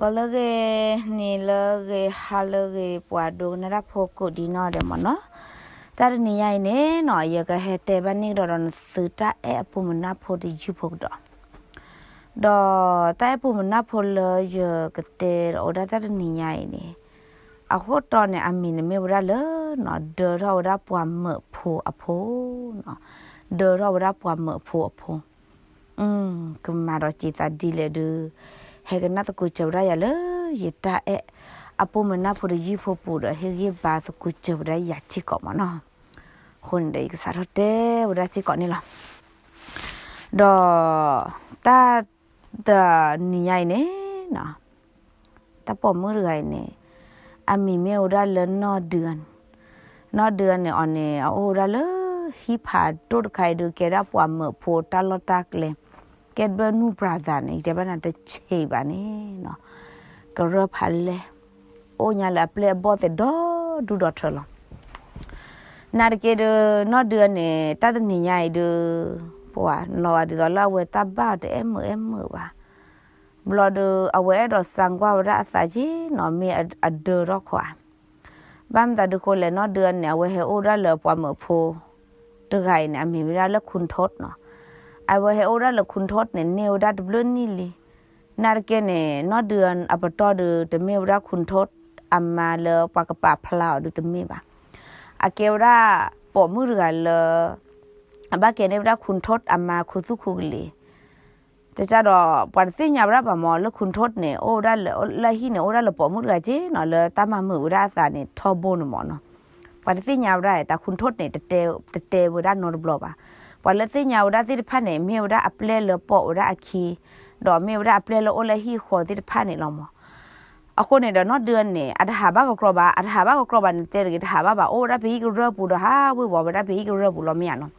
ဂီၤလၢအဂ့ၤ, နံၤလၢအဂ့ၤ, ဟါလၢအဂ့ၤ, ပှၤဒိကနၣ်တၢ်ဖိကိးဒံနီၢ်ဒဲးမ့ၢ်နီၤ, တၢ်တနံၤညါအံၤန့ၣ်နီၤ ယကဟဲတဲဘၣ်န့ၢ်ကဒီးဒီးနသုတၢ်အဲၣ်အပူၤမုၢ်နၢ်ဖိတယုၢ်ဖိကဒီး, ဒီးတၢ်အဲၣ်ပူၤမုၢ်နၢ်ဖိလၢယကတဲဒီးအိၣ်ဒၣ်တၢ်တနံၤညါအံၤန့ၣ်, အခိၣ်တီန့ၣ် အမံၤန့ၣ်မ့ၢ်ဝဲဒၣ်လၢနီၤ ဒၢထီၣ်ဝဲဒၣ်ပှၤမုၣ်ဖိအဖိနီၤ, ဒၢထီၣ်ဝဲဒၣ်ပှၤမုၣ်ဖိအဖိ ကမၤဒီးက့ၤသးဒ်လဲၣ်ဒုး, ဟဲကနၣ်သကိးစၢၤဝဲဒၣ်ယၤလၢယတၢ်အဲၣ်အပူၤမုၢ်နၢ်ဖိတယုၢ်ဖိပူၤဒီး ဟ့ၣ်ဂံၢ်ဘါသကိးစၢၤဝဲဒၣ်ယၤစ့ၢ်ကီးမ့ၢ်နီၤ, အဃိန့ၣ်ဒီး ယကစးထီၣ်တဲဝဲဒၣ်စ့ၢ်ကီးန့ၣ်လီၤ. ဒီးတၢ်တနံၤညါအံၤန့ၣ်နီၤ တၢ်ပိာ်မုၣ်တဂၤအံၤန့ၣ် အမံၤမ့ၢ်ဝဲဒၣ်လၢနီၢ်ဒု, နီၢ်ဒုန့ၣ်အီၤန့ၣ် အအိၣ်ဝဲဒၣ်လၢဟံၣ်ဖးဒိၣ်တခါအံၤဒုး ကဲဒၣ်ပှၤမုၣ်ဖိတၢ်လီၢ်တၢ်ကျဲ, ကဲဘျၢနူၢ် brother န့ၣ် ယတဲဘၣ်နၤတဆံးဘၣ်န့ၣ်နီၤ, ကရၢၢ်ဖးလဲၢ်, အိၣ်ညါလၢအပျဲၢ်အဘီၣ်သဲးဒီဒူၣ်ဒီထၢလီၤ. နာ်သက့ဒီး နီၢ်ဒုန့ၣ် တၢ်တနံၤညါအံၤဒုး ပှၤလီၤဂာ်ဒ်သိးလၢအဝဲတၢ်ဘၣ်အီၤတအဲၣ်မုာ်အဲၣ်မုာ်ဘၣ်. ဘျီဒီး အဝဲအဲၣ်ဒိးစၢ်ကွၢ်ဝဲဒၣ်အသးက့နီၤ မ့ၢ်အဒၢထီၣ်ခီဧါ. ဘၣ်မတၤဒုးဃိလဲၣ် နီၢ်ဒုန့ၣ် အဝဲဟဲအိၣ်ဒၣ်လၢပှၤမုၣ်ဖိတဂၤအံၤန့ၣ် အမံၤဝဲဒၣ်လၢ ခိၣ်ထိးနီၤ. အဝဲဟဲအိၣ်ဒၣ်လၢ ခိၣ်ထိးန့ၣ် န့ၢ်ဝဲဒၣ်တဘျုးနံၣ်လံ. နာ်သက့န့ၣ် နီၢ်ဒုအပတီၢ်ဒုး တမ့ၢ်ဝဲဒၣ် ခိၣ်ထိးအမါလၢပှၤကပာ်ဖျါအီၤဒုးတမ့ၢ်ဘၣ်. အကဲဝဲဒၣ်ပိာ်မုၣ်တဂၤလၢ အဘၣ်ကဲန့ၢ်ဝဲဒၣ် ခိၣ်ထိးအမါခူသူၣ်ခူကလံၤ ကကဒီး ပှၤတသ့ၣ်ညါဝဲဒၣ်ဘၣ်မ့ၢ် လၢ ခိၣ်ထိးန့ၣ် အိၣ်ဝဲဒၣ်လၢ လၢအဟံၣ်န့ၣ် အိၣ်ဝဲဒၣ်လၢပိာ်မုၣ်တဂၤက့နီၤ လၢတၢ်မၤမုာ်ဝဲဒၣ်အသးန့ၣ် ထီဘိန့ၣ်မ့ၢ်နီၤ. ပှၤတသ့ၣ်ညါဝဲဒၣ် တၢ် ခိၣ်ထိးန့ၣ် တတဲဝဲဒၣ်နီတဘျီဘၣ်. ပှၤလၢသ့ၣ်ညါဝဲဒၣ်သ့ၣ်တဖၣ်န့ၣ် မ့ၢ်ဝဲဒၣ်အပျဲၢ်လၢပိာ်ဝဲဒၣ်အခံ, ဒီးမ့ၢ်ဝဲဒၣ်အပျဲၢ်လၢအိၣ်လၢဟံၣ်ဃီသ့ၣ်တဖၣ်န့ၣ်လီၤမ့ၢ်. အဃိန့ၣ်ဒီး နီၢ်ဒုန့ၣ် အတဟးဘၣ်ကကြီဘၣ်, အတဟးဘၣ်ကကြီဘၣ်န့ၣ် တဲတဂ့ၤ တဟးဘၣ်ဘၣ်, အိၣ်ဝဲဒၣ်ဖဲဟံၣ်ကရၢၢ်ပူၤဒီး ဟးဝ့ၤဝီၤဝဲဒၣ်ဖဲဟံၣ်ကရၢၢ်ပူၤလီၤမ့ၢ်ဧါနီၤ.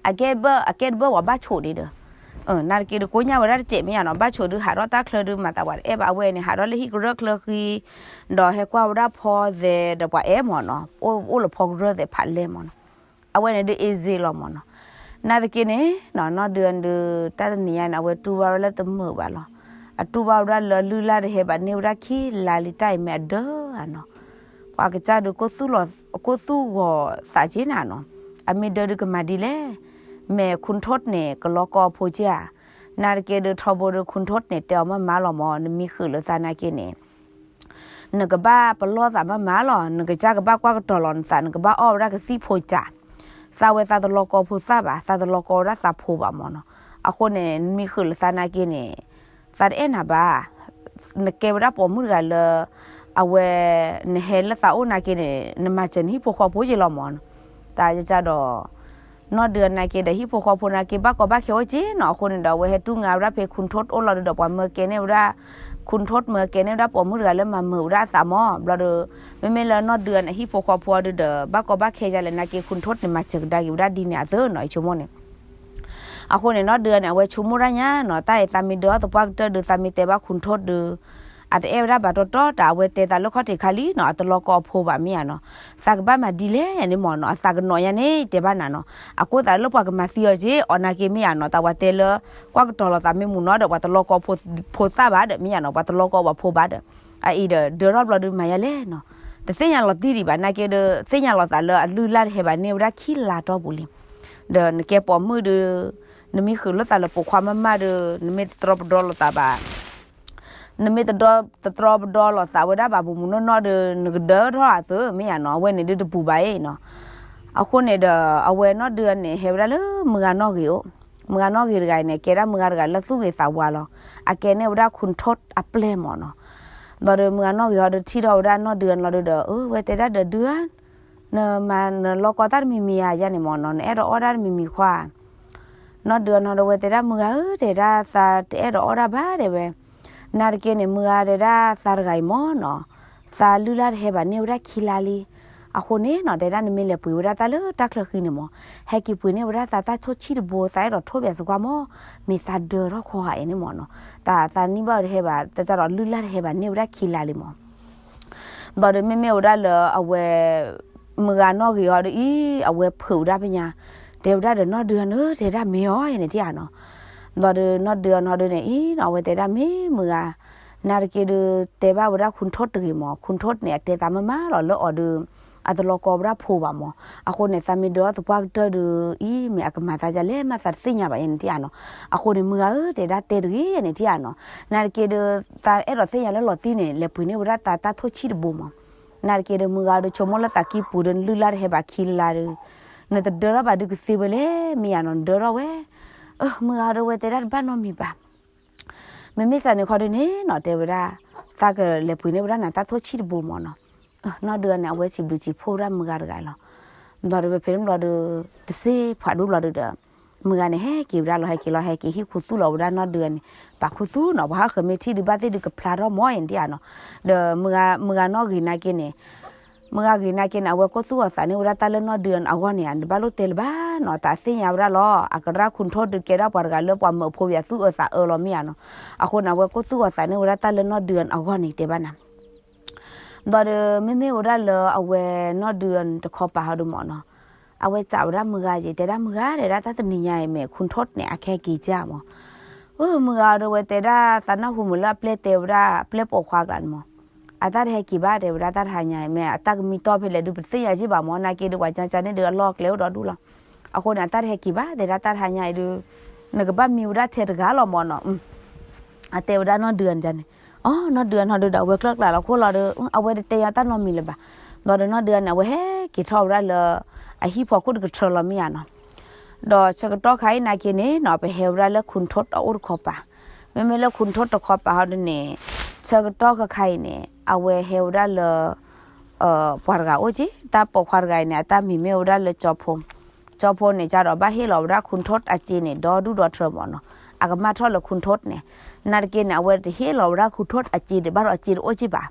အကဲဘၣ် အကဲတဘၣ်ဝဲဘၣ်ဆိးန့ၣ်ဒီး, နာ်သက့ဒီး ကိညၢ်ဝဲဒၣ်တစဲးမ့ၢ်ဧါနီၤ, ဘၣ်ဆိးဒုးဟးထီၣ်တၢ်ချၢဒုး မၤသးပှၤတအဲၣ်ဘၣ်. အဝဲန့ၣ် ဟးထီၣ်လၢဟံၣ်ကရၢၢ်ချၢဃံ, ဒီးဟဲကွၢ်ဝဲဒၣ်ဖီသဲးဒီး ပှၤအဲၣ်မ့ၢ်နီၤ, အိၣ်လၢဖီကရၢၢ်သဲးဖးလဲၢ်မ့ၢ်နီၤ. အဝဲန့ၣ်ဒုး easy လီၤမ့ၢ်နီၤ. နာ်သက့န့ၣ် နီၢ်ဒုဒုး တၢ်တနံၤညါန့ၣ် အဝဲတူၢ်ဘၣ်ဝဲလၢတမုာ်ဘၣ်လီၤ. အတူၢ်ဘၣ်ဝဲဒၣ်လၢလုၢ်လၢ်တဟဲဘၣ်န့ၢ်ဝဲဒၣ်ခံလါလံ တၢ်အံၤမ့ၢ်အဒၢဧါနီၤ. ပှၤကစၢ်ဒုး ကိၢ်သူၣ်ဂီၤသးက့နၤနီၤ, အမ့ၢ်ဒၢဒုးကမၤဒ်လဲၣ်. မ့ၢ် ခိၣ်ထိးန့ၣ် ကလီကီအဖိက့ဧါ. နာ်သက့ဒုး ထီဘိဒုး ခိၣ်ထိးန့ၣ် တဲအီၤမ့ၢ်မးလီၤမ့ၢ်, နမ့ၢ်ဃုာ်လၢသးနာ်က့န့ၣ် နကဘၣ်ပလီၢ်သးမ့ၢ်မးလီၤ, နကစၢ်ကဘၣ်ကွၢ်ကတီၤလီၤနသး, နကဘၣ်အီၣ်ဝဲဒၣ်ကသံၣ်ဖိစး, သးဝဲသးတလီကီဖိသးဘၣ်, သးတလီကီဝဲဒၣ်သးဖိဘၣ်မ့ၢ်နီၤ. အဃိန့ၣ် နမ့ၢ်ဃုာ်လၢသးနာ်က့န့ၣ် သးတအဲၣ်နၤဘၣ်. နကဲဝဲဒၣ်ပိာ်မုၣ်တဂၤလၢ အဝဲ နဟဲလၢသးအိၣ်နာ်က့န့ၣ် နမၤစၢၤနဟံၣ်ဖိဃီဖိက့လီၤမ့ၢ်နီၤ. တၢ်ကစၢ်ဒီး နီၢ်ဒုးနာ်က့ဒီး ဟံၣ်ဖိဃီဖိနာ်က့ ဘၣ်ကီဘၣ်ခဲအိၣ်က့နီၤ. အဃိန့ၣ်ဒီး အဝဲဟဲတူၢ်ငါဝဲဒၣ်ဖဲ ခိၣ်ထိးအိၣ်လီၤဒုးဒီး ပှၤမၢကဲန့ၢ်ဝဲဒၣ် ခိၣ်ထိးမၢကဲန့ၢ်ဝဲဒၣ်ပိာ်မုၣ်တဂၤလၢမၤမုာ်ဝဲဒၣ်အသးမ့ၢ်. ဘျီဒီး မ့မ့ၢ်လၢနီၢ်ဒုးန့ၣ် ဟံၣ်ဖိဃီဖိအီၤဒုးဒီး ဘၣ်ကီဘၣ်ခဲယါလဲၣ်နာ်က့ ခိၣ်ထိးန့ၣ် မၤစၢၤကဒါက့ၤဝဲဒၣ်ဒ်န့ၣ်အသိးနီၤ ယဆိကမိၣ်န့ၣ်. အဃိန့ၣ် နီၢ်ဒုးန့ၣ် အဝဲဆိကမိၣ်တၢ်ညါနီၤ, တၢ်အံၤသးမ့ၢ်ဒၢအီၣ်သပှၢ်ကတၢၢ်ဒုး သးမ့ၢ်တဲဘၣ်ခိၣ်ထိးဒုး အတအဲၣ်ဝဲဒၣ်ဘၣ်တီတီ တၢ်အဝဲတဲသးလၢခီၣ်ထံးခါလံနီၤ, အတလီကီအဖိဘၣ်မ့ၢ်ဧါနီၤ. သးကဘၣ်မၤဒ်လဲၣ်န့ၣ်မ့ၢ်နီၤ, အသးကနီၤညါန့ၣ် တဲဘၣ်နၤနီၤ. အကိးသးလၢပှၤကမၤသံအီၤက့ အီၤနာ်က့မ့ၢ်ဧါနီၤ, တၢ်ဝဲတဲလၢ ကွၢ်ကတီၤလီၤသးမ့ၢ်မုာ်နီၤဒီး ပှၤတလီကီဖိသးဘၣ်ဒီးမ့ၢ်ဧါနီၤ, ပှၤတလီကီပှၤဖိဘၣ်ဒီး အအံၤဒီး ဒၢထီၣ်ဘျီဒုးမၤယါလဲၣ်နီၤ. တသ့ၣ်ညါလီၤတံၢ်ဒံးဘၣ် နာ်က့ဒီး သ့ၣ်ညါလီၤသးလၢအလုၢ်အလၢ်တဟဲဘၣ်န့ၢ်ဝဲဒၣ်ခံလါတီၢ်ပူၤလံ. ဒီးနကဲပိာ်မုၣ်ဒီး နမ့ၢ်ဃုာ်လိာ်သးလၢပိာ်ခွါမးမးဒီး နမ့ၢ်တတြီပဒီလိာ်သးဘၣ် နမ့ၢ်တတြီပဒီလိာ်သးဝဲဒၣ်ဘၣ်မုာ်မုာ်နီၢ်နီၢ်ဒီး နကဒၢထီၣ်အသးမ့ၢ်ဧါနီၤ, အဝဲန့ၣ်ဒုးတပူၤဘၣ်အံၤနီၤ. အဃိန့ၣ်ဒီး အဝဲနီၢ်ဒုးန့ၣ် ဟဲဝဲဒၣ်လၢမုၢ်ဂၤနီၢ်ဂ့ၤအိၣ်, မုၢ်ဂၤနီၢ်ဂ့ၤတဂၤအံၤန့ၣ် ကဲဒၣ်မုၢ်ဂၤတဂၤလၢသူၣ်ဂ့ၤသးဝါလီၤ. အကဲန့ၢ်ဝဲဒၣ်ခိၣ်ထိးအပျဲၢ်မ့ၢ်နီၤ. ဒီးမုၢ်ဂၤနီၢ်ဂ့ၤဟီဒီးထံၣ်ထီၣ်ဝဲဒၣ်နီၢ်ဒုးအံၤလီၤဒီး အဝဲတဲဒၣ်ဒီးဒုးဧၢ နမၤနလီကီတၢ်တမံၤမံၤဧါယါန့ၣ်မ့ၢ်နီၤ, နအဲၣ်ဒိးအီၣ်တၢ်တမံၤမံၤခွါ. နီၢ်ဒုးအံၤနီၤဒီး အဝဲတဲဒၣ်မုၢ်ဂၤဧၢ တဲဒၣ်သးတအဲၣ်ဒိးအီၣ်တၢ်ဘၣ်တဲဝဲ. နာ်သက့န့ၣ် မုၢ်ဂၤတဲဒၣ်သးတဂၤအံၤမ့ၢ်နီၤ, သးလုၢ်လၢ်တဟဲဘၣ်န့ၢ်ဝဲဒၣ်ခံလါလံ. အဃိန့ၣ်နီၤ တဲဒၣ်နမ့ၢ်လဲၤပှ့ၤဝဲဒၣ်တၢ်လၢတၢ်ချၢဃံန့ၣ်မ့ၢ်, ဟဲက့ၤပှ့ၤန့ၢ်ဝဲဒၣ်သးတၢ်ထိၣ်ဆံၣ်တဘိ သးအဲၣ်ဒိးထိၣ်ဘၣ်စကွၢ်မ့ၢ်, မ့ၢ်သးဒၢထီၣ်ခီဧါအံၤန့ၣ်မ့ၢ်နီၤ. တၢ်သးနံၣ်ဘၣ်တဟဲဘၣ် တၢ်ကဒီးလုၢ်လၢ်တဟဲဘၣ်န့ၢ်ဝဲဒၣ်ခံလါလံမ့ၢ်. ဒီးမ့မ့ၢ်ဝဲဒၣ်လၢအဝဲ မုၢ်ဂၤနီၢ်ဂ့ၤဟီဒီးအံၤ အဝဲဖုးဝဲဒၣ်ဖဲညါ, တဲဝဲဒၣ်ဒီးနီၢ်ဒုးအံၤန့ၣ် တဲဒၣ်မ့ၢ်အီၤန့ၣ်တယါနီၤ. ဒီးနီၢ်ဒုးအံၤနီၤဒုးန့ၣ်အံၤနီၤ အဝဲတဲဒၣ်မ့ၢ်မုၢ်ဂၤ နၤတက့ၢ်ဒုး တဲဘၣ်ဝဲဒၣ်ခူၣ်ထိၣ်တဂ့ၤမၢ်, ခူၣ်ထိၣ်န့ၣ် အတဲသးမးမးလီၤလၢအီၤဒုး အတလီၤကီဝဲဒၣ်ဖိဘၣ်မၢ်. အဃိန့ၣ် သးမ့ၢ်ဒၢထီၣ်သပှၢ်ကတၢၢ်ဒုး အံၤ မ့ၢ်အကမၤသးဒ်လဲၣ်မး သးတသ့ၣ်ညါဘၣ်ယဲန့ၣ်ထံၣ်ဧါနီၤ. အဃိန့ၣ် မုၢ်ဂၤဧၢ တဲဒၣ်တဲတဂ့ၤန့ၣ်ထံၣ်ဧါနီၤ. နၤတက့ၢ်ဒုး သးအဲၣ်ဒိးသ့ၣ်ညါလၢလီၤတံၢ်န့ၣ် လဲၤပှ့ၤန့ၢ်ဝဲဒၣ်သးတၢ်ထိၣ်ဆံၣ်တဘိမၢ်. နၤတက့ၢ်ဒုး မုၢ်ဂၤဒုး ဆိကမိၣ်လၢသးကံၢ်ပူၤဒုး နလုၢ်လၢ်တဟဲဘၣ်ခံလၢ်လၢ်ဒုး နတဒၢထီၣ်ဘၣ်ဒုးကသ့ဝဲလဲၣ် မ့ၢ်ဧါနီၤ နဒၢထီၣ်ဝဲ. အၢ မုၢ်ဂၤဒုး ဝဲတဲဒၣ်တဘၣ်နီတမံၤဘၣ်. မ့မ့ၢ်စ့ၢ်န့ၣ်ခီဒုးန့ၣ်နီၤ တဲဝဲဒၣ် သးကလဲၤပှ့ၤန့ၢ်ဝဲဒၣ်နၤတၢ်ထိၣ်ဆံၣ်တဘိမၢ်နီၤ. နီၢ်ဒုးန့ၣ် အဝဲစံးဘျုးစံးဖှိၣ်ဝဲဒၣ်မုၢ်ဂၤတဂၤလီၤ. ဘျီဒီးဖဲန့ၣ်ဘျီဒီး တစ့ၢ်ဖးဒိၣ်ဘျီဒုးဒီး မုၢ်ဂၤန့ၣ် ဟဲက့ၤဝဲဒၣ်လီၤ ဟဲက့ၤလီၤ ဟဲက့ၤဟံၣ်ခူသူၣ်လီၤဝဲဒၣ်နီၢ်ဒုးန့ၣ် ပာ်ခူသူၣ်နီၤ ပှၤဟးဃၢၤမ့ၢ်ထံၣ်ဒုး ဘၣ်သ့ၣ်ဒုးကဖျါထီၣ်မၢ်အံၤန့ၣ်ထံၣ်ဧါနီၤ. ဒီးမုၢ်ဂၤနီၢ်ဂ့ၤနာ်က့န့ၣ် မုၢ်ဂၤဂ့ၤနာ်က့န့ၣ် အဝဲကိၢ်သူၣ်အီၤသးန့ၢ်ဝဲဒၣ်တၢ်လၢနီၢ်ဒုးအဂီၢ်န့ၣ်ဧါ နတဘၣ်လိၣ်တဲလၢၤဘၣ်နီၤ တၢ်သ့ၣ်ညါဝဲဒၣ်လီၤ အကရၢ်ခူၣ်ထိၣ်ဒုးကဲဒၣ်ပှၤတဂၤလၢပှၤမၢဖိပယၤသူၣ်အၢသးအၢလီၤမ့ၢ်ဧါနီၤ. အဃိန့ၣ် အဝဲကိၢ်သူၣ်အီၤသးန့ၢ်ဝဲဒၣ်တၢ်လၢနီၢ်ဒုးအဂီၢ်န့ၣ်တဲဘၣ်နၤ ဘျီဒီး မ့မ့ၢ်ဝဲဒၣ်လၢအဝဲနီၢ်ဒုးတခီပၤဟီဒုးမၢ်နီၤ, အဝဲစံးဝဲဒၣ်မုၢ်ဂၤက့ၤ တဲဒၣ်မုၢ်ဂၤ တဲဒၣ်တၢ်တနံၤညါအံၤမ့ၢ်ခူၣ်ထိၣ်န့ၣ် အကဟဲက့ၤကၢ်မၢ်. အၢ မုၢ်ဂၤဒီးဝဲတဲဒၣ်သးနၢ်ဟူမုၢ်လၢအပျဲၢ်တဲဝဲဒၣ် ပျဲၢ်ပိာ်ခွါကျါန့ၣ်မၢ်, အတၢ်တဟဲက့ၤဘၣ် တဲဝဲဒၣ်တၢ်တဟါညါအံၤ မ့ၢ်အတၢ်ကမံတီၢ်ဖဲလဲၣ်ဒုး ပတသ့ၣ်ညါက့ဘၣ်မၢ်, နာ်က့ဒုး ပှၤကၠီကၠီန့ၣ်ဒုး အလီၢ်အကျဲအိၣ်ဒီဒူၣ်လီၤ. အဃိန့ၣ် အတၢ်တဟဲက့ၤဘၣ် တဲဒၣ်တၢ်တဟါညါအံၤဒုး နကဘၣ်မံဝဲဒၣ်ထဲတဂၤလီၤမၢ်နီၤ. အတဲဝဲဒၣ်နီၢ်ဒုးန့ၣ်န့ၣ်, အီ နီၢ်ဒုးနီၢ်ဒုးဒီး အဝဲကျၢၢ်ကျါလီၤခိၣ်လီၤဒီး အဝဲတတဲယါတၢ်နီတမံၤလၢၤဘၣ်. ဘျီဒီးနီၢ်ဒုးန့ၣ် အဝဲဟဲက့ၤထီၣ်ဝဲဒၣ်လၢ အဟံၣ်ဖီခိၣ်တကထၢလီၤမ့ၢ်ဧါနီၤ. ဒီးဆၢကတီၢ်ခါအံၤနာ်က့န့ၣ်နီၤ ပဟဲဝဲဒၣ်လၢခူၣ်ထိၣ်အအိၣ်တခီပၤ, မ့မ့ၢ်လၢခူၣ်ထိၣ်တခီပၤဟီဒုးန့ၣ် ဆၢကတီၢ်ခါခါအံၤန့ၣ် အဝဲဟဲဝဲဒၣ်လၢ ပှၤတဂၤအိၣ်က့, တၢ်ပိာ်ခွါတဂၤအံၤန့ၣ် အတၢ်မံၤမ့ၢ်ဝဲဒၣ်လၢကၠီဖိ, ကၠီဖိန့ၣ် ကဒီးဘၣ်ဟ့ၣ်လီၤဝဲဒၣ်ခူၣ်ထိၣ်အစ့န့ၣ် ဒီဒူၣ်ဒီထၢမၢ်နီၤ, အကမၣ်ထီၣ်လၢခူၣ်ထိၣ်န့ၣ်, နာ်က့န့ၣ် အဝဲတဟ့ၣ်လီၤဝဲဒၣ်ခူၣ်ထိၣ်အစ့ဒံးဘၣ်ဒီး အစ့တအိၣ်က့ဘၣ်.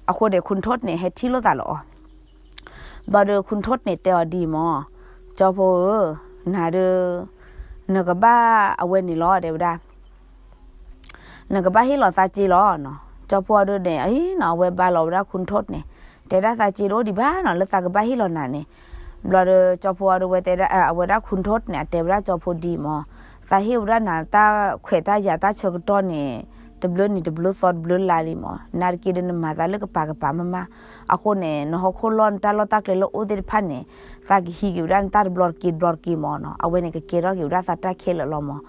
အဃိန့ၣ် ခူၣ်ထိၣ်န့ၣ် ဟဲထံၣ်လိာ်သးလၢအီၤ ဘျီဒီးခူၣ်ထိၣ်န့ၣ်တဲအီၤဒ်အံၤမၢ်, ကၠီဖိဧၢ, နၤဒုး နကဘၣ်အဝဲန့ၣ်လီၤ တဲဝဲဒၣ် နကဘၣ်ဟ့ၣ်လီၤသးစ့လီၤနီၤ. ကၠီဖိအီၤဒုးန့ၣ် အံၤနီၤ အဝဲဘါလီၤဝဲဒၣ်ခူၣ်ထိၣ်န့ၣ်, တဲဒၣ်သးစ့တအိၣ်ဒံးဘၣ်နီၤ လၢသးကဘၣ်ဟ့ၣ်လီၤနၤန့ၣ်. ဘျီဒီးကၠီဖိအီၤဒုးဝဲတဲဒၣ် အဝဲဒၣ်ခူၣ်ထိၣ်န့ၣ် အတဲဝဲဒၣ်ကၠီဖိဒ်အံၤမၢ်, သးဟ့ၣ်ဝဲဒၣ်နၤတၢ်ခွဲးတၢ်ယာ်တၢ်ဆၢကတီၢ်န့ၣ် တဘျုးနံၤတဘျုးသီတဘျုးလါလံမၢ်, နာ်က့ဒုးနမၤသးလၢကပၤကပၤမးမး, အဃိန့ၣ် နဟီၣ်ခိၣ်လီၢ်နတၢ်လီၢ်တၢ်ကျဲလၢအိၣ်သ့ၣ်တဖၣ်န့ၣ် သးကဟံးက့ၤဝဲဒၣ်နတၢ်တဘျီတက့ၤတဘျီတက့ၤမၢ်နီၤ, အဝဲန့ၣ်ကကဲထီၣ်က့ၤဝဲဒၣ်သးတၢ်ခဲလၢာ်လီၤမၢ်.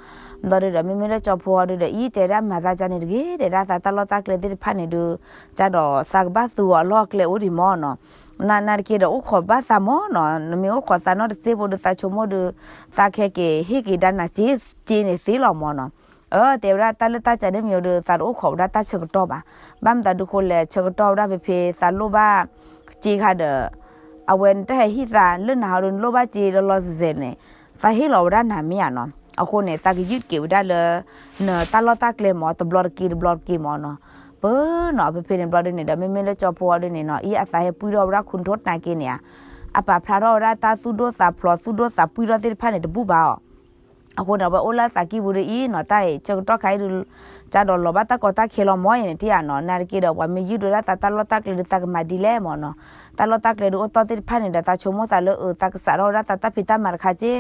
ဘျီဒီး မ့မ့ၢ်လၢကၠီဖိအီၤဒုးဒီး အံၤတဲဒၣ်မၤသးကန့ၣ်တဂ့ၤ တဲဒၣ်သးတၢ်လီၢ်တၢ်ကျဲသ့ၣ်တဖၣ်န့ၣ်ဒုး ကဒီးသးကဘၣ်သူအီၤအလီၢ်အကျဲအိၣ်ဒံးမၢ်နီၤ. နၤတက့ၢ်ဒီးအိၣ်ခိးဘၣ်သးမၢ်နီၤ, နမ့ၢ်အိၣ်ခိးသးနီတစ့ဖိဒီး သးဆိကမိၣ်ဒီး သးကဟဲက့ၤဟ့ၣ်က့ၤဒၣ်နၤစ့န့ၣ်သ့လီၤမၢ်နီၤ. အၢ တဲဝဲဒၣ်တၢ်လၢတၢ်ကန့ၣ်မ့ၢ်ဒီး သးတအိၣ်ခိးဝဲဒၣ်တၢ်ဆၢကတီၢ်ဘၣ်. ဘၣ်မတၤဒုးဃိလဲၣ် ဆၢကတီၢ်ဝဲဒၣ်ဖဲဖဲသးလိၣ်ဘၣ်စ့ခါဒီး အဝဲနတဟဲဟ့ၣ်သးလၢနၤဟီဒုး နလိၣ်ဘၣ်စ့လီၤလီၤဆဲးဆဲးန့ၣ် သးဟ့ၣ်လီၤဝဲဒၣ်နၤမ့ၢ်ဧါနီၤ. အဃိန့ၣ် သးကယုၢ်က့ၤဝဲဒၣ်လၢ နတၢ်လီၢ်တၢ်ကျဲမၢ် တဘျီတက့ၤတဘျီတက့ၤမၢ်နီၤ. ပနီၤ ဖဲဖဲန့ၣ်ဘျီဒုးန့ၣ်ဒီး မ့မ့ၢ်လၢကၠီဖိအီၤဒုးန့ၣ်နီၤ အံၤအသးဟဲပှံၢ်ထီၣ်ဝဲဒၣ်ခူၣ်ထိၣ်နာ်က့န့ၣ်ဧါ, အပာ်ဖျါထီၣ်ဝဲဒၣ်တၢ်သူၣ်ဒိၣ်သးဖျိး သူၣ်ဒိၣ်သးပှံၢ်ထီၣ်သ့ၣ်တဖၣ်န့ၣ် တဘူၣ်ဘၣ်အီၤ. အဃိန့ၣ် အဝဲအိၣ်လၢသးကံၢ်ပူၤဒုးအံၤနီၤ တၢ်အံၤ ဆၢကတီၢ်ခါအံၤဒုး ကဒီးလီၤဘၣ်တၢ်ကီတၢ်ခဲလီၤမၢ်အံၤန့ၣ် ထံၣ်ဧါနီၤ. နာ်တက့ၢ်ဒီး ပှၤမ့ၢ်ယုၢ်ဒုးဝဲဒၣ်သးတၢ်လီၢ်တၢ်ကျဲဒုး သးကမၤဒ်လဲၣ်မၢ်နီၤ. တၢ်လီၢ်တၢ်ကျဲဒုးအိၣ်တီၢ်သ့ၣ်တဖၣ်န့ၣ်ဒီး သးဆိကမိၣ်သးလၢအၢ သးကစးထီၣ်ဝဲဒၣ်သးတၢ်ဖံးတၢ်မၤတခါက့.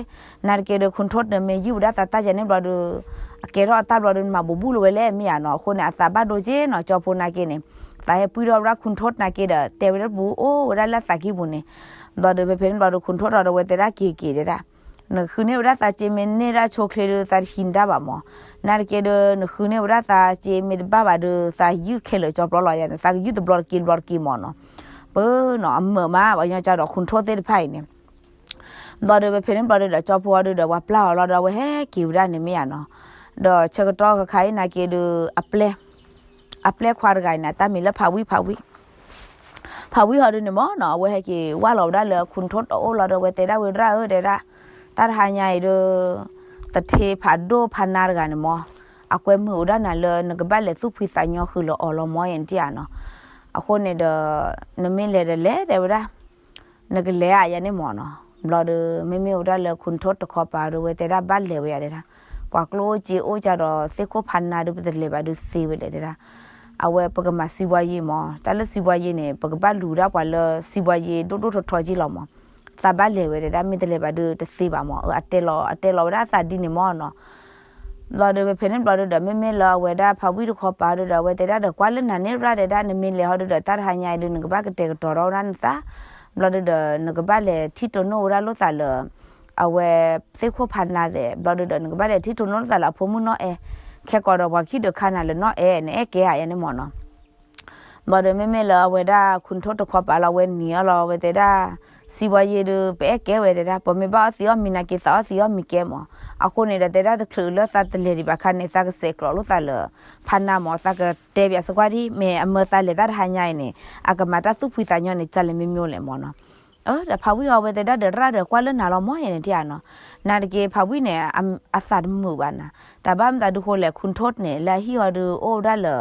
နာ်တက့ၢ်ဒီး ခူၣ်ထိၣ်န့ၣ်မ့ၢ်ယုၢ်ဝဲဒၣ်သးတၢ်ယၤန့ၣ်ဘျီဒုး အကဲထီၣ်အတၢ်ဘျီဒုး နမၤဘူးဘူးလၢၤဝဲလဲၣ်မ့ၢ်ဧါနီၤ. အဃိန့ၣ် အသးဘၣ်ဒိက့နီၤ ကၠီဖိနာ်က့န့ၣ် သးဟဲပှံၢ်ထီၣ်ဝဲဒၣ်ခူၣ်ထိၣ်နာ်က့ဒီး တဲဝဲဒၣ်တပူၤ အိၣ်ဝဲဒၣ်လၢသးကံၢ်ပူၤန့ၣ်. ဘျီဒီး ဖဲဖဲန့ၣ်ဘျီဒီး ခူၣ်ထိၣ်ဒီးဝဲတဲဒၣ်က့ၤက့ၤတဲဒၣ် နဃုန့ၢ်ဝဲဒၣ်သးစ့မ့ၢ်န့ၢ်ဒၣ်ဆိချ့ဒုး သးတဟံးနတၢ်ဘၣ်မၢ်. နာ်တက့ၢ်ဒီး နဃုန့ၢ်ဝဲဒၣ်သးစ့မ့ၢ်တဘၣ်ဘၣ်ဒီး သးယုၢ်ခဲလၢာ်ကၠီပျီလီၤယၤန့ၣ် သးကယုၢ်တဘျီတက့ၤတဘျီတက့ၤမၢ်နီၤ. ပနီၤ အမုာ်မး ပှၤညီကၢ်ဒီးခူၣ်ထိၣ်သ့ၣ်တဖၣ်အံၤန့ၣ် ဘျီဒီး ဖဲဖဲန့ၣ်ဘျီဒီး ကၠီဖိအီၤဒုးဒီး ပှၤပျၢ်အီၤလီၤဒီး အဝဲဟဲက့ၤဝဲဒၣ်န့ၣ်မ့ၢ်ဧါနီၤ. ဒီးဆၢကတီၢ်ခါခါအံၤနာ်က့ဒုး အပျဲၢ် အပျဲၢ်ခွါတဂၤအံၤန့ၣ် အတၢ်မံၤလၢဖးဝံၣ် ဖးဝံၣ် ဖးဝံၣ်ဟီဒုးန့ၣ်မ့ၢ်နီၤ အဝဲဟဲက့ၤဝၢ်လီၤဝဲဒၣ်လၢခူၣ်ထိၣ်တအိၣ်လီၤဒီး အဝဲတဲဒၣ်ဝဲဒၣ်ဧၢ တဲဒၣ် တၢ်တဟါညါအံၤဒုး သထ့ဖးဒိၣ်ဖးနါတဂၤန့ၣ်မ့ၢ် အကွဲမုာ်ဝဲဒၣ်နၤလၢနကဘၣ်လဲၤသူၣ်ဖှံသးညီဃုာ်လၢအီၤလီၤမ့ၢ် ယဲန့ၣ်ထံၣ်ဧါနီၤ. အဃိန့ၣ်ဒီး နမ့ၢ်လဲၤဒီးလဲၤတဲဝဲဒၣ် နကလဲၤဧါယဲန့ၣ်မ့ၢ်နီၤ. ဘျီဒီး မ့မ့ၢ်ဝဲဒၣ်လၢခူၣ်ထိၣ်တခီပၤဒီး ဝဲတဲဒၣ်ဘၣ်လဲၤဝဲယၤတဲဒၣ် ပှၤကျိၣ်အိၣ်စ့အိၣ်ကဒီး သ့ၣ်ခိၣ်ဖးနါဒုး ပတလဲၤဘၣ်ဒုးသ့ဝဲလဲၣ်တဲဒၣ်. အဝဲပကမၤစံးဘှါယ့ၢ်မ့ၢ် တၢ်လၢစံးဘှါယ့ၢ်န့ၣ် ပကဘၣ်လူၤဒၣ်ပှၤလၢစံးဘှါယ့ၢ်ဒိၣ်ဒိၣ်ထီထီက့လီၤမ့ၢ်. သးဘၣ်လဲၤဝဲတဲဒၣ် မ့ၢ်တလဲၤဘၣ်ဒုးတသ့ဘၣ်မ့ၢ် အတဲလီၤ အတဲလီၤဝဲဒၣ်အသးဒ်န့ၣ်မ့ၢ်နီၤ. ဘျီဒီးဖဲန့ၣ်ဘျီဒုဒီး မ့မ့ၢ်လၢအဝဲဒၣ်ဖးဝံၣ်တခီပၤဒုဒီး အဝဲတဲဒၣ်ဒီး ကွၢ်လၢနၤန့ၣ်ရၣ်တဲဒၣ် နမ့ၢ်လဲၤဟီဒုဒီး တၢ်တဟါညါအံၤဒု နကဘၣ်ကတဲာ်ကတီၤထီၣ်ဝဲဒၣ်နသး, ဘျီဒုဒီး နကဘၣ်လဲၤထံၣ်တိၢ်နီၣ်ဝဲဒၣ်လိာ်သးလၢ အဝဲသ့ၣ်ခိၣ်ဖးနါသဲး, ဘျီဒုဒီး နကဘၣ်လဲၤထံၣ်တိၢ်နီၣ်လိာ်သးလၢအဖိမုၣ်နီၢ်အဲၣ်, ခဲကိးဒီးပှၤခံဒုးခါနၤလၢနီၢ်အဲၣ် နအဲၣ်ကဲဧါယဲန့ၣ်မၢ်နီၤ. ဘျီဒီးမ့မ့ၢ်လၢအဝဲဒၣ် ခိၣ်ထိၣ်တခီပၤလီၤ အဝဲနံၤအီၤလီၤ အဝဲတဲဒၣ်, စံးဘီယ့ဒု ပအဲၣ်ကဲဝဲတဲဒၣ် ပမ့ၢ်ဘၣ်အီၣ်သံအီၣ်မံၤနာ်က့ သးအီၣ်သံအီၣ်မံၤကဲမၢ်. အဃိန့ၣ်ဒီး တဲဒၣ်တချုးလၢသးတလဲၤဒံးဘၣ်ခါန့ၣ် သးကစဲးကျိးလိာ်သးလၢ ဖးနါမၢ်, သးကတဲပၠးစကွၢ်ဒ် မ့ၢ်အမၢသးလဲၤတၢ်တဟါညါအံၤန့ၣ် အကမၤတၢ်သူၣ်ဖှံသးညီန့ၣ် ကၢ်လဲၤမ့မ့ၢ်လဲၣ်မၢ်နီၤ. ဒီးဖးဝံၣ်အီၤဝဲတဲဒၣ်ဒီး ရၣ်ဒီးကွၢ်လၢနၤလီၤမၢ် ယဲန့ၣ်ထံၣ်ဧါနီၤ. နာ်တက့ၢ် ဖးဝံၣ်န့ၣ် အသးတမုာ်ဘၣ်နၤ. တၢ်ဘၣ်မတၤဒုဃိလဲၣ် ခိၣ်ထိၣ်န့ၣ် လၢအဟံၣ်အီၤဒုအိၣ်ဝဲဒၣ်လၢ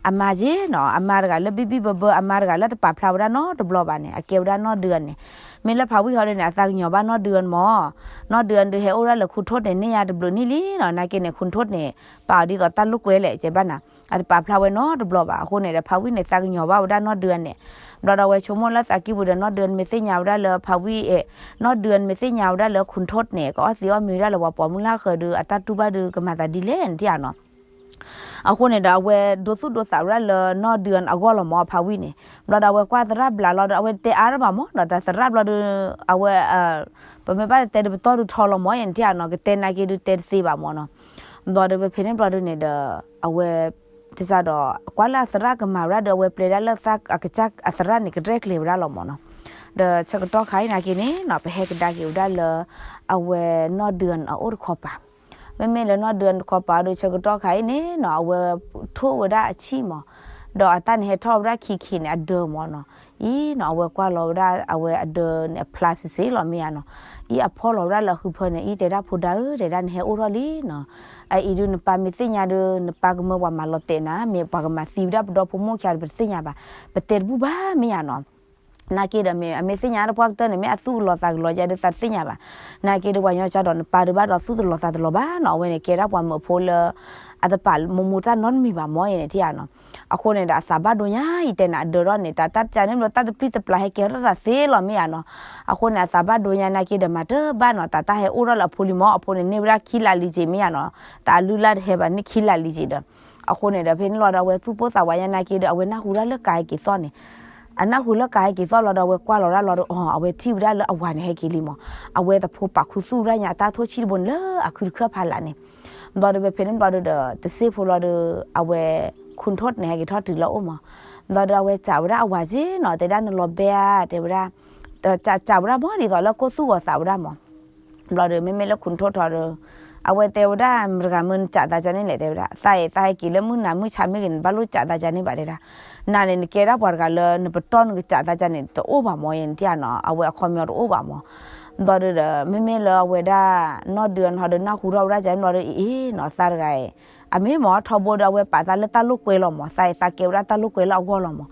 အမါက့နီၤ, အမါတဂၤလၢဘံၣ်ဘံၣ်ဘၢဘၢ အမါတဂၤလၢတပာ်ဖျါဝဲဒၣ်နီတဘျီဘၣ်န့ၣ် အကဲဝဲဒၣ်နီၢ်ဒုန့ၣ်. မ့ၢ်လၢဖးဝံၣ်ဟီဒုန့ၣ် အသးကညီၤဘၣ်နီၢ်ဒုမၢ်. နီၢ်ဒုဒုဟဲအိၣ်ဝဲဒၣ်လၢခိၣ်ထိၣ်န့ၣ် န့ၢ်ယၤတဘျုးနံၣ်လံနီၤ. နာ်က့န့ၣ် ခိၣ်ထိၣ်န့ၣ် ပာ်အီၤဒ်သိးတၢ်လိာ်ကွဲလဲၣ် ကဲဘၣ်နၤ, အတပာ်ဖျါဝဲနီတဘျီဘၣ်. အဃိန့ၣ်ဒီး ဖးဝံၣ်န့ၣ် သးကညီၤဘၣ်ဝဲဒၣ်နီၢ်ဒုန့ၣ်. ဘျီဒီးအဝဲဆိကမိၣ်လၢသးကံၢ်ပူၤဒီး နီၢ်ဒုမ့ၢ်သ့ၣ်ညါဝဲဒၣ်လၢဖးဝံၣ်, နီၢ်ဒုမ့ၢ်သ့ၣ်ညါဝဲဒၣ်လၢခိၣ်ထိၣ်န့ၣ် ကအီၣ်သံအီၣ်မံၤဝဲဒၣ်လၢပှၤပိာ်မုၣ်လၢဃၢၤဒု အတၢ်တူၢ်ဘၣ်ဒု ကမၤသးဒ်လဲၣ်န့ၣ်ထံၣ်ဧါနီၤ. အဃိန့ၣ်ဒီး အဝဲဒိသူၣ်ဒိသးဝဲဒၣ်လၢနီၢ်ဒုအဂီၢ်လီၤမၢ် ဖးဝံၣ်န့ၣ်. ဘျီဒီးအဝဲကွၢ်သရၣ်ဘျးလီၤဒီး အဝဲတဲအါတဘၣ်မၢ်နီၤ, တၢ်သရၣ်ဘျီဒီး အဝဲ ပမ့ၢ်ဘၣ်တဲဒုပတီၢ်ဒုထီလီၤမၢ် ယဲန့ၣ်ထံၣ်ဧါနီၤ, ကတဲနာ်က့ဒုတဲတသ့ဘၣ်မၢ်နီၤ. ဘျီဒီးဖဲန့ၣ်ဘျီဒုန့ၣ်ဒီး အဝဲ တစးဒီး ကွၢ်လၢအသရၣ်ကမၤဝဲဒၣ်ဒီး အဝဲပျဲဒၣ်လၢအကစၢ်အသရၣ်န့ၣ် ကရဲၣ်ကျဲၤဝဲဒၣ်လီၤမၢ်နီၤ. ဒီးဆၢကတီၢ်ခါအံၤနာ်က့န့ၣ်နီၤ ပဟဲကဒါက့ၤဝဲဒၣ်လၢ အဝဲနီၢ်ဒုအအိၣ်တခီပၤ မ့မ့ၢ်လၢနီၢ်ဒုတခီပၤဒီး ဆၢကတီၢ်ခါအံၤန့ၣ်နီၤ အဝဲထိၣ်ဝဲဒၣ်အဆံၣ်မၢ်, ဒီးအတၢ်န့ၣ်ဟဲထီၣ်ဝဲဒၣ်ခံခံန့ၣ် အဒၢမၢ်နီၤ. အံၤနီၤ အဝဲကွၢ်လီၤဝဲဒၣ် အဝဲအဒၢန့ၣ် အဖျါစံးစ့လီၤမ့ၢ်ဧါနီၤ. အံၤအဖီၣ်လီၤဝဲဒၣ်လၢအဟုဖၢန့ၣ် အံၤတဲဒၣ်ဖိဒါဧၢ တဲဒၣ်နဟဲအိၣ်ထီၣ်လံနီၤ. အအံၤဒု နပၢ်မ့ၢ်သ့ၣ်ညါဒီး နပၢ်ကမၢပှၤမၤလီၤတဲာ်နၤ မ့ၢ်ပှၤကမၤသံဝဲဒၣ်ပဒီဖိမိၢ်ခံဂၤဒီး ပတသ့ၣ်ညါဘၣ်, ပတဲတဘူၣ်ဘၣ်မ့ၢ်ဧါနီၤ. နာ်က့ဒီးမ့ၢ် အမ့ၢ်သ့ၣ်ညါတပှၢ်ကတၢၢ်န့ၣ် မ့ၢ်အသူၣ်ကလီၤသးကလီၤယါဒီး သးတသ့ၣ်ညါဘၣ်. နာ်က့ဒီးပှၤညီကၠါဒီး နပၢ်ဒုးဘၣ်ဒီးသူၣ်တလီၤသးတလီၤဘၣ်နီၤ. အဝဲန့ၣ်ကဲဒၣ်ပှၤမုာ်ဖိလၢ အတပာ်မိၢ်မိၢ်တၢ်နီတမံၤဘၣ်မၢ် ယဲန့ၣ်ထံၣ်ဧါနီၤ. အဃိန့ၣ်ဒီး အသးဘၣ်ဒိညါ ယတဲနၤ အဒၢထီၣ်န့ၣ် တၢ်တၢ်တကးန့ၣ်ဘျီ တၢ်တပျံၤတပျၢ်ဟဲကဲထီၣ်သးသ့လီၤမ့ၢ်ဧါနီၤ. အဃိန့ၣ် အသးဘၣ်ဒိညါနာ်က့ဒီး မၤတဘၣ်နီၤ တၢ်တၢ်ဟဲအိၣ်ထီၣ်လၢအဖိလံၤမၢ်. အဖိန့ၣ်န့ၢ်ဝဲဒၣ်ခံလါလံက့ၤမ့ၢ်ဧါနီၤ. တၢ်အလုၢ်လၢ်တဟဲဘၣ်န့ၣ် ခံလါလံက့ၤဒီး အဃိန့ၣ်ဒီး ဖဲန့ၣ်လီၤဒီး အဝဲသူၣ်ပိၢ်သးဝးညါနာ်က့ဒီး အဝဲနၢ်ဟူဒၣ်လၢကၤဟဲက့ၤသီၣ်န့ၣ်, အနၢ်ဟူလၢကၤဟဲက့ၤသီၣ်လီၤဒီး အဝဲကွၢ်လီၤဒၣ်လီၤဒီး အီ အဝဲထံၣ်ဝဲဒၣ်လၢအဝၤန့ၣ်ဟဲက့ၤလံမၢ်. အဝဲသဖိပာ်ခူသူၣ်ဝဲဒၣ်ညါ အတၢ်ထိၣ်ဆံၣ်တဘိန့ၣ်လၢအခုတခၢၣ်ဖးလၢ်န့ၣ်. ဘျီဒီးဖဲန့ၣ်ဘျီဒီး တစ့ဖိလီၤဒီး အဝဲ ခိၣ်ထိၣ်န့ၣ် ဟဲက့ၤထီၣ်တုၤလၢအအိၣ်မၢ်. ဘျီဒီးအဝဲစံးဝဲဒၣ်အဝၤက့နီၤ တဲဒၣ်နလီၤဘဲဧါ တဲဝဲဒၣ်, စံးဝဲဒၣ်မၢ် ဒ်သိးလၢကိၢ်သူၣ်ဂီၤသးဝဲဒၣ်မၢ်. ဘျီဒီး မ့မ့ၢ်လၢခိၣ်ထိၣ်ထီဒီး အဝဲတဲဝဲဒၣ် မတဂၤမ့ၢ်နစံးသးကန့ၣ်လဲၣ် တဲဝဲဒၣ် သးအံၤ သးဟဲက့ၤလၢမုၢ်နၤမုၢ်ဆါမ့ၢ်ဂ့ၤန့ၣ် ဘၣ်လိၣ်စံးသးကန့ၣ်ဘၣ်တဲဒၣ်. နၤန့ၣ် နကဲဒၣ်ပှၤတဂၤလၢ နပတီၢ်နကစံးသးကန့ၣ် တအိၣ်ဘၣ်မၢ် ယဲန့ၣ်ထံၣ်ဧါနီၤ. အဝဲအခီပညီတအိၣ်ဘၣ်မၢ်. ဘျီဒီး မ့မ့ၢ်လၢအဝဲဒၣ် နီၢ်ဒုအနီၤဒီး နၢ်ဟူထီၣ်ဝဲဒၣ်ကန့ၣ်ဘျီဒီး အံၤအံၤနီၤ သးတဂၤအံၤ အမ့ၢ်မၢ်ထီဘိဒီး အဝဲပာ်သးလၢတၢ်လိာ်ကွဲလီၤမၢ်. သးအံၤ သးကဲဝဲဒၣ်တၢ်လိာ်ကွဲလၢအဂီၢ်လီၤမၢ်.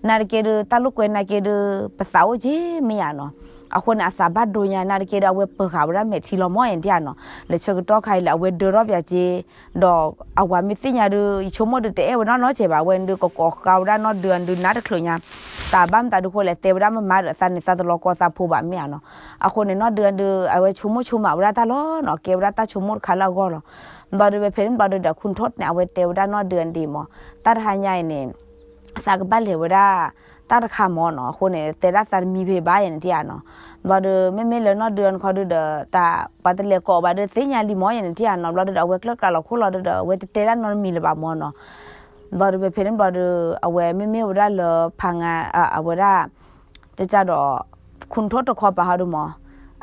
နာ်တက့ၢ်ဒီး တၢ်လိာ်ကွဲနာ်က့ၢ်ဒီး ပသးအိၣ်က့မ့ၢ်ဧါနီၤ. အဃိန့ၣ် အသးဘၣ်ဒိညါနာ်တက့ၢ်ဒီး အဝဲပၢၤဃာ်ဝဲဒၣ်မဲာ်ထံလီၤမၢ် ယဲန့ၣ်ထံၣ်ဧါနီၤ. လၢဆၢကတီၢ်ခါအံၤလၢ အဝဲဒၢထီၣ်ပၠးက့ ဒီးအဝၤမ့ၢ်သ့ၣ်ညါဒီး ယဆိကမိၣ်ဒီး တအဲၣ်ဝဲနီတစဲးဘၣ်. အဝဲန့ၣ်ဒီး ကကိးဃာ်ဝဲဒၣ်နီၢ်ဒုအဒုနးတချုးညါ. တၢ်ဘၣ်မတၤဒုဃိလဲၣ် တဲဝဲဒၣ်မမါဒီး သးန့ၣ် သးတလီၤကီသးဖိဘၣ်မ့ၢ်ဧါနီၤ. အဃိန့ၣ် နီၢ်ဒုအဒု အဝဲဆိကမိၣ်ဆိကမးဝဲဒၣ်တၢ်လီၤနီၤ. ကဲဝဲဒၣ်တၢ်ဆိကမိၣ်တခါလၢအဂီၢ်လီၤ. ဘျီဒီး ဖဲန့ၣ်ဘျီဒီး ခိၣ်ထိၣ်န့ၣ် အဝဲတဲဝဲဒၣ်နီၢ်ဒုအဒုမၢ်. တၢ်တဟါညါအံၤန့ၣ် သးကဘၣ်လဲၤဝဲဒၣ် တၢ်တခါမၢ်နီၤ. အဃိန့ၣ် တဲဒၣ်သးတမံဖဲဘၣ် ယဲန့ၣ်ထံၣ်ဧါနီၤ. ဘျီဒီး မ့မ့ၢ်လၢနီၢ်ဒုအဒုခီဒုဒီး တၢ်ပှၤတလဲၤကိးဘၣ်ဒီးသ့ၣ်ညါလံမၢ် ယဲန့ၣ်ထံၣ်ဧါနီၤ. ဘျီဒီး အဝဲကျၢၢ်ကျါလီၤခိၣ်လီၤဒီး အဝဲတတဲဒၣ်နီတမံၤလၢၤဘၣ်မၢ်နီၤ. ဘျီဒီး ဖဲန့ၣ်ဘျီဒီး အဝဲမ့မ့ၢ်ဝဲဒၣ်လၢဖးနါ အဝဲဒၣ် ကကၢ်ဒီး ခိၣ်ထိၣ်တခီပၤဟီဒုမၢ်.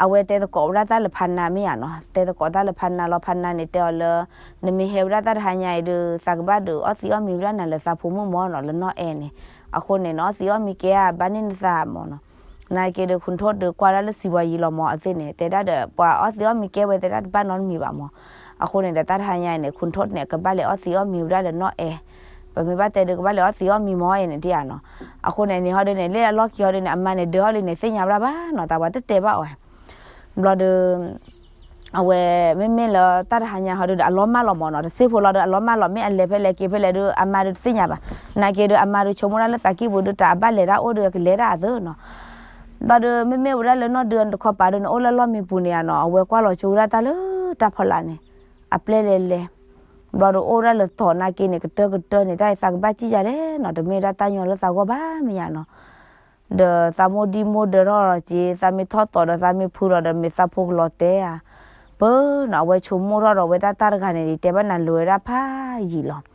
အဝဲတဲသကိးဝဲဒၣ်တၢ်လၢဖးနါမ့ၢ်ဧါနီၤ. တဲသကိးတၢ်လၢဖးနါလီၤ. ဖးနါန့ၣ်တဲအီၤလၢ နမ့ၢ်ဟဲဝဲဒၣ်တၢ်တဟါညါအံၤဒီး သးကဘၣ်ဒီးအီၣ်သံးအီၣ်မံၤဝဲဒၣ်နၤလၢသးဖိမုၣ်မၢ်နီၤ လၢနီၢ်အဲၣ်န့ၣ်. အဃိန့ၣ် နအီၣ်သံးအီၣ်မံၤကဲဧါ ဘၣ်န့ၢ်နသးမၢ်နီၤ. နာ်က့ဒီး ခိၣ်ထိၣ်ဒီးကွၢ်ဒၣ်လၢစံးဝါယံၤလီၤမၢ် အသ့ၣ်န့ၣ် တဲဒၣ်ဒီး ပှၤအီၣ်သံးအီၣ်မံၤကဲဝဲ တဲဒၣ်တဘၣ်နီတမံၤဘၣ်မၢ်. အဃိန့ၣ်ဒီး တၢ်တဟါညါအံၤန့ၣ် ခိၣ်ထိၣ်န့ၣ် ကဘၣ်လဲၤအီၣ်သံးအီၣ်မံၤဝဲဒၣ်လၢနီၢ်အဲၣ်. ပမ့ၢ်ဘၣ်တဲဒီး ကဘၣ်လဲၤအီၣ်သံးအီၣ်မံၤမၢ် ယဲန့ၣ်ထံၣ်ဧါနီၤ. အဃိန့ၣ် န့ၣ်ဟီဒုန့ၣ် လၢအလီၢ်ခံဟီဒုန့ၣ် အမါန့ၣ် ဒၢဟီဒုန့ၣ် သ့ၣ်ညါဝဲဒၣ်ဘၣ်နီၤ တၢ်ပှၤတတဲဘၣ်အီၤ. ဘျီဒီး အဝဲ မ့မ့ၢ်လၢတၢ်တဟါညါဟီဒုဒီး အလီၤမၢ်လီၤမၢ်နီၤ. တစ့ဖိလီၤဒီး အလီၤမၢ်လီၤ မ့ၢ်အလဲၤဖဲလဲၣ်က့ၤဖဲလဲၣ်ဒီး အမါဒုတသ့ၣ်ညါဘၣ်. နာ်က့ဒီး အမါဒုဆိကမိၣ်ဒၣ်လၢသးကံၢ်ပူၤဒု တၢ်အဘၣ်လဲၤဒၣ်အိၣ်ဒီး ကလဲၤဒၣ်အသးနီၤ. ဘျီဒီး မ့မ့ၢ်ဝဲဒၣ်လၢနီၢ်ဒုတခီပၤဒုန့ၣ် အိၣ်လၢလီၢ်မံပူၤန့ၣ်ဧါနီၤ အဝဲကွၢ်လီၤကၠိဝဲဒၣ်တၢ်လၢတၢ်ဖီလာ်န့ၣ် အပျဲၢ်လဲၤလဲၤ ဘျီဒီးအိၣ်ဝဲဒၣ်လၢတီၤနာ်က့န့ၣ် ကတၢၢ်ကတၢၢ်န့ၣ် တၢ်အံၤသးကဘၣ်စံၣ်ယၤလဲၣ်နီၤ, တမ့ၢ်ဝဲဒၣ်တၢ်ညီလၢသးဂီၢ်ဘၣ်မ့ၢ်ယါနီၤ. ဒီးသးမိၢ်ဒံမိၢ်ဒၢးထီၣ်လီၤက့, သးမ့ၢ်ထီၣ်တီၤဒီးသးမ့ၢ်ဖုလီၤဒီး မ့ၢ်သးဖိကလီၤတဲဧါ, ပၢနီၤ, အဝဲဆိကမိၣ်ထီၣ်ဒီး အဝဲတၢ်တဂၤန့ၣ် တဲဘၣ်နၤလၢၤဝဲဒၣ်ဖးယံာ်လီၤ.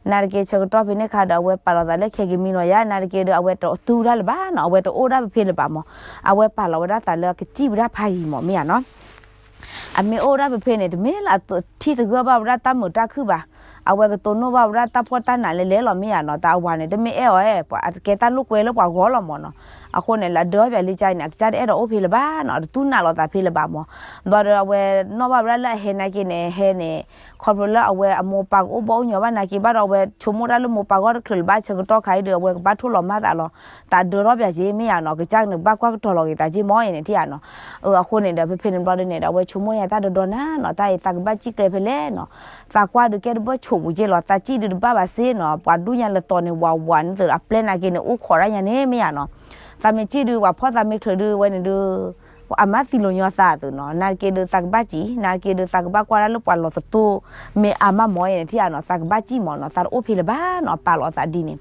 နာ်တက့ ဆၢကတီၢ်ဖဲန့ၣ်ခါဒီး အဝဲပာ်လီၤသးလၢခဲက့ၤမံနီၤယါ, နာ်တက့ဒီး အဝဲတတူၢ်ဝဲဒၣ်လၢၤဘၣ်နီၤ, အဝဲတအိၣ်ဒၣ်ဖဲဖဲလၢၤဘၣ်မး, အဝဲပာ်လီၤဝဲဒၣ်သးလၢအကစံၣ်ဝဲဒၣ်ဖးယံာ်မး မ့ၢ်ယါနီၤ. အမ့ၢ်အိၣ်ဝဲဒၣ်ဖဲဖဲန့ၣ် တမ့ၢ်လၢအထံၣ်သဂၢၢ်ဘၣ်ဝဲဒၣ်တၢ်မုာ်တၢ်ခုၣ်ဘၣ်, အဝဲကတိၤနိၣ်ဘၣ်ဝဲဒၣ်တၢ်ဖှီၣ်တၢ်နးလဲလဲလီၤ မ့ၢ်ယါနီၤ, တၢ်အဝၤန့ၣ် တမ့ၢ်အဲၣ်အီၤအဲၣ်, ပှၤအကဲတၢ်လိာ်ကွဲလၢပှၤဂီၢ်လီၤမးနီၤ. အဃိန့ၣ် လၢအဒၢအီၣ်ပၠးလံကါအံၤန့ၣ် အကစၢ်တအဲၣ်ဒိးအိၣ်ဖဲလၢၤဘၣ်နီၤ, တတူၢ်နးလီၤသးဖဲလၢၤဘၣ်မး. ဘျီဒီးအဝဲနီၣ်ဘၣ်ဝဲဒၣ်လၢအဟဲနာ်က့န့ၣ် ဟဲန့ၣ် ခီဖျိလၢအဝဲအမိၢ်ပၢ်ကအိၣ်ဘၣ်အိၣ်ညီဘၣ်နာ်က့ဘၣ်ဒီး အဝဲဆိကမိၣ်တၢ်လၢမိၢ်ပၢ်ဂီၢ်တချုးလၢၤဘၣ် ဆၢကတီၢ်ခါအံၤဒီး အဝဲကဘၣ်ထိၣ်လီၤမၢ်သးလီၤ, တၢ်ဒၢထီၣ်ပၠးက့ မ့ၢ်ယါနီၤ, ကစၢ်န့ၣ်ဘၣ်ကွၢ်ကတီၤလီၤက့ၤသးက့မးအံၤန့ၣ် ထံၣ်ယါနီၤ. အဃိန့ၣ်ဒီး ဖဲဖဲန့ၣ်ဘျီဒုန့ၣ်ဒီး အဝဲဆိကမိၣ်ယါတၢ်ဒီဒီနၤနီၤ, တၢ်အံၤသးကဘၣ်စံၣ်ကျဲဖဲလဲၣ်နီၤ, သးကွၢ်ဒုးကဲတဘၣ်ဆိးပူၤက့လီၤ, သးစံၣ်ဒုးတဘၣ်ဘၣ်စ့နီၤ, ပှၤဒူၣ်ညါလၢတီၤန့ၣ် ဝးဝးန့ၣ်သုးအပျဲၢ်နာ်က့န့ၣ် အိၣ်ခိးဒၣ်ညါန့ၣ် မ့ၢ်ယါနီၤ. သးမ့ၢ်စံၣ်ဒုး ပှၤဖီၣ်သးမ့ၢ်ချုးဒုး ဝဲန့ၣ်ဒုး အမါသံလိာ်ညီသးသုးနီၤ, နာ်က့ဒုးသးကဘၣ်စံၣ်, နာ်က့ဒုးသးကဘၣ်ကွၢ်ဒၣ်လၢပှၤလီၤသတိၢ် မ့ၢ်အါမးမးအံၤန့ၣ် ထံၣ်ယါနီၤ, သးကဘၣ်စံၣ်မးနီၤ, သးတအိၣ်ဖဲလၢၤဘၣ်နီၤ, ပာ်လီၤသးဒ်န့ၣ်.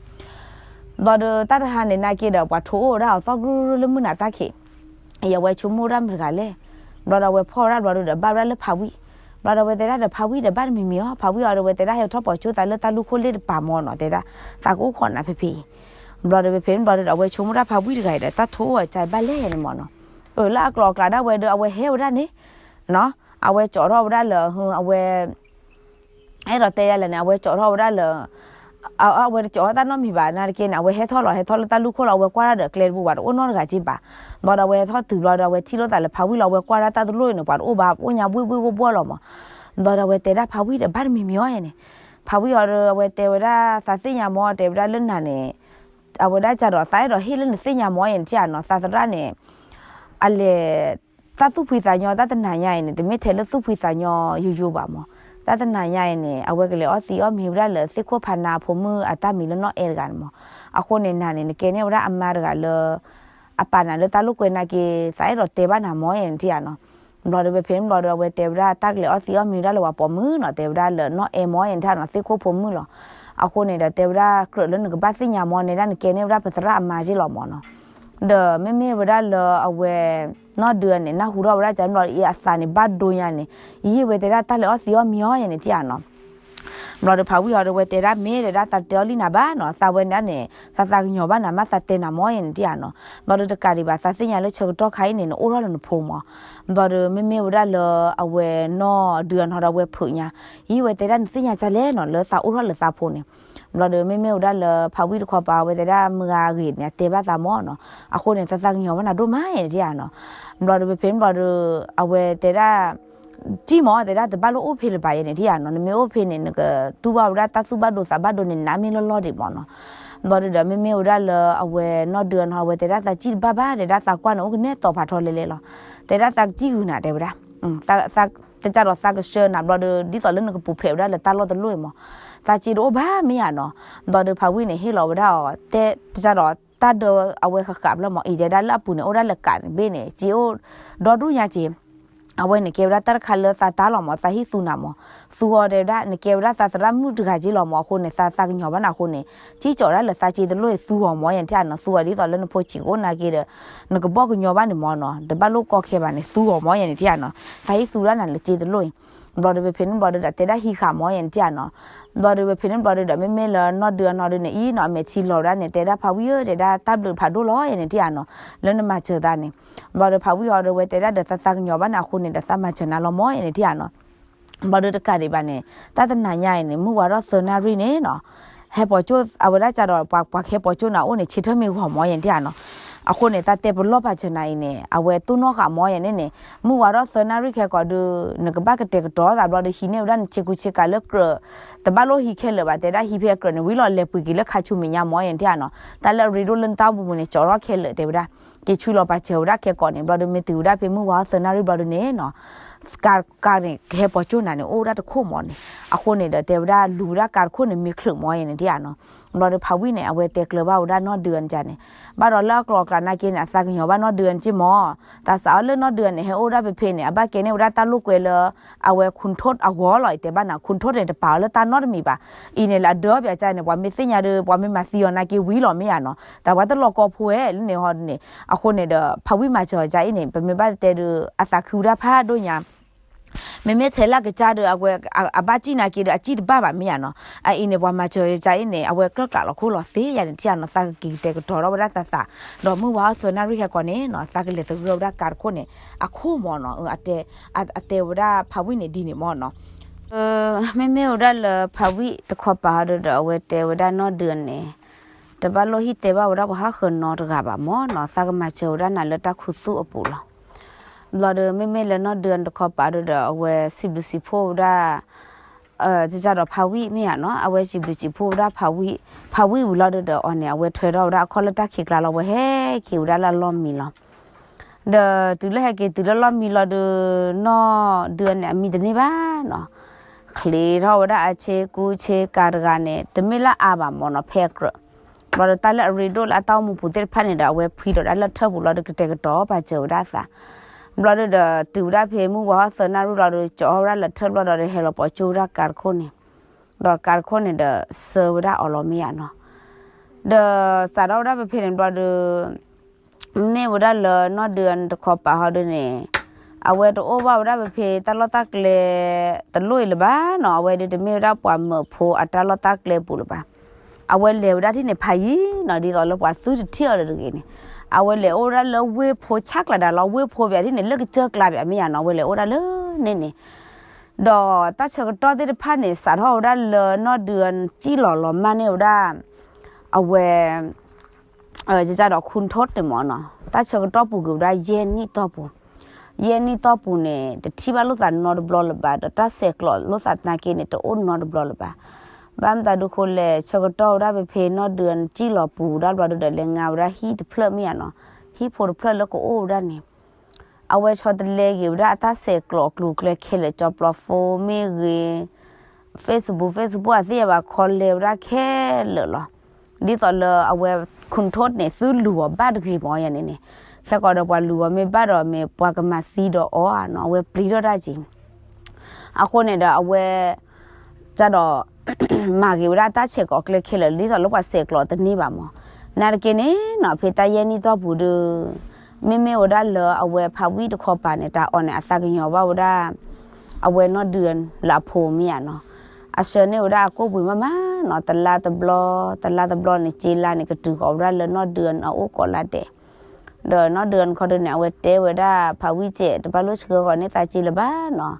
ဘျီဒီးတၢ်တဟါန့ၣ် နာ်က့ဒီး ပှၤထိအိၣ်ဝဲဒၣ်အီၤသီၣ်ကရူၢ်လၢမုၢ်နၤတၢ်ခံး ယဝဲဆိကမိၣ်ဒၣ်မတၤတဂၤလဲၣ်. ဘျီဒီးအဝဲဖီၣ်ဝဲဒၣ်ဘျီဒီး ဘၣ်ဝဲဒၣ်လၢဖးဝံၣ်, ဘျီဒီးအဝဲတဲဒၣ်ဒီးဖးဝံၣ်ဒီးဘၣ်တမံၤမံၤအီၤ, ဖးဝံၣ်အီၤဒီး အဝဲတဲဒၣ်ဟဲထီၣ်ပိာ်ကၠိသးလၢတၢ်လူၢ်ခိၣ်လ့ၣ်တပၤမးနီၤ, တဲဒၣ် သးကအိၣ်ခိးနၤဖဲဖဲအံၤ. ဘျီဒီးဖဲဖဲန့ၣ်ဘျီဒီး အဝဲဆိကမိၣ်ဒၣ်ဖးဝံၣ်တဂၤအံၤဒီး တၢ်ထိအိၣ်အကါဘၣ်လဲၣ်န့ၣ်မးနီၤ. လၢအကျိၤအကျဲဒၣ်ဝဲဒီး အဝဲဟဲဝဲဒၣ်န့ၣ် အဝဲကၠီထီၣ်ဝဲဒၣ်လၢ အဝဲ အဲၣ်ဒိးတဲယါလဲၣ်န့ၣ် အဝဲကၠီထီၣ်ဝဲဒၣ်လၢ အဝဲတကၠီထီၣ်တၢ်နီတမံၤဘၣ်, နာ်တက့န့ၣ် အဝဲဟဲထီၣ်လီၤ, ဟဲထီၣ်လၢတၢ်လူၢ်ခိၣ်လီၤ, အဝဲကွၢ်ဒၣ်ဒီးကျဲတပူၤ ပှၤတအိၣ်နီတဂၤက့ဘၣ်. ဘျီဒီးအဝဲဟဲထီၣ်တုၤဘျီဒီး အဝဲထံၣ်လိာ်သးလၢဖးဝံၣ်လီၤ, အဝဲကွၢ်ဒၣ်တၢ်တလိၣ်အံၤန့ၣ် ပှၤတအိၣ်ဘၣ်, အိၣ်ညါဘှ့ၣ်ဘှ့ၣ်ဘှီၣ်ဘှီၣ်လီၤမး. ဘျီဒီးအဝဲတဲဒၣ်ဖးဝံၣ်ဒီး ဘၣ်တမံၤမံၤအီၤန့ၣ်, ဖးဝံၣ်အီၤဒီး အဝဲတဲဝဲဒၣ် သးသ့ၣ်ညါမး, တဲဝဲဒၣ်လၢနၤန့ၣ် အဝဲဒၣ်ကဒီး သးအဲၣ်ဒိးဟ့ၣ်လၢနသ့ၣ်ညါမးအံၤန့ၣ် ထံၣ်ယါနီၤ, သးသရၣ်န့ၣ် အလဲၤ တၢ်သူၣ်ဖှံသးညီ တၢ်တနၤညါအံၤန့ၣ် တမ့ၢ်ထဲလၢသူၣ်ဖှံသးညီယိယိဘၣ်မး. တၢ်တနၤညါအံၤန့ၣ် အဝဲကလဲၤအီၣ်သံးအီၣ်မံၤဝဲဒၣ်လၢ သ့ၣ်ခိၣ်ဖးနါအဖိမုၣ်အတၢ်မံၤလၢနီၢ်အဲၣ်တဂၤန့ၣ်မး. အဃိန့ၣ် နၤန့ၣ် နကဲန့ၢ်ဝဲဒၣ်အမါတဂၤလၢ အပာ်နၤလၢတၢ်လိာ်ကွဲနာ်က့ သးအဲၣ်ဒိးတဲဘၣ်နၤမးအံၤန့ၣ် ထံၣ်ယါနီၤ. ဘျီဒီးဖဲဖဲန့ၣ်ဘျီဒီး အဝဲတဲဝဲဒၣ် တၢ်ကလဲၤအီၣ်သံးအီၣ်မံၤဝဲဒၣ်လၢပှၤပိာ်မုၣ်နီၤ, တဲဝဲဒၣ်လၢနီၢ်အဲၣ်မးအံၤန့ၣ် ထံၣ်ယါနီၤ, သ့ၣ်ခိၣ်ဖိမုၣ်လီၤ. အဃိန့ၣ်ဒီး တဲဝဲဒၣ်ကြၢးလၢနကဘၣ်သ့ၣ်ညါမးန့ၣ်ဒၣ် နကဲန့ၢ်ဝဲဒၣ်ပသရၣ်အမါက့လီၤမးနီၤ. ဒီးမ့မ့ၢ်ဝဲဒၣ်လၢအဝဲ နီၢ်ဒုးန့ၣ် နၢ်ဟူထီၣ်ဝဲဒၣ်ကန့ၣ်ဘျီဒီး အသးန့ၣ်ဘၣ်ဒိညါန့ၣ် ယဟ့ၣ်ဝဲတဲဒၣ်တၢ်လဲၤအီၣ်သံးအီၣ်မံၤအီၤယဲန့ၣ် ထံၣ်ယါနီၤ. ဘျီဒီးဖးဝံၣ်အီၤဒီး အဝဲတဲဒၣ် မ့ၢ်တဲဒၣ် သးတဲအီၤလံနၤဘၣ်နီၤ, သးဝဲန့ၣ်န့ၣ် သးသးကညီၤဘၣ်နၤ မ့ၢ်သးတဲနၤမးယဲန့ၣ် ထံၣ်ယါနီၤ. ဘျီဒီးတကးဒံးဘၣ် သးသ့ၣ်ညါလၢဆၢကတီၢ်ခါအံၤန့ၣ် နအိၣ်ထီၣ်လၢနဖိမး. ဘျီဒီးမ့မ့ၢ်ဝဲဒၣ်လၢအဝဲနီၢ်ဒုးအနီၤဒီး အဝဲဖုးညါ ယဟ့ၣ်ဝဲတဲဒၣ် နသ့ၣ်ညါကလဲၣ်နီၤ လၢသးအိၣ်ထီၣ်လၢသးဖိန့ၣ်. ဘျီဒီးမ့မ့ၢ်ဝဲဒၣ်လၢဖးဝံၣ်တခီပၤ အဝဲတဲဒၣ် မုၢ်ဂၤအဂ့ၤန့ၣ် အတဲဘၣ်သးမးနီၤ. အဃိန့ၣ် သးသးကညီၤဘၣ်နၤဒိၣ်မးယဲန့ၣ် ထံၣ်ယါနီၤ. ဘျီဒီးဖဲဖဲန့ၣ်ဘျီဒီး အဝဲတဲဒၣ် တံၢ်မး တဲဒၣ် တဘၣ်လိၣ်အိၣ်ဖဲလၢၤဘၣ်ယဲန့ၣ် ထံၣ်ယါနီၤ, နမ့ၢ်အိၣ်ဖဲန့ၣ် နကတူၢ်ဘၣ်ဝဲဒၣ်တၢ်သူၣ်ဘၣ်ဒိသးဘၣ်ဒိန့ၣ် နမ့ၢ်လီၢ်လီၢ်ဒံးမးနီၤ. ဘျီဒီးမ့မ့ၢ်ဝဲဒၣ်လၢအဝဲနီၢ်ဒုးအနီၤ အဝဲတဲဒၣ် သးစံၣ်တဘၣ်ဘၣ် တဲဒၣ် သးကွၢ်န့ၣ် အိၣ်ကနဲၣ်တီၤဖးထီလဲလဲလီၤ. တဲဒၣ် သးကစံၣ်ဂုာ်နၤ တဲဝဲဒၣ် သး တကးဒီးသးကဆှၢနၤ ဘျီဒီး ဒ်သိးလၢနကပူၤဖျဲးဝဲဒၣ်လၢတၢ်လီၢ်တလီၢ်အံၤမး, သးစ့တအိၣ်ဘၣ်မ့ၢ်ဧါနီၤ. ဘျီဒီးဖးဝံၣ်န့ၣ် ဟ့ၣ်လီၤဝဲဒၣ်အီၤ တဲ တကးဒီးတၢ်ဒၢအဝဲဃၣ်ဃၣ်ဘျီမး အံၤတဲဒၣ်လၢအပူၤန့ၣ် အိၣ်ဒၣ်လၢကးန့ၣ်ဘ့ၣ်န့ၣ် စ့အိၣ်ဒီဒူၣ်ညါက့ အဝဲန့ၣ်ကဲဝဲဒၣ်တၢ်တခါလၢသးတၢ်လီၤမး သးဟ့ၣ်သူနၤမး, သူအီၤတဲဝဲဒၣ် နကဲဝဲဒၣ်သးသရၣ်မုၣ်တဂၤက့လီၤမး အဃိန့ၣ် သးသးကညီၤဘၣ်နၤအဃိန့ၣ် ကံကီးဒၣ်လၢသးစ့တလိၣ်အံၤ သူအီၤမး ယဲန့ၣ် ထံၣ်ဧါနီၤ, သူအီၤဒ်သိးလၢနဖိဆံးကိးနာ်က့ဒီး နကဘီၣ်ကညီဘၣ်န့ၣ်မးနီၤ, တဘၣ်လိၣ်ကီခဲဘၣ်န့ၣ် သူအီၤမး ယဲန့ၣ် ထံၣ်ဧါနီၤ, သးဟ့ၣ်သူဒၣ်နၤလၢစ့တလိၣ်အံၤ. ဘျီဒီးဖဲဖဲန့ၣ်ဘျီဒီး တဲဒၣ်ဟံးဃာ်မး ယဲန့ၣ် ထံၣ်ဧါနီၤ. ဘျီဒီးဖဲဖဲန့ၣ်ဘျီဒီး မ့မ့ၢ်လၢနီၢ်ဒုးအနီၤဒုးန့ၣ် အံၤနီၤ အမဲာ်ထံလီၤဝဲဒၣ်န့ၣ် တဲဒၣ်ဖးဝံၣ်ဧၢ တဲဒၣ်တၢ်ဘျုးဖးဒိၣ်လီၤ ယဲန့ၣ် ထံၣ်ဧါနီၤ, လၢနမၤစၢၤသးန့ၣ်. ဘျီဒီးဖးဝံၣ်အီၤဒီး အဝဲတဲဒၣ်ဒီး သးသးကညီၤဘၣ်နၤအဃိန့ၣ်ဒီး သးမၤစၢၤနၤလီၤမး ယဲန့ၣ် ထံၣ်ဧါနီၤ. ဘျီဒီးတကးဒံးဘၣ်န့ၣ် တၢ်တနၤညါအံၤန့ၣ် မုၢ်ဝါထီၣ်သၢနၣ်ရံၣ်န့ၣ်နီၤ, ဟဲပိာ်ကၠိ အဝဲဒၣ်ကဒီး ပှၤကဟဲပိာ်ကၠိနၤအိၣ်န့ၣ် ဆ့ထၢၣ်မ့ၢ်ဂီၤမး ယဲန့ၣ် ထံၣ်ဧါနီၤ. အဃိန့ၣ် သးတဲပလီၢ်ပာ်စၢၤနၤအံၤန့ၣ် အဝဲတိၢ်နီၣ်ဃာ်မး ယဲန့ၣ်န့ၣ် မုၢ်ဝါထီၣ်သၢနၣ်ရံၣ်ခဲကိာ်ဒီး နကဘၣ်ကတဲာ်ကတီၤသးဘျီဒီး ဟံးန့ၢ်ဝဲဒၣ်နဆ့ကူဆ့ကၤလၢကြၢး တဘၣ်လိၣ်ဟံးခဲလၢာ်ဘၣ် တဲဒၣ် ဟံးဖဲအကြၢးန့ၣ် ဝံၤလီၤလဲၤပှ့ၤက့ၤလၢခါဆူမဲာ်ညါမး ယဲန့ၣ် ထံၣ်ဧါနီၤ. တၢ်လၢအရ့ဒိၣ်လၢနတၢ်အိၣ်မူပူၤန့ၣ် ကၠီထီၣ်ခဲလၢာ် တဲဝဲဒၣ် က့ၤဆူလီၤပာ်စၢၤဝဲဒၣ်ခဲကိာ်န့ၣ် ဘျီဒီး မ့ၢ်တုၤဝဲဒၣ်ဖဲမုၢ်ဝါထီၣ်သၢနၣ်ရံၣ်ဘျီဒီးန့ၣ်နီၤ ကါ ကါန့ၣ် ကဟဲပိာ်ကၠိနၤန့ၣ် အိၣ်ဝဲဒၣ်တခိၣ်မးန့ၣ်. အဃိန့ၣ်ဒီးတဲဝဲဒၣ်လူၤဝဲဒၣ်ကၤတခိၣ်န့ၣ် မ့ၢ်ချုးမၢ်ယဲန့ၣ်ဒ်ဧါနီၤ. ဘျီဒီးဖးဝံၣ်န့ၣ် အဝဲတဲကျၢၤဘၣ်ဝဲဒၣ်နီၢ်ဒုးန့ၣ်န့ၣ်, ဘၣ်ဒီးလၢအကျိၤအကျဲနာ်က့န့ၣ် အသးကညီၤဘၣ်နီၢ်ဒုးန့ၣ်က့မၢ်, သးစးအီၤလၢနီၢ်ဒုးန့ၣ် ဟဲအိၣ်ဒၣ်ဖဲဖဲန့ၣ် အဘၣ်ကဲန့ၢ်ဝဲဒၣ်တၢ်လိာ်ကွဲလၢ အဝဲ ခူၣ်ထိၣ် အဂီၢ်လီၤ. ယတဲဘၣ်နၤ ခူၣ်ထိၣ်န့ၣ် တပာ်အီၤလၢတၢ်နီတမံၤဘၣ်. အံၤန့ၣ် လၢအဒၢဘၣ်ကန့ၣ် ပှၤမ့ၢ်သ့ၣ်ညါဒီး ပှၤမ့ၢ်မၤသံအီၤနာ်က့ဝံၤလီၤမ့ၢ်ဧါနီၤ. တၢ်ပှၤတလီၤကီဖိဝဲလၢန့ၣ်ဟီန့ၣ်, အဃိန့ၣ်ဒီး ဖးဝံၣ်မၤစၢၤအီၤဒ်အံၤန့ၣ် ပမ့ၢ်ဘၣ်တဲဒီး အသးခုဝဲဒၣ်ဖးဒိၣ်ညါ မ့မ့ၢ်ထဲလၢကစၢ်ဒီး အဝဲ အဘၣ်စံၣ်နာ်က့ဒီး အစံၣ်တဘၣ်ဘၣ်မ့ၢ်ဧါနီၤ. အအံၤန့ၣ် ပှၤမၤစၢၤအီၤဒ်အံၤန့ၣ် အဝဲကြၢးကျးလီၤခိၣ်လီၤသ့ယၤန့ၣ် ထံၣ်ဧါနီၤ, သးကက့ၤကတဲာ်ကတီၤထီၣ်ဝဲဒၣ်သးသး, ဒီးမုၢ်ဝါဟီၣ်သၢနၣ်ရံၣ်ဟဲကီးန့ၣ်နီၤ သးကလဲၤသဂၢၢ်ဝဲဒၣ်ကၤတခိၣ်န့ၣ် အခိၣ်မၢ်နီၤ. အတဲဝဲဒၣ်ဖးဝံၣ်န့ၣ်ဒ်န့ၣ်မၢ်နီၤ. မ့မ့ၢ်ဝဲဒၣ်လၢဖးဝံၣ်တခီပၤဟီဒီး အဝဲတဲဝဲဒၣ်နီၢ်ဒုးန့ၣ် တဘၣ်လိၣ်ဟံၣ်တဲဘၣ်ဝဲဒၣ်ပှၤဟီၣ်ဃၢၤနီတဂၤဘၣ်မၢ်နီၤ, သးကမၤစၢၤဝဲဒၣ်နၤလၢတၢ်ခူသူၣ်အပူၤလီၤ. ဘျီဒီး မ့မ့ၢ်လၢနီၢ်ဒုးတခီပၤဒီး အဝဲစံးဘျုးစံးဖှိၣ်ဝဲဒၣ် ကစၢ်ဒီးဖးဝံၣ်မ့ၢ်ဧါနီၤ, အဝဲစံးဘျုးစံးဖှိၣ်ဝဲဒၣ်ဖးဝံၣ်, ဖးဝံၣ်ဝံၤလီၤဒီး အီၤန့ၣ် အဝဲထွဲထီၣ်ဝဲဒၣ်အခီၣ်လၢတၢ်ခံးကျါလီၤ, အဝဲဟဲက့ၤဝဲဒၣ်လၢအလီၢ်မံလီၤ. ဒီးတုၤလၢဟဲက့ၤတုၤလၢလီၢ်မံလီၤဒီး နီၢ်ဒုးန့ၣ် အမံတန့ၢ်ဘၣ်နီၤ, ချ့ထီၣ်ဝဲဒၣ်အဆ့ကူဆ့ကၤတဂၤန့ၣ် တမ့ၢ်လၢအါဘၣ်မၢ်နီၤ, ဖဲအကြၢး ဘျီဒီးတၢ်လၢအရ့ဒိၣ်လၢအတၢ်အိၣ်မူပူၤသ့ၣ်တဖၣ်န့ၣ်ဒီး အဝဲဖှံလီၤဒၣ်လၢထၢၣ်ပူၤလီၤဒီး ကတဲာ်ကတီၤပာ်စၢၤဝဲဒၣ်အသး. ဘျီဒီး တုၤဝဲဒၣ်ဖဲမုၢ်ဝါဟီၣ်သၢနၣ်ရံၣ်လီၤဒီး ကၠီအီၣ်ဝဲဒၣ်လၢထၢၣ်ဘျီဒီး ဟဲလီၤပိာ်ကၠိဝဲဒၣ်ကၤတခိၣ်န့ၣ်, ဒီးကၤတခိၣ်န့ၣ်ဒီး ဆှၢဝဲဒၣ်အီၤလီၤမ့ၢ်ဧါနီၤ. ဒီးစးထီၣ်ဝဲဒၣ်ဖဲဖဲန့ၣ်ဘျီဒီး မ့ၢ်ဝဲဒၣ်လၢနီၢ်ဒုးတခီပၤဟီဒုးန့ၣ် အဝဲတအိၣ်ဘၣ်ဝဲဒၣ်ဖဲဖဲတၢ်လီၢ်တၢ်ကျဲ တလိၣ်အံၤလၢၤဘၣ်နီၤ, အဝဲဒုးတမ့ၢ်ဝဲဒၣ်ပှၤမၢဖိအတၢ်လီၢ်တၢ်ကျဲပူၤလၢၤဘၣ်. အဝဲလဲၤဝဲဒၣ်ထံၣ်န့ၣ်ဖးယံၤနီၤ, ဒ်သိးလၢပှၤသုတထံၣ်အီၤလၢတဂ့ၤန့ၣ်, အဝဲလဲၤအိၣ်ဝဲဒၣ်လၢဝ့ၢ်ဖိဆၣ်ကျါဒါလီၤ, ဝ့ၢ်ဖိဘၣ်ထံၣ်န့ၣ် လၢကစၢၢ်ကျါဘၣ်မ့ၢ်ဧါနီၤ, အဝဲလဲၤအိၣ်ဒၣ်လၢန့ၣ်န့ၣ် ဒီးတၢ်ဆၢကတီၢ်သ့ၣ်တဖၣ်န့ၣ် စးထီၣ်ဝဲဒၣ်လၢနီၢ်ဒုးစံၣ်လီၤလီၤမၢ်န့ၢ်ဝဲဒၣ် အဝဲ ကစၢ်ဒီးခူၣ်ထိၣ်န့ၣ်မၢ်နီၤ, တၢ်ဆၢကတီၢ်ပူၤက့ၤဝဲဒၣ်ယဲၢ်နံၣ်တီၢ်ပူၤ, ယဲၢ်နံၣ်တီၢ်ပူၤန့ၣ် တထံၣ်ဘၣ်လိာ်သးနီတဘျီလၢၤဘၣ်, ဒီးတၢ်ဆဲးကျိးလိာ်သးသနာ်က့န့ၣ် တအိၣ်နီတဘျီလၢၤဘၣ်. ဘၣ်မတၤဒုးဃိလဲၣ်, ဆၢကတီၢ်ဝဲဒၣ်ဖဲဖဲနီၢ်ဒုးစံၣ်လီၤပူၤဒၣ်ဘျီဒုးဒီး လဲၤငါဝဲဒၣ်ဟံၣ်တဖျၢၣ်မ့ၢ်ဧါနီၤ, ဟံၣ်ဖိတဖျၢၣ်လၢကအိၣ်ဝဲဒၣ်န့ၣ် အဝဲဆီတလဲက့ၤဝဲဒၣ်အတၢ်ဆဲးကျိးအကျိၤအကျဲခဲလၢာ်, ကၠီပျီ phone မ့ၢ်ဂ့ၤ, Facebook, Facebook အသ့ၣ်ညါဘၣ် ခီလဲဝဲဒၣ်ခဲလၢာ်လီၤ. ဒ်သိးလၢအဝဲခူၣ်ထိၣ်န့ၣ် သုလူၤအီၤဘၣ်တဂ့ၤမၢ်ယၤန့ၣ်န့ၣ်, ခဲကီးဒီးပှၤလူၤအီၤမ့ၢ်ဘၣ်ဒီး မ့ၢ်ပှၤကမၤသံဒီးအီၤဧါနီၤ, အဝဲပျံၤထီၣ်တၢ်က့ၤ အဃိန့ၣ်ဒီးအဝဲ ကဒီး မၤဂ့ၤဝဲဒၣ်တၢ်ဆဲးကျိးအကျဲခဲလၢာ် ဒ်သိးလၢပှၤဆဲးကျိးတန့ၢ်ဘၣ်မၢ်. နာ်သက့န့ၣ်နီၤ ဖဲတၢ်ယဲၢ်နံၣ်တီၢ်ပူၤဒီး မ့မ့ၢ်ဝဲဒၣ်လၢအဝဲဖးဝံၣ်တခီပၤန့ၣ် တၢ်အီၣ်န့ၣ် အသးကညီၤဘၣ်ဝဲဒၣ် အဝဲနီၢ်ဒုးလၢအဖိမ့ၢ်ဧါနီၤ. အဆှၢန့ၢ်ဝဲဒၣ်အကိၣ်ပှ့ၤမးမးနီၤ, တလါတဘျီ တလါတဘျီန့ၣ် စ့လါန့ၣ် ကတုၤဃီၤဝဲဒၣ်လၢနီၢ်ဒုးအအိၣ်ကိးလါဒဲး ဒီးနီၢ်ဒုးခီဒုးန့ၣ် အဝဲတဲဝဲဒၣ်ဖးဝံၣ်စဲး တဘၣ်လိၣ်ဆှၢဃီၤန့ၢ်သးစ့လၢၤဘၣ်နီၤ,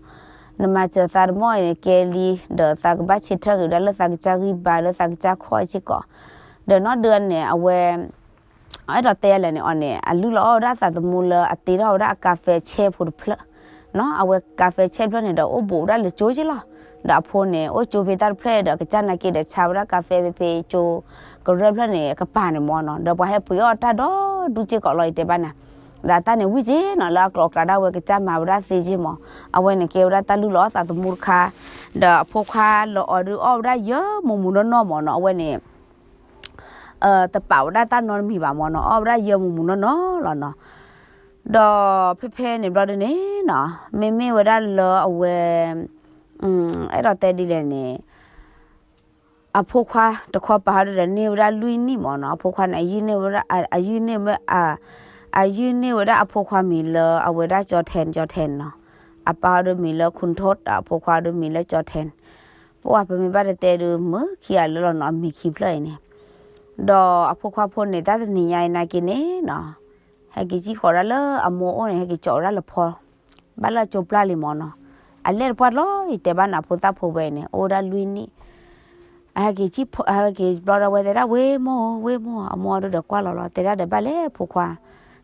နမၤစၢၤသးတမီၢ်အံၤန့ၣ် ကဲလံ, ဒီးသးကဘၣ်ဆ့ထၢက့ၤဝဲဒၣ်လၢသးကစၢ်ဂံၢ်ဘါလၢသးကစၢ်ခီၣ်စ့ၢ်ကီး. ဒီးနီၢ်ဒုးန့ၣ် အဝဲ အဲၣ်ဒိးတဲလဲၣ်န့ၣ် အီၤန့ၣ် အလုၢ်လီၤအီၣ်ဝဲဒၣ်သးသမူလၢအတ့ထီၣ်ဝဲဒၣ်အကါဖဲဆဲဖိတဖျၢၣ်နီၤ, အဝဲကါဖဲဆဲတဖျၢၣ်န့ၣ်ဒီး အိၣ်ဘူးဝဲဒၣ်လၢကၠိက့လီၤ. ဒီးအဖိန့ၣ် အိၣ်ကၠိဖဲတၢ်တဖျၢၣ်ဒီး ကစၢ်နာ်က့ဒီး ဆါဝဲဒၣ်ကါဖဲဖဲဖဲကၠိကရၢၢ်ဖျၢၣ်န့ၣ် ကပၤန့ၣ်မၢ်နီၤ, ဒီးပှၤဟဲပှ့ၤအီၣ်တၢ်ဒီဒူၣ်စ့ၢ်ကီးလီၤ ယတဲဘၣ်နၤ. ဒီးတၢ်န့ၣ်ဝံၣ်က့နီၤ လၢအကျိၤအကျဲဒၣ်ဝဲကစၢ်မၤဝဲဒၣ်သ့က့မၢ်. အဝဲန့ၣ်ကဲဝဲဒၣ်တၢ်လုၢ်လီၤအီၣ်သးသမူတခါ, ဒီးအဖိခွါလၢအီၤဒုးအီၣ်ဝဲဒၣ်ယၢမူးမူးနီၢ်နီၢ်မၢ်နီၤ, အဝဲန့ၣ် တပာ်ဝဲဒၣ်တၢ်နီတမံၤဘၣ်မၢ်နီၤ, အီၣ်ဝဲဒၣ်ယၢမူးမူးနီၢ်နီၢ်လီၤနီၤ. ဒီးဖဲဖဲန့ၣ်ဘျီဒုးန့ၣ်နီၤ မ့မ့ၢ်ဝဲဒၣ်လၢအဝဲ အဲၣ်ဒိးတဲဒ်လဲၣ်န့ၣ် အဖိခွါတခီပၤဟီဒုးဒီးန့ၢ်ဝဲဒၣ်လွံၢ်နံၣ်မၢ်နီၤ, အဖိခွါန့ၣ် အယုၢ်န့ၢ်ဝဲဒၣ် အယုၢ်န့ၢ်ဝဲ အယုၢ်န့ၢ်ဝဲဒၣ်အဖိခွါမံၤလၢအဝဲဒၣ်ကၠီထဲၣ် ကၠီထဲၣ်နီၤ, အပၢ်ဟီဒုးမံၤလၢခူၣ်ထိၣ် အဖိခွါဒုးမံၤလၢကၠီထဲၣ်. ပဝဲပမ့ၢ်ဘၣ်တတဲဒုး မုၢ်ခံဂၤလၢလီၤနီၤ အမံၤခံဖျၢၣ်အံၤန့ၣ် ဒီးအဖိခွါဖိန့ၣ် တၢ်တနံၤညါအံၤနာ်က့န့ၣ်နီၤ ဟဲက့ၤစံၣ်ဃီၤဒၣ်လၢအမိၢ်အိၣ်န့ၣ် ဟဲက့ၤကၠီဝဲဒၣ်လၢဖီ ဘၣ်လၢအကၠိပျၢ်လံမၢ်နီၤ. အလဲၢ်တပှၢ်တလီၤ ယတဲဘၣ်နၤဖိသၣ်ဖိဝဲအံၤန့ၣ် အိၣ်ဝဲဒၣ်လွံၢ်နံၣ်. အဟဲက့ၤစံၣ်ဖီ အဟဲက့ၤဘျီဒီးဝဲတဲဒၣ် ဝ့ၢ်မိၢ်ဧၢ ဝ့ၢ်မိၢ်ဧၢ, အမိၢ်ဒုးဒီးကွၢ်လီၤလီၤ တဲဒၣ်ဒီး ဘၣ်လဲၣ်ဖိခွါ,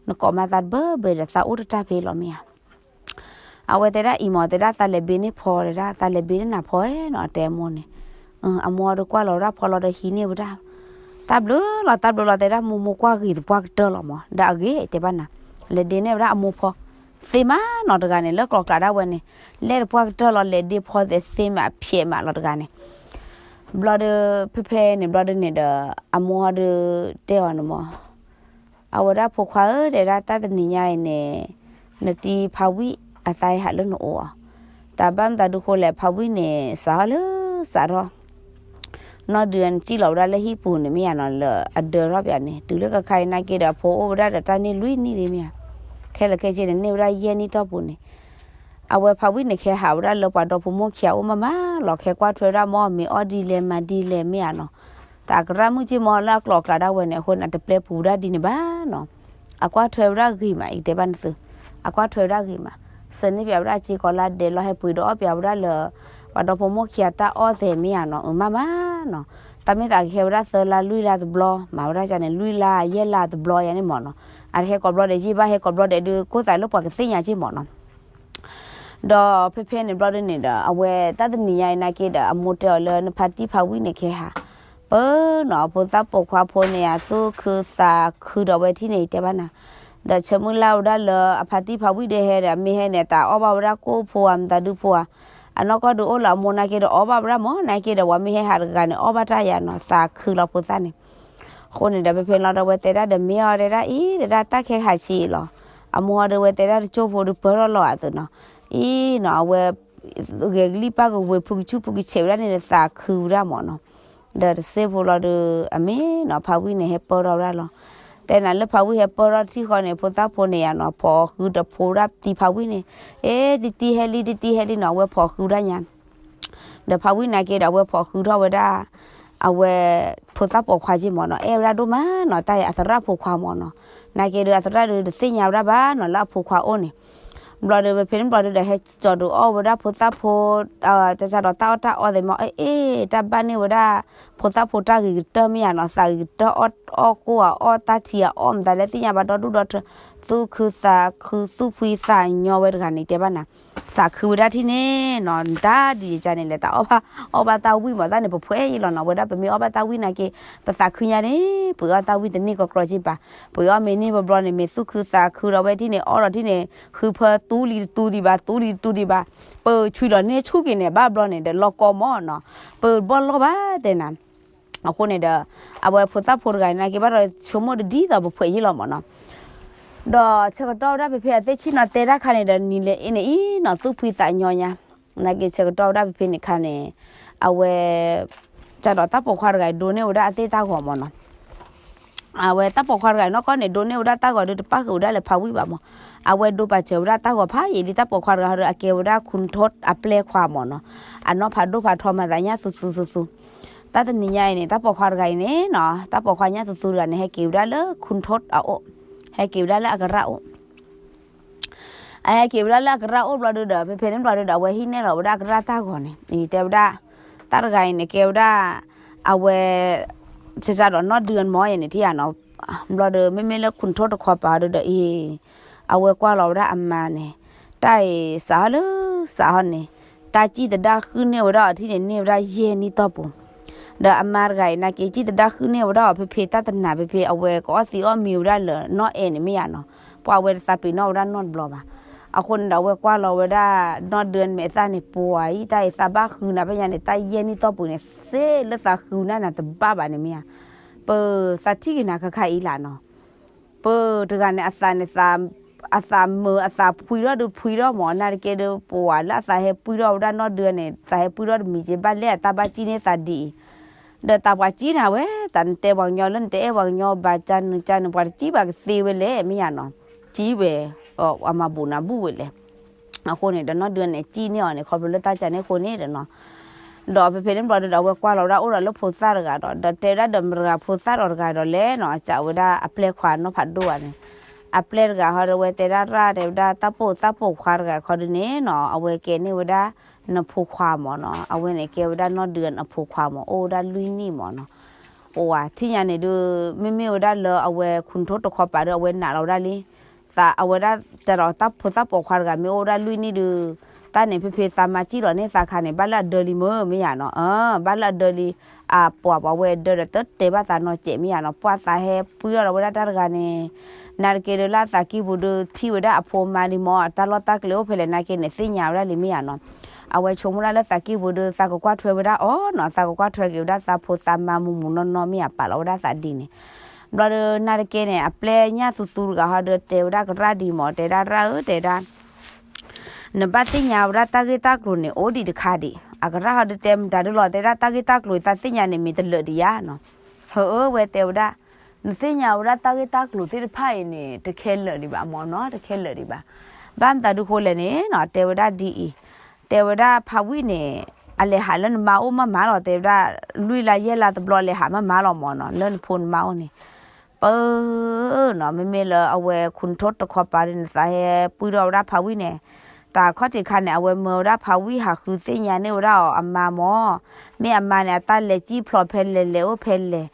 နကိးမါသးတဘၢဘၢဒီးသးအိၣ်တတၢ်ဖဲလီၤမ့ၢ်ဧါ. အဝဲတဲဒၣ်အံၤမၢ် တဲဒၣ်သးလဲၤဘ့န့ၢ်ဖီတဲဒၣ် သးလဲၤဘ့န့ၢ်နၤဖီနီၤ တဲအမိၢ်န့ၣ်. အမိၢ်ဒုးကွၢ်လီၤဝဲဒၣ်ဖီလီၤဒီးဟံးန့ၢ်ဝဲဒၣ် တၢ်ဘျုးလီၤ တၢ်ဘျုးလီၤ တဲဒၣ်မိၢ်မိၢ်ကွၢ်ဂ့ၤသပှၢ်ကတၢၢ်လီၤမၢ် ဒီးအဂ့ၤတဲဘၣ်နၤ လဲၤဒ့န့ၢ်ဝဲဒၣ်အမိၢ်ဖီ သ့မးနီၤတဂၤန့ၣ် လၢကျိၤကျးဒၣ်ဝဲန့ၣ်, လဲၤတပှၢ်ကတၢၢ်လီၤ လဲၤဒ့ဖီသဲးသ့မး အဖျဲးမးလီၤတဂၤန့ၣ်. ဘျီဒီး ဖဲဖဲန့ၣ်ဘျီဒီးန့ၣ်ဒီး အမိၢ်ဟီဒီး တဲအီၤန့ၣ်မး, အဝဲဒၣ်ဖိခွါဧၢ တဲဒၣ် တၢ်တနံၤညါအံၤန့ၣ် နတံၤဖးဝံၣ်အသးဟဲဟးလၢနအိၣ်အီၤ, တၢ်ဘၣ်မတၤဒုဃိလဲၣ် ဖးဝံၣ်န့ၣ် စးထီၣ်လၢစးထီၣ် နီၢ်ဒုးနစံၣ်လီၤဝဲဒၣ်လၢဟံၣ်ပူၤန့ၣ်မ့ၢ်ဧါနီၤ လၢအဒၢထီၣ်ပၠးန့ၣ် တုၤလၢကခါအံၤနာ်က့ဒီး အဖိအိၣ်ဝဲဒၣ်ဒီးတၢ်န့ၢ်လွံၢ်နံၣ်လံမ့ၢ်ဧါ, ခဲလၢာ်ခဲဆ့န့ၣ် န့ၢ်ဝဲဒၣ်ယဲၢ်နံၣ်တီၢ်ပူၤန့ၣ်, အဝဲဖးဝံၣ်န့ၣ် ကဟဲဟးဝဲဒၣ်လၢပှၤဒီဖိမိၢ်ခံဂၤအိၣ်မးမးလီၤ, ကဟဲကွၢ်ထွဲဝဲဒၣ် မ့ၢ်အီၣ်မ့ၢ်အီဒ်လဲၣ်မၤဒ်လဲၣ်မ့ၢ်ဧါနီၤ, တၢ်အကရၣ်မုၣ်က့ၢ်မီၤလၢအကျိၤအကျဲဒၣ်ဝဲန့ၣ် အဃိန့ၣ် အတပျဲပူၤဝဲဒၣ်ဒ်န့ၣ်ဘၣ်နီၤ, အကွၢ်ထွဲဝဲဒၣ်ဂ့ၤမး ယကတဲဘၣ်နသု, အကွၢ်ထွဲဝဲဒၣ်ဂ့ၤမး, စၢၤန့ၢ်ပၠးဝဲဒၣ်စ့ကိးလါဒဲးလီၤ ဟဲပှ့ၤဒီးအီၣ်ပၠးဝဲဒၣ်လၢ ပှၤဒီဖိမိၢ်ခံဂၤတၢ်အီၣ်သဲးမ့ၢ်ဧါနီၤ အမးမးနီၤ, တၢ်မ့ၢ်သးကဟဲဝဲဒၣ်သၢလါလွံၢ်လါတဘျီ မၤဝဲဒၣ်န့ၣ် လွံၢ်လါယဲၢ်လါတဘျီယါန့ၣ်မ့ၢ်နီၤ, အတဟဲကိးဘျီဒဲးယံၢ်ဘၣ် ဟဲကိးဘျီဒဲးဒုး ကိၢ်သးလၢပှၤကသ့ၣ်ညါက့ၢ်မ့ၢ်နီၤ ဒီးဖဲဖဲန့ၣ်ဘျီဒုးန့ၣ်ဒီး အဝဲတၢ်တနံၤညါအံၤနာ်က့ဒီး အမိၢ်တဲအီၤလၢ နဖါတံၢ်ဖးဝံၣ်န့ၣ် ကဟဲဟး, ပနီၤ အဖိသၣ်ပိာ်ခွါဖိန့ၣ် အသူၣ်ခုသးခုဒီးဝဲထံၣ်န့ၣ် ယတဲဘၣ်နၤ, ဒီးဆၢမုၢ်လၢ်ဝဲဒၣ်လၢ အဖါတံၢ်ဖးဝံၣ်ဒီးဟဲဒီး အမ့ၢ်ဟဲန့ၣ် တၢ်အီၣ်ဘၣ်ဝဲဒၣ်ကိၣ်ဖိဧါ မတၤဒုဖိဧါ, အနီၢ်ကီၢ်ဒုးအိၣ်လၢအမိၢ်နာ်က့ဒီး အီၣ်ဘၣ်ဝဲဒၣ်မ့ၢ် နာ်က့ဒီး ပှၤမ့ၢ်ဟဲဟးတဂၤန့ၣ် အီၣ်ဘၣ်တၢ်ယါနီၤ သးခုလီၤဖိသၣ်န့ၣ် အဃိန့ၣ်ဒီး ဖဲဖဲလီၤဒီး အဝဲတဲဒၣ်ဒီး မ့ၢ်အီၤတဲဒၣ်အံၤ တဲဒၣ်တၢ်ခဲခါဆံးအံၤလီၤ, အမိၢ်ဟီဒီးဝဲတဲဒၣ်တကၠိၢ်ဖိဒီး ပၢၢ်ထီၣ်လီၤအသိးနီၤ, အံၤနီၤ အဝဲ ဂဲၤကလံၣ်ပၢ်ကဝ့ၤ ဖုကဆူၣ်ဖုကဆဲးဝဲဒၣ်န့ၣ်ဒီး သးခုဝဲဒၣ်မ့ၢ်နီၤ, ဒီးတစ့ဖိလီၤဒီး အမ့ၢ်နီၤ ဖးဝံၣ်န့ၣ် ဟဲပၢၢ်ထီၣ်ဝဲဒၣ်လီၤ, တဲနၤလၢဖးဝံၣ်ဟဲပၢၢ်ထီၣ်တထံၣ်ဃီန့ၣ် ဖိသၣ်ဖိန့ၣ်ယါနီၤ ဖိးဃုဒီးဖိဒၣ်တံၤဖးဝံၣ်န့ၣ်, အ့ တံၤတံၤဟဲလံ တံၤတံၤဟဲလံနီၤ အဝဲဖိးဃုဒၣ်ညါ ဒီးဖးဝံၣ်နာ်က့ဒီး အဝဲဖိးဃုထီၣ်ဝဲဒၣ် အဝဲ ဖိသၣ်ပိာ်ခွါက့ၢ်မ့ၢ်နီၤ အဲၣ်ဝဲဒၣ်ဒိၣ်မးနီၤ တၢ်အံၤအသရၣ်ဖိခွါမ့ၢ်နီၤ, နာ်က့ဒီး အသရၣ်ဒီးတသ့ၣ်ညါဝဲဒၣ်ဘၣ်နီၤ လၢအဖိခွါအိၣ်န့ၣ်, ဘျီဒီး ဖဲဖဲန့ၣ်ဘျီဒီး ဟဲကၠီၤဒုးအီၣ်ဝဲဒၣ်ဖိသၣ်ဖိ တၢ်စးဒီးတၢ်အီၣ်တၢ်အီသ့ၣ်မ့ၢ် အ့ တၢ်ဘၣ်န့ၢ်ဝဲဒၣ် ဖိသၣ်ဖိတၢ်ဂ့ၤကတၢၢ်မ့ၢ်ယါနီၤ သးဂ့ၤကတၢၢ်အီၣ်ကိၢ်အီၣ်တၢ်ထံအီၣ်မတၤလဲၣ်သ့ၣ်ညါဘၣ်ဒီဒူၣ်ဒီထၢ သူၣ်ခုသးခုသူၣ်ဖှံသးညီဝဲတဂၤန့ၣ် တဲဘၣ်နၤ, သးခုဝဲဒၣ်ထံၣ်န့ၣ်နီၤ တၢ်ဒ်ယကန့ၣ်လဲၣ် တၢ်အီၣ်ဘၣ် အီၣ်ဘၣ်တၢ်ဝံၣ်မ့ၢ်တၢ်န့ၣ် ပဖှဲးယံလီၤနီၤ ဝဲဒၣ်ပမ့ၢ်အီၣ်ဘၣ်တၢ်ဝံၣ်နာ်က့ ပသးခုညါန့ၣ် ပှ့ၤအီၣ်တၢ်ဝံၣ်တနံၣ်ကီကီက့ၢ်ဘၣ်, ပှ့ၤအီၣ်မ့ၢ်န့ၢ်ဘျီဘျီန့ၣ် မ့ၢ်သူၣ်ခုသးခုဒီးဝဲထံၣ်န့ၣ် အီၣ်ဒီးထံၣ်န့ၣ် ဃုဖၢတူလံတတူဒံးဘၣ် တူလံတတူဒံးဘၣ်, ပဆူၣ်လီၤန့ၢ်ဆူၣ်က့ၤန့ၣ် ဘၣ်ဘျီန့ၣ်ဒီး လီၢ်ကီမ့ၢ်နီၤ, ပဘီၣ်လီၢ်ဘၣ်တဲနၤ အဃိန့ၣ်ဒီး အဝဲဖိသၣ်ဖိတဂၤန့ၣ်နာ်က့ဘၣ်ဒီး ဆိကမိၣ်တဒ်သိးပဖှဲးယံလီၤမ့ၢ်နီၤ, ဒီးဆၢကတီၢ်ဝဲဒၣ်ဖဲဖဲအသ့ၣ်ဆံၣ်နီၤတဲတၢ်ခါန့ၣ်ဒီး နံၤလၢအ့န့ၣ်အံၤနီၤ သူၣ်ဖှံသးညီညါ, နာ်က့ဆၢကတီၢ်ဝဲဒၣ်ဖဲဖဲန့ၣ်ခါန့ၣ် အဝဲ စးဒီးတၢ်ပိာ်ခွါတဂၤအံၤဒိးန့ၢ်ဝဲဒၣ်အသ့ၣ်တၢ်ဂီၤမ့ၢ်နီၤ အဝဲတၢ်ပိာ်ခွါတဂၤအံၤနီၢ်ကီၢ်န့ၣ် ဒိးန့ၢ်ဝဲဒၣ်တၢ်ဂီၤဒီး တပၣ်ဃုာ်ဝဲဒၣ်လၢဖးဝံၣ်ဘၣ်မ့ၢ်, အဝဲဒိးပာ်စၢၤဝဲဒၣ်တၢ်ဂီၤဖးယံာ်လံ တၢ်ပိာ်ခွါတဂၤဟီဒီး အကဲဝဲဒၣ် ခူၣ်ထိၣ် အပျဲၢ်ခွါမ့ၢ်နီၤ, အနီၢ်ဖးဒိၣ်ဖးထီမၤသးညၣ်သူသူသူသူ, တၢ်တနံၤညါအံၤန့ၣ် တၢ်ပိာ်ခွါတဂၤအံၤန့ၣ်နီၤ တၢ်ပိာ်ခွါညၣ်သူသူတဂၤန့ၣ် ဟဲက့ၤဝဲဒၣ်လၢ ခူၣ်ထိၣ်အအိၣ်, ဟဲက့ၤဝဲဒၣ်လၢအကရၣ်အိၣ် အဟဲက့ၤဝဲဒၣ်လၢအကရၣ်အိၣ်ဘျီဒီး ဖဲဖဲန့ၣ်ဘျီဒီး အဝဲဟံးန့ၢ်လီၤဝဲဒၣ်အကရၣ်တၢ်ဂီၤန့ၣ် တဲဝဲဒၣ် တၢ်တဂၤအံၤန့ၣ် ကဲဝဲဒၣ် အဝဲ စးစးဒီးနီၢ်ဒုးမ့ၢ်အံၤန့ၣ် ထံၣ်ဧါနီၤ, ဘျီဒီး မ့မ့ၢ်လၢ ခူၣ်ထိၣ်တခီပၤဒီး အ့ အဝဲကွၢ်လီၤဝဲဒၣ်အမါန့ၣ် တၢ်အံၤစးဟီလၢ စးဟီန့ၣ် တၢ်စံၣ်သဒါဃုန့ၢ်ဝဲဒၣ်အီၤထံၣ်န့ၣ် န့ၢ်ဝဲဒၣ်ယဲၢ်နံၣ်တီၢ်ပူၤ ဒီးအမါတဂၤအံၤနာ်က့ စံၣ်သဒါဃုန့ၢ်ဝဲဒၣ်အီၤ ဖဲဖဲတၢ်တနၤ ဖဲဖဲအဝဲကအီၣ်သံးအီၣ်မံၤဝဲဒၣ်လၢနီၢ်အဲၣ်န့ၣ်မ့ၢ်ဧါနီၤ, ပှၤအဝဲတသးပ့ၤနီၣ်ဝဲဒၣ်နီတဘျီဘၣ်. အဃိန့ၣ်ဒီး အဝဲကွၢ်လီၤဝဲဒၣ်နီၢ်ဒုးန့ၣ် မဲာ်သၣ်န့ၣ် ပှၤအံၤ တၢ်အံၤသးဘၣ်ဃုနၤဖဲညါန့ၣ် တၢ်ယဲၢ်နံၣ်တီၢ်ပူၤန့ၣ် စ့လၢသးဃုနၤနၤတဘၣ်ဘၣ်န့ၣ်မ့ၢ်ဧါ, ပသးထံၣ်က့ၤနၤခါခါအံၤလၢနီၤ ပတဂၤန့ၣ် အသးန့ၣ် အသးမုာ် အသးဖှံထီၣ်ဒုးဖှံထီၣ်မ့ၢ် နာ်တက့ၢ်ဒီး ပှၤလၢအသးဟဲပှံထီၣ်ဝဲဒၣ်နီၢ်ဒုးန့ၣ် သးဟဲပှံထီၣ်တမံၤက့ ဘၣ်လဲၣ်အတၢ်ဘၣ်စံၣ်န့ၢ်သးဒ်အံၤ, ဒီးသးပှၤစံၣ်နၤဝဲ သးနတဲပှၤကညီလၢနတအဲၣ်ပှၤကညီဘၣ်ကၢ်နုာ်ကၢ်နုာ် ပှၤတစံၣ်ဘၣ်ကသ့ဝဲလဲၣ် မ့ၢ်ယါနီၤ, စံၣ်ဝဲ အမၤဘူးနၤဘူးဝဲလဲၣ် အဃိန့ၣ်ဒီး နီၢ်ဒုးန့ၣ် စံၣ်န့ၢ်အီၤန့ၣ် ခီဖျိလၢတၢ်ကၢန့ၣ်အဃိန့ၣ်ဒီးနီၤ ဒီးဖဲဖဲန့ၣ်ဘျီဒီး အဝဲကွၢ်လီၤဝဲဒၣ်အိၣ်ဒီးလၢဖိသၣ်တဂၤဒီး ဒီးတဲဝဲဒၣ်ဒီးမတၤတဂၤ ဖိသၣ်ဒီးတဂၤဒီးလဲၣ်နီၤ စံးဝဲဒၣ်အပျဲၢ်ခွါနီၢ်ဖးဒိၣ်ဂၤန့ၣ်, အပျဲၢ်တဂၤဟီဒီး အဝဲတဲဒၣ်ရၣ်တဲဝဲဒၣ် တၢ်ပိာ်သၣ်ပိာ်ခွါတဂၤခီဒုးန့ၣ်နီၤ အဝဲကဲန့ၢ်ဝဲဒၣ် နဖိခွါမ့ၢ်နီၤ အဝဲန့ၣ်ကဲဝဲဒၣ်နီၢ်ဒုးအဖိခွါမ့ၢ် အိၣ်ဝဲဒၣ်လွံၢ်နံၣ်မ့ၢ်နီၤ ပှၤထံၣ်ညါန့ၣ်ဒုး မ့မ့ၢ်ဝဲဒၣ်လၢအဝဲ ခူၣ်ထိၣ်တခီပၤဒီး အဝဲနာ်လီၤဝဲဒၣ်လံ, သးအဝဲဒၣ် တၢ်ဒီးတၢ်ဖိသၣ်ပိာ်ခွါတဂၤ မ့ၢ်အိၣ်ဝဲဒၣ်လွံၢ်နံၣ်ဒုး တၢ်န့ၣ် ဖဲဖဲသးမၤစံၣ်လီၤန့ၢ်သးခါန့ၣ် ဘၣ်လၢအဒၢလံမ့ၢ်မ့ၢ်ယါနီၤ, ဘၣ်လၢအဒၢလံ, အပှၤပှၤဝဲဒၢဒီးတတဲဘၣ်သးနီတစဲးမ့ၢ်ယါနီၤ, ပှၤသးဟဲပှံၢ်ထီၣ်ဒီးဝဲဒၣ်တၢ်တဂၤန့ၣ်, နာ်တက့ဒီးလၢအသးကံၢ်ပူၤဒီးထံၣ်ဝဲဒၣ်အဖိမါလံမ့ၢ် အတၢ်လီၢ်တၢ်ကျဲအိၣ်ဖဲလဲၣ် နာ်တက့န့ၣ် သ့ၣ်ညါဝဲဒၣ်လံမ့ၢ်ယါနီၤ, အဝဲဆိကမိၣ်ဒၣ်လၢသးကံၢ်ပူၤဒီး သးကကွၢ်ထွဲဝဲဒၣ်အီၤနီၤ, သးကကွၢ်ထွဲက့ၤဝဲဒၣ်သးဖိသးမါမုၢ်မုၢ်နီၢ်နီၢ်မ့ၢ်ယါ ပာ်လီၤဝဲဒၣ်သးဒ်န့ၣ်, ဘျီဒီးနာ်တက့န့ၣ် အပျဲၢ်ညၣ်သူသူတဂၤဟီဒီးတဲဝဲဒၣ်ကရၣ်ဒ်မ့ၢ် တဲဒၣ်ရၣ်ဧၢ တဲဒၣ် နဘၣ်သ့ၣ်ညါဝဲဒၣ်တၢ်ဂ့ၢ်တၢ်ကျိၤန့ၣ် အိၣ်ဒံးတခါဒံး, အကရၣ်ဟီဒီးတဲမတၤဒုလီၤ တဲဒၣ်တၢ်ဂ့ၢ်တၢ်ကျိၤသးသ့ၣ်ညါန့ၣ် မ့ၢ်တလၢာ်ဒံးယါနီၤ, ဟၢအၢ ဝဲတဲဝဲဒၣ်, နသ့ၣ်ညါဝဲဒၣ်တၢ်ဂ့ၢ်တၢ်ကျိၤသ့ၣ်တဖၣ်အံၤန့ၣ် တခဲလၢာ်ဒံးဘၣ်မ့ၢ်နီၤ, တခဲလၢာ်ဒံးဘၣ်, ဘၣ်မတၤဒုဃိလဲၣ်န့ၣ်နီၤ တဲဝဲဒၣ်ဒ်အံၤ, တဲဝဲဒၣ်ဖးဝံၣ်န့ၣ် အလဲၤဟးလၢနမါအိၣ်မးမးလီၤ တဲဝဲဒၣ်, လွံၢ်လါယဲၢ်လါတဘျီလဲၤဟးမးမးလီၤမ့ၢ်နီၤ လၢနဖိနမါအိၣ်န့ၣ် ပၢနီၤ မ့မ့ၢ်လၢအဝဲခူနထိၣ်တခီပၤဒ်န့ၣ် သးဟဲပှံၢ်ထီၣ်ဝဲဒၣ်ဖးဝံၣ်န့ၣ်, တၢ်ခီၣ်ထံးခါန့ၣ် အဝဲမၢဝဲဒၣ်ဖးဝံၣ်ဟးဃုသ့ၣ်ညါန့ၢ်ဝဲဒၣ်အီၤအမါမ့ၢ်, မ့ၢ်အမါန့ၣ် အတၢ်လဲၤစံၣ်ဖျိးဖဲလဲၣ် လဲၤအိၣ်ဖဲလဲၣ်,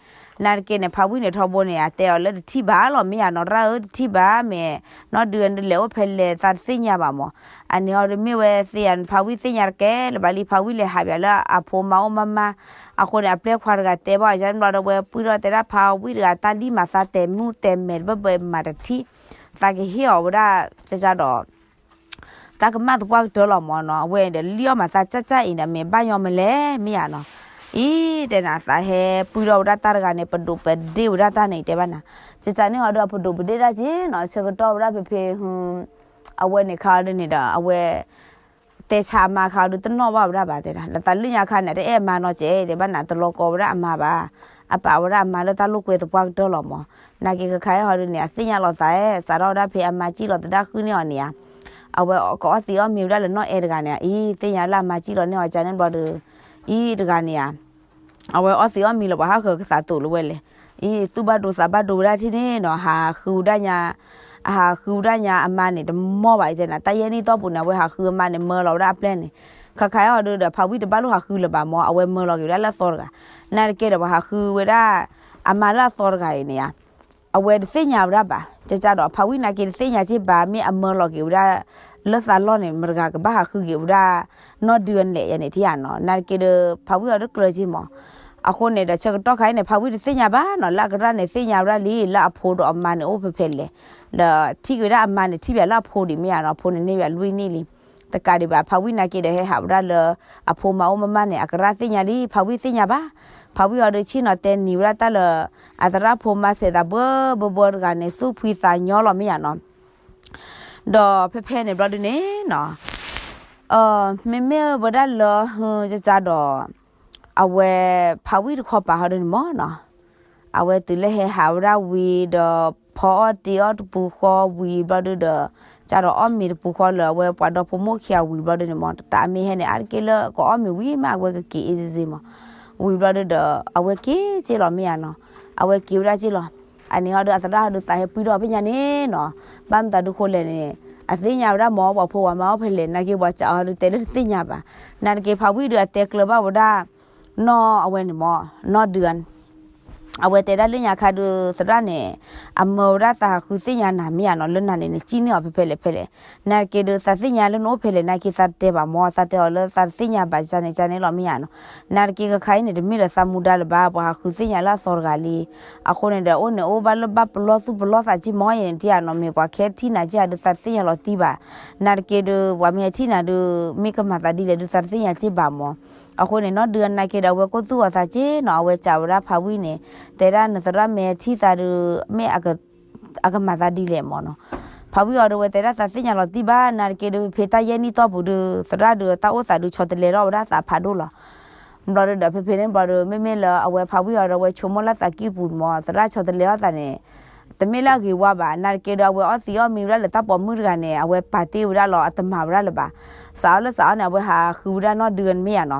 နာ်တက့န့ၣ် ဖးဝံၣ်န့ၣ်ထီဘိန့ၣ် အတဲအီၤလၢတထံၣ်ဘၣ်လီၤ မ့ၢ်ယါနီၤ ရၣ်ဧၢ တထံၣ်ဘၣ် မ့ၢ်နီၢ်ဒုးလဲၤအိၣ်ဖဲလဲၣ် သးတသ့ၣ်ညါဘၣ်မ့ၢ်, အန့ၣ်အီၤဒုးမ့ၢ်ဝဲသ့ယါ ဖးဝံၣ်သ့ၣ်ညါတကဲလၢၤဘၣ်လံ ဖးဝံၣ်လဲၤဟးပၠးလၢအဖိမါအိၣ်မးမး, အဃိန့ၣ် အပျဲၢ်ခွါတဂၤတဲဘၣ်အီၤ ယါန့ၣ်ဘျီဒီး ဝဲပှံၢ်ထီၣ်တဲဒၣ်ဖးဝံၣ်တဂၤ တၢ်လံၣ်မၤသးတဲမုၢ်တဲမဲာ်တဘၢဘၢမၤတထံၣ်, သးကဟ့ၣ်အီၤဝဲဒၣ် ကကဒီး တၢ်ကမၣ်သပှၢ်ကတၢၢ်လီၤမ့ၢ်နီၤ, အဝဲဒီးလံၣ်အီၣ်မၤသးကၠၢ်ကၠၢ်အံၤန့ၣ် မ့ၢ်ဘၣ်ညီမလဲၣ် မ့ၢ်ယါနီၤ, အံၤ တဲနၤ သးဟဲပှံၢ်ထီၣ်ဝဲဒၣ်တၢ်တဂၤန့ၣ် ပဒိးပဒ့ၣ်ဝဲဒၣ်တၢ်န့ၣ် တဲဘၣ်နၤ, ကကန့ၣ်ဟီဒီး ပဒိးပဒ့ၣ်ဒၣ်က့နီၤ ဆၢကတီၢ်ဝဲဒၣ်ဖဲဖဲ အဝဲန့ၣ်ခါအီၤဒ်န့ၣ်ဒီး အဝဲ တဲဆါအမါခါအီၤဒုး တနီၣ်ဘၣ်ဝဲဒၣ်ဘၣ်တဲဒၣ် လၢသးလၢညါခါန့ၣ် တအဲၣ်အမါနီတစဲး တဲဘၣ်နၤ တလီၤကီဝဲဒၣ်အမါဘၣ်, အပာ်ဝဲဒၣ်အမါလၢတၢ်လိာ်ကွဲသပှၢ်ကတၢၢ်လီၤမ့ၢ်, နာ်က့ကခါအံၤဟီဒုးန့ၣ် အသ့ၣ်ညါလီၤသး စးထီၣ်ဝဲဒၣ်ဖဲအမါစံၣ်လီၤသဒၣ်ဃုန့ၢ်အီၤန့ၣ်ဧါ, အဝဲကအီၣ်သံးအီၣ်မံၤဝဲဒၣ်လၢနီၢ်အဲၣ်တဂၤန့ၣ်ဧါ, အံၤ သ့ၣ်ညါလၢအမါစံၣ်လီၤန့ၢ်အီၤကန့ၣ်ဘျီဒီး အံၤတဂၤန့ၣ်ဧါ အဝဲအီၣ်သံးအီၣ်မံၤလီၤ ပှၤဟးဃၢၤကသးသိးလၢၤဝဲလဲၣ်, အံၤ သူၣ်ဘၣ်ဒိသးဘၣ်ဒိဝဲဒၣ်ထံၣ်န့ၣ်နီၤ ဟးဃုဝဲဒၣ်ညါ, အဟးဃုဝဲဒၣ်ညါအမါန့ၣ် တမီၢ်ဘၣ်အံၤတဲနၤ တၢ်ယဲၢ်နံၣ်တီၢ်ပူၤန့ၣ် အဝဲဟးဃုအမါန့ၣ် မၢလီၤဝဲဒၣ်အပျဲၢ်န့ၣ်, ခါခါအံၤဟီဒုးဒီး ဖးဝံၣ်တဘၣ်လိၣ်ဟးဃုလၢၤဘၣ်မ့ၢ် အဝဲမၢလီၤက့ၤဝဲဒၣ်လၢအသီတဂၤ, နာ်တက့ဒီး ပှၤဟးဃုဝဲဒၣ် အမါလၢအသီတဂၤအံၤန့ၣ်ဧါ အဝဲတသ့ၣ်ညါဝဲဒၣ်ဘၣ်, ကကဒီး ဖးဝံၣ်နာ်က့တသ့ၣ်ညါက့ဘၣ် မ့ၢ်အမၢလီၤက့ၤဝဲဒၣ် လၢသးလီၢ်န့ၣ် မတဂၤကဘၣ်ဟးဃုက့ၤဝဲဒၣ် နီၢ်ဒုးအလဲၣ်ယါန့ၣ်ထံၣ်ဧါနီၤ, နာ်တက့ဒီး ဖးဝံၣ်အီၤတကျၢၤက့မး, အဃိန့ၣ်ဒီး ဆၢကတီၢ်ခါအံၤန့ၣ် ဖးဝံၣ်တသ့ၣ်ညါဘၣ်နီၤ လၢအကရၢ်န့ၣ် သ့ၣ်ညါဝဲဒၣ်လံ လၢအဖိဒီးအမါန့ၣ်အိၣ်ဖဲဖဲလဲၣ်, ဒီးထံၣ်က့ၤဝဲဒၣ်အမါန့ၣ် ထံၣ်ဘၣ်လၢအဖိဒံးမ့ၢ်ဧါနီၤ, အဖိန့ၣ်န့ၢ်ဘၣ်လွံၢ်နံၣ်လံ, တကးဒံးဘၣ် ဖးဝံၣ်နာ်က့ဒီး ဟဲဟးဝဲဒၣ်လၢ အဖိမါအိၣ်မးမးန့ၣ် အကရၢ်သ့ၣ်ညါလံ ဖးဝံၣ်သ့ၣ်ညါဘၣ်, ဖးဝံၣ်အီၤဒီးဆ့ၣ်နီၤတဲနံၤဝဲဒၣ်တၢ်လၢ အသရၣ်ဖိမါစဲးသးဘှၢဘှၢဘှၢတဂၤန့ၣ် သူၣ်ဖှံသးညီလီၤမ့ၢ်ဧါနီၤ, ဒီးဖဲဖဲန့ၣ်ဘျီဒုးန့ၣ်နီၤ, မ့မ့ၢ်ဝဲဒၣ်လၢ ကကဒီး အဝဲ ဖးဝံၣ်တခီပၤဟီဒုးန့ၣ်မ့ၢ်နီၤ, အဝဲတုၤလၢဟဲဟးဝဲဒၣ်ဝံၤဒီး ဖီအီၣ်တ့အီၣ်တပူၤဃီဝံၤဘျီဒုးဒီး ကဒီးအီၣ်မ့ၤတပူၤဃီလၢအဝဲပှၤဒီဖိမိၢ်ခံဂၤဝံၤဘျီဒုးန့ၣ်မ့ၢ် တၢ်အမ့ၢ်ဟဲန့ၣ် အါတက့ၢ်လၢကအီၣ်မ့ၤဝံၤမး အဝဲကက့ၤအ့စ့စ့မး, ဝံၤဘျီဒုးဒီး အဝဲက့ၤက့လီၤမ့ၢ်ဧါနီၤ, အဝဲက့ၤဝဲဒၣ်က့လီၤ, အန့ၣ်ဟီဒုးအသရၣ်ဟီဒုးသးဟဲပှံၢ်ထီၣ်ဖဲညါန့ၣ်နီၤ, ဘၣ်မတၤဒုးဃိလဲၣ်န့ၣ် အသ့ၣ်ညါဝဲဒၣ်မ့ၢ် ပှၤဖိပှၤမါအိၣ်ဖဲလဲၣ် နာ်က့ပှၤစးအီၤဟီဒုးတဲလၢတသ့ၣ်ညါဘၣ်, နာ်တက့ဖးဝံၣ်ဒုးအတဲကျၢၤဘၣ်ဝဲဒၣ် နီၢ်အဝဲန့ၣ်မ့ၢ် နီၢ်ဒုး အဝဲတဲဒၣ်လၢညါခါဒုးသရၣ်န့ၣ် အမၢဝဲဒၣ်သးဟးဃုသ့ၣ်ညါနၤမ့ၢ်ဧါနီၤ လၢနၤန့ၣ် နစံၣ်န့ၢ်အီၤဖဲဖဲလဲၣ်ဖဲလဲၣ်, နာ်တက့ဒုးသးသ့ၣ်ညါလၢနအိၣ်ဖဲလဲၣ် နာ်က့သးတတဲဘၣ်မ့ၢ် သးတဲအီၤလၢသးတသ့ၣ်ညါဘၣ် ကန့ၣ်ကန့ၣ်လီၤမ့ၢ်ဧါနီၤ, နာ်တက့ကခါအံၤန့ၣ် တမ့ၢ်လၢသးမူဒါလၢၤဘၣ် ပှၤဟးဃုသ့ၣ်ညါလၢအသီတဂၤလံ, အဃိန့ၣ်ဒီး အိၣ်န့ၣ်အိၣ်ဘၣ်လၢဘၣ်ပလီၢ်သူၣ်ပလီၢ်သးက့မ့ၢ်ယဲန့ၣ် ထံၣ်ဧါနီၤ မ့ၢ်ပှၤခဲထံၣ်နၤက့ဧါဒုးသးတသ့ၣ်ညါလီၤတံၢ်ဘၣ်, နာ်တက့ဒုး ပှၤမ့ၢ်ဟဲထံၣ်နၤဒုး မ့ၢ်ကမၤသးဒ်လဲၣ်ဒုးသးတသ့ၣ်ညါက့ဘၣ်မ့ၢ် အဃိန့ၣ် နီၢ်ဒုးအနာ်က့ဒီး အဝဲကိၢ်သူၣ်အီၤသးက့နီၤ အဝဲစံးဝဲဒၣ်ဖးဝံၣ်န့ၣ် တဲဒၣ်နသရၣ်မ့ၢ်ထံၣ်သးဒုး မ့ၢ် အကမၤသးဒ်လဲၣ်မ့ၢ်နီၤ, ဖးဝံၣ်အီၤဒုး အဝဲတဲဒၣ်သးသ့ၣ်ညါလီၤတံၢ်ဘၣ် နာ်တက့ဒုး ဖဲတၢ်ယဲၢ်နံၣ်တီၢ်ပူၤဒုး သရၣ်ဒုးတၢ်အိၣ်သးဒုးဆီတလဲထီၣ်ဝဲဒၣ်သးဖးဒိၣ်လီၤ, ဘျီဒုးဒီး ဖဲဖဲန့ၣ်ဘျီဒုး မ့မ့ၢ်လၢအဝဲဖးဝံၣ်အီၤဒီး အဝဲဆိကမိၣ်လၢသးကံၢ်ပူၤမ့ၢ် သရၣ်ဆီတလဲထီၣ်သးန့ၣ် တမ့ၢ်လၢအဂ့ၤဝါဘၣ် နာ်တက့ဒီး အဝဲအီၣ်သံးအီၣ်မံၤဝဲဒၣ်လၢတၢ်ပိာ်မုၣ်တဂၤန့ၣ် အဝဲပာ်တ့ၢ်ဝဲဒၣ်လီၤ အတမၤဝဲဒၣ်လၢၤဘၣ်, စးအီၣ်လၢစးအီၣ်န့ၣ် အဝဲဟးဃုဝဲဒၣ်နီၢ်ဒုးမ့ၢ်ဧါန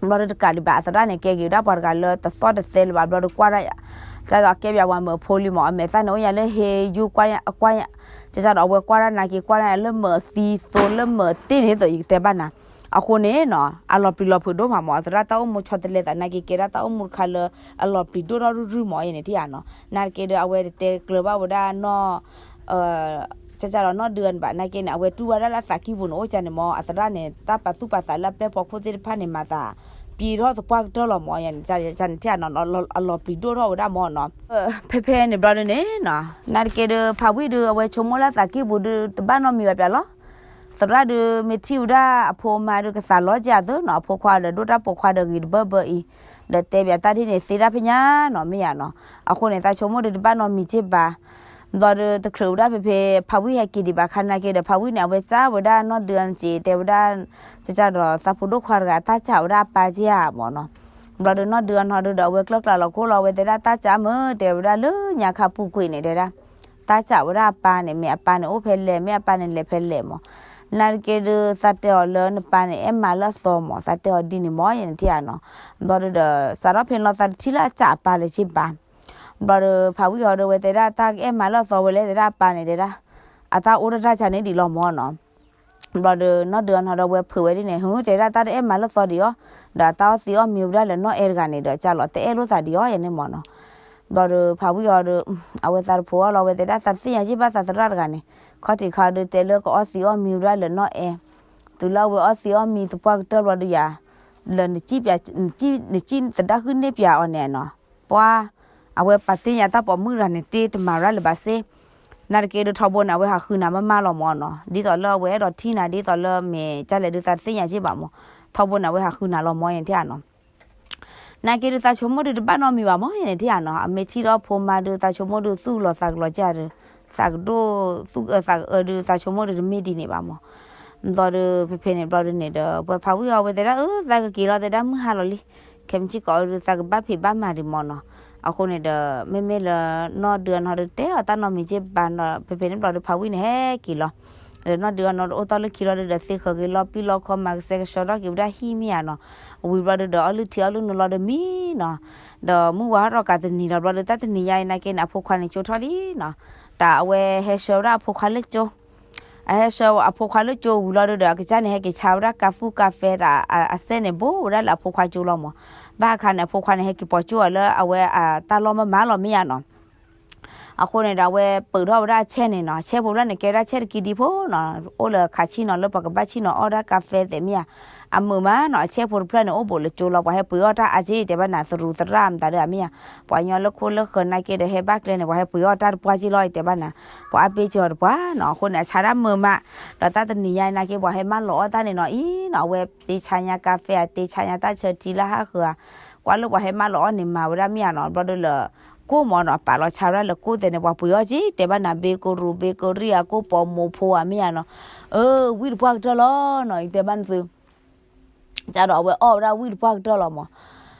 ီၤ, ဘျီဒုးတကးဒံးဘၣ် အသရၣ်န့ၣ် ကဲက့ၤဝဲဒၣ်ပှၤတဂၤလၢတသီၣ်တသဲလၢၤဘၣ် ဘျီဒုးကွၢ်ဒၣ်ယၤ, တၢ်ဒီးကဲပၠးပှၤမုၣ်ဖိလံမ့ၢ် အမဲာ်သၣ်န့ၣ်အိၣ်ယၤလၢဟ့ယုၢ်ကွၢ်ယၤ, ကွၢ်ယၤ, ကကဒီးအဝဲကွၢ်ဒၣ်နာ်က့ကွၢ်ဒၣ်ယၤလၢမုၣ်သံသိလၢမုၣ်တ့ၢ်န့ၣ်သိးယကတဲဘၣ်နၤ, အဃိန့ၣ်နီၤ အလီၤပျံၤလီၤဖုးဒိၣ်မးမ့ၢ် အသရၣ်တၢ်အိၣ်မူဆီတလဲသး နာ်က့ကဲဒၣ်တၢ်အိၣ်မူတခါလၢ အလီၤပျံၤဒိၣ်ထီၣ်ရုၢ်ရုၢ်မ့ၢ်အံၤန့ၣ်ထံၣ်ဧါနီၤ, နာ်တက့ဒီးအဝဲတတဲကျၢၤဘၣ်ဝဲဒၣ်နီၢ် ကၢ်ကၢ်ဒီးနီၢ်ဒုးအန့ၣ်ဘၣ် နာ်က့န့ၣ် အဝဲတူၢ်ဝဲဒၣ်လၢအသးကံၢ်ပူၤန့ၣ်အိၣ်ကၢ်န့ၣ်မ့ၢ် အသရၣ်န့ၣ် တၢ်ပာ်သူၣ်ပာ်သးလၢအပျဲၢ်ဖီခိၣ်သ့ၣ်တဖၣ်န့ၣ် မၤသး ပံၤထီၣ်သပှၢ်ကတၢၢ်လီၤမ့ၢ် ယန့ၣ် ကၢ်န့ၣ်ထံၣ်နီၤ အလီၤပျံၤဒိၣ်ထီၣ်ဝဲဒၣ်မ့ၢ်နီၤ. ဖဲဖဲန့ၣ်ဘျီဒုန့ၣ်နီၤ နာ်က့ဒုး ဖးဝံၣ်ဒုး အဝဲဆိကမိၣ်လၢအသးကံၢ်ပူၤဒုး တဘၣ်နီတမံၤဘၣ်ပၠးလီၤ. သရၣ်ဒုးမ့ၢ်ထံၣ်ဝဲဒၣ်အဖိမါဒုးကသးလီၤကၢ်အသိးနီၤ အဖိခွါဒီးဒိၣ်တၢ်ပိာ်ခွါဒီးဂ့ၤတဘၢဘၢအံၤ ဒီးတဲဘၣ်တၢ်ဒ်န့ၣ်သ့ဒၣ်ဖဲညါနီၤ မ့ၢ်ယါနီၤ. အဃိန့ၣ် သးဆိကမိၣ်ဒုးတဘၣ်နီတမံၤက့ၢ်ဘၣ် ဘျီဒုးတချုးဝဲဒၣ်ဖဲဖဲ ဖးဝံၣ်ဟဲက့ၤဒံးဘၣ်ခါနာ်က့ဒီး ဖးဝံၣ်န့ၣ် အဝဲစံးဝဲဒၣ်နီၢ်ဒုးအန့ၣ်က့ၤ တဲဝဲဒၣ် ကၢ်ကၢ်ဒီးသးဖိဒိၣ်ခွါတဂၤ တၢ်စံးဝဲဒၣ်အပၢ်က့ၢ်ဧါမ့ၢ်နီၤ. ဘျီဒုးနီၢ်ဒုးအနီၤဒုးဒီး အဝဲကျၢၢ်ကျၢၢ်လီၤခိၣ်လီၤ အဝဲတဲဒၣ်တၢ်စံးမ့ၢ် တဲဝဲဒၣ်လၢညါခါပူၤကွံာ်န့ၣ် တဲဒၣ် တၢ်စံးဝဲဒၣ်အပၢ်န့ၣ် မ့ၢ်အပၢ်န့ၣ်အိၣ်ဖဲလဲၣ် မ့ၢ်အပၢ်န့ၣ်လဲၤဖဲလဲၣ်မ့ၢ် နာ်က့ဒုး သးတဲအီၤလၢနပၢ်န့ၣ် အဲၣ်မၤလၢအသီမ့ၢ် သးတဲအီၤဒ်န့ၣ်မ့ၢ် ယန့ၣ်ထံၣ်ဧါနီၤ. ဘျီဒုးဒီး စးထီၣ်ဖဲန့ၣ်လီၤ သးတထံၣ်လၢအစံးအပၢ်လၢၤက့ၢ်ဘၣ်. ဘျီဒုး ဖးဝံၣ်အီၤဒုး အဝဲတဲဒၣ် တၢ်ကအဲၣ်မၤလၢအသီဝဲလဲၣ် တဲဒၣ်အပၢ်န့ၣ် တဲဒၣ် အတၢ်အိၣ်တၢ်တၢ်ဆါန့ၣ်ဒံးလီၤမ့ၢ်နီၤ. ဘျီဒုး နီၢ်ဒုးအနီၤဒီး အဝဲဖုးဝဲဒ်န့ၣ် ဟူ တဲဒၣ်တၢ်တအဲၣ်မၤလၢသီဒံးအီၤ, ဒီးအတၢ်အီၣ်သံအီၣ်မံဝဲဒၣ်လၢနီၢ်အဲၣ်တဂၤန့ၣ်ဒီး ကၢ်လီၤတအဲၣ်လိာ်သးဒံးအီၤ ယန့ၣ်မ့ၢ်နီၤ. ဘျီဒုး ဖးဝံၣ်အီၤဒီး အဝဲသးတဖိအီၤလီၤ အဝဲတဲဒၣ်သးသ့ၣ်ညါက့ၢ်ဘၣ်သးသရၣ်တဂၤန့ၣ် ခီၣ်ထံးခါဒုးတဲလၢကအီၣ်သံအီၣ်မံဝဲဒၣ်လၢနီၢ်အဲၣ်, တုၤလၢအဝဲအီၣ်သံအီၣ်မံသပှၢ်ကတၢၢ်ဘျီဒုးယၤ လၢနစံၣ် နစံၣ်သဒၣ်ဟုၣ်န့ၢ်ပၠးအီၤန့ၣ်နီၤ, ပှၤ အဝဲပာ်သ့ၣ်ညါတၢ်ပိာ်မုၣ်တဂၤန့ၣ် တ့တမၤရၣ်လၢၤဘၣ်စ့, နာ်က့ဒုးထီဘိန့ၣ် အဝဲဟးဃုနၤမးမးလီၤမ့ၢ်နီၤ, ဒ်သိးလၢအဝဲအဲၣ်ဒိးထံၣ်နၤ ဒ်သိးလၢမ့ၢ်ကၢ်လဲၣ်ဒုးသးတသ့ၣ်ညါက့ၢ်ဘၣ်မ့ၢ်, ထီဘိန့ၣ် အဝဲဟးဃုနၤလီၤမ့ၢ် ယန့ၣ်ထံၣ်ဧါနီၤ. နာ်က့ဒုးသးဆိကမိၣ်ဒုးတဘၣ်နီတမံၤဘၣ်မ့ၢ် ယန့ၣ်ထံၣ်ဧါနီၤ, အမ့ၢ်ထံၣ်ဒီးဖိမါဒုးသးဆိကမိၣ်ဒုးသူၣ်လီၤသးကလီၤကၢ်ဒုး, သးကဒိၣ်သူၣ်အၢသးကအၢဒုးသးဆိကမိၣ်ဒုးတမ့ၢ်ဒ်န့ၣ်ဘၣ်မ့ၢ်, ဘျီဒုးဖဲဖဲန့ၣ်ဘျီဒုးန့ၣ်ဒီး ပှၤဖးဝံၣ်အီၤဝဲတဲဒၣ်အၢ သးကက့ၤလီၤတဲဒၣ်မုၢ်ဟါလီၤလံ, ခဲမုၢ်ဆ့ၣ်ကီးအၢဒုးသးကဘၣ်ဖံးဘၣ်မၤဒံးမ့ၢ်နီၤ, အဃိန့ၣ်ဒီး မ့မ့ၢ်လၢနီၢ်ဒုးအနီၤဒုးတဲအီၤတၢ်နီတမံၤက့ၢ်ဘၣ်နီၤ, ဖဲဖဲန့ၣ်ဘျီဒုး ဖးဝံၣ်န့ၣ်ဟဲက့ၤလီၤ ဒီးနီၢ်ဒုးအနီၤဒုးအိၣ်တီၢ်လၢခံလီၤဒုးဒီး သ့ဃၢၤက့ၤလီၤပံလီၤခီ မၤကဆှဲကဆှီထီၣ်က့ၤဝဲဒၣ်ဟံၣ်မ့ၢ်ဧါနီၤ, ဝံၤဘျီဒုးဒီးအီၣ်လုၢ်ထံအီၣ်လုၢ်နိလီၤဒုးမံနီၤ, ဒီးမုၢ်ဝါထီၣ်ကးတနံၤလီၤဘျီဒုး တၢ်တနံၤညါအံၤနာ်က့န့ၣ် အဖိခွါန့ၣ်ကၠိထီၣ်လံနီၤ, တၢ်အဝဲဟဲဆှၢဝဲဒၣ်အဖိခွါလၢကၠိ အဟဲဆှၢအဖိခွါလၢကၠိဝံၤလီၤဒုးဒီး အကစၢ်န့ၣ်ဟဲက့ၤဆါဝဲဒၣ်ကါသူၣ်ကါဖဲသးအစဲန့ၣ် ဘိဝဲဒၣ်လၢအဖိခွါကၠိလီၤမး, ဘၣ်အခါန့ၣ် အဖိခွါန့ၣ် ဟဲက့ၤပိာ်ကၠိအီၤလၢအဝဲအတၢ်လီၢ်မၤမၤလီၤမ့ၢ်ဧါနီၤ အဃိန့ၣ်ဒီး အဝဲပၢၢ်ထီၣ်ဝဲဒၣ်အဆဲန့ၣ်နီၤ, အဆဲဖိတဖျၢၣ်န့ၣ် ကဲဒၣ်ဆဲတကံဒံဖိနီၤ, အိၣ်လၢခးဆံၣ်နီၤ လၢပှၤကဘၣ်ဆံၣ်နီၤအီၣ်ဒၣ်ကါဖဲသ့ၣ်မ့ၢ်ဧါ, အမုာ်မးနီၤ, အဆဲဖိတဖျၢၣ်န့ၣ် အိၣ်ဘူးလၢကၠိလီၤ, ပှၤဟဲပှ့ၤအီၣ်တၢ်အါက့ၢ် တဲဘၣ်နၤ သရူးသရၣ်မတၤဒုးမ့ၢ်ဧါ, ပှၤကညီလၢခိလၢဃၢၤနာ်က့ဒီး ဟဲဘၣ်ကျဲန့ၣ် ပှၤဟဲပှ့ၤအီၣ်တၢ်တပှၢ်က့ၢ်လီၤ တဲဘၣ်နၤ, ပှၤအါပ့ၤစၢၤအီၤတပှၢ်နီၤ, အဃိန့ၣ် အဆါဒၣ်မုာ်မး, ဒီးတၢ်တနံၤညါနာ်က့ ပှၤဟဲမၢလီၤအီၣ်တၢ်န့ၣ်နီၤအံၤနီၤ, အဝဲတ့ဆါညါကါဖဲဧါ, တ့ဆါညါတၢ်ဆၢထံလၢဟးဃၢၤဧါ, ကွၢ်လၢပှၤဟဲမၢလီၤအီၣ်န့ၣ် မၤဝဲဒၣ်မ့ၢ်ဧါနီၤ, ဘျီဒုးလၢ ကိၢ်မးနီၤ, ပာ်လီၤဆါဝဲဒၣ်လၢကိၢ်သဲးန့ၣ် ပှၤပှ့ၤအီၣ်က့ၢ် တဲဘၣ်နၤ ဘ့ကရူး ဘ့ကရံၣ်ဧါ ကိၢ်ပိာ်မိၢ်ဖိဧါ မ့ၢ်ဧါနီၤ, အၢ ဝံၣ်တပှၢ်ကတၢၢ်လီၤနီၤ, ယတဲဘၣ်နသု ကၢ်ဒီးအဝဲအီၣ်ဝဲဒၣ်ဝံၣ်တပှၢ်ကတၢၢ်လီၤမး,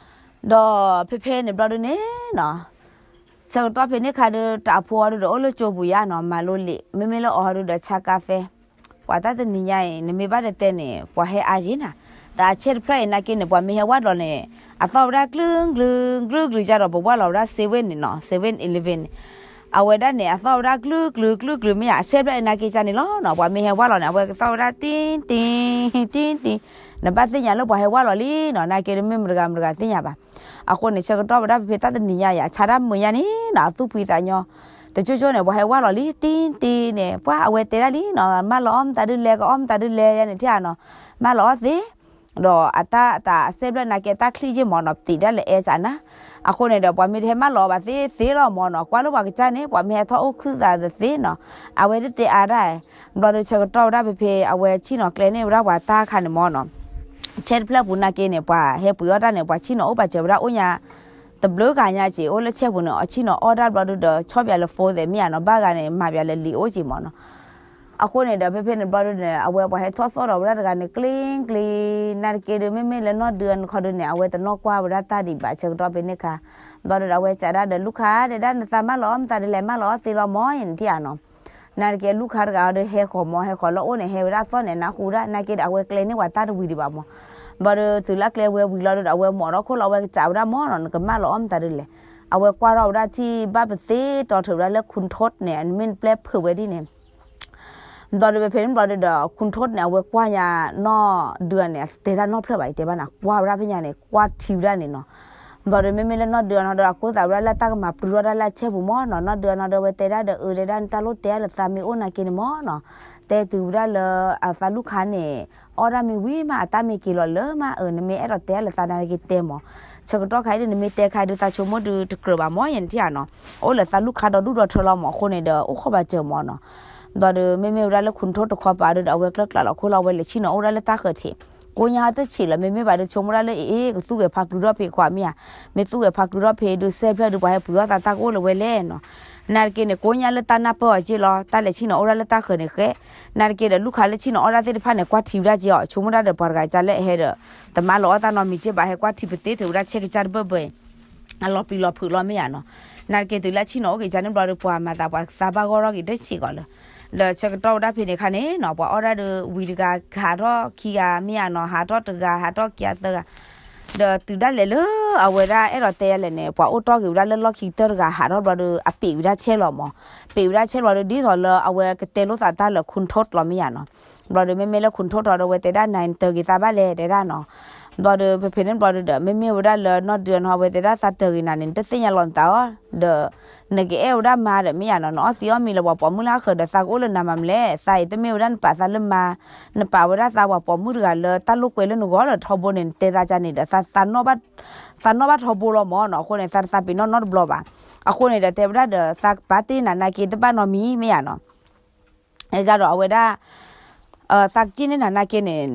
ဒီးဖဲဖဲန့ၣ်ဘျီဒုးန့ၣ်နီၤ ဆၢကတီၢ်ဖဲန့ၣ်ခါဒုး တၢ်အဖိအီၤဒုးဒီးအိၣ်လၢကၠိပူၤယါနီၤ, မၤလိလံာ်, မ့မ့ၢ်လၢအီၤဒုးဒီးဆါကါဖဲ, ပှၤတၢ်တနံၤညါအံၤ နမ့ၢ်ဘၣ်တတဲန့ၣ် ပှၤဟဲအါယ့ၢ်နၤ, ဒီးအဆဲတဖျၢၣ်အံၤနာ်က့န့ၣ် ပှၤမ့ၢ်ဟဲဝၢ်လီၤန့ၣ် အသီၣ်ဝဲဒၣ်ကလုာ်ကလုာ်ကလုာ်ကလုာ် ကၢ်ဒီးပဝၢ်လီၤဝဲဒၣ် seven န့ၣ်နီၤ, seven eleven န့ၣ် အဝဲဒၣ်န့ၣ် အသီၣ်ဝဲဒၣ်ကလုာ်ကလုာ်ကလုာ်ကလုာ်မ့ၢ်ဧါ, အဆဲဖျၢၣ်အံၤနာ်က့ကၢ်န့ၣ်လီၤနီၤ, ပှၤမ့ၢ်ဟဲဝၢ်လီၤန့ၣ် အဝဲကသီၣ်ဝဲဒၣ် တံၢ်တံၢ် တံၢ်တံၢ်, နဘၣ်သ့ၣ်ညါလၢပှၤဟဲဝၢ်လီၤလံနီၤ, နာ်က့ဒုးမ့ၢ်မတဂၤမတဂၤသ့ၣ်ညါဘၣ်, အဃိန့ၣ် ဆၢကတီၢ်ဝဲဒၣ်ဖဲဖဲတၢ်တနံၤညါယါ ဆါဒၣ်မုာ်ညါန့ၣ်နီၤ, အသူၣ်ဖှံသးညီ, တကၠိကၠိန့ၣ် ပှၤဟဲဝၢ်လီၤလံ တံၢ်တံၢ်န့ၣ် ပှၤအဝဲတဲဒၣ်လံနီၤ, မၢလီၤအီၣ်မတၤဒုးလဲၣ် ကအီၣ်မတၤဒုးလဲၣ်ယါန့ၣ်ထံၣ်ဧါနီၤ, မၢလီၤအီၣ်သ့ ဒီးအတၢ်တၢ်အစဲဘျၢၣ်နာ်က့ တၢ်ချံၣ်ယ့ၢ်မးနီၤ, ပတံာ်ဒၣ်လၢအဲၣ်ကနၤ, အဃိန့ၣ်ဒီး ပှၤမ့ၢ်တဟဲမၢလီၤအီၣ်ဘၣ်သ့သ့လီၤမးနီၤ, ကွၢ်လၢပှၤကစၢ်န့ၣ် ပှၤမ့ၢ်ဟဲထီၣ်အိၣ်ခုသးသ့နီၤ, အဝဲတတဲအါဒၣ်, ဘျီဒုးဆၢကတီၢ်ဝဲဒၣ်ဖဲဖဲ အဝဲဆ့ၣ်နီၤကျဲန့ၢ်ဝဲဒၣ်ပှၤတၢ်ခါန့ၣ်မးနီၤ, ဆဲတဖျၢၣ်ပူၤနာ်က့န့ၣ် ပှၤဟဲပှ့ၤအီၣ်တၢ်န့ၣ် ပှၤဆ့ၣ်နီၤအိၣ်ပာ်စၢၤဝဲဒၣ်အိၣ်ညါ တဘျုးဂၤညါက့ၤ အိၣ်လၢဆဲပူၤန့ၣ် အဆ့ၣ်နီၤအီၣ်တၢ်ဘျီဒုးဒီး ဆီၣ်ပၠးလၢ phone သ့ၣ်မ့ၢ်ဧါနီၤ, ဘၣ်ဂၤန့ၣ် မၤပၠးလၢလံာ်အိၣ်က့ၤမးနီၤ, အဃိန့ၣ်ဒီး ဖဲဖဲန့ၣ်ဘျီဒုးန့ၣ် အဝဲပှၤဟဲထီၣ်သီၣ်ဒီးဝဲဒၣ်တဂၤန့ၣ် ကျ့ကျ့, နာ်က့ဒုး မ့မ့ၢ်လၢနီၢ်ဒုးအနခီဒုးန့ၣ် အဝဲတနီၣ်ကွၢ်ဝဲဒၣ်တၢ်ဒံးဘၣ် ဆၢကတီၢ်ဖဲန့ၣ်ခါ, ဘျီဒုးဒီး အဝဲစံးဒၣ်ဒီး လူၢ်ခါ တဲဒၣ် နသးမၢလီၤအီၣ်မတၤဒုးလဲၣ် မၢလီၤအီၣ်သ့လီၤမး ယန့ၣ်ထံၣ်ဧါနီၤ, နာ်က့လူၢ်ခါတဂၤအီၤဒုး ဟဲဃီၤမး ဟဲဃီၤလၢအိၣ်န့ၣ် ဟဲဝဲဒၣ်သီၣ်န့ၣ် နၢ်ဟူဒၣ် နာ်က့ဒီး အဝဲကျဲန့ၢ်ဝဲတၢ်တဝံၤဒံးဘၣ်မး, ဘျီဒုး တုၤလၢကျဲဝဲဝံၤလီၤဒုးဒီး အဝဲမိာ်ထီၣ်ခိၣ်လီၤ အဝဲကစံးဝဲဒၣ်မးနီၤ နကမၢလီၤအီၣ်မတၤဒုးလဲၣ်, အဝဲကွၢ်ထီၣ်ဝဲဒၣ်ထံၣ်ဘၣ်ပသ့တီၤထုးဝဲဒၣ်လၢ ခိၣ်ထိၣ်န့ၣ် အမ့ၢ်ပျဲဖုးဝဲဒ်န့ၣ် ဘျီဒုး ဖဲဖဲန့ၣ်ဘျီဒုးဒီး ခိၣ်ထိၣ်န့ၣ် အဝဲကွၢ်ညါနီၢ်ဒုးန့ၣ် တဲဒၣ်နီၢ်ဖျၢၣ်ဘၣ် ယတဲဘၣ်နၤ ကွၢ်ဝဲဒၣ်ဖဲညါန့ၣ် ကွၢ်ထံဝဲဒၣ်န့ၣ်နီၤ, ဘျီဒီးမ့မ့ၢ်လၢနီၢ်ဒုးအနီၢ်ဒီး အကိးသးဝဲဒၣ်လၢတၢ်ကမၤပျုၢ်ထီၣ်ဒၣ်လၢအဆဲပူၤမၢ်နီၤ, နီၢ်ဒုးအနီၢ်ဒီး အဝဲတဲဒၣ်ဒီး အၢ တဲဒၣ် နတၢ်လိၣ်တဲအါလၢသးမ့ၢ်အိၣ်နာ်က့န့ၣ်မၢ်နီၤ, တဲတုၤဝဲဒၣ်လၢအသးလူၢ်ခါန့ၣ် အီၣ်ဒၣ်မ့ၢ်ဝံၤမး အတၢ်မ့ၢ်က့ၤလီၤလၢမး အၢ နမ့ၢ်အဲၣ်ဒိးတဲအါလၢသးနာ်က့တဲမၢ်, ဆၢကတီၢ်ခါအံၤဒီး နမ့ၢ်တဲခါအံၤဒီး သးဆိကမိၣ်ဒုးတကြၢးဘၣ်မၢ် ယဲန့ၣ်ထံၣ်ဧါနီၤ, အိၣ်လၢသးလူၢ်ခါဒီးဒူၣ်ဒီးထၢလီၤမၢ်, အဃိန့ၣ်ဒီး အိၣ်ခိးဘၣ်စၢၤမၢ်နီၤ, ဘျီဒီး မ့မ့ၢ်ဝဲဒၣ်လၢ ခိၣ်ထီၣ် တခီပၤဒီး အဝဲကျၢၢ်ကျၢၢ်လီၤခိၣ်လီၤ အဝဲလဲၤဆ့ၣ်နီၤအိၣ်ဝဲဒၣ်လၢတၢ်ဃၢၤထံး, ကိးညါတဆံးလီၤ မ့မ့ၢ်ဘၣ်ဒီး ဆိကမိၣ်ဒၣ်လၢအ့ၣ် ကသူၣ်ဂဲၤဖးကျူထီၣ်ဖံးခွါမ့ၢ်ဧါ, မ့ၢ်သူၣ်ဂဲၤဖးကျူထီၣ်ဖံးဒုး စဲးဖျၢၣ်ဒုး ပှၤဟဲပှ့ၤအီၣ်သးတၢ်ကအိၣ်လၢၤဝဲလဲၣ်နီၤ, နာ်က့န့ၣ် ကိးညါလၢတၢ်နၢ်ပၢၢ်အီၤက့လီၤ, တၢ်လဲၤဆ့ၣ်နီၤအိၣ်ဒၣ်လၢတၢ်ဃၢၤန့ၣ်ဃဲ, နာ်က့ဒီး လူၢ်ခါလၢဆ့ၣ်နီၤအိၣ်ဒၣ်သ့ၣ်တဖၣ်န့ၣ် ကွၢ်ထံဝဲဒၣ်က့အီၤ, ဆိကမိၣ်ဒၣ်ဒီး ပှၤတဂၤကလဲၣ်ဟဲဒီး တမၤလီၤအီၣ်တၢ်နီတမံၤက့ဘၣ် ဟဲကွၢ်ထံပသ့ထုးဝဲဒၣ်ဆဲးကစၢ်တဘၢၣ်ဘၢၣ် အလီၤပျံၤလီၤဖုးလီၤမ့ၢ်ဧါနီၤ, နာ်က့တုၤလၢဆ့ၣ်နီၤအိၣ်က့ၤကန့ၣ်ဘျီဒီး ပှၤမၤသးပှၤသးဘၣ်ဂီၢ်ထီၣ်က့ၤတဆံးကီးလၢ, ဒီးဆၢကတီၢ်ဝဲဒၣ်ဖဲန့ၣ်ခါန့ၣ်နီၤ ပှၤအီၣ်ဒၣ်ဒီးဝံၤတဂၤ ဟးထီၣ်ခံဂၤမ့ၢ်ဧါနီၤ, ဟးထီၣ်တဂၤ ဟးထီၣ်ခံဂၤသၢဂၤ, ဒီးတုၤဒၣ်လဲာ်လၢအဝဲဒၣ်အဲၣ်ဒိးတဲယၤလဲၣ်န့ၣ် ပှၤအိၣ်တီၢ်က့ၤဝဲဒၣ်လၢလီၢ်ခံကတၢၢ်တဂၤ ဟးထီၣ်ဘျီဒီး အပံးဝဲဒၣ်ဆဲးလီၤမၢ်, ပံးဝဲဒၣ်ဆဲးလီၤဒီး ဒ်သိးလၢအဝဲကတဲလိာ်သးတၢ်လၢ ခိၣ်ထီၣ် လီၤမ့ၢ်ဧါနီၤ, ဘျီဒီး မ့မ့ၢ်လၢခိၣ်ထီၣ်ထီၣ်ဒီး အဝဲတဲဒၣ် နၤနတၢၤက့ၤသးဘၣ်လဲၣ် တဲဒၣ်နီၤ, ဘျီဒီး ဖဲဖဲန့ၣ်ဘျီဒီး မ့မ့ၢ်ဝဲဒၣ်လၢနီၢ်ဒုးအနီၢ် အဝဲတဲဒၣ် သးတၢၤက့ၤနၤန့ၣ် နတသ့ၣ်ညါလီၤနသးအီၤ, ဒီး နကအဲၣ်ဝဲဒၣ်မါဒီးမ့ၢ်ဧါနီၤ နအီၣ်သံအီၣ်မံၤလၢပှၤပိာ်မုၣ်လၢအဃၢၤဒီး သးကအိၣ်လၢနၤမးမလဲၣ်, သးအံၤတမ့ၢ်ဝဲဒၣ်နပာ်သးလၢမါ, နပာ်ဝဲဒၣ်သးပှၤပိာ်မုၣ်တဂၤလၢတၢ်လိာ်ကွဲလၢနဂီၢ်လၢထီဘိန့ၣ် နတဲသးကန့ၣ်ဒီး သးနီၣ်ဘၣ်ထီဘိလီၤမၢ်နီၤ, အဃိန့ၣ် သးတသးပ့ၤနီၣ်နီတဘျီဘၣ်, အဃိန့ၣ်ဒီး တဲဝဲဒၣ်ဒီး သးကပာ်တ့ၢ်နၤနာ်က့တဘၣ်နီတမံၤမ့ၢ်ဧါနီၤ ဒီးအဝဲဒၣ် သးကစံၣ်န့ၢ်နၤနာ်က့န့ၣ်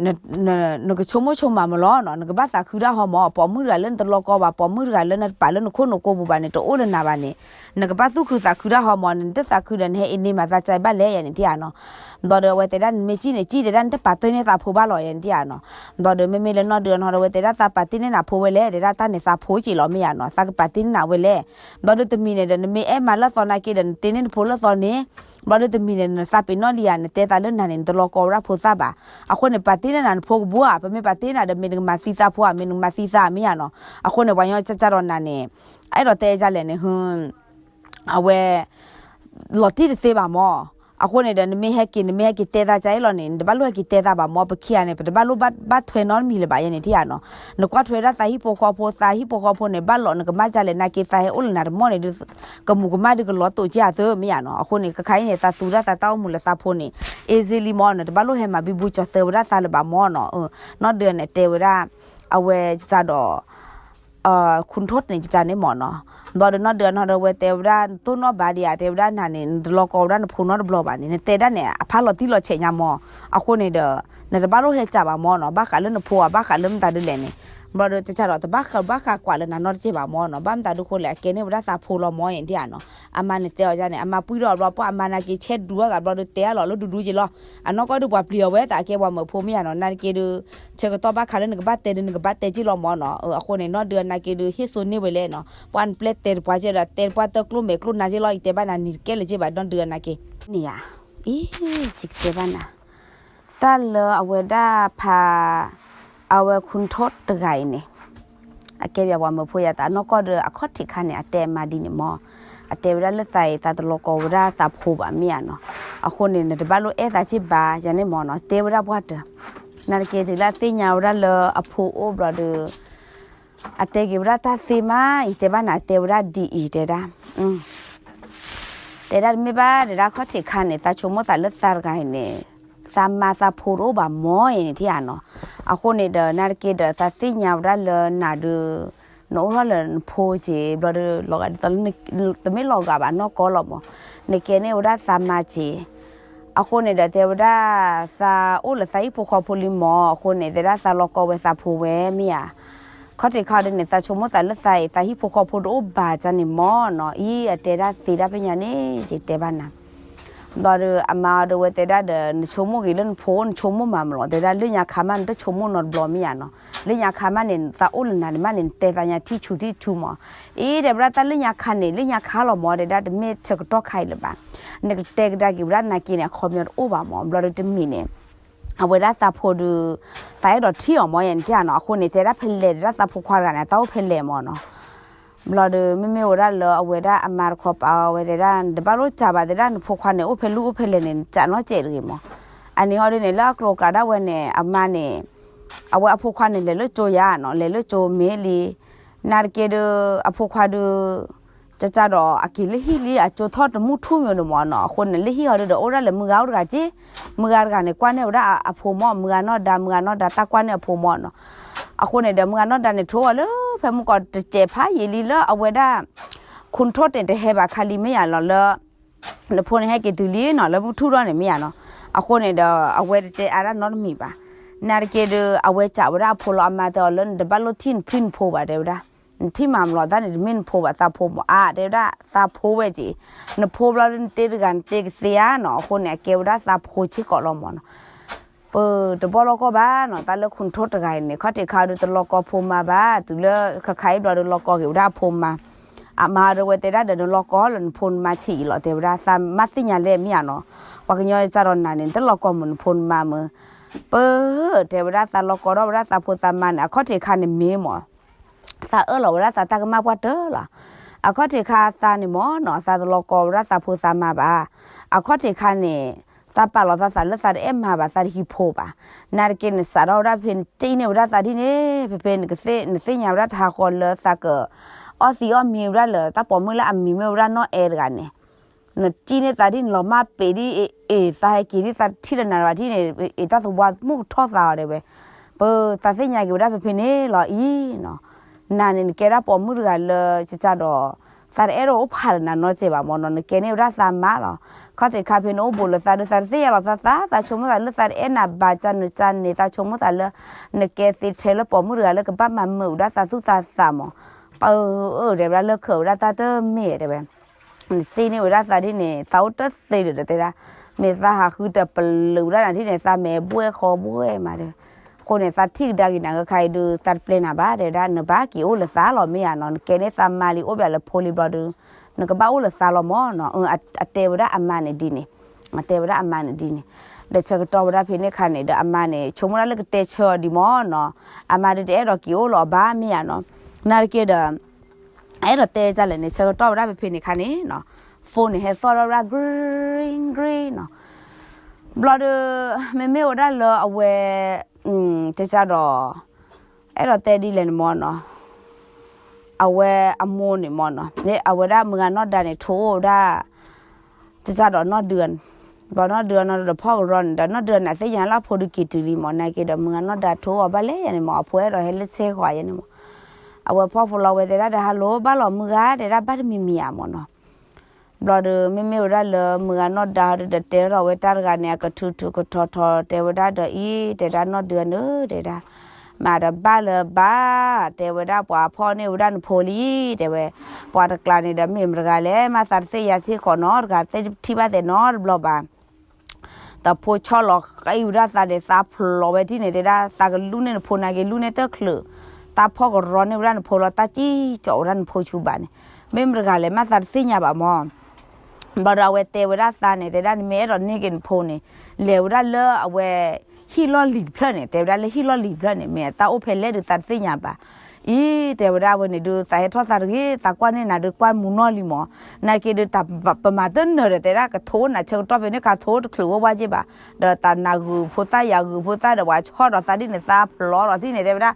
နကဆိကမိၣ်ဆိကမးမးလီၤနီၤ, နကဘၣ်သးခုတၢ်ဟီမၢ်, ပိာ်မုၣ်တဂၤလၢနတလီၤကီဘၣ်, ပိာ်မုၣ်တဂၤလၢနတပာ်လၢနခိၣ်နကိပူၤဘၣ်န့ၣ် တအိၣ်လၢနၤဘၣ်န့ၣ်, နကဘၣ်သူၣ်ခုသးခုတၢ်ဟီမၢ်, နတသးခုဒီး နဟဲအ့န့ၢ်မၤသးကဘၣ်လဲၣ် ယဲန့ၣ်ထံၣ်ဧါနီၤ, ဘျီဒီးအဝဲတဲဒၣ် နမ့ၢ်စံၣ်န့ၣ်စံၣ် တဲဒၣ် နတပာ်တ့ၢ်န့ၢ်သးဖိဘၣ်လီၤ ယဲန့ၣ်ထံၣ်ဧါနီၤ, ဘျီဒီး မ့မ့ၢ်လၢနီၢ်ဒုးအနီၢ်ဒီး အဝဲတဲဒၣ် သးပာ်တ့ၢ်န့ၢ်နၤဖိဝဲလဲၣ် တဲဒၣ် တၢ်န့ၣ်သးဖိက့လီၤမ့ၢ်ဧါနီၤ, သးကပာ်တ့ၢ်န့ၢ်နၤဝဲလဲၣ်, ဘျီဒီးတမံၤန့ၣ်ဒီး နမ့ၢ်အဲၣ်မါလၢအသီနာ်က့ဒီး နတ့န့ၢ်နဖိလၢအသီန့ၣ်, ဘျီဒီးတမံၤန့ၣ် နသးပ့ၤနီၣ်လံဧါ, နတဲသးလၢနၤန့ၣ် နတလီၤကီဝဲဒၣ်ဖိသၣ်ဘၣ်, အဃိန့ၣ် ပာ်တ့ၢ်န့ၢ်နၤနဖိကဘိဧါ, ပမ့ၢ်ပာ်တ့ၢ်နၤဒီး မ့ၢ်နကမၤသံသးဖိဧါ, မ့ၢ်နကမၤသံသးမ့ၢ်ဧါနီၤ, အဃိန့ၣ် ပှၤညီကၢ်ကၢ်ဒီးနၤန့ၣ် အဲၣ်ဒိးတဲဒ်လဲၣ်န့ၣ် အဝဲ လီၤတံၢ်တသ့ဘၣ်မၢ်, အဃိန့ၣ်ဒီး နမ့ၢ်ဟဲက့ၤ နမ့ၢ်ဟဲက့ၤတဲသးကၠဲအံၤလီၤန့ၣ် နတဘၣ်လိၣ်ဟဲက့ၤတဲသးဘၣ်မၢ်, ပခံဂၤန့ၣ် ပတဘၣ်လိၣ်ဘၣ်ထွဲနီတမံၤလၢၤဘၣ် ယဲန့ၣ်ထံၣ်ဧါနီၤ, နကွၢ်ထွဲဝဲဒၣ်သးဟံၣ်ဖိဃီဖိ, သးဟံၣ်ဖိဃီဖိန့ၣ် ဘၣ်လီၤနကမၣ်ကၠဲလဲၣ် နာ်က့သးဟဲအိၣ်လၢနၤတမီၢ်န့ၣ်ဒီး ကမူၤကမၣ်ဒုးကလီၤတိာ်ကၠဲအသးမ့ၢ်ဧါနီၤ, အဃိန့ၣ် ခဲခါအံၤန့ၣ် သးသူဒၣ်သးတၢ်အိၣ်မူလၢသးဖိန့ၣ် easily မၢ်နီၤ, တဘၣ်လိၣ်ဟဲမၤဘံဘူကၠီၤသၢဝဲဒၣ်သးလၢၤဘၣ်မၢ်နီၤ, နီၢ်ဒုးန့ၣ်တဲဝဲဒၣ် အဝဲကၠဲဒီး ခိၣ်ထီၣ်န့ၣ်ကၠဲန့ၣ်မၢ်နီၤ, ဘျီဒီးနီၢ်ဒုးအနီၢ်ဒီး အဝဲတဲဝဲဒၣ် နတိၢ်နီၣ်ဘၣ်ဒံးဧါ, တဲဝဲဒၣ်နၤန့ၣ် နတလီၤကီဝဲဒၣ်နဖိနီတဘျီဘၣ်န့ၣ် နတဲဒၣ်န့ၣ် အဖးလီၤတံၢ်လီၤဆဲးညါမၢ်, အဃိန့ၣ်ဒီး နတဘၣ်လိၣ်ဟဲကၠဲဘၣ်မၢ်နီၤ, ဘၣ်ဃးလၢနဖိဧါ ဘၣ်ဃးလၢမတၤဒုးလဲၣ်န့ၣ်, ဘျီဒီးကၠဲဒီး တဘၣ်ဃးဘၣ်ဃးကွၢ်လၢနၤနီတကဲဘၣ်မၢ်နီၤ, ဘၣ်မတၤဒုးဃိလဲၣ် အကဲန့ၢ်ဝဲဒၣ်သးဖိလီၤမၢ် ယဲန့ၣ်ထံၣ်ဧါနီၤ, အမါန့ၣ်တဲအီၤဒ်န့ၣ် အမါပှံၢ်ဒီးဘျီ ပှၤအမါနာ်က့ဆဲးဒူအီၣ်သးဘျီဒီး တဲအလီၤလၢဒူဒူကၠဲလီၤ, အနီၢ်ကီၢ်ဒုးပှၤပျံၤအီၤဝဲ သးကဲပှၤမၢဖိမ့ၢ်ဧါနီၤ, နာ်က့ဒုး ဆၢကတီၢ်ဘၣ်ဃးလၢနကဘၣ်တဲဒုး နကဘၣ်တဲကၠဲလီၤမၢ်နီၤ, အဃိန့ၣ် နီၢ်ဒုးအနာ်က့ဒုး ဟ့ၣ်စိန့ၢ်ဝဲလဲၣ်နီၤ, ပှၤနပျဲတဲတပှၢ်ကၠဲဒီး တဲတပှၢ်တၢ်ကျိၣ်မဲာ်ကျိၣ်နါကၠဲလီၤ, ယတဲဘၣ်နၤ နံၤတကဲလၢၤကၠဲဘၣ် နီၢ်ဒုးအနာ်က့, န့ၣ်ဧါ, အံၤ ယကတဲဘၣ်နၤ, တၢ်လၢအဝဲဒၣ်ဖး အဝဲခိၣ်ထီၣ်တဂၤအံၤန့ၣ် အကဲပှၤမၢဖိယၤသးနီၢ်ကီၢ်ဒီး အခီၣ်ထံးခါန့ၣ် အတဲအမါဒ်န့ၣ်မၢ်, အတဲဝဲဒၣ်လၢသးအံၤ သးတလီၤကီဝဲဒၣ်သးဖိဘၣ်မ့ၢ်ဧါနီၤ, အဃိန့ၣ် နတဘၣ်လိၣ်အဲၣ်သးကၠဲဘၣ် ယၤန့ၣ်မၢ်နီၤ, တဲဝဲဒၣ်ပှၢ်တၢၢ်, နာ်က့တုၤလၢအသ့ၣ်ညါဝဲဒၣ်လၢအဖိအိၣ်ဘျီဒီး အတဲက့ၤဝဲဒၣ်တၢ်သ့မး ယတဲဘၣ်နၤ တဲဝဲဒၣ်ဒ်အံၤတဲဒၣ် တဲဒၣ်တမ့ၢ်ဘၣ် တဲဒၣ်ခီၣ်ထံးခါန့ၣ် သးဆိကမိၣ်သးလၢသးတဂၤအံၤန့ၣ် သးမါသးဖိတအိၣ်ဘၣ်မၢ်အံၤန့ၣ်ထံၣ်ဧါနီၤ, အဃိန့ၣ်ဒီး နာ်က့ဒီး သးသ့ၣ်ညါဝဲဒၣ်လၢနၤဒုး နအိၣ်ထီၣ်လၢနဖိကၠဲ ဘျီဒီး လီၤဂာ်ဒ်သိးလၢ တမ့ၢ်လီၤဂာ်ဘၣ်နီၢ်ကီၢ်လီၤမၢ်, နကဲန့ၢ်ဝဲဒၣ်သးမါကၠဲ အဃိန့ၣ်ဒီးတဲဝဲဒၣ် သးအိၣ်လၢသးဟံၣ်ဖိဃီဖိလံမၢ်, အဃိန့ၣ် တဲဒၣ်သးလီၤကီဝဲသးဖိဝဲမ့ၢ်ဧါ, ခီၣ်ထံးခါဒ်န့ၣ် သးဆိကမိၣ်သးလၢသးအံၤ သးဟံၣ်ဖိဃီဖိတအိၣ်ဘၣ်ကၠဲန့ၣ်မၢ်နီၤ, အံၤအတဲဒၣ်သ့ဒၣ်ဖဲညါန့ၣ် ယတဲဘၣ်နၤ ဘျီဒီး အမါအီၤဒီးဝဲတဲဒၣ်ဒီး နဆိကမိၣ်ဂ့ၤလၢနဖိအိၣ် နဆိကမိၣ်မးမးလီၤ, တဲဒၣ်လၢညါခါမး နတဆိကမိၣ်နီတဘျီမ့ၢ်ဧါနီၤ, လၢညါခါမးန့ၣ် သးအိၣ်လၢနၤန့ၣ်မးန့ၣ် နတဲသးညါထံၣ်ဆူထံၣ်ဆူမၢ်, အံၤတဲဝဲဒၣ်တၢ်လၢညါခါန့ၣ် လၢညါခါလီၤမၢ်, တဲဒၣ်တမ့ၢ်ဆၢကတီၢ်ခါအံၤလၢၤဘၣ်, နကတဲကဒါက့ၤဝဲဒၣ်နာ်က့န့ၣ် အခီပညီတအိၣ်ဘၣ်မၢ်, ဘျီဒီးတမံၤန့ၣ် အဝဲဒၣ်သးဖိဒီး သးအဲၣ်ဒိးထံၣ်အီၤမၢ် ယဲန့ၣ်ထံၣ်ဧါနီၤ, အဃိန့ၣ် တဲဒၣ်ဖဲလဲၣ် တဲဒၣ်သးဖိခွါတဂၤန့ၣ် တၢ်အိၣ်ဖဲလဲၣ်မၢ်နီၤ ဘျီဒီး မ့မ့ၢ်ဝဲဒၣ်လၢအဝဲဒၣ်အမါတခီပၤအီၤ အဝဲတဲဒၣ် နတဘၣ်လိၣ်ကၠဲဘၣ် တဲဒၣ် နဖိခွါန့ၣ် အိၣ်ဖဲလူၢ်အိၣ်ဖဲလဲၣ်န့ၣ် ကၠဲနီၢ်ကၠဲတဂ့ၤမၢ်, အန့ၣ်ဟီဒ်န့ၣ် လၢအကျိၤကျဲဒၣ်ဝဲန့ၣ် အမါန့ၣ် အဝဲအဖိခွါန့ၣ် လဲၤလၢကၠိယါနီၤ, လဲၤလၢကၠိမ့ၢ်လံ, နာ်တက့ၢ်ဒီး အဖိခွါဒီး ကကဒီးအက့ၤလၢဟံၣ်လံ အကၠိထီၣ်တမုၢ်ထူၣ်မ့ၢ်န့ၣ်မ့ၢ်နီၤ, အဃိန့ၣ် လၢဟံၣ်အီၤဒီး အိၣ်ဒၣ်လၢမုၢ်ဂၤအိၣ်တဂၤက့, မုၢ်ဂၤတဂၤန့ၣ် ကွၢ်န့ၢ်ဝဲဒၣ်အဖိမ့ၢ် မုၢ်ဂၤနီၢ်ဒါ မုၢ်ဂၤနီၢ်ဒါတၢ်ကွၢ်န့ၢ်အဖိမ့ၢ်နီၤ, အဃိန့ၣ်ဒီး မုၢ်ဂၤနီၢ်ဒါန့ၣ် ထိးအီၤလၢဖဲမုၢ်ကီးတစဲးဖးယံာ်လံလၢအဝဲဒၣ် ခိၣ်ထိၣ်တ့ၢ်တဟဲဘၣ်ခါလံမ့ၢ်ယါလီၤလၢ နဖိန့ၣ်ဟဲက့ၤတုၤလံနီၤ လၢမုၢ်ထူၣ်ထီၣ်န့ၣ်မ့ၢ်ယါနီၤ, အဃိန့ၣ်ဒီး အဝဲတတဲအါဒၣ်နီတမံၤဘၣ်, နာ်တက့ၢ်ဒီး အဝဲစံးဝဲဒၣ်အဖိလီၤ အမါတဲအီၤလၢ နတဘၣ်လိၣ်ထံၣ်နဖံနဖိဘၣ် တဲဝဲဒၣ်, နထံၣ်မၤမလီၤတၢ်န့ၣ် တမ့ၢ်နဖိဘၣ် သးဖိမ့ၢ် အါ တဲဝဲဒၣ် သးဖိဝဲက့, နဖိဘျီလၢနတ့တဂၤနတ့ကသ့ဧါနီၤ, အဃိန့ၣ် အကဲဝဲဒၣ်သးဖိဆ့ကီးလီၤမ့ၢ်နီၤ ပတဘီၣ်လီၢ်ကီၢ်ဘၣ်နီၤ, တၢ်လၢခိၣ်ထိၣ်တဂၤအံၤန့ၣ် ခီၣ်ထံးခါဒီးတလီၢ်ကီၢ်ဖိမါဘၣ်, တုၤလၢခါခါအံၤဘျီဒီးလီၢ်ကီၢ်က့ၤဝဲဒၣ်အဖိမါ, အမါဒီးဝဲတဲဒၣ်ဒီး နလီၢ်ကီၢ်လၢနဖိနမါဆံးအံၤလီၤ တဲဝဲဒၣ်, သးမါသ့ၣ်ညါလဲၣ်မ့ၢ်ဧါနီၤ, ပှၤကညီစံးဒီးနၤန့ၣ် နတလီၢ်ကီၢ်မုၢ်နဖိနမါမုၢ်, ပတဲဝဲဒၣ်သးလီၢ်ကီၢ်ထီၣ်ဝဲဒၣ်သးဖိသးမါန့ၣ် အခီၣ်ထံးခါန့ၣ်မ့ၢ်မ့ၢ် သးအၢၣ်လီၤဝဲဒၣ်သးတၢ်ကမၣ်ပှၢ်တၢၢ်လီၤ, အခီၣ်ထံးခါသးန့ၣ်မ့ၢ်နီၤ သးတလီၢ်ကီၢ်ဝဲဒၣ်သးဖိသးမါဘၣ်, အခီၣ်ထံးခါန့ၣ် သးပာ်လီၤသးသးလၢသးတအဲၣ်မၤဘၣ် သးတဟံးဖိဘၣ်, နာ်တက့ၢ်နစးထီၣ်ဝဲဒၣ်ဖဲနစံးန့ၢ်ဝဲဒၣ်သးဒ်န့ၣ် ဖဲဖဲနသ့ၣ်ညါဝဲဒၣ်တဟးဃီလၢသးက အီၣ်သံအီၣ်မံဝဲဒၣ်လၢတၢ်ပိာ်မုၣ်လၢအမံၤမ့ၢ်ဝဲဒၣ်နီၢ်အဲၣ်တဂၤန့ၣ် နစံးန့ၢ်သးဒ်န့ၣ်လီၤ မၢ်ပ့ၤဒ်အ့ၣ် သးဟဲက့ၤဒ်သးတထံၣ်လၢနၤဘၣ်ဒ်န့ၣ် အ့ၣ်တၢ်သဝီမုၢ်ကထီၣ်သးအီၤတဲဝဲ, ပသးသ့ၣ်ညါက့ၤဝဲဒၣ်ဖဲဖဲန့ၣ်လီၤအံၤနီၤ, နၤန့ၣ်နကဲဒၣ်ပိာ်မုၣ်တဂၤလၢကစၢ်ဒီး သးတအဲၣ်ဒိးအိၣ်ဖးလၢနၤနီတစဲးဘၣ်မ့ၢ်နီၤ, နကဲန့ၢ်ဝဲဒၣ်သးမါလီၤ, ခီၣ်ထံးခါဖဲနအိၣ်ဘူးလၢသးဒီးသးတသ့ၣ်ညါလီၤသးသး သးဆိကမိၣ်သးလၢသးတအဲၣ်နၤဘၣ် ကနုၤကနၣ်န့ၣ် သးဆိကမိၣ်သးလၢ နကဲသ့ထဲလၢပိာ်မုၣ်တဂၤလၢကဘၣ်မၤမုာ်ဝဲဒၣ်သးသူၣ်သးသးမ့ၢ်, ပတဲဝဲဒၣ်လၢခံးဝဲဒၣ်တၢ်တမ့ၢ်တဲဝဲ နစံးန့ၢ်ဝဲဒၣ်သးဒ်န့ၣ် သးအိၣ်တသ့ဒီးတဲဒၣ်, မ့ၢ်သးဟးဃုတပလုာ်ဝဲဒၣ်နၤဒ်န့ၣ် သးမဲာ်ဘှဲၣ်ဃီဘှဲၣ်မးဒီး, အဃိန့ၣ် သးထံၣ်ကဒါက့ၤနၤဂ့ၤခါအံၤဒုး သးတပျဲနၤဘၣ်တဲဝဲဒၣ် နဘၣ်က့ၤအိၣ်လၢသးလီၤမ့ၢ်ဧါနီၤ, နကဲန့ၢ်သးမါလံ အိၣ်ဘၣ်လၢဖိလံဘျီဒုး နကဘၣ်အိၣ်လၢသးလီၤမ့ၢ်နီၤ, အတဲဝဲဒၣ်အမါန့ၣ်ဒ်န့ၣ်, အတဲဝဲဒၣ်အမါန့ၣ်ဒ်န့ၣ်, ဒီးဆၢကတီၢ်ဝဲဒၣ်ဖဲန့ၣ်ခါန့ၣ် ဒီးအမါန့ၣ် ဆိကမိၣ်ဒၣ်လၢကတဲဆၢအီၤဒံးမ့ၢ်နီၤ, အမါဒုးတအဲၣ်ဒိးက့ၤအိၣ်လၢၤအီၤဘၣ်မ့ၢ်ဧါနီၤ, နာ်တက့ၢ်ဒီး အဲၣ်ဒိးတဲဒ်လဲၣ်န့ၣ် ဆၢကတီၢ်ဝဲဒၣ်ဖဲဖဲန့ၣ်ခါန့ၣ်နီၤ, phone န့ၣ်ဟဲသီၣ်ထီၣ်ဝဲဒၣ် green green နီၤ, ဘျီဒီး မ့မ့ၢ်ဝဲဒၣ်လၢအဝဲ တကဒီး အဲၣ်ဒိးတဲဒ်လဲၣ်န့ၣ်မ့ၢ်နီၤ, အဝဲအမိၢ်န့ၣ်မ့ၢ်နီၤ, အဝဲဒၣ်မုၢ်ဂၤနီၢ်ဒါန့ၣ် ထိးအိၣ်ဝဲဒၣ် တကဒီးနီၢ်ဒုး, ဘျီနီၢ်ဒုးနီၢ်ဒီးဖီၣ်ကရီန့ၣ်ဒီး နီၢ်ဒုးန့ၣ် အသ့ၣ်ညါလၢအဖိဒုးက့ၤတုၤလံမ့ၢ်, နာ်က့ဒီး မုၢ်ဂၤနီၢ်ဒါထိးအီၤဘၣ်လဲၣ်ယၤန့ၣ်မ့ၢ်, အဖိအဲၣ်ဒိးဟဲလၢဆဲဃီၤယဲန့ၣ်မ့ၢ်, အဝဲဖီၣ်ဖိလီၤဝဲတဲဒၣ်ဒီး hello ဘၣ်လီၤမုၢ်ဂၤ တဲဒၣ်ဘၣ်တမံၤမံၤဧါမ့ၢ်နီၤ, ဘျီဒီး မ့မ့ၢ်ဝဲဒၣ်လၢမုၢ်ဂၤနီၢ်ဒါဒီး တဲထီၣ်ဝဲတၢ်တဂၤန့ၣ် အကထူထူကထီထီ တဲဝဲဒၣ်ဒီးအံၤ တဲဒၣ်နီၢ်ဒုးန့ၣ် တဲဒၣ် မၤဒီးဘၣ်လၢၤဘၣ်, တဲဝဲဒၣ်ပှၤဖီၣ်န့ၢ်ဝဲဒၣ်နဖိလံ, တဲဝဲ, ပှၤတကျါန့ၣ်ဒီး မ့ၢ်မတဂၤလဲၣ် မၤသးတသ့ၣ်ညါထံၣ်ဃီနီတဂၤ သ့ၣ်ထံၣ်ဘၣ်သဲးနီတဘျီဘၣ် တဖိဆီၣ်လီၤဃံဝဲဒၣ်သးန့ၣ် သးဖျိးဝဲဒ်န့ၣ် တဲဒၣ် သးကလူန့ၢ်နဖိနာ်က့ လူန့ၢ်တချုး, သးဖီၣ်ကရီန့ၢ်ဝဲဒၣ်နဖိလီၤ တၢ်စံၣ်ကၠီးဝဲဒၣ်နဖိဆူဘၣ်န့ၣ်, မ့ၢ်မတဂၤလဲၣ် မၤသးတသ့ၣ်ညါဘၣ်မ့ၢ် ဘျီဒီးအဝဲတဲဝဲဒၣ်သးန့ၣ် တဲဒၣ်နမ့ၢ်အဲၣ်ဒိးန့ၢ်က့ၤနဖိန့ၣ်, လဲၤဝဲဒၣ်လၢအဝဲ ဟံၣ်လီၢ်လံၤတဖျၢၣ်န့ၣ်, တဲဝဲဒၣ်လၢဟံၣ်လီၢ်လံၤတဖျၢၣ်န့ၣ် မ့ၢ်တၢ်အိၣ်ဖဲလဲၣ်ဒီးသးတသ့ၣ်ညါဘၣ်. အံၤ တဲဝဲဒၣ်အဝဲန့ၣ်ဒုး သးဟဲထီၣ်သးတဂ့ၤ သးကွၢ်န့ၢ်နၤဒုးကွၢ်မူနီၢ်လံမ့ၢ်, နာ်က့ဒုးတၢ်ပမၤတနၢၤဒီး တဲဒၣ်ကထိးနၤဆၢကတီၢ်ဖဲန့ၣ်ခါ ထိးတချုးဝဲဝါက့ဘၣ်, ဒီးတၢ်နၤဂုာ်ဖိသၣ် ယၤဂုာ်ဖိသၣ်ဒီး ပှၤဆီၣ်ဒီးသးဒ်န့ၣ် သးဖျိးဒီးသံန့ၣ် တဲဝဲဒၣ်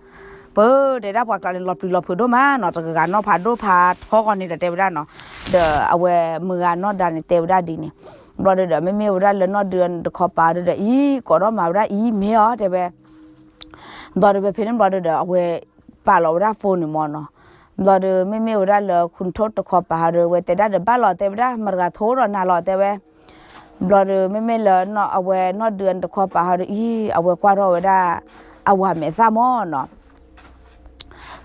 ပတဲဒၣ်ပှၤကျါန့ၣ် လီၤပျံၤလီၤဖုးဒိၣ်မးနီၤ, တဂၤဂၤနီၣ်ဖးဒိၣ်ဖးထီဃီန့ၣ်ဒီး တဲဝဲဒၣ်နီၤ, ဒီးအဝဲမုၢ်ဂၤနီၢ်ဒါန့ၣ် တဲဝဲဒၣ်ဒ်န့ၣ်, ဘျီဒီး မ့မ့ၢ်ဝဲဒၣ်လၢနီၢ်ဒုးတခီပၤဒီး အံၤ ကိးထီၣ်မၤဝဲဒၣ်အံၤ မ့ၢ်အီၤ တဲဝဲ, ဘျီဒီး ဖဲဖဲန့ၣ်ဘျီဒီး အဝဲပာ်လီၤဝဲဒၣ် phone န့ၣ်မ့ၢ်နီၤ, ဘျီဒီး မ့မ့ၢ်ဝဲဒၣ်လၢ ခိၣ်ထိၣ်တခီပၤဟီဒီး အဝဲတဲဒၣ်ဒီး ဘၣ်လီၤ တဲဝဲဒၣ် မတၤတဂၤထိးဒီးနၤလီၤ တဲဝဲ ဘျီဒီး မ့မ့ၢ်လၢ အဝဲနီၢ်ဒုးတခီပၤဟီဒီး အံၤ အဝဲကွၢ်ထီၣ်ဝဲဒၣ် အဝၤမဲာ်သၣ်မ့ၢ်နီၤ,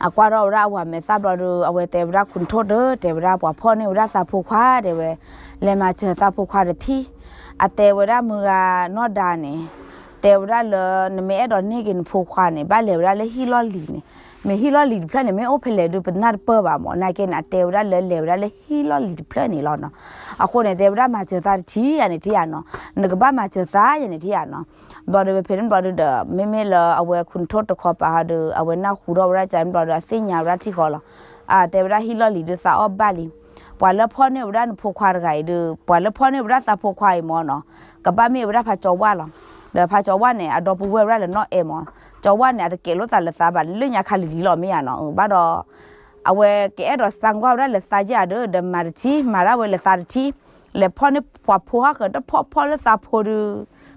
အကွၢ်ထီၣ်ဝဲဒၣ်အဝၤမဲာ်သၣ်ဘျီဒီး အဝဲတဲဝဲဒၣ် ခိၣ်ထိၣ်ဒီး တဲဝဲဒၣ် ပှၤဖီၣ်န့ၢ်ဝဲဒၣ်သးဖိခွါ တဲဝဲ, လဲၤမၤစၢၤသးဖိခွါတထံၣ်, အတဲဝဲဒၣ်မုၢ်ဂၤနီၢ်ဒါန့ၣ် တဲဝဲဒၣ်လၢ နမ့ၢ်အဲၣ်ဒိးန့ၢ်က့ၤနဖိခွါန့ၣ် ဘၣ်လဲၤဝဲဒၣ်လၢဟံၣ်လီၢ်လံၤန့ၣ်, မ့ၢ်ဟံၣ်လီၢ်လံၤတဖျၢၣ်န့ၣ် မ့ၢ်အိၣ်ဖဲလဲၣ်ဒီး ပနၢ်တပၢၢ်ဘၣ်မ့ၢ်, နာ်က့န့ၣ် အတဲဝဲဒၣ်လၢလဲၤဝဲဒၣ်လၢဟံၣ်လီၢ်လံၤတဖျၢၣ်န့ၣ်လီၤနီၤ, အဃိန့ၣ် တဲဝဲဒၣ်မၤစၢၤသးတထံၣ်ယၤန့ၣ်ထံၣ်ယၤနီၤ, နကဘၣ်မၤစၢၤသးယၤန့ၣ်ထံၣ်ယၤနီၤ, ဘျီဒီး ဖဲဖဲန့ၣ်ဘျီဒီး မ့မ့ၢ်လၢအဝဲခိၣ်ထိၣ်တခီပၤဟီဒီး အဝဲနၢ်ဟူထီၣ်ဝဲဒၣ်ကန့ၣ်ဘျီဒီး အသ့ၣ်ညါဝဲဒၣ်ထံၣ်ဃီလီၤ, အတဲဝဲဒၣ်ဟံၣ်လီၢ်လံၤဒုးသးအီၣ်ဘၣ်လံ, ပှၤလၢဖီၣ်န့ၢ်ဝဲဒၣ်နဖိခွါတဂၤအံၤဒီး ပှၤလၢဖီၣ်န့ၢ်ဝဲဒၣ်သးဖိခွါအံၤမ့ၢ်နီၤ, ကဘၣ်မ့ၢ်ဝဲဒၣ်ဖးကၠီဝၣ်လီၤ, ဒီးဖးကၠီဝၣ်န့ၣ် အဒီပုၢ်ဝဲၢ်ဝဲဒၣ်လၢနီၢ်အဲၣ်မ့ၢ်, ကၠီဝၣ်န့ၣ် အတကဲးလိာ်သးလၢသးဘၣ်န့ၣ် လၢညါခါလံၤလံၤလီၤမ့ၢ်ယၤနီၤ, ဘၣ်ဒီး အဝဲကအဲၣ်ဒိးစၣ်ကွၢ်ဝဲဒၣ်လၢသးယဲၢ်ဧါဒီး ဒီးမၤတထံၣ် မၤဒၣ်ဝဲလၢသးတထံၣ်, လဲၤဖီၣ်န့ၢ်ပှၤဖိဟီၣ်ဃၢၤတဖီၣ်ဖီၣ်လၢသးဖိဒီး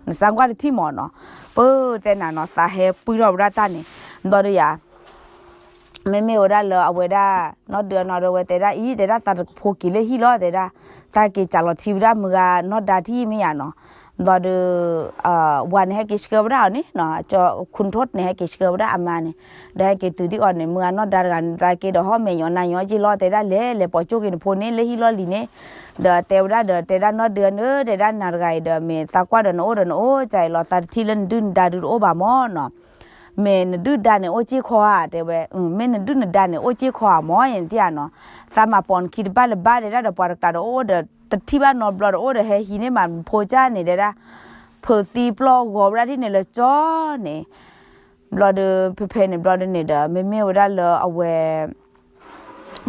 နစၣ်ကွၢ်တထံၣ်မၢ်နီၤ. ပတဲနၤနီၤ သးဟဲပှံၢ်ထီၣ်ဝဲဒၣ်တၢ်န့ၣ်, ဒီးဒုးယၤ မ့မ့ၢ်ဝဲဒၣ်လၢအဝဲဒၣ် နီၢ်ဒုးအနီၢ်ဒီးဝဲတဲဒၣ်အံၤ တဲဒၣ်သးတဖိက့ၤလၢဟံၣ်လီၤ တဲဒၣ်, သးက့ၤစးလီၤထံဝဲဒၣ်မုၢ်ဂၤနီၢ်ဒါထံၣ်မ့ၢ်ယါနီၤ. ဒီးဒုး ဝၤန့ၣ်ဟဲက့ၤဆှၢဝဲဒၣ်အီၤန့ၣ်နီၤ, ခိၣ်ထိၣ်န့ၣ် ဟဲက့ၤဆှၢဝဲဒၣ်အမါန့ၣ်, ဒီးဟဲက့ၤတုၤဒံးအီၤန့ၣ် မုၢ်ဂၤနီၢ်ဒါတဂၤန့ၣ် သးက့ၤဒီးဟီၣ်မဲာ်ညီနါညီက့လီၤ တဲဒၣ်လဲၤ လဲၤပိာ်ကၠိက့ၤနဖိန့ၣ် လၢဟံၣ်လီၢ်လံၤန့ၣ်, ဒီးတဲဝဲဒၣ်ဒီး တဲဒၣ်နီၢ်ဒုးန့ၣ် တဲဒၣ်နၤတဂၤအံၤဒီး မ့ၢ်သးကွၢ်ဒီးနအိၣ်ဒီးနအိၣ်ကၢအံၤလီၤ သးတထံၣ်လၢနဒုၣ်နဒါဒုးတအိၣ်ဘၣ်မၢ်နီၤ. မ့ၢ်နဒုၣ်ဒါန့ၣ်အိၣ်က့ၢ်ခီဧါ တဲဝဲ, မ့ၢ်နဒုၣ်နဒါန့ၣ်အိၣ်က့ၢ်ခီဧါမၢ် ယဲန့ၣ်တယါနီၤ. သးမၤပိာ်နခံတဘၣ်လၢၤဘၣ် တဲဒၣ်ဒီးပှၤတကျါဒီးအိၣ်ဒီး တထံၣ်ဘၣ်နီတဘျီဒီးအိၣ်ဒီးဟဲဟံးန့ၢ်မးနဖိကၢ်န့ၣ် တဲဒၣ်, ဖုးသံပျီၢ်ဂီၤဝဲဒၣ်ဒ်န့ၣ်လၢကၠီန့ၣ်, ဘျီဒီးဖဲဖဲန့ၣ်ဘျီဒ်န့ၣ်ဒီး မ့မ့ၢ်ဝဲဒၣ်လၢအဝဲ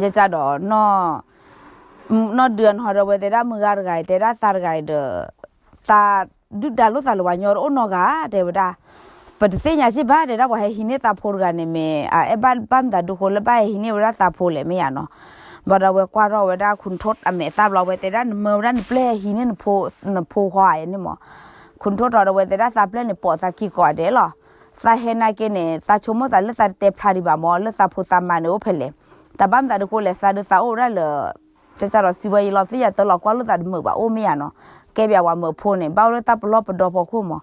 ယကၢ်ဒီး နီၢ်ဒုးအနီၢ်ဒီးဝဲတဲဒၣ်မုၢ်ဂၤတဂၤအံၤ တဲဒၣ်သးတဂၤအံၤဒီး သးဒုၣ်ဒါလိာ်သးလၢပှၤညီတအိၣ်နီတဂၤ တဲဝဲဒၣ်, ပတသ့ၣ်ညါစ့ၢ်ဘၣ် တဲဒၣ်ပှၤဟဲဟံးန့ၢ်သးဖိတဂၤန့ၣ် မ့ၢ်အအဲၣ်ဘၣ်ဘၣ်မတၤဒုဃိလၢဘၣ်ဟဲဟံးန့ၢ်ဝဲဒၣ်သးဖိလဲၣ်မ့ၢ်ယါနီၤ. ဘျီဒီးအဝဲကွၢ်ထီၣ်ဝဲဒၣ်ခိၣ်ထိၣ်အမဲာ်သၣ်ဘျီဝဲတဲဒၣ် နမၢဝဲဒၣ်နပျဲၢ်ဟဲဟံးန့ၢ်နဖိဃီဧါန့ၣ်မၢ်. ခိၣ်ထိၣ်ထီၣ်ဒီးဝဲတဲဒၣ်သးပျဲၢ်န့ၣ် ပိာ်သးခံကိးဂၤဒဲးလီၤ. သးဟဲနာ်က့န့ၣ် သးဆိကမိၣ်သးလၢသးတတဲဖျါဒံးဘၣ်မၢ် လၢသးဖိသးမါန့ၣ်အိၣ်ဖဲလဲၣ်. တၢ်ဘၣ်မတၤဒုဃိလဲၣ် သးဒုးသးအိၣ်ဝဲဒၣ်လၢ ကၢ်ကၢ်ဒီးစံးဝဲယလီၤသ့ၣ်ညါတၢ်လီၤကွၢ်လိာ်သးတမုာ်ဘၣ်အိၣ်မ့ၢ်ယါနီၤ. ကဲပှၤမုာ်ဖိန့ၣ် ဘၣ်အိၣ်လၢတၢ်ပလီၢ်ပဒီဖီခိၣ်မၢ်.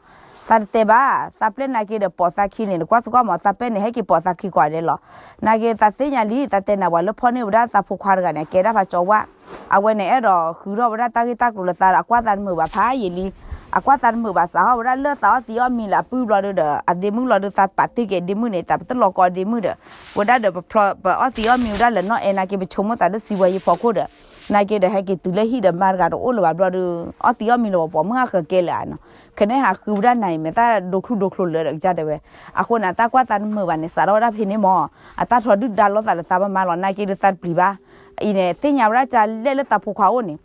သးတတဲဘၣ် သးပျဲၢ်နာ်က့ဒီးပိာ်သးခံန့ၣ် နကွၢ်စ့ၢ်ကီးမၢ် သးပျဲၢ်န့ၣ် ဟဲက့ၤပိာ်သးခံကိးဂၤဒဲးလီၤ. နာ်က့သးသ့ၣ်ညါလံ သးတဲနၤပှၤလၢဖီၣ်န့ၢ်ဝဲဒၣ်သးဖိခွါတဂၤန့ၣ် အကဲဒၣ်ဖးကၠီဝၣ် အဝဲန့ၣ် အဲၣ်ဒိးဃုထီၣ်ဝဲဒၣ်တၢ်ဂ့ၢ်တၢ်ကျိၤလၢသးဒီးအကွၢ်သးတမုာ်ဘၣ်ဖးယံာ်လံ. အကွၢ်သးတမုာ်ဘၣ်စးဟီၣ်ဝဲဒၣ်လၢသးအီၣ်သံးအီၣ်မံၤလၢအပုၢ်ဘျီဒုဒီး အဒ့မုၣ်လီၤဒု သးပာ်တ့ၢ်က့ၤအဒ့မုၣ်န့ၣ် သးပတလီၤကီအဒ့မုၣ်ဒီး ဝဲဒၣ်ဒီးပအီၣ်သံးအီၣ်မံၤဝဲဒၣ်လၢနီၢ်အဲၣ်နာ်က့ ပဆိကမိၣ်သးလၢစံးဝဲယဖီခိၣ်ဒီး နာ်က့ဒီးဟဲက့ၤတုၤလၢဟံၣ်ဒီးမါတဂၤတအိၣ်လၢၤဘၣ်ဘျီဒု အီၣ်သံးအီၣ်မံၤလၢပှၤပိာ်မုၣ်ဟးဃၢၤကဲလၢာ်နီၤ. ခဲန့ၣ်ဟးဃုဝဲဒၣ်နၤအံၤမ့ၢ်တၢ်ဒိးချူဒိးချူလၢာ်ဒီးကစၢ်တဲဝဲ. အဃိန့ၣ် တၢ်ကွၢ်သးတမုာ်ဘၣ်န့ၣ် စးထီၣ်ဝဲဒၣ်ဖဲန့ၣ်မၢ်. အတၢ်ထီဒုၣ်ဒါလိာ်သးလၢသးဘၣ်မါလီၤ နာ်က့ဒုးသးတပျံၤဘၣ်. အံၤန့ၣ် သ့ၣ်ညါဝဲဒၣ်ကၢ်လဲၣ်လၢသးဖိခွါအိၣ်န့ၣ်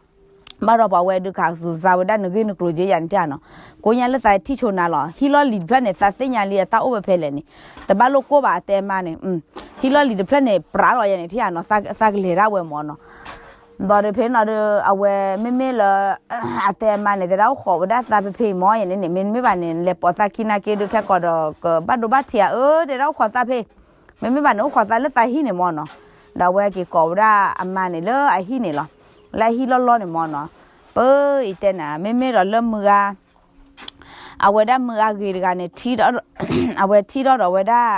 ဘၣ်ဒီးပှၤဝဲဒုးခးစူၤစါဝဲဒၣ်နဂ့ၢ်နကျိၤက့ယါန့ၣ်တယါနီၤ. ကိးညါလၢသးထံၣ်ဆိနၤလီၤ ဟံၣ်လီၢ်လံၤတဖျၢၣ်န့ၣ် သးသ့ၣ်ညါလံအတၢ်အိၣ်ဝဲဖဲလဲၣ်န့ၣ်. တဘၣ်လိၣ်ကိၢ်ဘၣ်အတဲအမါန့ၣ် ဟံၣ်လီၢ်လံၤတဖျၢၣ်န့ၣ် ပြးလီၤယဲန့ၣ်တယါနီၤ သးကလဲၤဒၣ်ဝဲမၢ်နီၤ. ဘျီဒီးဖဲနီၤဒီး အဝဲမ့မ့ၢ်လၢ အတဲအမါန့ၣ် တဲဒၣ်အိၣ်ခိးဝဲဒၣ်သးဖဲဖဲအံၤမၢ်ယဲန့ၣ်န့ၣ် မ့တမ့ၢ်ဘၣ်န့ၣ် လဲၤပိာ်သးခံနာ်က့ဒုးခဲကိာ်ဒီး ကဘၣ်ဒိဘၣ်ထံးဧါ အၢ တဲဒၣ်အိၣ်ခိးသးဖဲ မ့မ့ၢ်ဘၣ်န့ၣ် အိၣ်ခိးသးလၢသးဟံၣ်န့ၣ်မၢ်နီၤ. ဒီးအဝဲက့ၤကိးဝဲဒၣ်အမါန့ၣ်လၢအဟံၣ်န့ၣ်လီၤ. လၢအဟံၣ်လီၢ်လီၢ်န့ၣ်မၢ်နီၤ. ပအံၤတဲနၤ မ့မ့ၢ်ဒီးလၢမုၢ်ဂၤ အဝဲဒၣ်မုၢ်ဂၤဂ့ၤတဂၤန့ၣ် ထံၣ်ဒီး အဝဲထံၣ်ထီၣ်ဒီးဝဲဒၣ်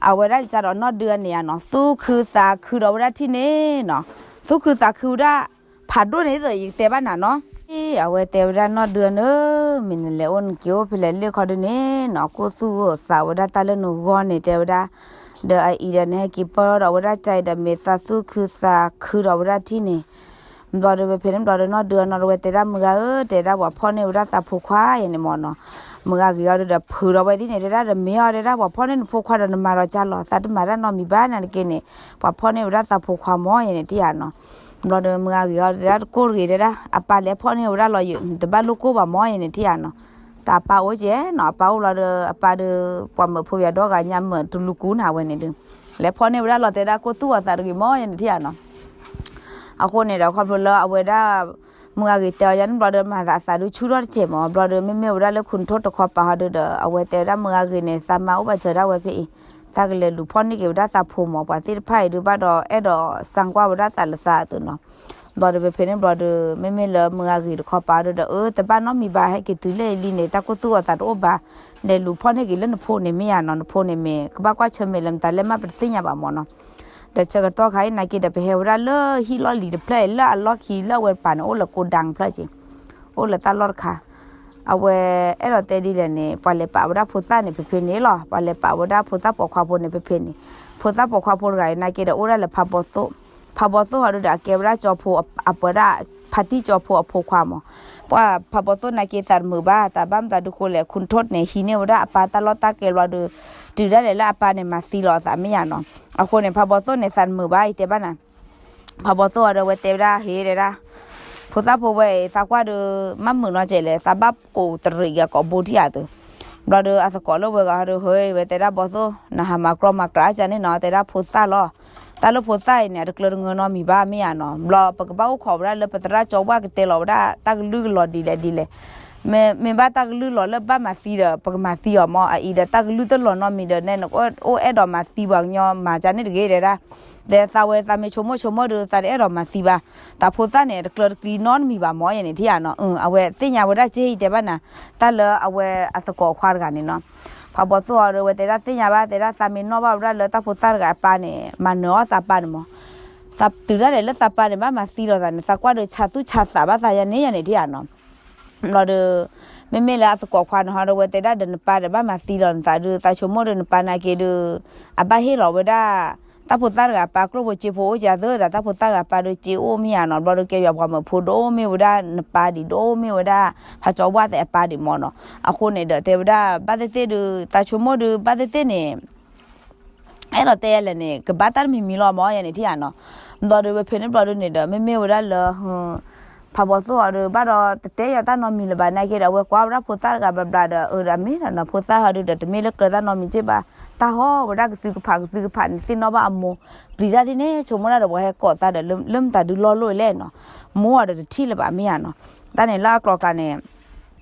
အဝဲဒၣ်ကစၢ်ဒီးနီၢ်ဒုန့ၣ်ဧါနီၤ သူၣ်ခုသးခုဒီးဝဲဒၣ်ထံၣ်န့ၣ်နီၤ. သူၣ်ခုသးခုဝဲဒၣ် ဖးဒိၣ်န့ၣ်သိးယကတဲဘၣ်နၤနီၤ. အဝဲတဲဝဲဒၣ်နီၢ်ဒုန့ၣ် မ့ၢ်နလဲၤအိၣ်နက့ၤအိၣ်ဖဲလဲၣ်လ့ၣ်ခီဒုန့ၣ်နီၤ ကိၢ်သူၣ်ဂီၢ်သးဝဲဒၣ်တၢ်လၢနဂီၢ်န့ၣ် တဲဝဲဒၣ် ဒီးအအံၤဒီးနဟဲက့ၤပၢၢ်ထီၣ်ဒီးဝဲဒၣ်ကၢ်အံၤဒီးမ့ၢ်သးသူၣ်ခုသးခုဒီးဝဲဒၣ်ထံၣ်န့ၣ်. ဘျီဒီးဖဲန့ၣ်ဘျီဒီး နီၢ်ဒုအနီၢ်ဒီးဝဲတဲဒၣ်မုၢ်ဂၤဧၢ တဲဒၣ်ပှၤဖီၣ်န့ၢ်ဝဲဒၣ်သးဖိခွါယဲန့ၣ်မၢ်နီၤ. မုၢ်ဂၤဂ့ၤအီၤဒီးဖုးဒီးဝဲဒ်န့ၣ် တဲဒၣ်ဒီးမ့ၢ်အီၤတဲဒၣ်ပှၤဖီၣ်န့ၢ်နဖိခွါဒီးနမၤဒီးကၢ်လီၤ သးတမၤတၢ်နီတမံၤဘၣ်နာ်တက့ၢ်န့ၣ် ပှၤဖီၣ်န့ၢ်ဝဲဒၣ်သးဖိခွါမၢ်ယဲန့ၣ်တယါနီၤ. ဘျီဒီးမုၢ်ဂၤဂ့ၤအီၤတဲဒၣ်တကိၢ်တဂ့ၤတဲဒၣ် အပၢ်လဲၤဖီၣ်န့ၢ်ဝဲဒၣ်လီၤယိာ် တဘၣ်လိၣ်ကိၢ်ဘၣ်မၢ်ယဲန့ၣ်တယါနီၤ. တၢ်အပၢ်အိၣ်ကဲနီၤ အပၢ်အိၣ်ဘျီဒီး အပၢ်ဒီး ပှၤမုာ်ဖိယၤဒီဂၤညါမုာ်တလူၤကူနၤဝဲန့ၣ်ဒီး လဲၤဖီၣ်န့ၢ်ဝဲဒၣ်လီၤတဲဒၣ်ကိၢ်သူၣ်ဂီၢ်သးတဂ့ၤမၢ်ယဲန့ၣ်တယါနီၤ. အဃိန့ၣ်ဒီးခီဖျိလၢအဝဲဒၣ် မုၢ်ဂၤဂ့ၤတဲအီၤယါန့ၣ်ဘျီဒီး မၤသးအသးဒုးဆူၣ်ထီၣ်တစဲးမၢ် ဘျီဒီး မ့မ့ၢ်ဝဲဒၣ်လၢခိၣ်နထိၣ်တခီပၤဟီဒုဒီး အဝဲတဲဝဲဒၣ်မုၢ်ဂၤဂ့ၤန့ၣ် သးမါအိၣ်ဘၣ်စၢၤဒၣ်ဝဲဖဲအံၤ သးကလဲၤလူၤဖီၣ်န့ၢ်က့ၤဝဲဒၣ်သးဖိမၢ် ပှၤသ့ၣ်တဖၣ်အံၤဒုးဘၣ်ဒီးအဲၣ်ဒိးစၣ်ကွၢ်ဝဲဒၣ်သးလၢသးအသိးနီၤ. ဘျီဒီးဖဲဖဲန့ၣ်ဘျီဒီး မ့မ့ၢ်လၢမုၢ်ဂၤဂ့ၤတခီပၤဒုဒီး အၢ တဘၣ်နီတမံၤဘၣ် ဟဲက့ၤတုၤလၢအံၤလံန့ၣ် တၢ်ကိၢ်သူၣ်ဂီၢ်သးတအိၣ်ဘၣ် လဲၤလူၤဖီၣ်န့ၢ်က့ၤလၢနဖိန့ၣ်မ့ၢ်ယါနီၤ နဖိန့ၣ်မ့ၢ် ကဘၣ်ကွၢ်ဆၢၣ်မဲာ်လၢမတၤလဲၣ်မးပတသ့ၣ်ညါဘၣ်မၢ်နီၤ. ဒီးဆၢကတီၢ်ခါအံၤနာ်က့ဒီး ပဟဲဝဲဒၣ်လၢဟံၣ်လီၢ်လံၤတဖျၢၣ်အံၤ လၢအလီၢ်ခံလၢအဝဲပာ်န့ၣ် အိၣ်လၢကိးဒၢ်ဖျၢၣ်က့ၤ အိၣ်လၢတၢ်လီၢ်တခါ အဝဲအဲၣ်ဒိးတဲဒ်လဲၣ်န့ၣ် ပှၤလဲၤပာ်ဝဲဒၣ်ဖိသၣ်န့ၣ် ဖဲဖဲန့ၣ်လီၤ. ပှၤလဲၤပာ်ဝဲဒၣ်ဖိသၣ်ပိာ်ခွါဖိန့ၣ် ဖဲဖဲန့ၣ် ဖိသၣ်ပိာ်ခွါဖိတဂၤအံၤ နာ်က့ဒီးအိၣ်ဒၣ်လၢဖးဘီသိၣ်, ဖးဘီသိၣ်ဟီဒုဒီး အကဲဝဲဒၣ်ကၠီဖိ အပၢဒၣ် ဖါတံၢ်ကၠီဖိအဖိခွါမၢ်. ပှၤဖးဘီသိၣ်နာ်က့သးတမုာ်ဘၣ် တၢ်ဘၣ်မတၤဒုဃိလဲၣ် ခိၣ်နထိၣ်န့ၣ် ဟံးန့ၢ်ဝဲဒၣ်အပၢ်တၢ်လီၢ်တၢ်ကျဲဘျီဒီး တုၤဒၣ်လဲာ်လၢအပၢ်န့ၣ် မၤသံလီၤအသးမ့ၢ်ယါနီၤ. အဃိန့ၣ် ဖးဘီသိၣ်န့ၣ် သးတမုာ်ဘၣ် ယတဲဘၣ်နၤ ဖးဘီသိၣ်အီၤဒီး အဝဲတဲဝဲဒၣ် ဟ့ တဲဒၣ် ဖိသၣ်ဖိဝဲအံၤ သးကွၢ်ဒီး မ့ၢ်မုာ်နီတစဲးလဲၣ် သးဘၣ်ကိးတရံးက့ၤအကိာ်ဘိထံၣ်ဧါသု. ဘျီဒီး အသကိးလၢဝဲဂၤဟီဒီး ဟ့ ဝဲတဲဒၣ်ဘီသိၣ် နဟးမၤကြီမၤကြီကန့ၣ်နီၤ တဲဒၣ်ဖိသၣ်လီၤ. တၢ်လၢဖိသၣ်အံၤန့ၣ် အတကျၢၤတငၢၤနီတမံၤဘၣ်မ့ၢ်ဧါနီၤ. ဘျီပကဘၣ်အိၣ်ခိးဝဲဒၣ်လၢပသရၣ်ကၠီဝါကတဲလီၤဝဲဒၣ် တၢ်ကလုၢ်ကလီၤဒ်လဲၣ်ဒ်လဲၣ်. မ့ၢ် မ့ၢ်ဘၣ်တၢ်ကလုၢ်လီၤလၢဘၣ်မၤသံဒီး ပကမၤသံအီၤမ့ၢ် အအံၤဒီးတၢ်ကလုၢ်တလီၤနီတမံၤဒီး နဲနကအိၣ်အဲၣ်ဒိးမၤသံပှၤကညီမၤကန့ၣ်တဂ့ၤတဲဒၣ်. ဒီးသးဝဲသးမ့ၢ်ဆိကမိၣ်ဆိကမိၣ်ဒီး သးတအဲၣ်ဒိးမၤသံဘၣ်. တၢ်ဖိသၣ်န့ၣ် တကျၢၤတကျံနီတမံၤဘၣ်မ့ၢ် ယန့ၣ်ထံၣ်ဧါနီၤ. အဝဲသ့ၣ်ညါဝဲဒၣ်က့ ယတဲဘၣ်နၤ, တၢ်လၢအဝဲအသကိးခွါတဂၤန့ၣ်နီၤ. ဖးဘီသိၣ်အီၤဒီး အဝဲတဲဒၣ်သ့ၣ်ညါဘၣ် တဲဒၣ်သးမ့ၢ်နီၣ်ဘၣ်ဝဲဒၣ်လၢတၢ်ဖိသၣ်တဂၤအပၢ်န့ၣ် မၤနၢၤအီၣ်သးပၢ်န့ၣ်မ့ၢ် သးတုၤဒၣ်လဲာ်လၢသးပၢ်န့ၣ် ဘၣ်မၤသံလီၤသးန့ၣ် သးကွၢ်ဒီးဆးသူၣ်ဆးသးဘၣ်သးယန့ၣ် ယန့ၣ်ထံၣ်ဧါနီၤ. ဘျီဒီး မ့မ့ၢ်လၢအသကိးခွါန့ၣ်ဟီဒီး အဝဲတဲဒၣ်ဒီးနပၢ်ဒီး ဘၣ်မၤသံလီၤနသးဒီး သးဆိကမိၣ်ဒီးနပၢ်နာ်က့ဒီး အဘၣ်ဟ့ၣ်လီၤဝဲဒၣ် တၢ်ဖိသၣ်တဂၤအပၢ်ကျိၣ်ဖိစ့ဖိအိၣ်ကသၢသး တၢ်ဖိသၣ်တဂၤအပၢ်ဒီးစ့အိၣ်မ့ၢ်ဧါနီၤ. ဘျီဒီးကဲယွၤပှၤမၢဖိဒိၣ်မ့ၢ်ဝဲဒၣ်နပၢ်ဒံး ဒိၣ်မ့ၢ်ဝဲဒၣ် ဖးကၠီဝါသဲးအပၢ်ဒံးမ့ၢ်နီၤ. အဃိန့ၣ်ဒီးတဲဝဲဒၣ် ဘၣ်သ့ၣ်သ့ၣ်ဒီး သးဆိကမိၣ်ဒီး ဘၣ်သ့ၣ်သ့ၣ်န့ၣ် အဲၣ်ဒိးတဲယလဲၣ်န့ၣ် ကဘၣ်တၢ်တမံၤမံၤလီၤမ့ၢ် ယန့ၣ်ထံၣ်ဧါနီၤ. ဘျီဒီး ပဖဲန့ၣ်ဘျီဒီးန့ၣ်ဒီး မ့မ့ၢ်ဝဲဒၣ်လၢ ဖးဘီသိၣ်အီၤဒီး ဘၣ်ဒီးတတဲယၤတၢ်နီတမံၤလၢၤဘၣ်နာ်က့ဒီး အဝဲကွၢ်ဝဲဒၣ်ဖိသၣ်တဂၤဘျီဘျီဒီး အၢဒီးမ့ၢ်ဒီးနီၤ ဖိသၣ်ဟီဒီး တမ့ၢ်လၢကျၢၤတၢ်နီတမံၤက့ဘၣ်. တၢ်ဟီဝဲဒၣ်ကသုကဖးကသုကဖးန့ၣ် သ့ၣ်နီၣ်ဘၣ်အမိၢ် ပျံၤတၢ်ဒ်န့ၣ် ဆိကမိၣ်ဒၣ်ဒီး ပှၤဟဲကိးသးဒီး လၢမတၤဒုလီၢ်လိၣ်လဲၣ်နီၤ. မိၢ်အီၤဒီးတထံၣ်လၢၤဘၣ်မ့ၢ်ဧါနီၤ. တၢ်န့ၣ်လၢအကျိၤအကျဲန့ၣ်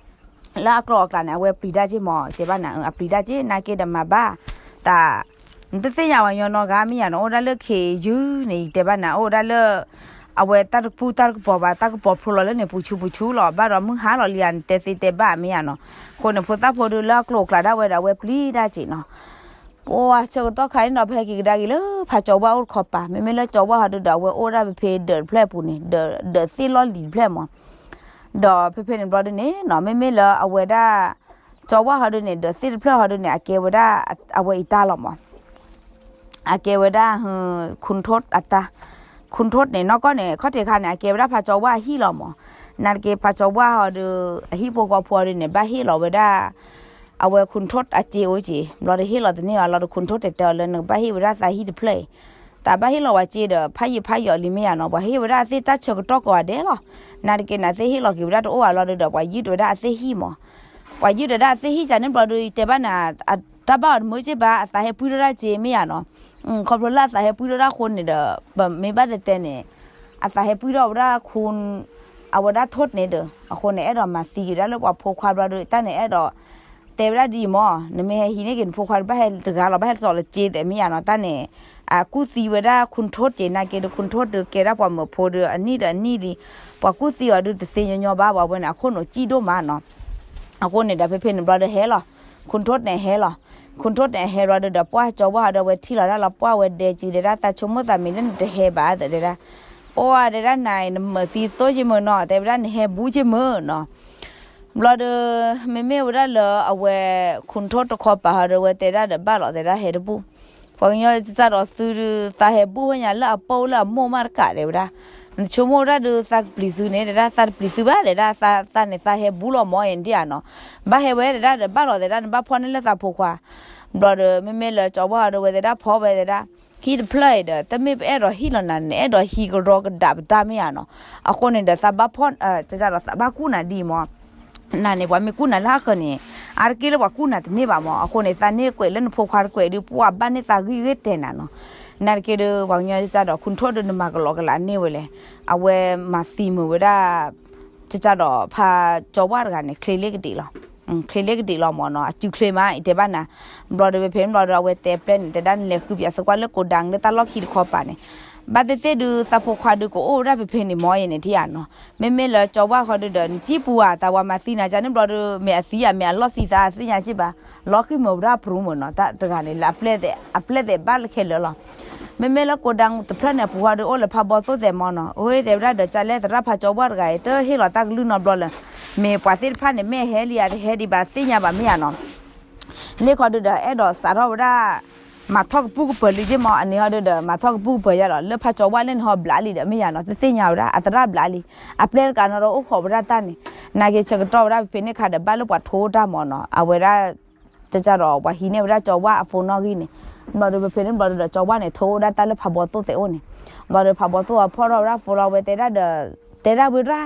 လၢအကျိၤအကျဲန့ၣ် အဝဲပျံၤတၢ်က့မ့ၢ် တဲဘၣ်နၤ အပျံၤတၢ်က့ နာ်က့ဒီးမၤဘၣ် တၢ် နတသ့ၣ်ညါဝဲညီနီတဂၤမ့ၢ်ဧါနီၤ အိၣ်ဒၣ်လၢခ့ယုၢ်န့ၣ် ယတဲဘၣ်နၤ အိၣ်ဒၣ်လၢ အဝဲတၢ်တကပူၤတၢ်တကပီၤဘၣ် တၢ်ကပီၤဖျိလီၤလၢန့ၣ် ပူၤဆူပူၤဆူလီၤ ဘၣ်ဒီးမုၢ်ဟါလီၤလံဧါ နတဲသ့တဲဘၣ်မ့ၢ်ဧါနီၤ. အဃိန့ၣ် ဖိသၣ်ဖိဒုးလၢအကျိၤအကျဲဒၣ်ဝဲဒီး အဝဲပျံၤတၢ်က့နီၤ. ပှၤဆၢကတီၢ်ခါန့ၣ်ဒီး ပဟဲက့ၤကဒါက့ၤလၢ ဖးကၠီဝါအိၣ်တခီပၤ မ့မ့ၢ်လၢကၠီဝါဟီဒုးဒီး အဝဲအိၣ်ဒၣ်ဖဲဖဲဒၢးတဖျၢၣ်အပူၤန့ၣ် ဒၢးသ့ၣ်လီၢ်လံၤတဖျၢၣ်မ့ၢ် ဒီးဖဲဖဲန့ၣ်ဘျီဒုးန့ၣ်နီၤ မ့မ့ၢ်လၢအဝဲဒၣ် ကၠီဝါဟီဒုးန့ၣ် ဒၢးသ့ၣ်တဖျၢၣ်ဟီဒုးန့ၣ် အကဲဝဲဒၣ် အဝဲအံၤတၢ်လီၤမး အကဲဝဲဒၣ် ခုၣ်ထိၣ်အတၢ် ခုၣ်ထိၣ်န့ၣ် နီၢ်ကီၢ်န့ၣ် ခီၣ်ထံးခါန့ၣ် အကဲဝဲဒၣ်ဖးကၠီဝါအဟံၣ်လီၤမး နာ်တက့ၢ် ဖးကၠီဝါဟီဒုး အဟံၣ်ဖိဃီဖိဟီဒုးန့ၣ် ဘၣ်ဟ့ၣ်လီၤဝဲဒၣ် အဝဲခုၣ်ထိၣ်အစ့အိၣ်က့ ဘျီဒီးဟ့ၣ်လီၤတန့ၢ်ဘၣ်လီၤဒီး ခုၣ်ထိၣ်တဲတဲအီၤလၢ နကဘၣ်ဟ့ၣ်ဝဲဒၣ်သးဟံၣ်တဖျၢၣ်အံၤ တၢ်ဘၣ်ဟ့ၣ်လီၤဝဲစ့ဒီး ဖးယံာ်ဖးယီၤလံမ့ၢ်ဧါနီၤ ပှၤဟ့ၣ်ဝဲဒၣ်အသ့ၣ်တၢ်ဆၢကတီၢ်ကိးဂၤဒဲးလီၤ. နာ်တက့ၢ်န့ၣ် သ့ၣ်ဟ့ၣ်လီၤက့ၤဝဲဒၣ်တအိၣ်ဘၣ်လီၤဒီး ပှၤယုၢ်တဝဲဒၣ်အသ့ၣ်ဟံၣ်မး ပှၤယုၢ်တဝဲဒၣ်အသ့ၣ်ဟံၣ်ကန့ၣ်ဘျီဒီး တဲဘၣ်နၤ တၢ်ဘၣ်အီၤတမုာ်က့ဘၣ် အသးဟဲပှံၢ်ထီၣ်ဒၣ်စ့မ့ၢ်ဧါနီၤ. ခီဖျိလၢအသးဟဲပှံၢ်ထီၣ်ဒၣ်အဃိန့ၣ်ဒီး ပမ့ၢ်ဘၣ်တဲတဲန့ၣ် အသးဟဲပှံၢ်ထီၣ်ဝဲဒၣ် အဝဲဒၣ်ထိၣ်န့ၣ်ဒီး အဃိန့ၣ် အဲၣ်ဒိးမၤသံက့ၤဒၣ်လၢပှၤဖိခွါဘျီဒီး တၢ်န့ၣ်အဲၣ်ဒိး တဲဝဲဒၣ်ဒ်အံၤမး နမ့ၢ်ဟဲဟံးန့ၢ်က့ၤနဖိခွါဒီး ဘၣ်ဟဲတဂၤလီၤ ဘၣ်ဟဲတစိာ်လၢစ့သဲးမ့ၢ်ဧါနီၤ တၢ်န့ၣ် အကူၣ်သံဝဲဒၣ် ခုၣ်ထိၣ်က့ နာ်က့ဒီး ခုၣ်ထိၣ်ဒီးကဲဒၣ်ပှၤမၢဖိဒီး အနံၣ်ဒီးအနံၣ်လံ ပှၤကူၣ်သံအီၤဒုးတသ့ညီညီဘၣ် ပှၤဝဲန့ၣ် အခိၣ်နူာ်စံၣ်ဒိၣ်မးနီၤ. အဃိန့ၣ်ဒီး ဖဲဖဲန့ၣ်ဘျီဒီးဟဲလီၤ ခုၣ်ထိၣ်န့ၣ်ဟဲလီၤ ခုၣ်ထိၣ်န့ၣ်ဟဲလီၤဒီး ပှၢ်ကၠီဝါဟီဒီး အဝဲထံၣ်လီၤဒၣ်လီၤ ပှၢ်ဝဲဒဲက့ၤတဲဒၣ် သးဆိကမိၣ်သးမ့ၢ်လၢနတဟဲဘၣ်တဲဒၣ် ပှၢ်တဲဒၣ်နၤအံၤ နမၤသံသိၣ်က့မုၢ်နီၤ တဲဝဲဒၣ်နဟဲဘူးက့မုၢ်နီၤ. ဘျီဒီး မ့မ့ၢ်ဝဲဒၣ်လၢအဝဲ ခုၣ်ထိၣ်တခီပၤဟီဒီး အဝဲတဲဒၣ်ဒီးဘၣ်လီၤ တဲဒၣ်ဟဲတဘူး ပှၤကညီစၢ်ဒီးသုဒုး သးဟဲဘူးဝဲညါလၢအပိၢ်လၢအမိၢ်မးတကးတဲဝဲဒၣ် နဆိကမိၣ်ဝဲဒၣ်ဒုး သးကပျံၤသုန့ၣ် တဲဒၣ် သးတပျံၤသုဘၣ်တဲဒၣ် သးန့ၣ်သးဟဲဘူးလီၤမး ယန့ၣ်ဒ်ဧါနီၤ. ဘၣ်ဟဲဝဲတဲဒၣ်ဒီးဘၣ်လီၤတဲဒၣ် နဘၣ်ဖီၣ်န့ၢ်လၢသးဖိခွါ ဘျီဒီး မ့မ့ၢ်လၢကၠီဝါဟီဒီး အဝဲတဲဒၣ်ဖီၣ်ဝဲတဲဒၣ် ဟံၣ်တဖျၢၣ်အံၤဒီး တမ့ၢ်ပအဲၣ်ဒိးဟံၣ်လီၤနၤန့ၣ် အဲၣ်ဒိးဟံးကရီကဒးပတၢ်မ့ၢ်ဧါနီၤ. အဃိန့ၣ်ဒီး သးဘၣ်ဖီၣ် ကၠီဒီးသးဘၣ်ကူၣ်နၤဒ်အံၤမး နၤန့ၣ် ပှၤမ့ၢ်ကူၣ်နၤလၢဟါဃၢၤန့ၣ် အါတက့ၢ်လၢပှၤကူၣ်နၤတန့ၢ်ဘၣ်မး အဃိန့ၣ် သးန့ၢ်ကွဲးလၢနဖိခွါတကွဲးဒုး ပှၤဘၣ်န့ၢ်သးဂံၢ်ဂ့ၤတဲနၤနီၤ. နာ်တက့ၢ်ဒီး ပှၤကညီကၠီဒီး ခုၣ်ထိၣ်ဒီးနမၤကလီကလးန့ၢ်ဝဲလဲၣ် အဝဲမၤသံမုာ်ဝဲဒၣ် ကၠီဒီး ဖးကၠီဝါတဂၤန့ၣ် ချ့လ့ကဒံးလီၤ ချ့လ့ကဒံးလီၤမးနီၤ အစုချ့မး ယတဲဘၣ်နၤ. ဘျီဒီး ဖဲဖဲန့ၣ်ဘျီဒီး အဝဲတဲပျဲၢ်န့ၣ် တဲဒၣ်နလဲၤဃုပၠးစ့ၢ်ကီးလၢ ကိးဒၣ်လၢတၢ်လီၢ်ခံတခီပၤန့ၣ် ဘၣ်သ့ၣ်သ့ၣ်ဒုး သးဖိခွါဒုးကအိၣ်ဝဲဒၣ်ဖဲဖဲန့ၣ်မး ယန့ၣ်ထံၣ်ဧါနီၤ. မ့မ့ၢ်လၢကၠီဝါဃီဒုးဒီး နစံၣ်ပူၤဧါ တၢ်ဝဲမၤသံနၤကန့ၣ်ဘျီဒီး မ့ၢ်အသံဧါ မ့ၢ်အလီၢ်သံသးသ့ၣ်ညါစ့ၢ်ဘၣ် လီၤဃံမုာ်ဝဲဒၣ်အပရူမုာ်နီၤ တၢ်တဂၤန့ၣ် လၢအပျဲၢ်သဲးဘၣ်လၢခဲလၢာ်လီၤ. မ့မ့ၢ်လၢကိးဒၣ်တဖျၢၣ်န့ၣ် အပူၤဃီဒုးအိၣ်လၢဖးဘီသိၣ်သဲးမးနီၤ အဝဲတဲဝဲဒၣ်ဒီး ကၠီလဲၣ်သရၣ်ဖးကၠီဝါတဂၤအံၤ တဟ့ၣ်လီၤတၢ်ကလုၢ်နီတဘျီလၢၤ မ့ၢ်ပှၤသ့ၣ်တဖၣ်န့ၣ် မ့ၢ်အဟဲလံဧါ တဟဲဒံးဘၣ်သ့ၣ်ညါဘၣ်မ့ၢ်ဧါနီၤ. လ့ၣ်ခီဒုးဒီး အဲၣ်ဒိးစးထီၣ်ဝဲဒၣ် မၤထီၣ်ကပုၢ်ကပၤလံက့မး အန့ၣ်ဟီဒုးဒီး မၤထီၣ်ကပုၢ်ကပၤယါဒီး လၢဖးကၠီဝါလၢန့ၣ်ဟီဘျးလံဒီး မ့ၢ်ယါနီၤ တသ့ၣ်ညါဝဲဒၣ် အသရၣ်ဘျးလံ အပျဲၢ်တကးနီၤဒီးအိၣ်ခိးဝဲဒၣ်တၢ်န့ၣ် နာ်က့ဆၢကတီၢ်ဝဲဒၣ်ဖဲဖဲန့ၣ်ခါဒီး ဘၣ်လၢပှၤထိတၢ်မးနီၤ အဝဲဒၣ် ကၠီဒီး ပှၤဟံးန့ၢ်ဝဲဒၣ်ကၠီဝါအဖိနီၣ်ဂံၢ်န့ၣ် ဘျီဒီးဖဲဖဲန့ၣ်ဘျီဒီး ကၠီဝါန့ၣ် ထိအိၣ်ဒၣ်တၢ်လၢဖးဘီသိၣ်သဲးအိၣ်န့ၣ် ဘျီဒီးဖးဘီသိၣ်အဖီၣ်ထီၣ်ဝဲဒၣ်ဖိလီၤ အဝဲတဲဒၣ်ဒီး တဲဒၣ်ဝဲဒၣ်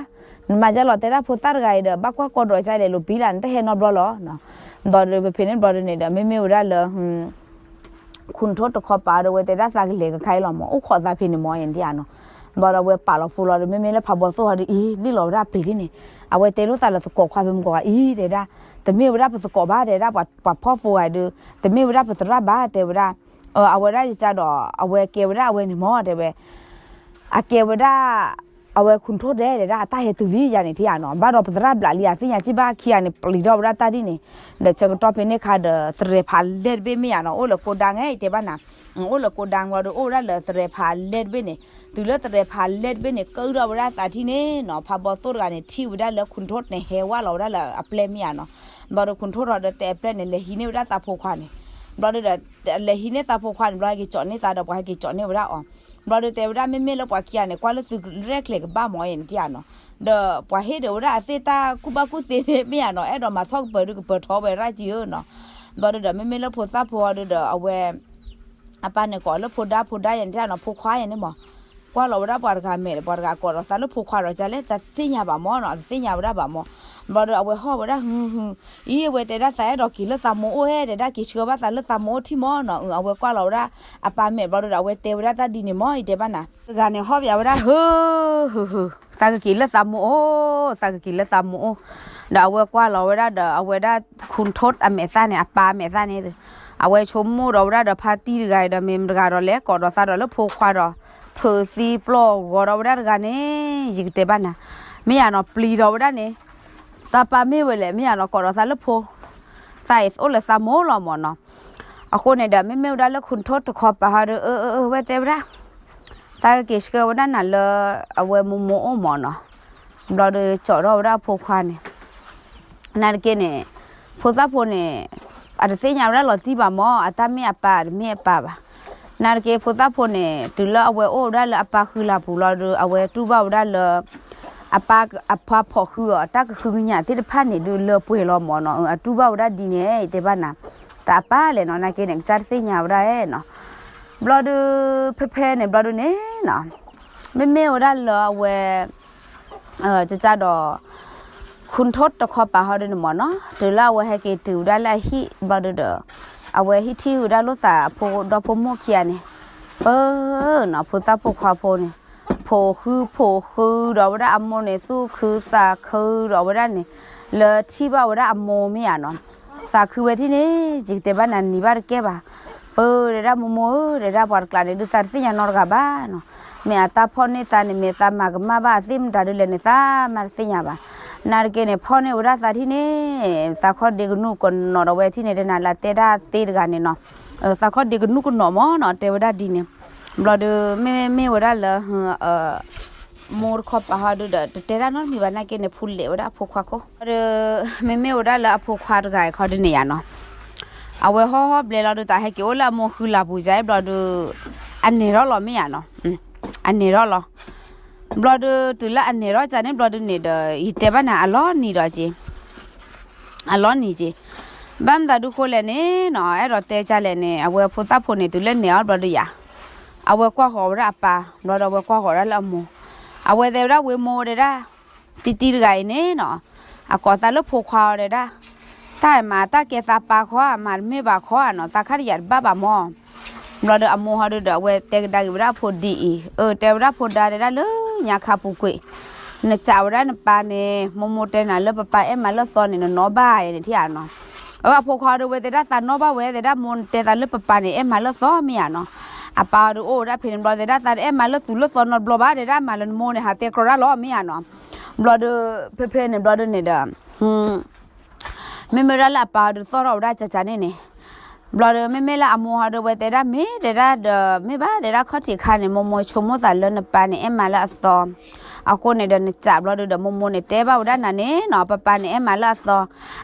နမၤယါလီၤတဲဒၣ်ဖိသၣ်တဂၤအံၤဒီး ဘၣ်ကွၢ်ကီဒိးကၠီလဲၣ်လိာ်ပံလၢ် နတဟဲနီတဘျီလီၤ ဘျီဒီးဖဲဖဲန့ၣ်ဘျီဒီးန့ၣ်ဒီး မ့မ့ၢ်ဝဲဒၣ်လၢ ခိၣ်နထိတခီပၤဒီး အဝဲတဲဒၣ်သးကလဲၤကခါအံၤလီၤမၢ်, အိၣ်ခိးသးဖဲန့ၣ်မၢ် ယဲန့ၣ်ဧါနီၤ. ဘျီဒီးအဝဲပာ်လီၤဖိလီၤဒီး မ့မ့ၢ်လၢဖးဘီသိၣ်ဟီဒီး အံၤ လံၣ်လီၤဝဲဒၣ်ပျံၤဒ်န့ၣ်, အဝဲတဲလိာ်သးလၢသကိးခွါဖဲမုၢ်ကီၢ်ဂၤအံၤ တဲဒၣ်, တမ့ၢ်ဝဲဒၣ်ပသကိးဘၣ် တဲဒၣ်, ပှၤဖီၣ်ဖိဂၤဒီး တမ့ၢ်ဝဲဒၣ်ပသရၣ်ဘၣ် တဲဝဲဒၣ်, အဝဲဒၣ်ယကဒီး အဝဲကဲဝဲဒၣ်အဝဲန့ၣ်မၢ် တဲဝဲ အကဲဝဲဒၣ် အဝဲခိၣ်နထိတဲ တဲဒၣ် အတၢ်ဟဲတုၤလံယၤန့ၣ် ထံၣ်ဧါနီၤ, ဘၣ်ဒီးပသရၣ်ဘျးလံ အသ့ၣ်ညါက့ဘၣ်ခံဂၤန့ၣ် ပျံၤထီၣ်ဝဲဒၣ်တၢ်ဒ်န့ၣ်, ဒီးဆၢကတီၢ်ဖဲန့ၣ်ခါဒီး သရဲဖးလဲၢ်တဘ့ၣ်မ့ၢ်ဧါနီၤ, အိၣ်လၢကိးဒၣ် ယတဲဘၣ်နၤ, အိၣ်လၢကိးဒၣ်ဘျီဒီး အိၣ်ဝဲဒၣ်လၢသရဲဖးလဲၢ်တဘ့ၣ်န့ၣ်, တုၤလၢသရဲဖးလဲၢ်တဘ့ၣ်န့ၣ် ကၢထီၣ်ဝဲဒၣ်သးထံၣ်န့ၣ်နီၤ, ဖးဘီသိၣ်တဂၤန့ၣ် ထံၣ်ဝဲဒၣ်လၢခိၣ်နထိန့ၣ်ဟဲဝဲလီၤဝဲဒၣ်လၢအပျဲၢ်မ့ၢ်ဧါနီၤ, ဘျီဒီးခိၣ်နထိထီၣ်ဒီးတဲအပျဲၢ်န့ၣ် လဲၤဟံးန့ၢ်ဝဲဒၣ်သးဖိခွါန့ၣ်, ဘျီဒီး လဲၤဟံးန့ၢ်သးဖိခွါန့ၣ် ဘျီဟဲက့ၤကၠီးန့ၢ်သးဒီး ပှၤဟဲက့ၤကၠီးန့ၢ်ဝဲဒၣ်အီၤ, ဘျီဒီးတဲဝဲဒၣ် မ့မ့ၢ်လၢပှၤခံဂၤန့ၣ် ကွၢ်လၢသုရဲၣ်ကျဲၤကဘၣ်မၢ် ယဲန့ၣ် ထံၣ်ဧါနီၤ, ဒီးပှၤဟ့ၣ်ဒုးဝဲဒၣ်အသ့ၣ်တၢ်ကူၣ်ဘၣ်ကူၣ်သ့န့ၣ် မ့ၢ်ဧါနီၤ, အဲၣ်ဒိးမၤထီၣ်ကပၢၤဒုးကပၢၤထီဝဲရၣ်ကံဧၢနီၤ, ဘျီဒီး မ့မ့ၢ်လၢဖိသၣ်ဖိအီၤဒီး အဝဲ အပၢ်န့ၣ်ကိးလၢဖိဒါ ဖိဒါ ယဲန့ၣ် ထံၣ်ဧါနီၤ, ဖိခွါ ယဲန့ၣ်မၢ်, ကွၢ်လီၤဝဲဒၣ်ပှၤတဂၤမဲာ်ဒီး ပှၤတဂၤကိးဒီးသးလၢဖိခွါဒီး ကလဲၣ် တသ့ၣ်ညါဘၣ်မၢ်နီၤ, တသ့ၣ်ညါဝဲဒၣ်ဘၣ်မၢ်, ဘျီဒီးအဝဲဟီၣ်ဝဲဒၣ် ဟု ဟု အံၤ အဝဲတဲဒၣ်သးအဲၣ်ဒိးက့ၤလၢသးမိၢ်အိၣ်ဧဲ တဲဒၣ် က့ၤဆှၢဘၣ်သးလၢသးမိၢ်အိၣ်ထံၣ်မၢ်နီၤ, အဝဲကွၢ်လီၤဝဲဒၣ်အပၢ်မဲာ် ဘျီဒီး အဝဲတဲဝဲဒၣ်တၢ်ဒ်န့ၣ်မၢ် ယတဲဘၣ်နၤ, တဂၤန့ၣ် ဟီၣ်ပယးဝဲဒၣ် ဟု ဟု ဟု သးကက့ၤလၢသးမိၢ်အိၣ်, သးကက့ၤလၢသးမိၢ်အိၣ်, ဒီးအဝဲကွၢ်လီၤဝဲဒၣ်ဒီး အဝဲဒၣ်ခိၣ်နထိအမဲာ်သၣ်န့ၣ် အပၢ်မဲာ်သၣ်န့ၣ်, အဝဲဆိကမိၣ်ဒီးဝဲဒၣ်ဒီးဖါတံၢ်တဂၤအံၤဒီး မ့ၢ်မတဂၤဒီးလဲၤကိးဒီးသးဒီးလၢဖိခွါဒီး ဖုးသံပျီၢ်ဂီၤဒီးဝဲဒၣ်တဂၤန့ၣ် ယကတဲဘၣ်နၤ, မ့ၢ်ဧါနီၤ, ပျံၤဒီးဝဲဒၣ်န့ၣ် သးပၢ်မ့ၢ်ဝဲလဲၣ် မ့ၢ်ဧါနီၤ, ကိးဒီးသးလၢဖိ, သးအံၤအိၣ်လၢသးမိၢ်လီၤမၢ်နီၤ, အဃိန့ၣ်ဒီး မ့မ့ၢ်ဝဲဒၣ်လၢခိၣ်နထိတခီပၤဟီဒီး အၢ အၢ အၢ ဝဲတဲဝဲဒၣ် သးကက့ၤဆှၢဝဲဒၣ်နၤလၢ အဝဲမိၢ်မိၢ်အိၣ်မၢ်နီၤ, ဘျီဒီးကၠီးထီၣ်ဝဲဒၣ်အဖိခွါန့ၣ်, နာ်သက့န့ၣ် ဖိသၣ်ဖိန့ၣ် အတသ့ၣ်ညါဝဲဒၣ်လီၤတံၢ်ဘၣ်မၢ်, အတၢ်မ့ၢ်အပၢ်တမ့ၢ်အပၢ်ဘၣ်, နာ်သက့ဖိသၣ်ဖိန့ၣ် တုၤလၢအဝဲအိၣ်ဝဲဒၣ်လၢအပၢ်ဃုလၤပူၤလီၤဒီး အဝဲတူၢ်ဘၣ်ဝဲဒၣ်လၢ အပၢ်အဖီခိၣ်အီၤ အတၢ်ကဟုကညးသ့ၣ်တဖၣ်န့ၣ်ဒုးလၢပှဲၤလီၤမၢ်နီၤ, အတူၢ်ဘၣ်ဝဲဒၣ်ဒ်န့ၣ် ယတဲဘၣ်နၤ, တအပၢ်လဲၣ်နီၤ, နာ်သက့န့ၣ် ကစၢ်တသ့ၣ်ညါဝဲဒၣ်နီၤ, ဘျီဒီး ဖဲဖဲန့ၣ်ဘျီဒီးန့ၣ်နီၤ, မ့မ့ၢ်ဝဲဒၣ်လၢအဝဲ ကစၢ်ဒီး ခိၣ်နထိတခီပၤဟီဒုးန့ၣ်မၢ်နီၤ, တုၤလၢအဝဲဟဲက့ၤတုၤဝဲဒၣ်လၢအဟံၣ်ဘျီဒုးဒီး အဝဲဟံၣ်ထံၣ်ဝဲဒၣ်လိာ်သးအဖိဒီဖိမိၢ်ခံဂၤန့ၣ်, ပၢနီၤ ဖိသၣ်ဖိခွါဖိန့ၣ်, ဖိဃုဖိဃုဒီးဝဲဒၣ်အမိၢ်န့ၣ် သူၣ်ခုသးခုဒီးဝဲဒၣ်န့ၣ်, လၢထံၣ်ဘၣ်ဝဲဒၣ်အမိၢ်မ့ၢ်ဧါနီၤ, သးခုဝဲထံၣ်န့ၣ် ယကတဲဘၣ်နၤနံၤဘၣ်တကဲဘၣ်, ပၢတဲဒၣ်မိၢ်မိၢ်ဧၢ တဲဒၣ်ပှၤတကျးန့ၣ်ဒုးသးတသ့ၣ်ညါနီတဂၤဘၣ်နီၤ, မ့ၢ်အတၢ်ဖီၣ်န့ၢ်သးန့ၣ် မ့ၢ်သးမၤကမၣ်ဘၣ်အသ့ၣ်မတၤဒုးလဲၣ်န့ၣ် သးမၤတသ့ၣ်ညါဘၣ်, နာ်သက့န့ၣ် ဖီၣ်န့ၢ်ဝဲဒၣ်သးထံၣ်န့ၣ်, သးခီၣ်ဒ့ကနူၣ်ကနီၤဒီးဝဲထံၣ်န့ၣ် တနၤလၢတဲတၢ်သ့တဂၤန့ၣ်နီၤ, သးခီၣ်ဒ့ကနူၣ်ကနီၤမၢ်နီၤ တဲဝဲဒၣ်ဒ်န့ၣ်, ဘျီဒီး မ့မ့ၢ်ဝဲဒၣ်လၢ မိၢ်တခီပၤဟီဒုးဒီး တတဲတၢ်နီတမံၤဘၣ်နာ်က့န့ၣ် ဖူလဲၤဝဲဒၣ်အဖိခွါခိၣ်, ဒီး မ့မ့ၢ်ဝဲဒၣ်လၢအဖိခွါတဂၤအံၤခီဒုးန့ၣ်ယါနီၤ, အဝဲဟီၣ်ဟီၣ်ဘျဲလီၤဒုး တၢ်ဟဲက့ၤအိၣ်လၢအမိၢ်ဃုလၤပူၤယါအံၤဘျီဒီး အနဲၣ်ထီၣ်လီၤမ့ၢ်ယါနီၤ, အနဲၣ်ထီၣ်လီၤ, ဘျီဒီးတုၤလၢအနဲၣ်ထီၣ်ကန့ၣ်ဘျီဒုးန့ၣ်ဒီး ယတဲဘၣ်နၤအလီၤနံၤဒီးက့ အလီၤနံၤက့, ဘၣ်မတၤဒုးဃိလဲၣ်န့ၣ်နီၤ အဲၣ်ဒိးတဲကလဲၣ်န့ၣ် အဝဲဖိသၣ်ဖိန့ၣ် တုၤလၢနဲၣ်အီၤဘျီဒီးယၤ, အဝဲကွၢ်ဃီၤဝဲဒၣ်အပၢ် ဘျီဒီးအဝဲကွၢ်ဃီၤဒၣ်လၢအမိၢ်, အဝဲတဲဝဲဒၣ်ဝ့ၢ်မိၢ်တဲဒၣ်, တံတံတဂၤအံၤန့ၣ်နီၤ, အကိးသးလၢဖိခွါအီၤတဲဒၣ်, တၢ်မၤတၢ်ကဲသးပၢ်ခီဧါ မၤတမ့ၢ်ဘၣ်ခီဧါနီၤ သးခါတယၤတဘၣ်ဘၣ်မၢ် ဘျီဒီးအမိၢ်ဟီဒုးဒီး အဝဲတဲကဒါက့ၤဝဲဒၣ်အဖိဒ်အံၤ, အၢ တဲဝဲဒၣ်ဖိဒါတဲဒၣ်လၢညါခါပူၤကွံာ်, နစံးဝဲဒၣ်နပၢ်န့ၣ် မိၢ်မိၢ်တဲနၤလၢပပၢ်အဲၣ်မၤလၢအသီန့ၣ် နနီၢ်ဘၣ်ယဲန့ၣ်ထံၣ်ဧါနီၤ, အဝဲအဖိခွါဒီးဝဲတဲဒၣ်သးနီၢ်ဘၣ်ဝဲ တဲဒၣ်မိၢ်နတဲသးလၢပပၢ်န့ၣ် အဲၣ်မၤလၢအသီမ့ၢ်ဧါနီၤ, အပၢ်အီၤဒုးအိၣ်ဝဲဒၣ်ဖဲန့ၣ်ဘျီတဲဒၣ်သးတအဲၣ်မၤလၢသူၣ်လၢသီနီတဘျီဘၣ် တဲဒၣ်မၤလၢနမိၢ်န့ၣ် ဟးတဲကြီဒၣ်လီၤမ့ၢ်ဧါနီၤ, ဘျီဒီး ဖဲဖဲန့ၣ်ဘျီဒုးန့ၣ်ဒီး မ့မ့ၢ်ဒၣ်လၢအပၢ်အီၤဒုးသီၣ်ထီၣ်ဝဲဒၣ်ကကန့ၣ်န့ၣ်, ဘျီဒီး မ့မ့ၢ်လၢအမိၢ်ဟီဒုးဝဲတဲဒၣ်မ့ၢ်တဲဒၣ်ဒီး မ့ၢ်ဘၣ်တဲဒၣ်ခီၣ်ထံးခါန့ၣ် မိၢ်မိၢ်ဆိကမိၣ်သးလၢနပၢ်န့ၣ် အဲၣ်မၤလၢအသီ, အဃိန့ၣ်ဒီးနစံးဘျီဒုးဒီး မိၢ်မိၢ်န့ၣ်တဲဘၣ်ဝဲဒၣ်နၤန့ၣ်နီၤ ပပၢ်န့ၣ်အဲၣ်မၤလၢအသီ,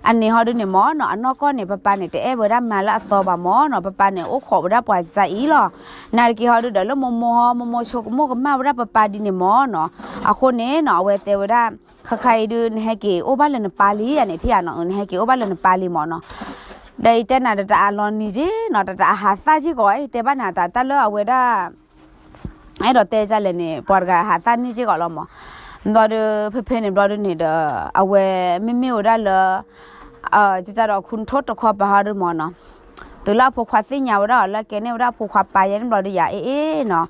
အန့ၣ်ဟီဒုးန့ၣ်မ့ၢ်နီၤ အနီၢ်ကီၢ်န့ၣ် ပပၢ်န့ၣ် တအဲၣ်ဝဲဒၣ်မၤလၢအသီဘၣ်မ့ၢ်နီၤ ပပၢ်န့ၣ်အိၣ်ခိးဝဲဒၣ်ပှၤစှၤအံၤလီၤ, နာ်တက့ၢ်ဟီဒုးဒီးလၢမိၢ်မိၢ်ဟီ မိၢ်မိၢ်ဆိကမိၣ်ကမၣ်ဝဲဒၣ်ပပၢ်ဒ်န့ၣ်မ့ၢ်နီၤ, အဃိန့ၣ်နီၤ အဝဲတဲဝဲဒၣ် ခါခါအံၤဒုး နဟဲက့ၤအိၣ်ဘၣ်လၢနပၢ်လံဧါန့ၣ် ထံၣ်ဧါနီၤ နဟဲက့ၤအိၣ်ဘၣ်လၢနပၢ်လံမ့ၢ်နီၤ, ဒီးယတဲနၤတတးအလီၤနံၤက့နီၤ တတးအဟးသၣ်က့ၢ်ကီး ယတဲဘၣ်နၤတၢ်တၢ်လၢအဝဲဒၣ် အဲၣ်ဒိးတဲဒ်လဲၣ်န့ၣ် ပှၤတဂၤဟးသၣ်န့ၢ်က့ၢ်ကီးလီၤမ့ၢ်, ဘျီဒီး ဖဲဖဲန့ၣ်ဘျီဒုးန့ၣ်ဒီး အဝဲမ့မ့ၢ်ဝဲဒၣ်လၢ ကစၢ်ဒီးခူၣ်ထီၣ်တခီပၤဟီဒုးမ့ၢ်နီၤ, တုၤလၢအဖိခွါသ့ၣ်ညါဝဲဒၣ်အီၤလၢကဲန့ၢ်ဝဲဒၣ်အဖိခွါပၢ်ယဲန့ၣ်ဘျီဒီးယၤအ့ၣ်အ့ၣ်နီၤ,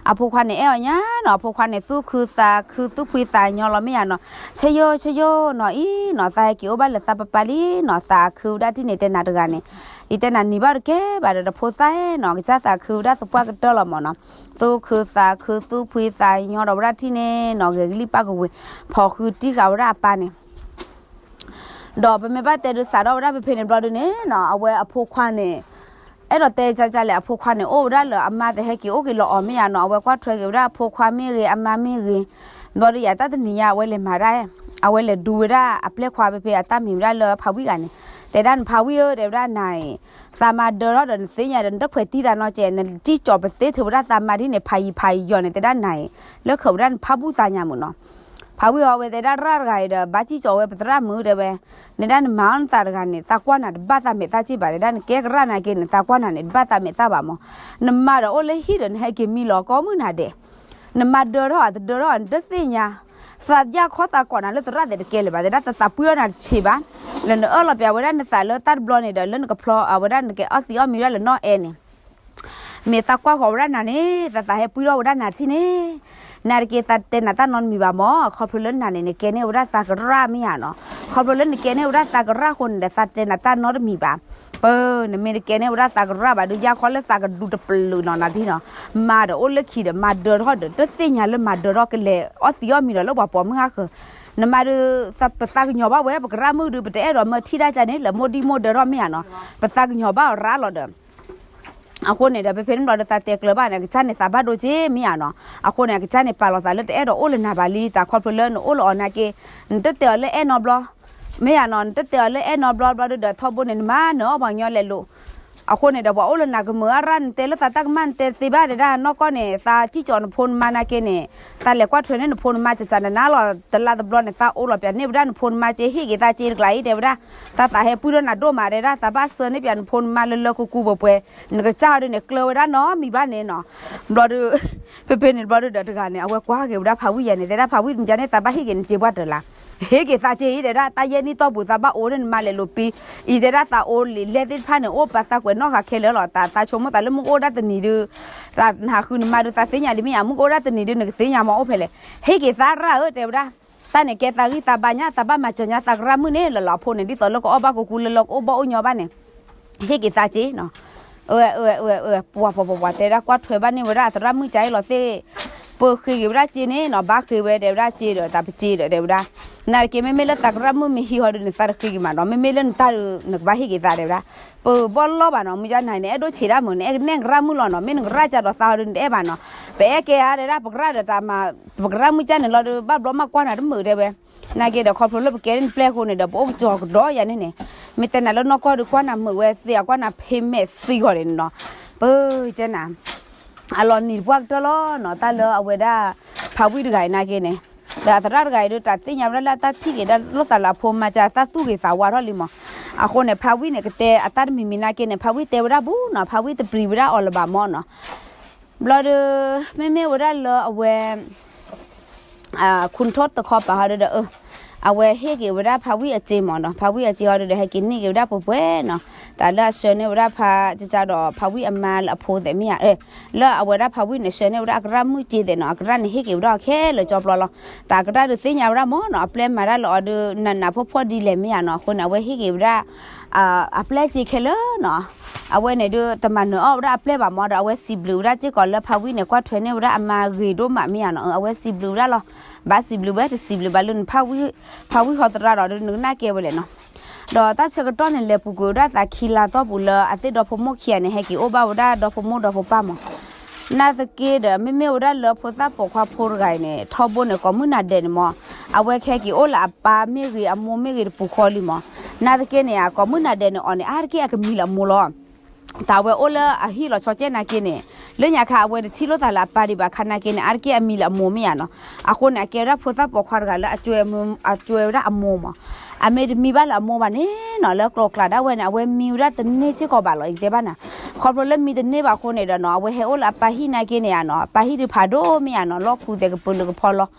အဖိခွါန့ၣ်အဲၣ်အီၤညါနီၤ, အဖိခွါန့ၣ်သူၣ်ခုသးခုသူၣ်ဖှံသးညီလီၤမ့ၢ်ယါနီၤ, ဆယိဆယိနီၤအံၤနီၤ, သးဟဲက့ၤအိၣ်ဘၣ်လၢသးပၢ်ပၢ်လံနီၤ, သးခုဝဲဒၣ်ဒ်န့ၣ်တဲနၤတဂၤန့ၣ်, ယတဲနၤနံၤဘၣ်တကဲဘၣ်ဒီးတဖိသၣ်နီၤ, ကစၢ်သးခုဝဲဒၣ်သပှၢ်ကတၢၢ်လီၤမၢ်နီၤ, သူၣ်ခုသးခုသူၣ်ဖှံသးညီဒီးဝဲဒၣ်ထံၣ်န့ၣ်နီၤ, ဂဲၤကလံၣ်ပၣ်ကဝ့ၤ, ဖီၣ်ဃုတံၢ်ဃာ်ဝဲဒၣ်အပၢ်န့ၣ် ဒီးပမ့ၢ်ဘၣ်တဲဒုးစးထီၣ်ဝဲဒၣ်ဖဲဖဲန့ၣ်ဘျီဒုန့ၣ်နီၤ, အဝဲအဖိခွါန့ၣ် အဲၣ်ဒိးတဲကၢ်ကၢ်လဲၣ်, အဖိခွါန့ၣ် အိၣ်ဝဲဒၣ်လၢအမါတဟဲက့ၤအိၣ်က့ၤလီၤအီၤမ့ၢ်ယါနီၤ, အဝဲကွၢ်ထွဲက့ၤဝဲဒၣ်အဖိခွါမ့ၢ်ဂ့ၤ အမါမ့ၢ်ဂ့ၤ, ဘျီဒုယၤတၢ်တနံၤညါအဝဲလဲၤမၤဒၣ်, အဝဲလဲၤဒူဝဲဒၣ်အပျဲၢ်ခွါဖဲဖဲအတၢ်မံၤဝဲဒၣ်လၢဖးဝံၣ်ဂၤန့ၣ်, တဲဒၣ်နဖးဝံၣ်ဧၢ တဲဝဲဒၣ်နၤအံၤ, သးမါဒၢထီၣ်ဒီးနသ့ၣ်ညါဒီး နတခွဲးတံၢ်သးနီတစဲး, နစံၣ်ကၠီၤပသ့ထုးဝဲဒၣ်သးမါဒ်န့ၣ်ဖးယံၤဖးယံၤယီၤန့ၣ် တဲဒၣ်နၤအံၤ, လၢခံဝဲဒၣ်နဖးဘူၣ်သးညါမုာ်နီၤ ဖးဝံၣ်အီၤဝဲတဲဒၣ်ရၣ်တဂၤအံၤဒီး ဘၣ်စံၣ်ကၠီၤဝဲပသရၣ်မုာ်တဲဝဲ, နဒၣ်နမၤအီၣ်နသးတဂၤန့ၣ် သးကွၢ်နၤတဘၣ်သးမဲာ်သၣ်စ့ၢ်ဘၣ်, တဲဒၣ်နကဲကရၣ်နာ်က့န့ၣ် သးကွၢ်နၤန့ၣ် တဘၣ်သးမဲာ်သၣ်ဘၣ်မၢ်, နမါဒီးအိၣ်လၢဟံၣ်ဒီးနဟဲက့ၤမံလီၤကိးမုၢ်နၤဒဲး, နမါဒၢထီၣ်အတဒၢထီၣ် နတသ့ၣ်ညါ, သးယၢ်ခီသးကွၢ်နၤလၢသရၣ်သဲးတကဲလၢၤဘၣ်, တဲဒၣ်သးပှံၢ်ထီၣ်နၤတဆံးဘၣ်, လၢနအၢၣ်လီၤပျးဝဲဒၣ်နသးလၢတၢ်တဘျီန့ၣ်ဒီး လၢနကဖျီအဝဲဒၣ်နကအီၣ်သံအီၣ်မံဝဲဒၣ်လၢနီၢ်အဲန့ၣ် မ့ၢ်သးကွၢ်ဃီၤဝဲဒၣ်နၤန့ၣ် သးသးဟဲပှံၢ်ထီၣ်ဝဲဒၣ်နၤထံၣ်န့ၣ်, နၤတက့ၢ်သးတဲနၤတၢ်နီတမံၤဘၣ်မၢ်, ခီဖျိလၢနၤန့ၣ် နကဲန့ၢ်ဝဲဒၣ်သးကရၣ်မ့ၢ်ဧါနီၤ, ခီဖျိလၢနကဲန့ၢ်ဝဲဒၣ်သးကရၣ်အဃိန့ၣ်ဒီး သးတဲနၤတၢ်နီတမံၤဘၣ်, ပၢ နမ့ၢ်တကဲန့ၢ်ဝဲဒၣ်သးကရၣ်ဘၣ်ဒီး ယၢ်ခီလၢသးကဒူးတပလုာ်နီၤနၤထံၣ်နီၤ, မါဒီးအိၣ်လၢခံဒီး မါဒၢထီၣ်ဒီး တသ့ၣ်ညါလၢမါဒၢထီၣ်ကလဲၤအီၣ်သံအီၣ်မံဒီးလၢပှၤပိာ်မုၣ်ဟါဃၢၤ, နမါဒီး ပသးကညီၤဘၣ်ဝဲ ပကရၣ်မုၣ်ဒီး ပတအဲၣ်ဒိးမၢထံၣ်ဒၣ်ကၢ်န့ၣ် လၢမိၢ်ဒံမိၢ်ဒၢထီၣ်မ့ၢ်ဧါနီၤ, ပသးကညီၤဘၣ်အီၤရၣ်လီၤဒီး အဃိန့ၣ်ဒီး ဖဲဖဲန့ၣ်ဘျီဒီးသးတဲကျၢၤဘၣ်န့ၣ် အကစၢ်န့ၣ်သးဘၣ်ဒိက့မ့ၢ်ဧါနီၤ, အဃိန့ၣ် အကစၢ်န့ၣ်ပာ်လီၤသးလၢတအဲၣ်ဒိးအိၣ်လၢနၤဘၣ်လံ, တၢ်ခီဖျိလၢနအိၣ်လၢအီၤနာ်က့, နတတဲအီၤလၢအဲၣ်နီတဘျီ, မ့ၢ်ဧါနီၤ, နတတဲအီၤလၢအဲၣ်နီတဘျီဘျီဒီး ထီဘိန့ၣ် နမၤနၢၤအီၣ်ပှၤကညီလဲၤလိာ်, အဃိန့ၣ်ဒီး ပှၤအိၣ်လၢနၤကမုာ်အါရၣ် နတဲလၢသးတၢ်ကမၣ် နတဲသ့ဘၣ်တဲဒၣ် နီၢ်ကီၢ်န့ၣ် သးစံၣ်ကၠီၤနဖိနမါနာ်က့န့ၣ်, သးလဲၤကွၢ်ထွဲန့ၢ်နဖိနမါ ကကနနါလီၤ တလါတဘျီန့ၣ် သးအိၣ်လီၤပျးန့ၢ်ဝဲဒၣ်နဖိနမါက့ ဟ့ၣ်က့ၤသးက့တကျါအံၤ တဲဝဲဒၣ်, သးသးဟဲပှံၢ်ထီၣ်နၤဒိၣ်မးတဲဒၣ် သးဘၣ်ဆှၢန့ၢ်ပျးနဖိနမါလၢလၢကူကူပှဲၤပှဲၤ, နကစၢ်ဟီဒုန့ၣ် ကျၢၤဝဲဒၣ်နီတမံၤဘၣ်န့ၣ်နီၤ, ဘျီဒီး ဖဲဖဲန့ၣ်ဘျီဒီးတဂၤန့ၣ် အဝဲကွၢ်က့ၤဝဲဒၣ်ဖးဝံၣ်ယဲန့ၣ် တဲဒၣ်ဖးဝံၣ် မ့ၢ်ကန့ၣ် သးဘၣ်ဟ့ၣ်က့ၤနစ့ပှၢ်တၢၢ်လၢ ဟ့ၣ်က့ၤသးစ့အံၤ တဲဒၣ် တၢ်ယဲၢ်နံၣ်တီၢ်ပူၤ သးဘၣ်အိၣ်န့ၢ်နမါလဲၤလိာ်ပံ, အံၤတဲဒၣ်သးအိၣ်လံာ်လဲၢ်သ့ၣ်တဖၣ်န့ၣ် အိၣ်ပာ်သးကွဲးနီၣ်ဃာ်ခဲလၢာ်လီၤ, သးဆိကမိၣ်သးလၢမုၢ်ကအိၣ်ဒၣ်တနံၤဒုး, သးနဟးဃုနမါဒုး သးသ့ၣ်ညါလံမ့ၢ်ဧါ, မုၢ်ကအိၣ်ဒၣ်တနံၤဒုး နကသ့ၣ်ညါမ့ၢ်အိၣ်ဖဲလဲၣ်, ဟ့ၣ်က့ၤသးရၣ်ဧၢ တဲဝဲဒၣ်, တၢ်န့ၣ်ကဲသးဂံၢ်သးဘါညါ သးဘၣ်မၤစၢၤညါသးကရၣ်မုၣ်န့ၣ် လၢလီၤအဖိန့ၣ် ဒ်သိးလၢကအီၣ်ဘၣ်ကူကူလၢလၢကအိၣ်ဘၣ်အိၣ်ညီဘၣ်န့ၣ် ဟ့ၣ်က့ၤသးစ့နီၤ, အဝဲ အဝဲ အဝဲ ပှၤပှၤပှၤပှၤတဲဒၣ်ကွၢ်ထွဲဘၣ်န့ၢ်ဝဲဒၣ်အသရၣ်မုၣ်ကၢ်အံၤလီၤသ့ၣ်, ပဃ့က့ၤဝဲဒၣ်စ့န့ၣ်နီၤ, ဘၣ်ဃ့ဝဲတဲဝဲဒၣ်စ့ဒီး သးပစ့ဒီးတဲဝဲဒၣ်, နာ်တက့ၢ် မ့မ့ၢ်လၢသးကရၣ်မုၣ်မ့ၢ်ဟံးဟီဒုးန့ၣ် သးတဃ့က့ၤမးနီၤ, မ့မ့ၢ်လၢနတၢ်ဒုး နကဘၣ်ဟ့ၣ်က့ၤသးတဲဝဲဒၣ်, ပဘီၣ်လီၢ်ဘၣ်နီၤ, မုၢ်ကၢ်နၤန့ၣ် အဲၣ်ဒိၣ်ဆံးဒၣ်မုာ်န့ၣ် အဲၣ်ကနဲၣ်ကရၣ်မုၣ်လီၤနီၤ, မ့ၢ်နကရၣ်ကၢ်ဒီးသးဟီဒုးန့ၣ်တအဲၣ်ဘၣ်နီၤ, ပအဲၣ်ကဲဧါတဲဒၣ် ပကရၣ်ဒီးတၢ်မၤ ပကရၣ်မုၣ်ကၢ်န့ၣ်လီၤဒုး ဘၣ်ဘျီမးကွၢ်နၤတမုာ်တဲဝဲ နာ်က့ဒီးခီဖျိလၢပကဲန့ၢ်နပျဲၢ်အဃိန့ၣ်ဒီး ပအိၣ်ကစီၤကဒီးယၤန့ၣ်န့ၣ်, မ့ၢ်တဲနၤလၢနီၢ်ကီၢ်ဒုးကွၢ်နၤမုာ်ဝဲသ့ အကွၢ်နၤဖ့မဲာ်သံဂီၤန့ၣ်နီၤ, ပတဲနၤ, အလီၤနံၤတပှၢ်ကတၢၢ်လီၤနီၤ, တၢ်လၢအဝဲဒၣ် ဖးဝံၣ်တဂၤအံၤနာ်က့န့ၣ်, ဒီးအသရၣ်တဂၤအံၤဒုး တၢ်သ့ၣ်ညါဝဲဒၣ်လၢအတၢ်ထံၣ်က့ၤဒၣ်လိာ်သးလၢအဖိမါကၢ် သးသူၣ်ဂ့ၤသးဝါထီၣ်လံမး, အဃိန့ၣ် ဖးဝံၣ်န့ၣ် ကတဲအတၢ်တမံၤမံၤနာ်က့န့ၣ် ဖးဝံၣ်တဲဝဲဒၣ်ဘူးနီၤ, ဖးဝံၣ်တပျံၤဝဲဒၣ်အီၤလၢၤဘၣ်မးနီၤ, ဘျီဒီး မ့မ့ၢ်ဝဲဒၣ်လၢအဝဲ ခူၣ်ထီၣ်တခီပၤဟီဒုးဒီး အဝဲဟ့ၣ်က့ၤဝဲဒၣ်ဖးဝံၣ်အစ့မးနီၤ, ဖးဝံၣ်အစ့ဟီဒုးဒီး ဟဲက့ၤန့ၢ်က့ၤဝဲဒၣ်ပှဲၤပှဲၤနီၤ, တၢ်လၢအဆှၢန့ၢ်ဝဲဒၣ်ဖးကကၢ်ဒီး ဖးဝံၣ်အမါလၢအဖိသဲးမ့ၢ်ဧါ, လၢအဝဲဒၣ်ဖးဝံၣ်န့ၣ် ဆှၢန့ၢ်ဝဲဒၣ်အကရၣ်မုၣ်စ့သဲးနီၤ, အကရၣ်န့ၣ်ဟ့ၣ်က့ၤဝဲဒၣ်အီၤခဲလၢာ်ကၠီပျီလီၤ, တၢ်အကရၣ်ဒုးသ့ၣ်ညါဝဲဒၣ်မးနီၤ, အပျဲၢ်မၤတၢ်လၢအီၤဒုး နးနးဖှီၣ်ဖှီၣ်ဒ်လဲၣ်မ့ၢ်ဧါနီၤ, အဃိန့ၣ် အဝဲဟ့ၣ်က့ၤဝဲဒၣ် အပျဲၢ်စ့ခဲလၢာ်နီၤ, အဝဲန့ၣ်ဒုး တမၤနၢၤအီၣ်ဝဲဒၣ်အပျဲၢ်ဘၣ်မးဒီး အဝဲစံးဘျုးဝဲဒၣ်စ့ၢ်ကီးလၢဖးဝံၣ်န့ၣ် ကွၢ်ထွဲန့ၢ်ဝဲဒၣ်အမါဂ့ၤဒိၣ်မးမ့ၢ်ဧါနီၤ, အဝဲစံးဘျုးဝဲဒၣ်လီၤ, ဘၣ်စံးဘျုးဝဲ တစံးဘျုးဘၣ်လၢနဖးဝံၣ်, ဖးဝံၣ်ဟီသရၣ်ဒီး နကနၣ်ကဲဝဲလဲၣ်နီၤ, ဒီးတၢ်ဆၢကတီၢ်န့ၣ် လဲၤပူၤကွံာ်ဝဲဒၣ်သးခံလါသီပူၤလၢအသ့ၣ်ဒီဖိမိၢ်ခံဂၤန့ၣ် ဟဲက့ၤအိၣ်ဘၣ်ဝဲဒၣ်ဒီဖိမိၢ်ဒီဖိပၢ်မး နာ်သက့ဒီး မ့မ့ၢ်ဝဲဒၣ်လၢဖိသၣ်ပိာ်ခွါဖိတဂၤအံၤန့ၣ် ထီဘိန့ၣ် ကိးမုၢ်နၤဒဲးန့ၣ်မး, အဝဲကဟဲက့ၤအိၣ်လၢအပၢ်မ့ၢ်ဂ့ၤ အမိၢ်မ့ၢ်ဂ့ၤတပူၤဃီလံမး, နာ်သက့န့ၣ် ကိးမုၢ်နၤဒဲးန့ၣ်အီၤန့ၣ် အါတက့ၢ်အကမံၤလၢအမိၢ်လီၤ. တၢ်ဝဲအိၣ်လၢအဟံၣ်လီၤဆီကဲနာ်က့န့ၣ်, လၢညါခါအဝဲတထံၣ်လိာ်သးလၢအပၢ်ဒံးဘၣ်ခါနာ်က့န့ၣ် အါတက့ၢ်အမံၤလၢအမိၢ်မ့ၢ်ဧါနီၤ, အဃိန့ၣ် အကဲဝဲဒၣ်ဖိသၣ်ပိာ်ခွါတဂၤလၢ အစှဲဝဲဒၣ်အမိၢ်မး, အမ့ၢ်တမံဘၣ်လၢအမိၢ်ဘၣ်န့ၣ်နီၤ လၢကျိၤကျဲဒၣ်ဝဲန့ၣ် အဝဲမံဝဲဒၣ်တန့ၢ်စ့ၢ်ကီးဘၣ်လီၤ ယတဲဘၣ်နၤ, ခီဖျိလၢမံတန့ၢ်ဘၣ်အဃိန့ၣ်ဒီးနီၤ အဝဲဟဲအိၣ်လၢအပၢ်ဟံၣ်နာ်က့န့ၣ်ဧါနီၤ အပၢ်ဟံၣ်ဒုးဖးဒိၣ်မ့ၢ်ဧါနီၤ လီၢ်ခူသဲးကပၢၤလၢကဖီလီၤ,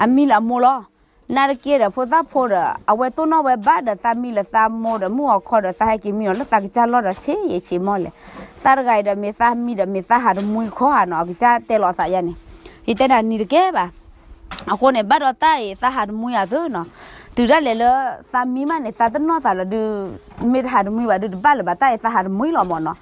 အမံၤလၢအမိၢ်လီၤ. နၢ်တက့ဒီးဖိသၣ်ဖိဒီး အဝဲတိၢ်နီၣ်ဝဲဘၣ်ဒီးသးမံလၢသးမိၢ်ဒီးမုၢ်အီၤခီဒီး သးဟဲက့ၤမံနီၤလၢသးကစၢ်လီၢ်ဒီးဆ့ယဲဆ့မိၢ်လဲၣ်. သးတဂၤအံၤဒီးမ့ၢ်သးမံဒီး မ့ၢ်သးဟးတမှံခီဧါနီၤ အကစၢ်တဲလီၤသးယါန့ၣ်. ယတဲနၤနံၤတကဲဘၣ်. အဃိန့ၣ် ဘၣ်ဒီးတၢ်အံၤ သးဟးတမှံအသိးနီၤ. တုၤဒၣ်လဲာ်လၢသးမံမးန့ၣ် သးတနီၣ်သးလီၤဒုး မ့ၢ်တဟးတမှံဘၣ်ဒုး တဘၣ်လၢၤဘၣ် တၢ်အံၤသးဟးတမှံလီၤမၢ်နီၤ.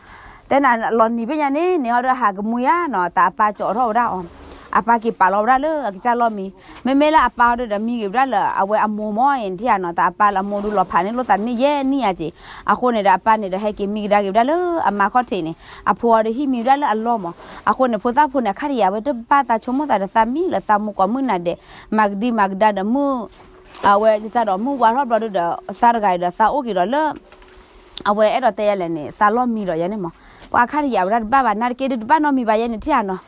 တဲနၤလီၤနံၤဖဲညါန့ၣ် န့ၣ်ဟီဒီးဟးကမှံဧါနီၤ တၢ်အပၢ်ကၠီထီၣ်ဝဲဒၣ်အီၤ, အပၢ်က့ၤပာ်လီၤဝဲဒၣ်လၢအကစၢ်လီၢ်မံ. မ့မ့ၢ်လၢအပၢ်ဟီဒီးဒီးမံဂ့ၤဝဲဒၣ်လၢအဝဲအမိၢ်မၢ်အံၤန့ၣ်ထံၣ်ဧါနီၤ တၢ်အပၢ်လၢအမိၢ်ဒုးလီၤဖးန့ၢ်လိာ်သးန့ၣ်ယဲၢ်နံၣ်ဧါက့ၤ. အဃိန့ၣ်ဒီးအပၢ်န့ၣ်ဒီးဟဲက့ၤမံကဒါက့ၤဝဲဒၣ်လၢအမါခီၣ်ထံးန့ၣ် အဖိဟီဒီးဟံၣ်မံဝဲဒၣ်လၢအလီၢ်မၢ်. အဃိန့ၣ် ဖိသၣ်ဖိန့ၣ် အခါတယၤဝဲတဘၣ်သးဆိကမိၣ်သးဒီးသးမံလၢသးမိၢ်ကိးမုၢ်နၤဒဲး မၤကဒံမၤကဒါဒီးမုၢ် အဝဲကစၢ်ဒီးမုၢ်ဝါထီၣ်ဘျီဒုဒီး သးတဂၤအံၤဒီးသးအိၣ်က့ၤဒီးလၢ အဝဲအဲၣ်ဒိးတဲယဲလဲၣ်န့ၣ် သးလီၢ်မံဒီးယဲန့ၣ်မၢ်. ပှၤအခါတယၤဝဲဒၣ်တဘၣ်ဘၣ် နၢ်တက့ဒုးတဘၣ်နီတမံၤဘၣ်ယဲန့ၣ်ထံၣ်ဧါနီၤ.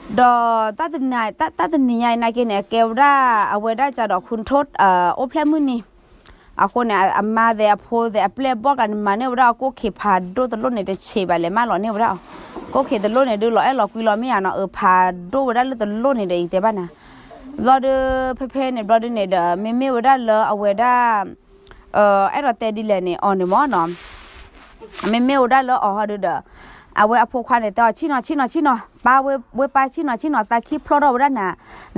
ဒီး တၢ်တနံၤညါအံၤနာ်က့န့ၣ် အကဲဝဲဒၣ် အဝဲဒၣ်ကစၢ်ဒီး ခူၣ်ထိၣ် အိၣ်ဖျဲၣ်မုၢ်နံၤ အဃိန့ၣ် အမါသဲးအဖိသဲးအပျဲၢ်အဘီၣ်ကျါန့ၣ် မၤန့ၢ်ဝဲဒၣ်အကိၣ်ခ့ဖးဒိၣ်တလိၣ်န့ၣ် တဆံးဘၣ်လဲၤမးလီၤန့ၢ်ဝဲဒၣ်အီၤ. ကိၣ်ခ့တလိၣ်န့ၣ်ဒုး လီၤအဲၣ်လီၤကွံလီၤမ့ၢ်ဧါနီၤ အဖးဒိၣ်ဝဲဒၣ်လၢတလိၣ်န့ၣ်ဒီး ယတဲဘၣ်နၤ. ဘျီဒုး ဖဲဖဲန့ၣ် ဘျီဒုးန့ၣ်ဒီး မ့မ့ၢ်ဝဲဒၣ်လၢအဝဲဒၣ် အဲၣ်ဒိးတဲဒ်လဲၣ်န့ၣ် အီၤန့ၣ်မၢ်နီၤ မ့မ့ၢ်ဝဲဒၣ်လၢအီၤဟီဒုဒီး အဝဲအဖိခွါန့ၣ် တဲအီၤဆံၣ်နီၤ ဆံၣ်နီၤ ဆံၣ်နီၤ ပၢ်ဝဲ ဝဲပၢ်ဆံၣ်နီၤ ဆံၣ်နီၤ သးခံဖျီထီၣ်ဝဲဒၣ်နၤ,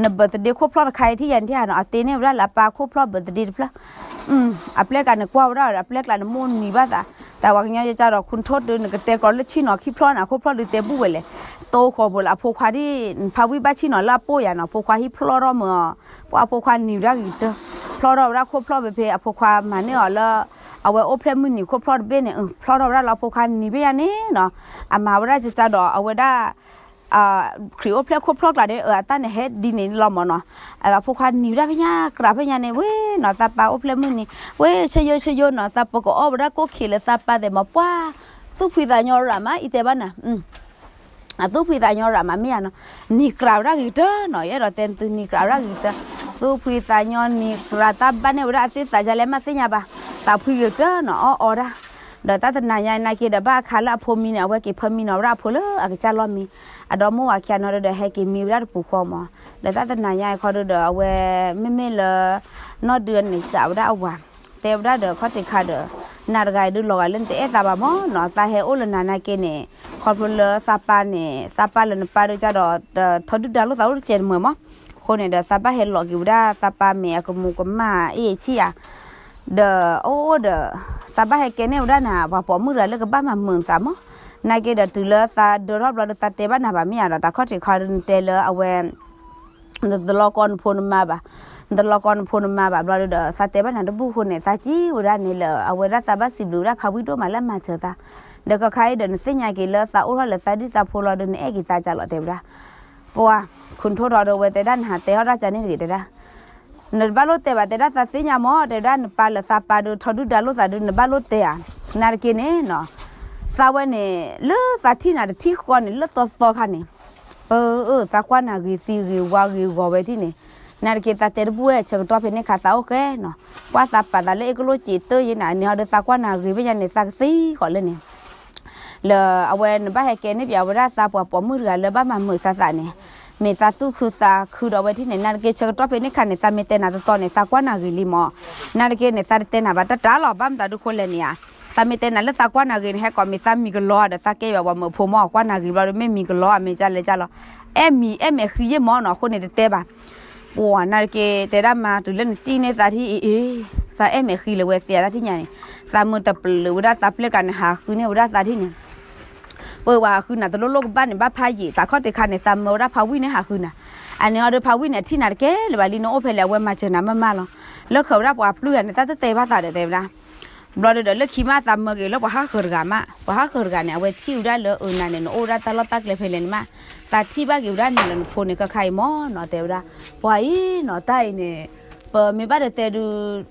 န birthday ခိၣ်ဖျီၣ်တခါအံၤထံၣ်ယဲန့ၣ်ထံၣ်ဧါနီၤ အတ့န့ၢ်ဝဲဒၣ်လၢအပၢ်ခိၣ်ဖျီၣ် birthday တဖျၢၣ်. အပျဲၢ်ကျါန့ၣ်ကွၢ်ဝဲဒၣ် အပျဲၢ်ကျါန့ၣ်မိၢ်နံၤဘၣ်သး, တၢ်ဝဲကညီယကၢ်ဒီး ခူၣ်ထိၣ်ဒုး နကတဲကျီးလၢဆံၣ်နီၤခံဖျီၣ်န့ၣ် အခိၣ်ဖျီၣ်ဒုးတဲဘူၣ်ဝဲလဲၣ်, တိၢ်ဃီၤဘိလၢအဖိခွါဒ် နဖးဝံၣ်ဘၣ်ဆံၣ်နီၤလၢအပိၢ်ယၤနီၤ အဖိခွါဟံၣ်ဖျီၣ်ထီၣ်မၢ်အီၤ ပှၤအဖိခွါနံၤဝဲဒၣ်ဂ့ၤကတၢၢ်, ဖျီၣ်ထီၣ်ဝဲဒၣ်ခိၣ်ဖျီၣ်ဖဲဖဲ အဖိခွါမၤန့ၢ်အီၤလၢ အဝဲအိၣ်ဖျဲၣ်မုၢ်နံၤခိၣ်ဖျီၣ်တဘ့ၣ်န့ၣ် ဖျီၣ်ထီၣ်ဝဲဒၣ်လၢအဖိခွါနံၤဖဲညါန့ၣ်နီၤ, အမၤဝဲဒၣ်ကကၢ်ဒီးအဝဲဒၣ် ခရံာ်အိၣ်ဖျဲၣ်ခိၣ်ဖျီၣ်ကျါန့ၣ် အတၢ်န့ၣ်ဟဲဒ်န့ၣ်လီၤမၢ်နီၤ, အဖိခွါနံၤဝဲဒၣ်ဖဲညါ ကြးဖဲညါန့ၣ် ဝဲနီၤ သးပၢ်အိၣ်ဖျဲၣ်မုၢ်နံၤ ဝဲဆၢယိဆၢယိနီၤ သးပၢ်ကအီၣ်ဝဲဒၣ်ကိၣ်ခ့လၢသးပၢ်သဲးမၢ် ပှၤ သူၣ်ဖှံသးညီရၣ်မး အံၤတဲဘၣ်နၤ အသူၣ်ဖှံသးညီရၣ်မးမ့ၢ်ဧါနီၤ, နံၤကြးဝဲဒၣ်ဂ့ၤကတၢၢ်နီၤ ယအဲၣ်ဒိးတဲနသုနံၤကြးဝဲဒၣ်ဂ့ၤကတၢၢ်, သူၣ်ဖှံသးညီနံၤကြးတၢ်ဘၣ်န့ၢ်ဝဲဒၣ်အသ့ၣ်သးယါလဲၣ်မးသ့ၣ်ညါဘၣ်, သးဖှံဂ့ၤကတၢၢ်နီၤ အီၣ်အီဒၣ်, ဒီးတၢ်တနၤညါနာ်က့ဒီးဘၣ်အခါလၢအဖိမံန့ၣ် အဝဲက့ၤဖၢမံနီၤဝဲဒၣ်အဖိလၢအကစၢ်လီၢ်မံ, အဒီမိၢ်ဝၤခံဂၤနီၤဒီးဟဲက့ၤမံဝဲဒၣ်တပူၤဃီမၢ်, ဒီးတၢ်တနၤညါအံၤခီဒီး အဝဲမ့မ့ၢ်လၢ နီၢ်ဒုန့ၣ်စံးဝဲဒၣ်အဝၤ တဲဝဲဒၣ်ဒီးခီၣ်ထံးခါဒီး နၤတဂၤအံၤဒုးလီၤဂာ်လၢနတအဲၣ်သးဘၣ်မၢ်နီၤ, သးဟဲအိၣ်လၢနၤနာ်က့န့ၣ် ခီဖျိလၢသးပၢ်န့ၣ် သးပၢ်လၢနပၢ်ဒုးကၢ်ဒီး ထီဒုၣ်ဒါလိာ်သးအိၣ်တစဲးတမုာ်မၢ်, အဃိန့ၣ်ဒီးသးဘၣ်ဟဲလီၤက့ၤဝဲဒၣ်သးပၢ်မ့ၢ်အကမူးကမၣ်အ့ၣ်ဆံၣ်ဧါ, ဒီးအိၣ်ဒီး သးဘၣ်ဟဲကဲန့ၢ်ဝဲဒၣ်နၤ ပှၤပိာ်မုၣ်တဂၤလၢကဘၣ်မၤမုာ်နသးမၢ်, နာ်က့ဒီးတုၤလၢသးဒၢထီၣ်ဘျီဒီးသးတဲဘၣ်နၤဘၣ်မ့ၢ်ဧါဒီး တၢ်ခီၣ်ထံးခါဒီးနတဲလၢအဝဲ နတလီၤကီနဖိနမါဘၣ်, နတလီၤကီနဖိနမါဘၣ်ဘျီဒီး သးတဲဘၣ်နၤတဘူၣ်အဃိန့ၣ် သးစံးဝဲဒၣ်န့ၣ်လၢ အဝဲဒၣ်သးဘၣ်စံးဘျုးဝဲဒၣ်ဖးဝံၣ်ဒိၣ်မးလၢအမၤစၢၤသး, ဒီးကခါအံၤဒီးနသ့ၣ်ညါက့ၤလၢသးအိၣ်ထီၣ်လၢသးဒံၣ်သးဖိလီၤဒီး နအဲၣ်က့ၤသးကၢ်လီၤတဲဝဲဒၣ်, ပှၤ ခူၣ်ထိၣ်ထီဒီးဝဲတဲဒၣ်နဟးတဲထီၣ်ဒၣ်ကန့ၣ်တဂ့ၤတဲဒၣ် နတဘၣ်လိၣ်တဲဘၣ်တဲဒၣ်သးသ့ၣ်ညါမၢ် တဲဒၣ်နပၢ်လၢသးပၢ်ဒုးထီဒုၣ်ဒါလိာ်သးဒုး နဘၣ်လိၣ်တဲဧါ, နၤတက့န့ၣ်နီၤ, သးဝဲန့ၣ် လၢသးထံၣ်နၤတထံၣ်ဃီန့ၣ် လၢသီသီခါန့ၣ်, ပၢ်ဧၢ သးကွၢ်နၤဂ့ၤသံဂ့ၤဝါဂ့ၤဂီၤဝဲဒ်န့ၣ်, နၤတက့သးတဲတဘူၣ်ဝဲဆၢကတီၢ်ဖဲန့ၣ်ခါသးအိၣ်ဃဲနီၤ, ကွၢ်သးပာ်သးလၢအ့ၣ်ကလိၣ်စံးတၢ်ယဲနၤန့ၣ်ဟီဒီးသးကွၢ်နၤဂ့ၤဖဲညါန့ၣ် သးကသံဃီလၢန့ၣ် လၢအဝဲနဘၣ်ဟဲကဲန့ၢ်ပှၤဝဲဒၣ်သးပှၤပိာ်မုၣ်တဂၤလၢဘၣ်မၤမုာ်သးသးန့ၣ်, မ့ၢ်သးသူၣ်ခုသးခုဒီးဝဲဒ်န့ၣ် နၤတက့ဆၢကတီၢ်ဖဲန့ၣ်ခါန့ၣ် သးမ့ၢ်တဲနၤတတီၤန့ၣ် သးကွၢ်နၤဂ့ၤလံမၢ်, နၤတက့န့ၣ် သးတတဲနၤဘၣ်တၢ်တၢ်လီၤ ဘၣ်မတၤဒုးဃိလဲၣ်န့ၣ်ဧါ, သးမ့ၢ်တဲနၤလၢသးကွၢ်နၤဂ့ၤန့ၣ် ဟဲကိးမ့ၢ်သးမံၤကလီဒီး သးကဲဘၣ်ပှၤမုာ်ဖိမၢ် ကွၢ်နၤဂ့ၤဘျီဒီး မ့ၢ်မံၤကလီအမ့ၢ်ကလဲၣ်ကလီ, အဲၣ်မံၤအဲၣ်မဲာ်ဃံယဲၢ်မၢ်နီၤ အဃိန့ၣ်တတဲဘၣ် ပှၤနၤတက့ တဲဒၣ်မါတုၤလၢနစံၣ်န့ၢ်သးထံၣ်အံၤအံၤ, သးအဲၣ်မဲာ်ဃံလၢၤဝဲသ့အတၢ်ထံၣ်ညါန့ၣ်, သးမုာ်တပျုာ်ဝဲဒၣ်သးပျဲၢ်ကျါန့ၣ် ဟးဃုန့ၢ်ဝဲဒၣ်သးထံၣ်န့ၣ်, ပှၤဟးဃုနၤတလိၣ်လိၣ်ကဘၣ်န့ၣ် ဘၣ်ဖးယံာ် တၢ်ခီၣ်ထံးခါန့ၣ် သးမၢဝဲဒၣ်ဖးဝံၣ်န့ၣ်ဟးဃုနၤ, အန့ၣ်အီၤဒီးဖးဝံၣ်န့ၣ် အထံၣ်နၤတကဲလၢၤဘၣ်လံ နအိၣ်ဖဲလဲၣ် အဝဲမၤစၢၤနၤမးမးလီၤ, လၢခံဝဲဒၣ်ပှၤပျုၢ်ဂၤန့ၣ် တၢ်တတဲဘၣ်သးဒီးတဲဝဲဒၣ် ဘျီဒီးလၢခံမးသးမၢဂ့ၤလၢပှၤဟးဃၢၤတဂၤမး ပှၤဟးဃၢၤတဂၤန့ၣ် အဝဲထံၣ်ဝဲဒၣ်လၢအၢနၤန့ၣ် နအိၣ်ဝဲဒၣ်တၢ်လီၢ်တၢ်ကျဲဖဲလဲၣ်န့ၣ်မး, သးထံၣ်ဘၣ်က့ၤဝဲဒၣ်နၤလၢနဖိန့ၣ် ကခါအံၤမၢ်နီၤ တဲဝဲဒၣ်, ပှၤအံၤနီၤ တၢ်အံၤန့ၣ် ပမ့ၢ်ဘၣ်ဒီးတဲဒုး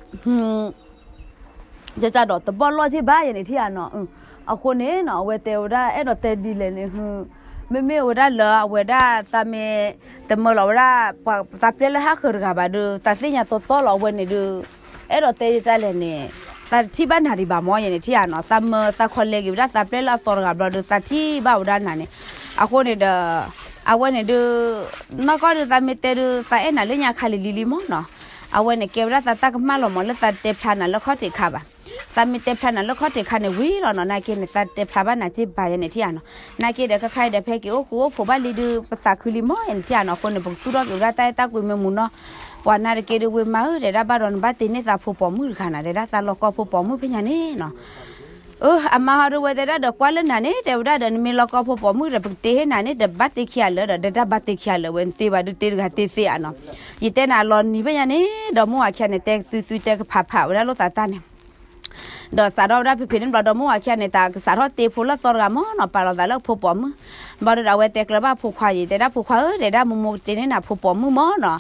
ကကဒီးတဘီၣ်လီၢ်က့ဘၣ်ယဲန့ၣ်ထံၣ်ဧါနီၤ, အဃိန့ၣ်နီၤ အဝဲတဲဝဲဒၣ်အဲၣ်ဒိးတဲဒ်လဲၣ်န့ၣ် မ့မ့ၢ်ဝဲဒၣ်လၢအဝဲဒၣ်သးမ့ၢ် တမၢလီၤဝဲဒၣ် ပှၤသးပျဲၢ်လၢဟးဃၢၤတဂၤဘၣ်ဒီး သးသ့ၣ်ညါတီတီလီၤ အဝဲန့ၣ်ဒီး အဲၣ်ဒိးတဲယကလဲၣ်န့ၣ် သးတထံၣ်ဘၣ်နၤဒံးဘၣ်မၢ် ယဲန့ၣ်ထံၣ်ဧါနီၤ, သးမၢသးခီလဲက့ၤဝဲဒၣ်သးပျဲၢ်လၢအသီတဂၤဘျီဒီး သးထံၣ်ဘၣ်ဝဲဒၣ်နၤန့ၣ်, အဃိန့ၣ်ဒီး အဝဲန့ၣ်ဒီး နီၢ်ကီၢ်ဒီးသးမ့ၢ်တဲဒီး သးအဲၣ်နၤလၢညါခါလံၤလံၤလံမၢ်နီၤ, အဝဲန့ၣ်ကဲဝဲဒၣ်သးတၢ်ကမၣ်လီၤမး လၢသးတဲဖျါနၤလၢခီၣ်ထံးခါဘၣ်. သးမ့ၢ်တဲဖျါနၤလၢခီၣ်ထံးခါန့ၣ်ဝံၤလီၤနီၤ, နာ်က့န့ၣ် သးတဲဖျါဘၣ်နၤက့ဘၣ်ယဲန့ၣ်ထံၣ်ဧါနီၤ. နာ်က့ဒီး ခဲခါအံၤဒီး ဖဲက့ၤအိၣ်ဃူအိၣ်ဖိးဘၣ်လံဒုး ပသးခုလံမး ယဲန့ၣ်ထံၣ်ဧါနီၤ. အဃိန့ၣ် ပကသူၣ်ထီၣ်က့ၤဝဲဒၣ်တၢ်အဲၣ်တၢ်ကွံမ့ၢ်မူနီၤ. ပှၤနာ်တက့ဒုး ဝ့ၢ်မါဧၢ တဲဒၣ် ဘၣ်ဒီးနဘၣ်တ့န့ၢ်သးဖိပိာ်မုၣ်တဂၤနီၤ, တဲဒၣ် သးလီၤကီဖိပိာ်မုၣ်ဖဲညါန့ၣ်နီၤ. အၢ အမါဟီဒုးဝဲတဲဒၣ်ဒီး ကွၢ်လၢနၤန့ၣ် တဲဝဲဒၣ်ဒီး နမ့ၢ်လီၤကီဖိပိာ်မုၣ်ဒီး ပကတ့ဟ့ၣ်နၤန့ၣ် တဘၣ်တ့ခံဂၤလၢာ်ဒီး တဲဒၣ် ဘၣ်တ့ခံဂၤလၢာ်ဝဲ နတ့ဘၣ်ဒုးတ့တဂၤတ့သ့ဧါနီၤ. ယတဲနၤအလီၤနံၤဖဲညါန့ၣ် ဒီးမိၢ်ဝၤခံဂၤန့ၣ် တဲကသုသု တဲကဖးဖးဝဲဒၣ်လိာ်သးတၢ်န့ၣ် ဒီးစးထီၣ်ဝဲဒၣ်ဖဲဖဲန့ၣ်ဘျီဒီး မိၢ်ဝၤခံဂၤန့ၣ် တၢ်ကစးထီၣ်တ့ဖိလၢအသီတဂၤမးနီၤ, ပာ်လီၤသးလၢအဖိပိာ်မုၣ်. ဘျီဒီးအဝဲတဲကျၢၤဘၣ်အဖိခွါယံၤ တဲဒၣ် ဖိခွါဧၢ တဲဒၣ် မိၢ်မိၢ်ကတ့န့ၢ်နၤဖိပိာ်မုၣ်မးနီၤ.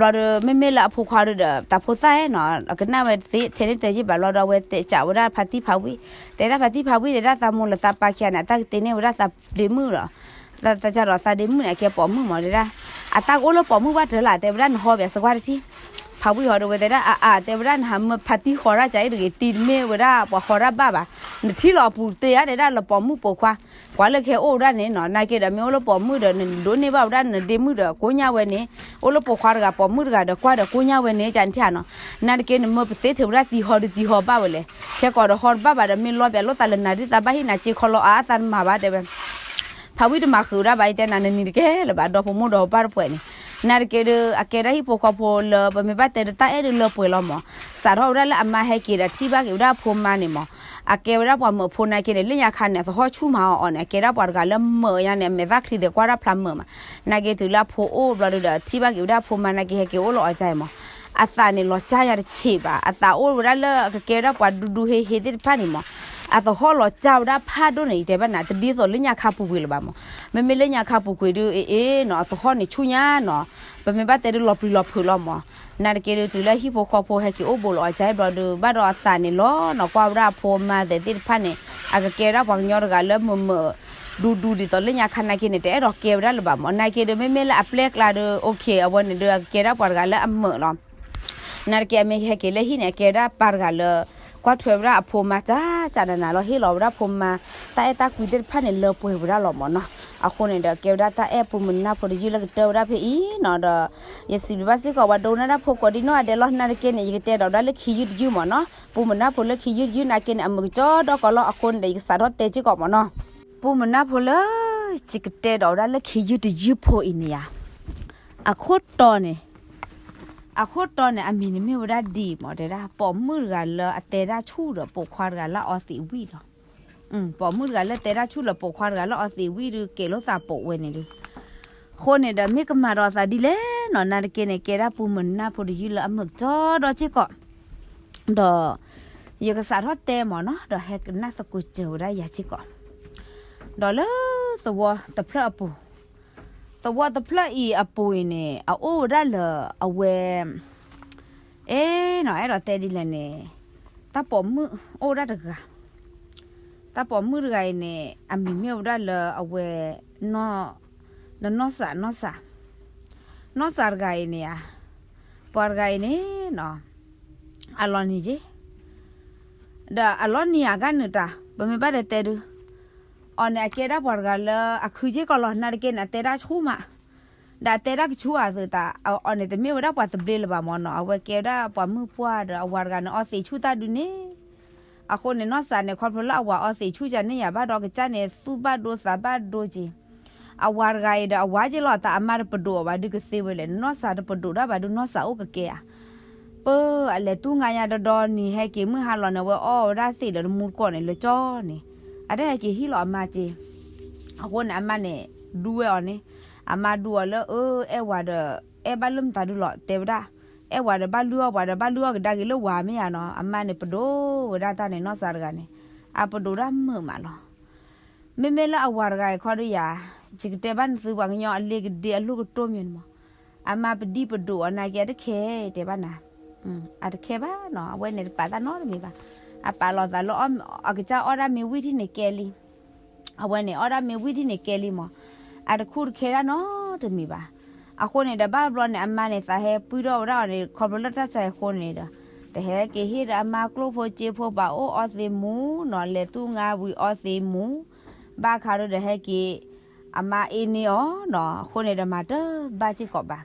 ဘျီဒီး မ့မ့ၢ်လၢအဖိခွါဒီး တၢ်ဖိသၣ်နီၤ အကနၣ်ဝဲသ့ထဲန့ၣ်တဲယံာ်ဘၣ် ဘျီဒီးအဝဲတဲကးဝဲဒၣ် ဖါတံၢ်ဖါဝံၣ်, တဲဒၣ် ဖါတံၢ်ဖါဝံၣ် တဲဒၣ် သးမိၢ်လၢသးပၢ်ခံဂၤန့ၣ် အတၢ်ကတ့န့ၢ်ဝဲဒၣ်သးဒ့မုၣ်ဒီး သး သးကဒီးသးဒ့မုၣ်န့ၣ် အကဲပိာ်မုၣ်မး တဲဒၣ်. အတၢ်ကအိၣ်လၢပိာ်မုၣ်ဘၣ်တၢၢ်လၢ တဲဝဲဒၣ် နဟီဘၣ်စကွၢ်တထံၣ်. ဖါဝံၣ်ဟီဒုးဝဲတဲဒၣ် အါအါ တဲဝဲဒၣ် နဟးမၢဖါတံၢ်ဃီၤတၢ်ကါအံၤတဂ့ၤ တံၤတမ့ၢ်ဝဲဒၣ်ပှၤဃီၤတၢ်ဘၣ်ဘၣ်. နထံၣ်လီၤအပူၤတ့ဧါ တဲဒၣ် လၢပိာ်မုၣ်ပိာ်ခွါ ကွၢ်လၢကဟဲအိၣ်ဝဲဒၣ်န့ၣ်နီၤ. နာ်က့ဒီး မ့ၢ်အိၣ်လၢပိာ်မုၣ်ဒီး နဒိးန့ၢ်ဘၣ်ဝဲဒၣ်နဒ့မုၣ်ဒီး ကိညၢ်ဝဲန့ၣ်, အိၣ်လၢပိာ်ခွါတဂၤ ပိာ်မုၣ်တဂၤဒီး ကွၢ်ဒီးကိညၢ်ဝဲန့ၣ် ကန့ၣ်ထံၣ်ဧါနီၤ. နာ်တက့န့ၣ် မၢပသ့ထုးဝဲဒၣ်တံၤဟီဒုးတံၤဟီဘၣ်ဝဲလဲၣ်. ခဲကိးဒီးဟီတဘၣ်ဘၣ်ဒီး မ့ၢ်လီၤဘၣ်လိာ်သးလၢနၤဒ်သးဘၣ်ဟ့ၣ်နၤစ့ခီလီၤအါ သးတမၤဘၣ် တဲဝဲ ဖါဝံၣ်တမၤဃုာ်ဝဲဒၣ်ဘၣ် ယတဲနၤ နနံၤတကဲလၢၤဘၣ် ဒီဖိမိၢ်ဒီဖိပၢ်တပှဲၤန့ၣ်. နာ်တက့ဒီး အကဲဒၣ်ဟံၣ်ဖိဃီဖိလၢ ပမ့ၢ်ဘၣ်တဲဒုးတၢ်အဲၣ်ဒုးလၢပှဲၤလီၤမး. စးထီၣ်ဝဲဒၣ်လၢအမါဟဲက့ၤဒီးထံၣ်ဘၣ်က့ၤဝဲဒၣ်အဖိမါန့ၣ်မး. အကဲဝဲဒၣ်ပှၤမုာ်အဖိနာ်က့န့ၣ် လၢညါခါန့ၣ် အသဟီၣ်ဆူၣ်မးအီၤအီၤန့ၣ် အကဲဒၣ်ပှၤတဂၤလၢမုာ်ညါန့ၣ် အမဲာ်သၣ်ချံသ့ၣ်ကွၢ်တၢ်ဖျါမုာ်မး. နာ်က့တုၤလၢအဖိအိၣ်ဘျီဒုးဒီး ထံၣ်ဘၣ်က့ၤဝဲဒၣ်အဖိမါနာ်က့ ဟဲက့ၤအိၣ်လၢအီၤကါအံၤမး. အသးန့ၣ်လီၤကၢ်ညါတဆံးဘၣ် အသးအိၣ်ဝဲဒၣ်လၢအကကဲဝဲဒၣ်ပှၤဒူဒူဟ့ဟ့သ့ၣ်တဖၣ်န့ၣ်မး. အသဟီၣ်လီၤကၢ်ဝဲဒၣ်ဖးဒိၣ်န့ၣ် ယတဲဘၣ်နၤ တဒ်သိးလၢညါခါပူၤကွံာ်လၢၤဘၣ်မး. မ့မ့ၢ်လၢညါခါပူၤကွံာ်ဒုး အ့ၣ်အ့ၣ်နီၤ အသဟီၣ်န့ၣ်ဆူၣ်ညါနီၤ. ပမ့ၢ်ဘၣ်တဲဒုးလီၤပျံၤလီၤဖုးလီၤမး. နာ်တက့ဒုးတုၤလၢဟံၣ်ဖိဃီဖိဟဲက့ၤအိၣ်ဘူးလၢအီၤကါအံၤဘျီဒုး ဘၣ်ဒီးအသးန့ၣ်လီၤနီၤ ကွၢ်ဝဲဒၣ်အဖိမါသ့ၣ်သ့ၣ်တဖၣ်န့ၣ် အကကဲဝဲဒၣ်ပှၤကညီတဂၤလၢမုာ်မုာ် ဒူဒူဒ်သိးလၢညါခါနာ်က့န့ၣ် တအဲၣ်ဒိးကဲဝဲဒၣ်လၢၤဘၣ်မး. နာ်က့ဒုး မ့မ့ၢ်လၢအပျဲၢ်ကျါဒုး okay အဝဲန့ၣ်ဒုး အကကဲဒၣ်ပှၤတဂၤလၢအမုာ်လီၤ. နာ်တက့အမ့ၢ်ဟဲက့ၤလၢဟံၣ်န့ၣ် အကဲဒၣ်ပၢ်တဂၤလၢ ကွၢ်ထွဲဝဲဒၣ်အဖိမါတၢ်စးနးနးလီၤ ဟ့ၣ်လီၤဝဲဒၣ်ဖိမါ တၢ်အဲၣ်တၢ်ကွံသ့ၣ်တဖၣ်န့ၣ် လၢပှဲၤဝဲဒၣ်လီၤမးနီၤ. အဃိန့ၣ်ဒီး ကဲဝဲဒၣ်တၢ်အဲၣ်ပူမုၢ်နၢ်ဖိတယုၢ်လၢကတၢၢ်ဝဲဒၣ်ဖဲအံၤနီၤဒီး ယစံးဘျုးဘၣ်စ့ၢ်ကီး ပှၤဒိကနၣ်တၢ်ဖိကိးဒံနီၢ်ဂၤဒဲးလီၤ. နာ်တက့န့ၣ် ယကတဲဒီးဝဲဒၣ်လၢခံယုၢ်တယုၢ်မးနီၤ. ပူမုၢ်နၢ်ဖိလၢခံယုၢ်တယုၢ်နာ်က့န့ၣ် အမုာ်ကကၠီဒီကီးလီၤ. အဃိန့ၣ်ဒီး ယကစးထီၣ်တဲစ့ၢ်ကီးမးနီၤ. ပူမုၢ်နၢ်ဖိလၢ ယကတဲဒီးဝဲဒၣ်လၢခံယုၢ်တယုၢ်ဖိအံၤန့ၣ်ဧါ, အခိၣ်တီန့ၣ် အခိၣ်တီန့ၣ် အမံၤန့ၣ်မ့ၢ်ဝဲဒၣ်ဒ်အံၤမး တဲဒၣ် ပိာ်မုၣ်တဂၤလၢအတဲတၢ်ဆူၣ်ဒီး ပိာ်ခွါတဂၤလၢအီသံးဝံၣ်လီၤ. ပိာ်မုၣ်တဂၤလၢတဲတၢ်ဆူၣ်လၢပိာ်ခွါတဂၤလၢအီသံးဝံၣ်ဒုး ကဲလိာ်သးပိာ်ဝဲန့ၣ်ဒုး အဃိန့ၣ်ဒီး မ့ၢ်ကမၤဒီးသးဒ်လဲၣ်နီၤ. နာ်တက့န့ၣ် ကဲဒၣ်ပူမုၢ်နၢ်ဖိတယုၢ်လၢအမုာ်ကကၠီဒီစ့ၢ်ကီး ဒီး ယကစးထီၣ်တဲမးနီၤ ဒီးဟဲကနၣ်သကိးစၢၤဝဲဒၣ်ယၤစ့ၢ်ကီး. ဒီးလၢသဝီတဖျၢၣ်အပူၤ, သဝီတဖျၢၣ်အံၤအပူၤအံၤန့ၣ် အအိၣ်ဝဲဒၣ်လၢအဝဲ အဲၣ်နီၤ အဲၣ်ဒိးတဲဒ်လဲၣ်န့ၣ် တၢ်ပိာ်မုၣ်အိၣ်ဝဲဒၣ်တဂၤ, တၢ်ပိာ်မုၣ်တဂၤအံၤန့ၣ် အမံၤမ့ၢ်ဝဲဒၣ်လၢအဝဲ နီၢ် နီၢ်စး နီၢ်စး နီၢ်စးတဂၤအံၤန့ၣ်ဧါ, ပှၤတဂၤအံၤန့ၣ်နီၤ အလီၤနံၤက့ၤ ဒီးအလီၤနံၤအဂၤနုာ်တၢ် ပမ့ၢ်ဘၣ်ဒီးတဲဒုး အီၤန့ၣ် အကဲဒၣ်ပှၤတဂၤလၢအခုစ့ၢ်ကီးလီၤ. နာ်တက့န့ၣ် အတဲတၢ်ဆူၣ်မး ဒီးအတဲဒၣ်ကဆူၣ်အသိးတၢ် အီၤန့ၣ် တမ့ၢ်ဝဲဒၣ်ပှၤသဘျ့လၢၤဘၣ်မ့ၢ်နီၤ. အဝဲကဲဝဲဒၣ်ပှၤမုၣ်ပှၢ်ဒီးအဝၤတဂၤန့ၣ် အီသံးဆူၣ်တၢ်ဒုးန့ၣ်. အဃိန့ၣ် နီၢ်စးန့ၣ် ခီဖျိလၢအဝၤအီသံးဆူၣ်ကန့ၣ်ယၤ ဘၣ်ဒီးကစၢ်န့ၣ် သူၣ်ဘၣ်ဒိသးဘၣ်ဒိက့ၤ အဝၤတဂၤအံၤဒီးအဝၤက့ၤလီၤ တၢ်အမါတပဒိၣ်အီၤဘၣ်ဒုးကသ့ဝဲလဲၣ်. နီၢ်စးတပဒိၣ်တၢ်ဘၣ်ဒုး နီၢ်စးအိၣ်ကကဲဧါ. ပၢ်အလဲၤတူၢ်ငါညါဒီဒီနံၤ ဟဲက့ၤမုၢ်ဟါလီၤန့ၣ် အဝဲအီဝဲဒၣ်သံးဒီးတမူတကိးန့ၣ် လၢကၠီန့ၣ် အတဟဲက့ၤဟံၣ်လီၤအမါက့ၤ. အဃိန့ၣ် အမါန့ၣ် ဒူဝဲအီၤန့ၣ်, အမါဒူအီၤလၢ အၢ အဲၣ်ဝၤဒီး အဲၣ်ဘၣ်လၢမတၤဒုလီၤ တဲဝဲဒၣ်, အဲၣ်ဝၤဒီးဘၣ်လုၢ်အီၣ်ပှၤဒီး ဘၣ်လုၢ်အီၣ်ကဒါက့ၤလၢဝၤမ့ၢ်ဧါနီၤ. အမါန့ၣ် ပဒိၣ်ဝဲဒၣ်တၢ်န့ၣ် နီၢ်စးတဂၤန့ၣ် အပဒိၣ်တၢ်မုာ်မးလီၤ. မ့မ့ၢ်လၢအဝၤတဂၤအံၤခီဒုးယၤ, ယကတဲဘၣ်နသု ပှၤကညီအလ့ကဒ့အလိၣ်ကတိၢ်မ့ၢ်န့ၣ်မး, အမါပဒံပဒိၣ်အီၤနာ်က့ အတခဲ တဲဘၣ်နၤ, အတခဲဘၣ်နီၤ. အဝဲန့ၣ်တပာ်တၢ်နီတမံၤဘၣ်. အပာ်လီၤသးလၢ အကစၢ်အီၣ်ဒၣ်မ့ၤဝံၣ်ထံၣ်န့ၣ်ကဲလံ. အဝဲန့ၣ် အီၣ်ဒၣ်မ့ၤဝံၣ်ထံၣ်န့ၣ်ကဲလံမး, အတခူၣ်တခဲဒၣ်နီတမံၤဘၣ်. အဃိန့ၣ်ဒီး ဘၣ်ဘျီန့ၣ် အမါန့ၣ် သးဟဲပှံၢ်ထီၣ်ဝဲဒၣ်အီၤန့ၣ် ခီဖျိလၢတၢ်ဆါအံၤအဃိန့ၣ်ဒီး, တဟဲက့ၤဟ့ၣ်ဒီးအမါကျိၣ်ဖိစ့ဖိ ပှၤအိၣ်အီသံးမူနီၤ, လဲၤတူၢ်ငါဝံၤအီသံးမူ, ဘၣ်ခါဒီးဟဲက့ၤ အမါအ့န့ၢ်အီၤနီၤ. အဃိန့ၣ်ဒီး မၤတဘၣ်စ့ၢ်ကီးဘၣ်.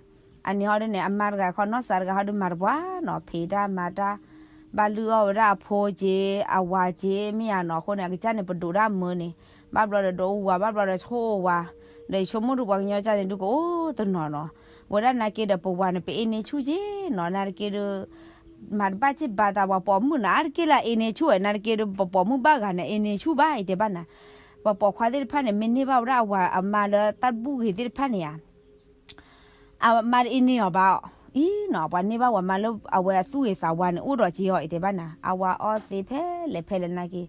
အန့ၣ်ဟီဒုန့ၣ် အမါတဂၤခီ နီၢ်စးတဂၤဟီဒု မၤတပှၢ်နီၤ, ဖံးတၢ်မၤတၢ်, ဘၣ်လုၢ်အီၣ်ဝဲဒၣ်အဖိက့ၤ အဝၤက့ၤ မ့ၢ်ယါနီၤ. အဃိန့ၣ် အကစၢ်န့ၣ် ပဒိးတၢ်မုာ်န့ၣ် ဘၣ်ဘျီဒီးဒိးဝၤ ဘၣ်ဘျီဒီးဆိၣ်ဝၤ, ဒီးယဆိကမိၣ်ဒု ပှၤကညီကၢ်န့ၣ်ဒု ကအိၣ်တနီၤနီၤ. ဝဲဒၣ်နာ်က့ဒီး ပဝၤန့ၣ် ပအ့န့ဆူၣ်က့နီၤ, နာ်က့ဒု မၤတဘၣ်စ့ၢ်ဘၣ်တၢ် ပှၤပိာ်မုၣ်န့ၣ် အါတက့ၢ်လၢအအ့န့ဆူၣ်ဝဲ, နာ်က့ဒု ပပိာ်မုၣ်ဘၣ်ဂၤန့ၣ် အ့န့ဆူၣ်ဘၣ် ယတဲဘၣ်နၤ. ပှၤပိာ်ခွါသ့ၣ်တဖၣ်န့ၣ် မ့ၢ်န့ၢ်ဘၣ်ဝဲဒၣ်အဝၤအမါလၢတၢ်ဘူၣ်ဂ့ၤသ့ၣ်တဖၣ်န့ၣ်ဧါ အမါတအ့န့ၢ်အီၤဘၣ်အီၤ, အံၤနီၤ ပှၤန့ၢ်ဘၣ်ဝၤမါလၢအဝဲအသူၣ်ဂ့ၤသးဝါန့ၣ် အိၣ်ဒီးက့အီၤ ယတဲဘၣ်နၤ, အဝၤအီသံးဖဲလဲၣ်ဖဲလဲၣ်နာ်က့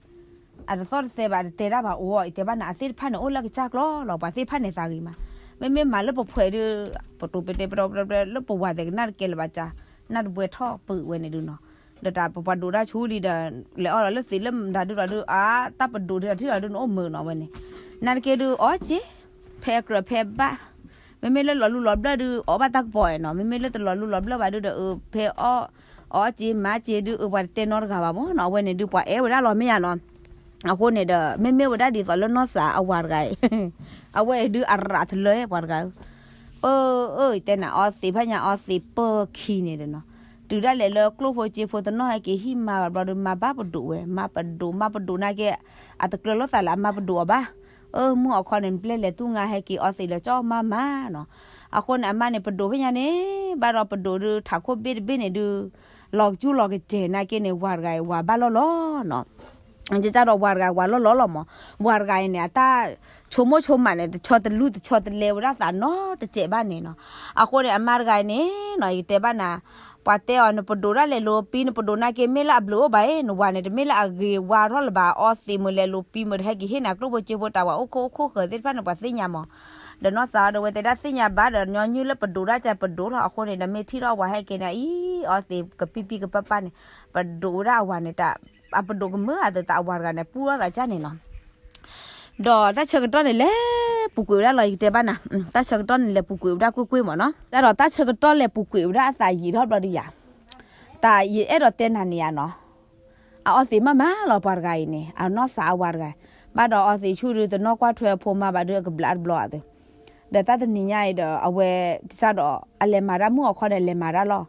အတသီၣ်တသဲဘၣ် တတဲတၢ်ဘၣ်အိၣ်အီၤ ယတဲဘၣ်နၤ, အသ့ၣ်တဖၣ်န့ၣ် အိၣ်လၢကစၢ်ကျီလီၤ, ပှၤသ့ၣ်တဖၣ်န့ၣ်သးဂ့ၤမး, မ့မ့ၢ်မၤလၢပဖှဲးဒု ပတိၤပတဲပတီပတီပတီလၢပဝၤသဲးကနၣ်တကဲလၢၤဘၣ်ကၢ်, နၢ်တဘှဲထီၣ်ပုာ်ဝဲန့ၣ်ဒုနီၤ, ဒီးတၢ်ပပှၤဒိးတၢ်ဆူလံဒီး လဲၤအီၣ်လီၤလၢသံးလၢမတၤဒုဒီးဒု အါ တၢ်ပဒိးဒုဒီးထံၣ်လီၤဒု နအိၣ်မုာ်နီၤဝဲန့ၣ်, နာ်က့ဒု အီက့ ဖဲအကြၢးဖဲဘၣ်, မ့မ့ၢ်လၢလီၤလူလီၤဘျၢၣ်ဒု အီၣ်ဘၣ်တၢ်ကပီၤနီၤ, မ့မ့ၢ်လၢတလီၤလူလီၤဘျၢၣ်ဘၣ်ဒုဒီး အဖဲအီၣ် အီက့မၤက့ဒု အပှၤတတဲနီတဂၤဘၣ်မးနီၤ, အဝဲန့ၣ်ဒု ပှၤအဲၣ်ဝဲဒၣ်လီၤမ့ၢ်ယါနီၤ. အဃိန့ၣ်ဒီး မ့မ့ၢ်ဝဲဒၣ်ဒ်သိးလၢနီၢ်စၢ်အဝၤတဂၤအံၤ အဝဲအံၤဒု အရးတလၢပှၤတဂၤဧၢ, ပၢအၢ ယတဲနၤ အီသံးဖဲညါအီသံးပၢခံန့ၣ်ဒီးနီၤ, တုၤဒၣ်လဲာ်လၢကျိၣ်ဖိစ့ဖိတနီၤ ဟဲက့ၤဟံၣ်မါဘၣ်ဘျီဒု မါဘၣ်ပဒိးဝဲ မါပဒိး မါပဒိးနာ်က့ အတကျၢၤလိာ်သးလၢအမါပဒိးအီၤဘၣ်, အၢ မုၢ်အခီန့ၣ် နပျဲလဲၤတူၢ်ငါဟဲက့ၤအီသံးလၢကၠီမါမါနီၤ. အဃိန့ၣ် အမါန့ၣ် ပဒိးဖဲညါန့ၣ် ဘၣ်ဒီးပဒိးဒု ထးခိၣ်ဘ့ၣ်တဘ့ၣ်န့ၣ်ဒု လီၤကစူၢ်လီၤကတဲာ်နာ်က့န့ၣ် ဝၤတဂၤအံၤ ဝၤဘၣ်လီၢ်လီၢ်နီၤ. ကစၢ်ဒီးဝၤတဂၤဝၤလီၢ်လီၢ်လီၤမး, ဝၤတဂၤအံၤန့ၣ် အတၢ်ဆိကမိၣ်ဆိကမးန့ၣ် တဆီတလူၢ်တဆီတလဲဝဲဒၣ်သးနီတစဲးဘၣ်န့ၣ်နီၤ. အဃိန့ၣ် အမါတဂၤအံၤန့ၣ်နီၤ ယကတဲဘၣ်နၤ, ပှၤတဲအီၤ နပဒိးဒၣ်လဲာ်လိာ်ပံ နပဒိးနာ်က့မ့ၢ်လၢအဘျုးအိၣ်ဘၣ်အံၤ နဝၤန့ၣ် တမ့ၢ်လၢအဂ့ၤဝါထီၣ်လၢၤဘၣ်, အီသံးမုၢ်လဲၤလိာ်ပံမုၢ် တဟဲက့ၤဟ့ၣ်နၤကျိၣ်ဖိစ့ဖိ တၢ်ဝၤအိၣ်ခိၣ်အိၣ်ခိၣ်ဃၢၤသ့ၣ်တဖၣ်န့ၣ် ပှၤသ့ၣ်ညါမး. ဒီးနီၢ်စၢ်ဒီးဝဲတဲဒၣ်သ့ၣ်ညါဘၣ်ဒီး ညီနုၢ်လၢပဒိးဒၣ်ကပဒိးလီၤ. အဃိန့ၣ်ဒီး မ့ၢ်ထံၣ်ထီၣ်ဝၤဟဲက့ၤန့ၣ်အံၤ အီသံးကပံပံကပၢ်ပၢ်န့ၣ် ပဒိးဝဲဒၣ်အဝၤန့ၣ် အပဒိးကမုာ်အသး အဝၤတဂၤန့ၣ် ပူထီၣ်သးကၢ်န့ၣ်နီၤ. ဒီးတၢ်ဆၢကတီၢ်န့ၣ်လဲၤပူၤကွံာ်ဝဲဒၣ်လီၤ ယကတဲဘၣ်နၤ, တၢ်ဆၢကတီၢ်န့ၣ်လဲၤပူၤကွံာ်ဝဲဒၣ်ကွ့ၢ်ကွ့ၢ်မးနီၤ. တၢ်ဒီးတၢ်ဆၢကတီၢ်လဲၤပူၤကွံာ်ဝဲဒၣ်အသးယံာ်ထီၣ်ဘျီဒုယၤ, တၢ်ယအဲၣ်ဒိးတဲနၤန့ၣ်ယါနီၤ, အအီသံးမးမးလီၤပှၤတဂၤအံၤန့ၣ် အနီၢ်စၢ်အဝၤတဂၤ, ဘၣ်ဒီးအီသံးဆူၣ်ဒု တနီၣ်ကွၢ်ထွဲအဖိမါဘၣ်ဒု အကဘျးတဘျီအသး ဒီးတၢ်တနံၤညါအံၤဒီး အဝဲ ကစၢ်ဒီး အလဲၤမၤတၢ်မုၢ်အခီန့ၣ် အလဲၤမၤတၢ်လီၤ.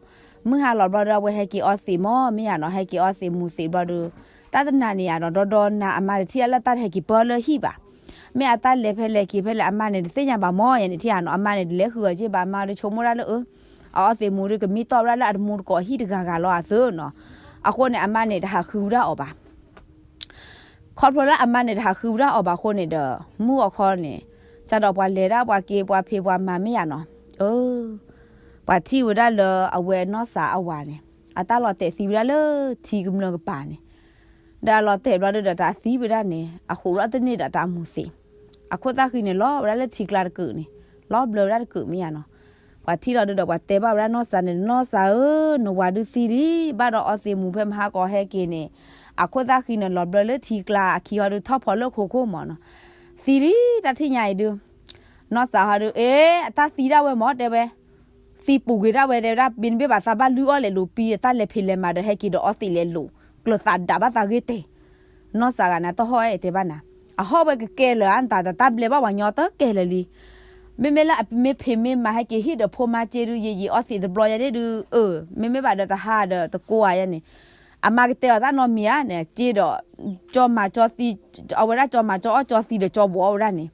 မုၢ်ဟါလီၤဘျီဒီး အဝဲဟဲက့ၤအီသံးမး မ့ၢ်ယါနီၤ, ဟဲက့ၤအီသံးမူၤသံးဘျီဒီး တၢ်တနၤန့ၣ်ယါဒီး ဒီဒီနၤအမါတထံၣ်အလၢတၢ်တဟဲက့ၤပၢလၢဟံၣ်ဘၣ်. မ့ၢ်အတၢ်လဲၤဖဲလဲၣ်က့ၤဖဲလဲၣ် အမါန့ၣ် တသ့ၣ်ညါဘၣ်မး ယဲန့ၣ်ထံၣ်ယါနီၤ, အမါန့ၣ် တလဲၤဃုာ်အီၤက့ဘၣ်, အမါဒီးဆိကမိၣ်ဒၣ်လၢအ အအီသံးမူၤဒီး ကမံတီၢ်ဝဲဒၣ်လၢအတမူတကိးဟံၣ်တဂၤဂၤလီၤအသးနီၤ. အဃိန့ၣ် အမါန့ၣ် တဟးဃုဝဲဒၣ်အီၤဘၣ်. ခီဖျိလၢအမါန့ၣ် တဟးဃုဝဲဒၣ်အီၤဘၣ်အဃိန့ၣ်ဒီး မုၢ်အခီန့ၣ် ကၢ်ဒီးပှၤလဲၤဒၣ်ပှၤက့ၤပှၤဖံးပှၤမၤမ့ၢ်ယါနီၤ, အၢ ပှၤထံၣ်ဝဲဒၣ်လၢအဝဲနီၢ်စၢ်အဝၤန့ၣ် အတၢ်လီၤတဲာ်သံဝဲဒၣ်လၢထံကမျၢၢ်ကပၤန့ၣ်, ဒီးအလီၤတဲာ်ဘျီဒုဒီး တၢ်သံဝဲဒၣ်န့ၣ် အဃိးထီၣ်တန့ၢ်ဒီးတၢ်အမူၤသံး, အခိၣ်သၣ်ဃံန့ၣ် လီၤဝဲဒၣ်လၢထံကျါတကုာ်န့ၣ်, လီၤဘျၢဝဲဒၣ်တကုာ်မ့ၢ်ယါနီၤ. ပှၤထံၣ်လီၤဒုဒီး ပှၤတဲဘၣ်ဝဲဒၣ်နီၢ်စၢ်န့ၣ်, နီၢ်စၢ်ဧၢ, နဝၤဒုသံလံ, ဘၣ်ဒီးအီသံးမူၤဖဲမဟါကီဟဲက့ၤန့ၣ်, အခိၣ်သၣ်ဃံန့ၣ် လီၤဘျၢလၢထံကျါအခံဟီဒု ထီၣ်ဖီလၢခိခိၣ်မးနီၤ. သံလံ တၢ်ထံၣ်ညါအံၤဒု, နီၢ်စၢ်ဟီဒု အ့ အတၢ်သံဒၣ်ဝဲမး တဲဝဲ သံပူၤကွံာ်ဒၣ်ဝဲ တဲဝဲဒၣ် ဘ့ၣ်နဘ့ၣ်ဘၣ်သးဘၣ်လုၢ်အီၣ်လဲၤလိာ်ပံ အတၢ်လဲၤဖံးလဲၤမၤဒီး ဟဲက့ၤဒီးအီသံးလဲၤလိာ်, ကျၢၤသးဒးဘၣ်သးဂ့ၤတဲာ်. နီၢ်စၢ်ဂၤန့ၣ် တဟီၣ်အဲၣ်တဲဘၣ်နၤ, အဟီၣ်ဝဲကကဲလၢၤဧါ နတၢ်တၢ်ဘျဲဘၣ်ပှၤညီတကဲလၢၤလံ. မ့မ့ၢ်လၢအမ့ၢ်ဖံးမ့ၢ်မၤဟဲက့ၤဟံၣ်ဒီးဖိမါစ့ဒု ယံာ်ယံာ်အီသံးတဘျီယဲန့ၣ်ဒု အၢ မ့မ့ၢ်ဘၣ်ဒီးတဟါဒီးတကိးဧါယဲန့ၣ်, အမါကတဲအီၤတၢ်နီတမံၤဧါန့ၣ် စ့ဒီး ကၠီမၤကၠီသံ, အဝဲဒၣ်ကၠီမၤကၠီအီၣ်ကၠီသံဒီးကၠီဘှီးအီၣ်ဝဲဒၣ်န့ၣ်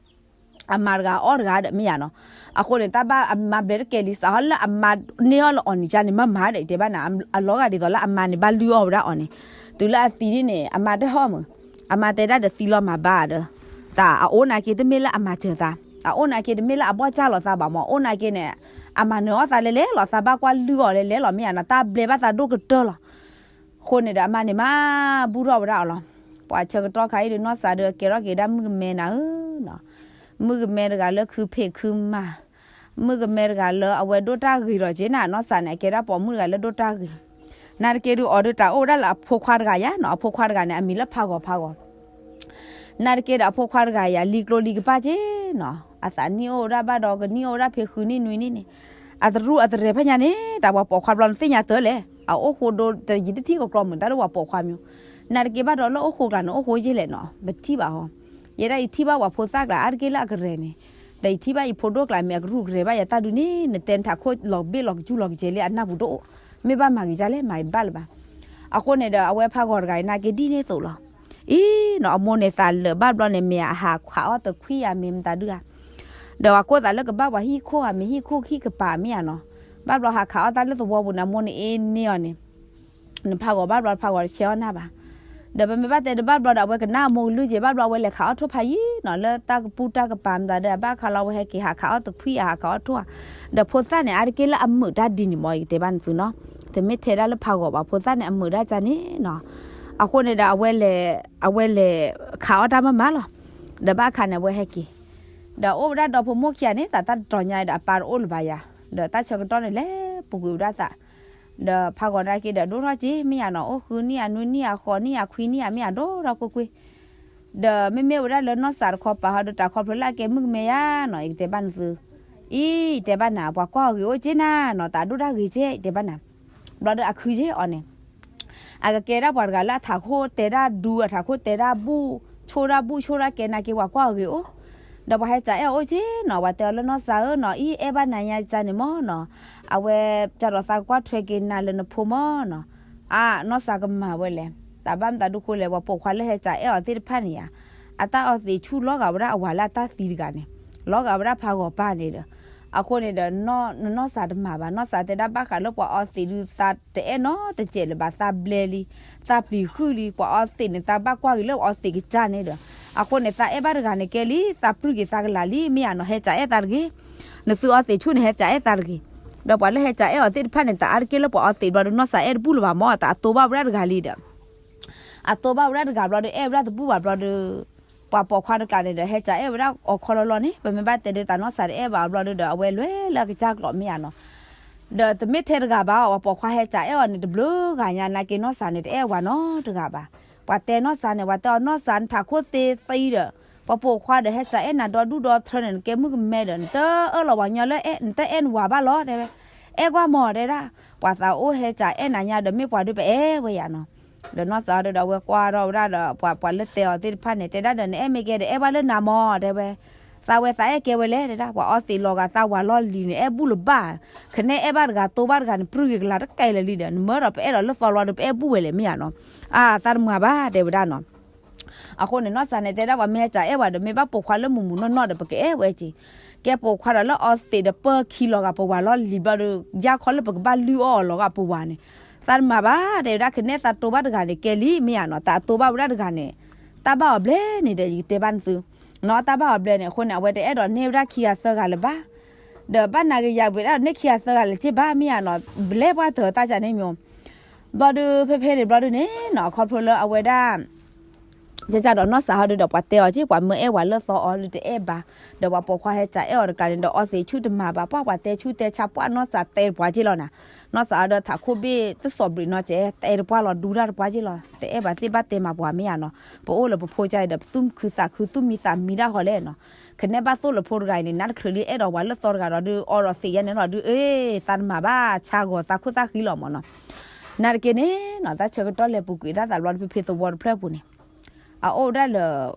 အမါတဂၤအီၣ်တဂၤဒီးမ့ၢ်ယါနီၤ. အဃိန့ၣ် တၢ်ဘၣ်အမါဘျဲတကဲလံ စးဟီလၢအမါန့ၢ်အီၣ်လၢအီၤန့ၣ် ကန့ၣ်မၤမၤဒီး ယတဲဘၣ်နၤ, အလီၤဂာ်ဒ်သိးလၢအမါန့ၣ် ဘၣ်လုၢ်အီၣ်ဝဲဒၣ်အီၤန့ၣ်, တုၤလၢအသံဒ်န့ၣ် အမါတဟီၣ်မုၢ်, အမါတဲဒၣ်ဒီးသံလီၤမၤဘၣ်ဒီး, တၢ်အအိၣ်နာ်က့ တမ့ၢ်လၢအမၤစၢၤသး, အအိၣ်နာ်က့ တမ့ၢ်လၢအဘီၣ်ကၢ်လီၤသးဘၣ်မး, အအိၣ်နာ်က့န့ၣ် အမၤနၢၤအီၣ်သးလဲၤလဲၤလီၤ, သးဘၣ်ကွၢ်လုၢ်အီၤလဲၤလဲၤလီၤ မ့ၢ်ယါနီၤ, တၢ်ဘျဲဘၣ်သးဒိၣ်ကတၢၢ်လီၤ. အဃိန့ၣ်ဒီး အမါန့ၣ်မၤဘူၣ်ထီၣ်ဝဲဒၣ်အီၤလီၤ. ပှၤဆၢကတီၢ်ခါအံၤဒီး နီၢ်စၢ်ဒီးကဲထီၣ်က့ၤဒၣ်မုၣ်ကမဲနၤဧၢနီၤ, မုၣ်ကမဲတဂၤလၢခုဖံးခုမၤ, မုၣ်ကမဲတဂၤလၢအဝဲဒိၣ်တၢ်ဂ့ၤလီၤက့နၤ, နီၢ်စၢ်န့ၣ် အကဲဒၣ်ပိာ်မုၣ်တဂၤလၢဒိၣ်တၢ်ဂ့ၤ. နာ်တက့ၢ်ဒုး အီၤဒုးတၢ်အိၣ်ဝဲဒၣ်လၢအဖိခွါတဂၤယါနီၤ, အဖိခွါတဂၤန့ၣ် အမံၤလၢဖးဂီၤဖးဂီၤ နာ်တက့ၢ်ဒီးအဖိခွါတဂၤယါ လံၤကျိလံၤကပၣ်က့နီၤ, အသးနံၣ်အိၣ်ဝဲဒၣ်ဘၣ်ဒီး ကနံၣ်အိၣ်ဝဲဒၣ်ဖဲဃုနံၣ်နွံနံၣ်န့ၣ်, အတရူၢ်အတရဲၣ်ဖဲညါန့ၣ် တၢ်ပှၤပိာ်ခွါဘျီနသ့ၣ်ညါတၢ်လဲၣ်, အအိၣ်ဃိဒိ ယတထံၣ်ကကြီမုၢ် တၢ်လၢပှၤပိာ်ခွါမ့ၢ်, နာ်တက့ၢ်ဘၣ်ဒီးလၢအိၣ်ဃိကျါန့ၣ် အိၣ်ဃိယ့ၢ်လဲၣ်နီၤ ပထံၣ်ဘၣ်ဟီ, ယဲဒၣ်ယထံၣ်ဘၣ်ပှၤဖိသၣ်ကျါအါတက့ၢ်လၢအကရဲၣ်န့ၣ်, ဒီးယထံၣ်ဘၣ်ယဖိဒိၣ်ကျါမ့ၢ်အကရူၢ်ကရဲဘၣ်ယၤတၢ်ဒုးန့ၣ် နတဲနထးခိၣ်လီၤဘ့ၣ်လီၤကစူၢ်လီၤကစဲးလံ အနၢ်ပူၤဒိၣ်, မ့ၢ်ဘၣ်မၤဂ့ၤဒ်လဲၣ် မၤဂ့ၤတဘၣ်လၢၤဘၣ်. အဃိန့ၣ်ဒီး အဝဲဖးဂီၤတဂၤအံၤနာ်က့ဒ်န့ၣ်အသိးလီၤ. အံၤနီၤ အမိၢ်န့ၣ်သးလၢာ်ဘၣ်ဘျီန့ၣ် မ့ၢ်အဟးခးအီၣ်တခွံဧါ မ့ၢ်မတၤဒုဧါ, ဒီးအကိၣ်သးလၢကဘၣ်ပှၤဟံၣ်ခိၣ်ဧါ မ့ၢ်ဟံၣ်ခိၣ်ဟံၣ်ကပၤမ့ၢ်ဧါနီၤ, ဘၣ်ဘျီဟးခးအီၣ်တၢ်လၢသဝီပူၤန့ၣ် အမိၢ်န့ၣ်အ့န့ၢ်အီၤန့ၣ် နဖးဂီၤဘၣ်ဘျီ ဖးဂီၤတဆဲးအီၣ်နၢ်ဘၣ်. ဒီးပမ့ၢ်ဘၣ်တဲတဘၣ်ဘျီဒီး အဝဲကနၣ်အမိၢ်ကလုၢ်က့ၤ ဘၣ်ဘျီအဝဲလဲၤခးအီၣ်ထိၣ်ဖးယံၤနီၤ လၢတၢ်ကပူၤတၢ်ကပၤမတၤဒီး ဘၣ်ခါလီၤ အဝဲဟဲက့ၤဟးခးအီၣ်တခွံဧါ ဟးခးအီၣ်ထိၣ်ဧါ, ဒီးဖိသၣ်န့ၣ် အါတက့ၢ်လၢအမုာ်တၢ်ဒ်န့ၣ်မ့ၢ် ယကတဲဘၣ်နသုနီၤ, တမ့ၢ်ထဲဒၣ်လၢဖးဂီၤဘၣ် ဖိသၣ်န့ၣ် အမုာ်တၢ်ကန့ၣ်နီၤ. အဃိန့ၣ်ဒီး အဝဲလဲၤခးအီၣ်တၢ်မၤမၤလီၤ. ဒီးဘၣ်ခါန့ၣ် အဝဲဟဲက့ၤ ဒီးအိၣ်ဝဲဒၣ်ဒီဖိမိၢ်ခံဂၤန့ၣ် သးတၢ်တတီၤညါဒီး အပၢ်တအိၣ်လၢၤဘၣ်ယၤ, ဒီးတၢ်ဆၢကတီၢ်န့ၣ် လဲၤပူၤကွံာ်ဝဲဒၣ်သး, ဒီးဖးဂီၤနာ်က့ဒီး ဒိၣ်ထီၣ်က့ၤမ့ၢ်ယၤနီၤ, အိၣ်ဃုနံၣ်ဧါ နွံနံၣ်ဧါ ဃိးနံၣ်ဧါ ခွံနံၣ်ဧါ မ့ၢ်ယၤဒိၣ်ထီၣ်ကွ့ၢ်ကွ့ၢ်, ဒီးမ့မ့ၢ်ဝဲဒၣ်လၢနီၢ်စးတခီပၤဟီဒီး တၢ်ခီဖျိလၢအကဲမုၣ်ကမဲယၤနီၤ ယကတဲဘၣ်နသု, အံၤ ယတဲဘၣ်နၤ ပှၤကွၢ်အီၤဂ့ၤအိၣ်က့နၤနီၤ တၢ်ဒိၣ်တၢ်ဂ့ၤက့ ယတဲဘၣ်နၤ, ဘျီဒီးအခုက့အီၤန့ၣ် အကကဲဒၣ်ပှၤတဂၤလၢအထးခိၣ်တဲတၢ်ဒူ အထးခိၣ်တဲတၢ်ဘူၣ် ဆိၣ်တၢ်ဘူၣ်ဆိၣ်တၢ်ကဲနာ်က့ ပှၤကွၢ်အီၤဂ့ၤအိၣ်, ဒီးပှၤဟဲစးအဲၣ်အီၤအိၣ်က့နီၤ ပှၤတဲအီၤလၢနီၢ်စးဧၢနီၤ အံၤအဲၣ်ဘၣ်နၤညါကန့ၣ်မ့ၢ်နီၤ, အဝဲကၢ်ဒီးသးကကွၢ်ထွဲက့ၤနၤလၢနဖိမ့ၢ်နီၤ, အါ နီၢ်စးကမၤဝဲလဲၣ်, တၢ်ဘၣ်မတၤဒုဃိလဲၣ် ပှၤပိာ်ခွါလၢဟဲစးအဲၣ်အီၤသ့ၣ်တဖၣ်န့ၣ်ယါ အတၢ်အီသံးဆူၣ်လီၤဂာ်ဝဲဒၣ်အဝၤလၢအတၢ်သံတဂၤန့ၣ်, လီၤဂာ်ဝဲဒၣ်ဖးဂီၤပၢ်န့ၣ်ဒီး, အဃိန့ၣ်ဒီး နနီၢ်စးတမၤဘၣ် နီၢ်စးတဲဒၣ်ဘၣ်ဃးလၢပှၤအီသံးဒုးသးတအဲၣ်နီတစဲးလၢၤဘၣ် သးဘျဲလံ, သးပျံၤဃုာ်လံ ပှၤအီသံးန့ၣ် သးဘၣ်ကွၢ်ဂ့ၤလၢပှၤအီသံးကစၢ်န့ၣ်ဒီး, အဃိန့ၣ် သးအဲၣ်ဘၣ်တဂၤန့ၣ်ကဲလံ သးပြုၢ်က့ၤသးကလၤလံ မ့ၢ်ယါနီၤ ဟဲစးအဲၣ်သးတဂ့ၤ, နသုအီသံးဆူၣ်န့ၣ် ဟဲစးအဲၣ်သးတဂ့ၤ, ဒီးပှၤလၢဟဲစးအဲၣ်အီၤသ့ၣ်တဖၣ်န့ၣ် တၢ်အါတက့ၢ်လၢပှၤအီသံးဘျီဒီး နီၢ်စးအဲၣ်တဘူၣ်လၢၤဘၣ်မ့ၢ် တၢ်အတိဘၣ်ဝဲဒၣ်တဂၤလံဒီး အတိဘၣ်ဝဲဒၣ်တဂၤဘျီဒီး အဲၣ်ဝဲဒၣ်တဘူၣ်ဘၣ်ဘျီဒီး, ပှၤပိာ်ခွါတကျါန့ၣ်ဒီး ဟဲစးအဲၣ်ဝဲဒၣ်အီၤခီလီၤလီၤန့ၣ် ပမ့ၢ်ဘၣ်တဲဒုးတၢ်နီၢ်စးတအဲၣ်ဘၣ်အီၤဘျီဒီး အဝဲလဲၤလၢအကစၢ်ကျိးမ့ၢ်ယါနီၤ, ဒီးတမ့ၢ်ထဲတဂၤဘၣ် ပှၤပိာ်ခွါဟဲစးအဲၣ်အီၤန့ၣ် တဘျုးဂၤညါနာ်က့ နီၢ်စးန့ၣ် တအဲၣ်ဝဲနီတဂၤဘၣ်, ပှၤတဲနီၢ်စးန့ၣ် ပှၤတဲအီၤနီၢ်စး နထးခိၣ်သ့သံဒီး, ပှၤပိာ်ခွါဒီးဟဲစးအဲၣ်နၤဒီဒူၣ်ဒီထၢန့ၣ် နကဲမုၣ်ကမဲဒီး နတအၢၣ်လီၤပှၤညီလၢ နတအဲၣ်နဝၤဘၣ်လီၤ တဲဝဲ, အဲၣ်ကွၢ်မ့ၢ်တဲဒၣ်, ပှၤသးအိၣ်ဟဲစးအဲၣ်နၤညါဒီး မ့ၢ်ပှၤဒုးပအဲၣ်ဝဲယါနီၤ, ဒီးနီၢ်စးဒီး အဝဲကွၢ်ထီၣ်ဝဲဒၣ်ဒီး ပှၤလၢတဲအီၤသ့ၣ်တဖၣ်န့ၣ် တဲဒၣ်ဒီး နအဲၣ်မ့ၢ်ကဲဒီး အဲၣ်ဘၣ်လၢနၤမ့ၢ် တဲဝဲ, သးဝဲသးအဲၣ်ကဲဝဲလဲၣ် တဲဒၣ် ပှၤအီသံးလီၤဂာ်သးဝၤလီၢ်လံၤန့ၣ် အဲၣ်ဘူၣ်လၢၤဘၣ်, ခဲန့ၣ်အဲၣ်ဘၣ်တဂၤတိဘၣ်တဂၤန့ၣ် ပြုၢ်က့ၤကလၤတကဲလၢာ်လံဒီး နမၢဒီးပအဲၣ်ဒီးလၢသီလီၤဒီး ပအဲၣ်ဘူၣ်ဝဲလဲၣ် မ့ၢ်ယါနီၤ, အါ သးတမၤဘၣ် တဲဝဲဒၣ်နီၤ အဃိန့ၣ် နီၢ်စးန့ၣ် တဲဒၣ်ပှၤမ့ၢ်ဟဲစးအဲၣ်ဝဲဒီး မ့ၢ်ဘၣ်ပိာ်ခွါလၢမုာ်မုာ်နီၢ်နီၢ်ဒီး ပကအဲၣ်ဝဲက့ၤ, ကဲပိာ်ခွါဒီးလၢအီသံးဒီးပၢခံလီၤဂာ်ပဝၤလီၢ်လံၤဘျီဒီး ယါခီလၢပကဘၣ်လုၢ်အီၣ်အီၤလီၤဂာ်ပဝၤန့ၣ်, သးတမၤဘၣ် တဲဝဲဒၣ် ခဲန့ၣ်သးတိဘၣ်တဂၤန့ၣ် ကဲလံ မ့ၢ်ယါနီၤ တၢ်အတိဘၣ်ဝဲဒၣ်တဂၤန့ၣ်, တၢ်ဘၣ်အီၤဘျဲၣ်န့ၣ်ဒီး ယကတဲဘၣ်နသု, နီၤ တၢ်ဘၣ်အီၤဘျဲၣ်န့ၣ် အဃိန့ၣ် အဝဲတအဲၣ်ဒိးန့ၢ်ဝဲဒၣ်ခံဂၤသၢဂၤလၢၤဘၣ်, ဒီးဘၣ်နာ်က့ၤယၤဝဲဒၣ်န့ၢ်ခံဂၤသၢဂၤလၢၤက့ဘၣ် မ့ၢ်ယါနီၤ ဘျဲၣ်ပှၢ်တၢၢ်တၢ်ကန့ၣ်မ့ၢ် ဘျီဒုးဖဲဖဲန့ၣ်ဘျီဒုးန့ၣ်နီၤ ခီဖျိလၢအဝဲဒၣ် ကကဒီးနီၢ်စးဟီဒုးဒီး ပှၤတဲအီၤက့ ပှၤမၢအဲၣ်ဝၤလၢသီအီၤဒုးတအဲၣ်ဘၣ်, ဒီးပှၤပိာ်ခွါဟဲစးအဲၣ်အီၤတကျါန့ၣ်ဒီး အီသံးဆူၣ်တမၤဘၣ် ပှၢ်ပှၤတဲဆူၣ်တဲဆါပှၢ်နီၢ်စးတဲတပှၢ်က့လီၤနၤ, နီၢ်စးဟီဒီးထးခိၣ်ဘ့ၣ်တစီၣ်ဘျုးနီၤကဲ တဲတပှၢ်လီၤဒူတၢ်တပှၢ်က့လီၤ တအဲၣ်ဘၣ်သ့ၣ်ဘၣ်တဲမၤပှၤမ့ၢ်ယါနီၤ, ပအိၣ်လၢပဖိကါအံၤဒီး ပသူၣ်ခုသးခုသူၣ်မံသးမံတၢ်ဃီလဲၣ်နီၤ, ခဲန့ၣ်ဘၣ်သိၣ်လၢဖိတဂၤအံၤန့ၣ် နါတချုးလံအဲၣ်ဒိးဝၤလၢသီတဂၤဒီးဒုး အီဒီးသံးယါန့ၣ်လီၤဒုး အ့ သးတမၤဘၣ် ဆါဂီၤသးခိၣ်သးဃံလီၤမ့ၢ်နီၤ နာ်တက့ၢ်န့ၣ်နီၤ တၢ်ဆၢကတီၢ်လဲၤပူၤကွံာ်ဒၣ်သးဘျီတဖဲဖဲသဝီတဖျၢၣ်ပူၤန့ၣ်, အအိၣ်ဒၣ်လၢ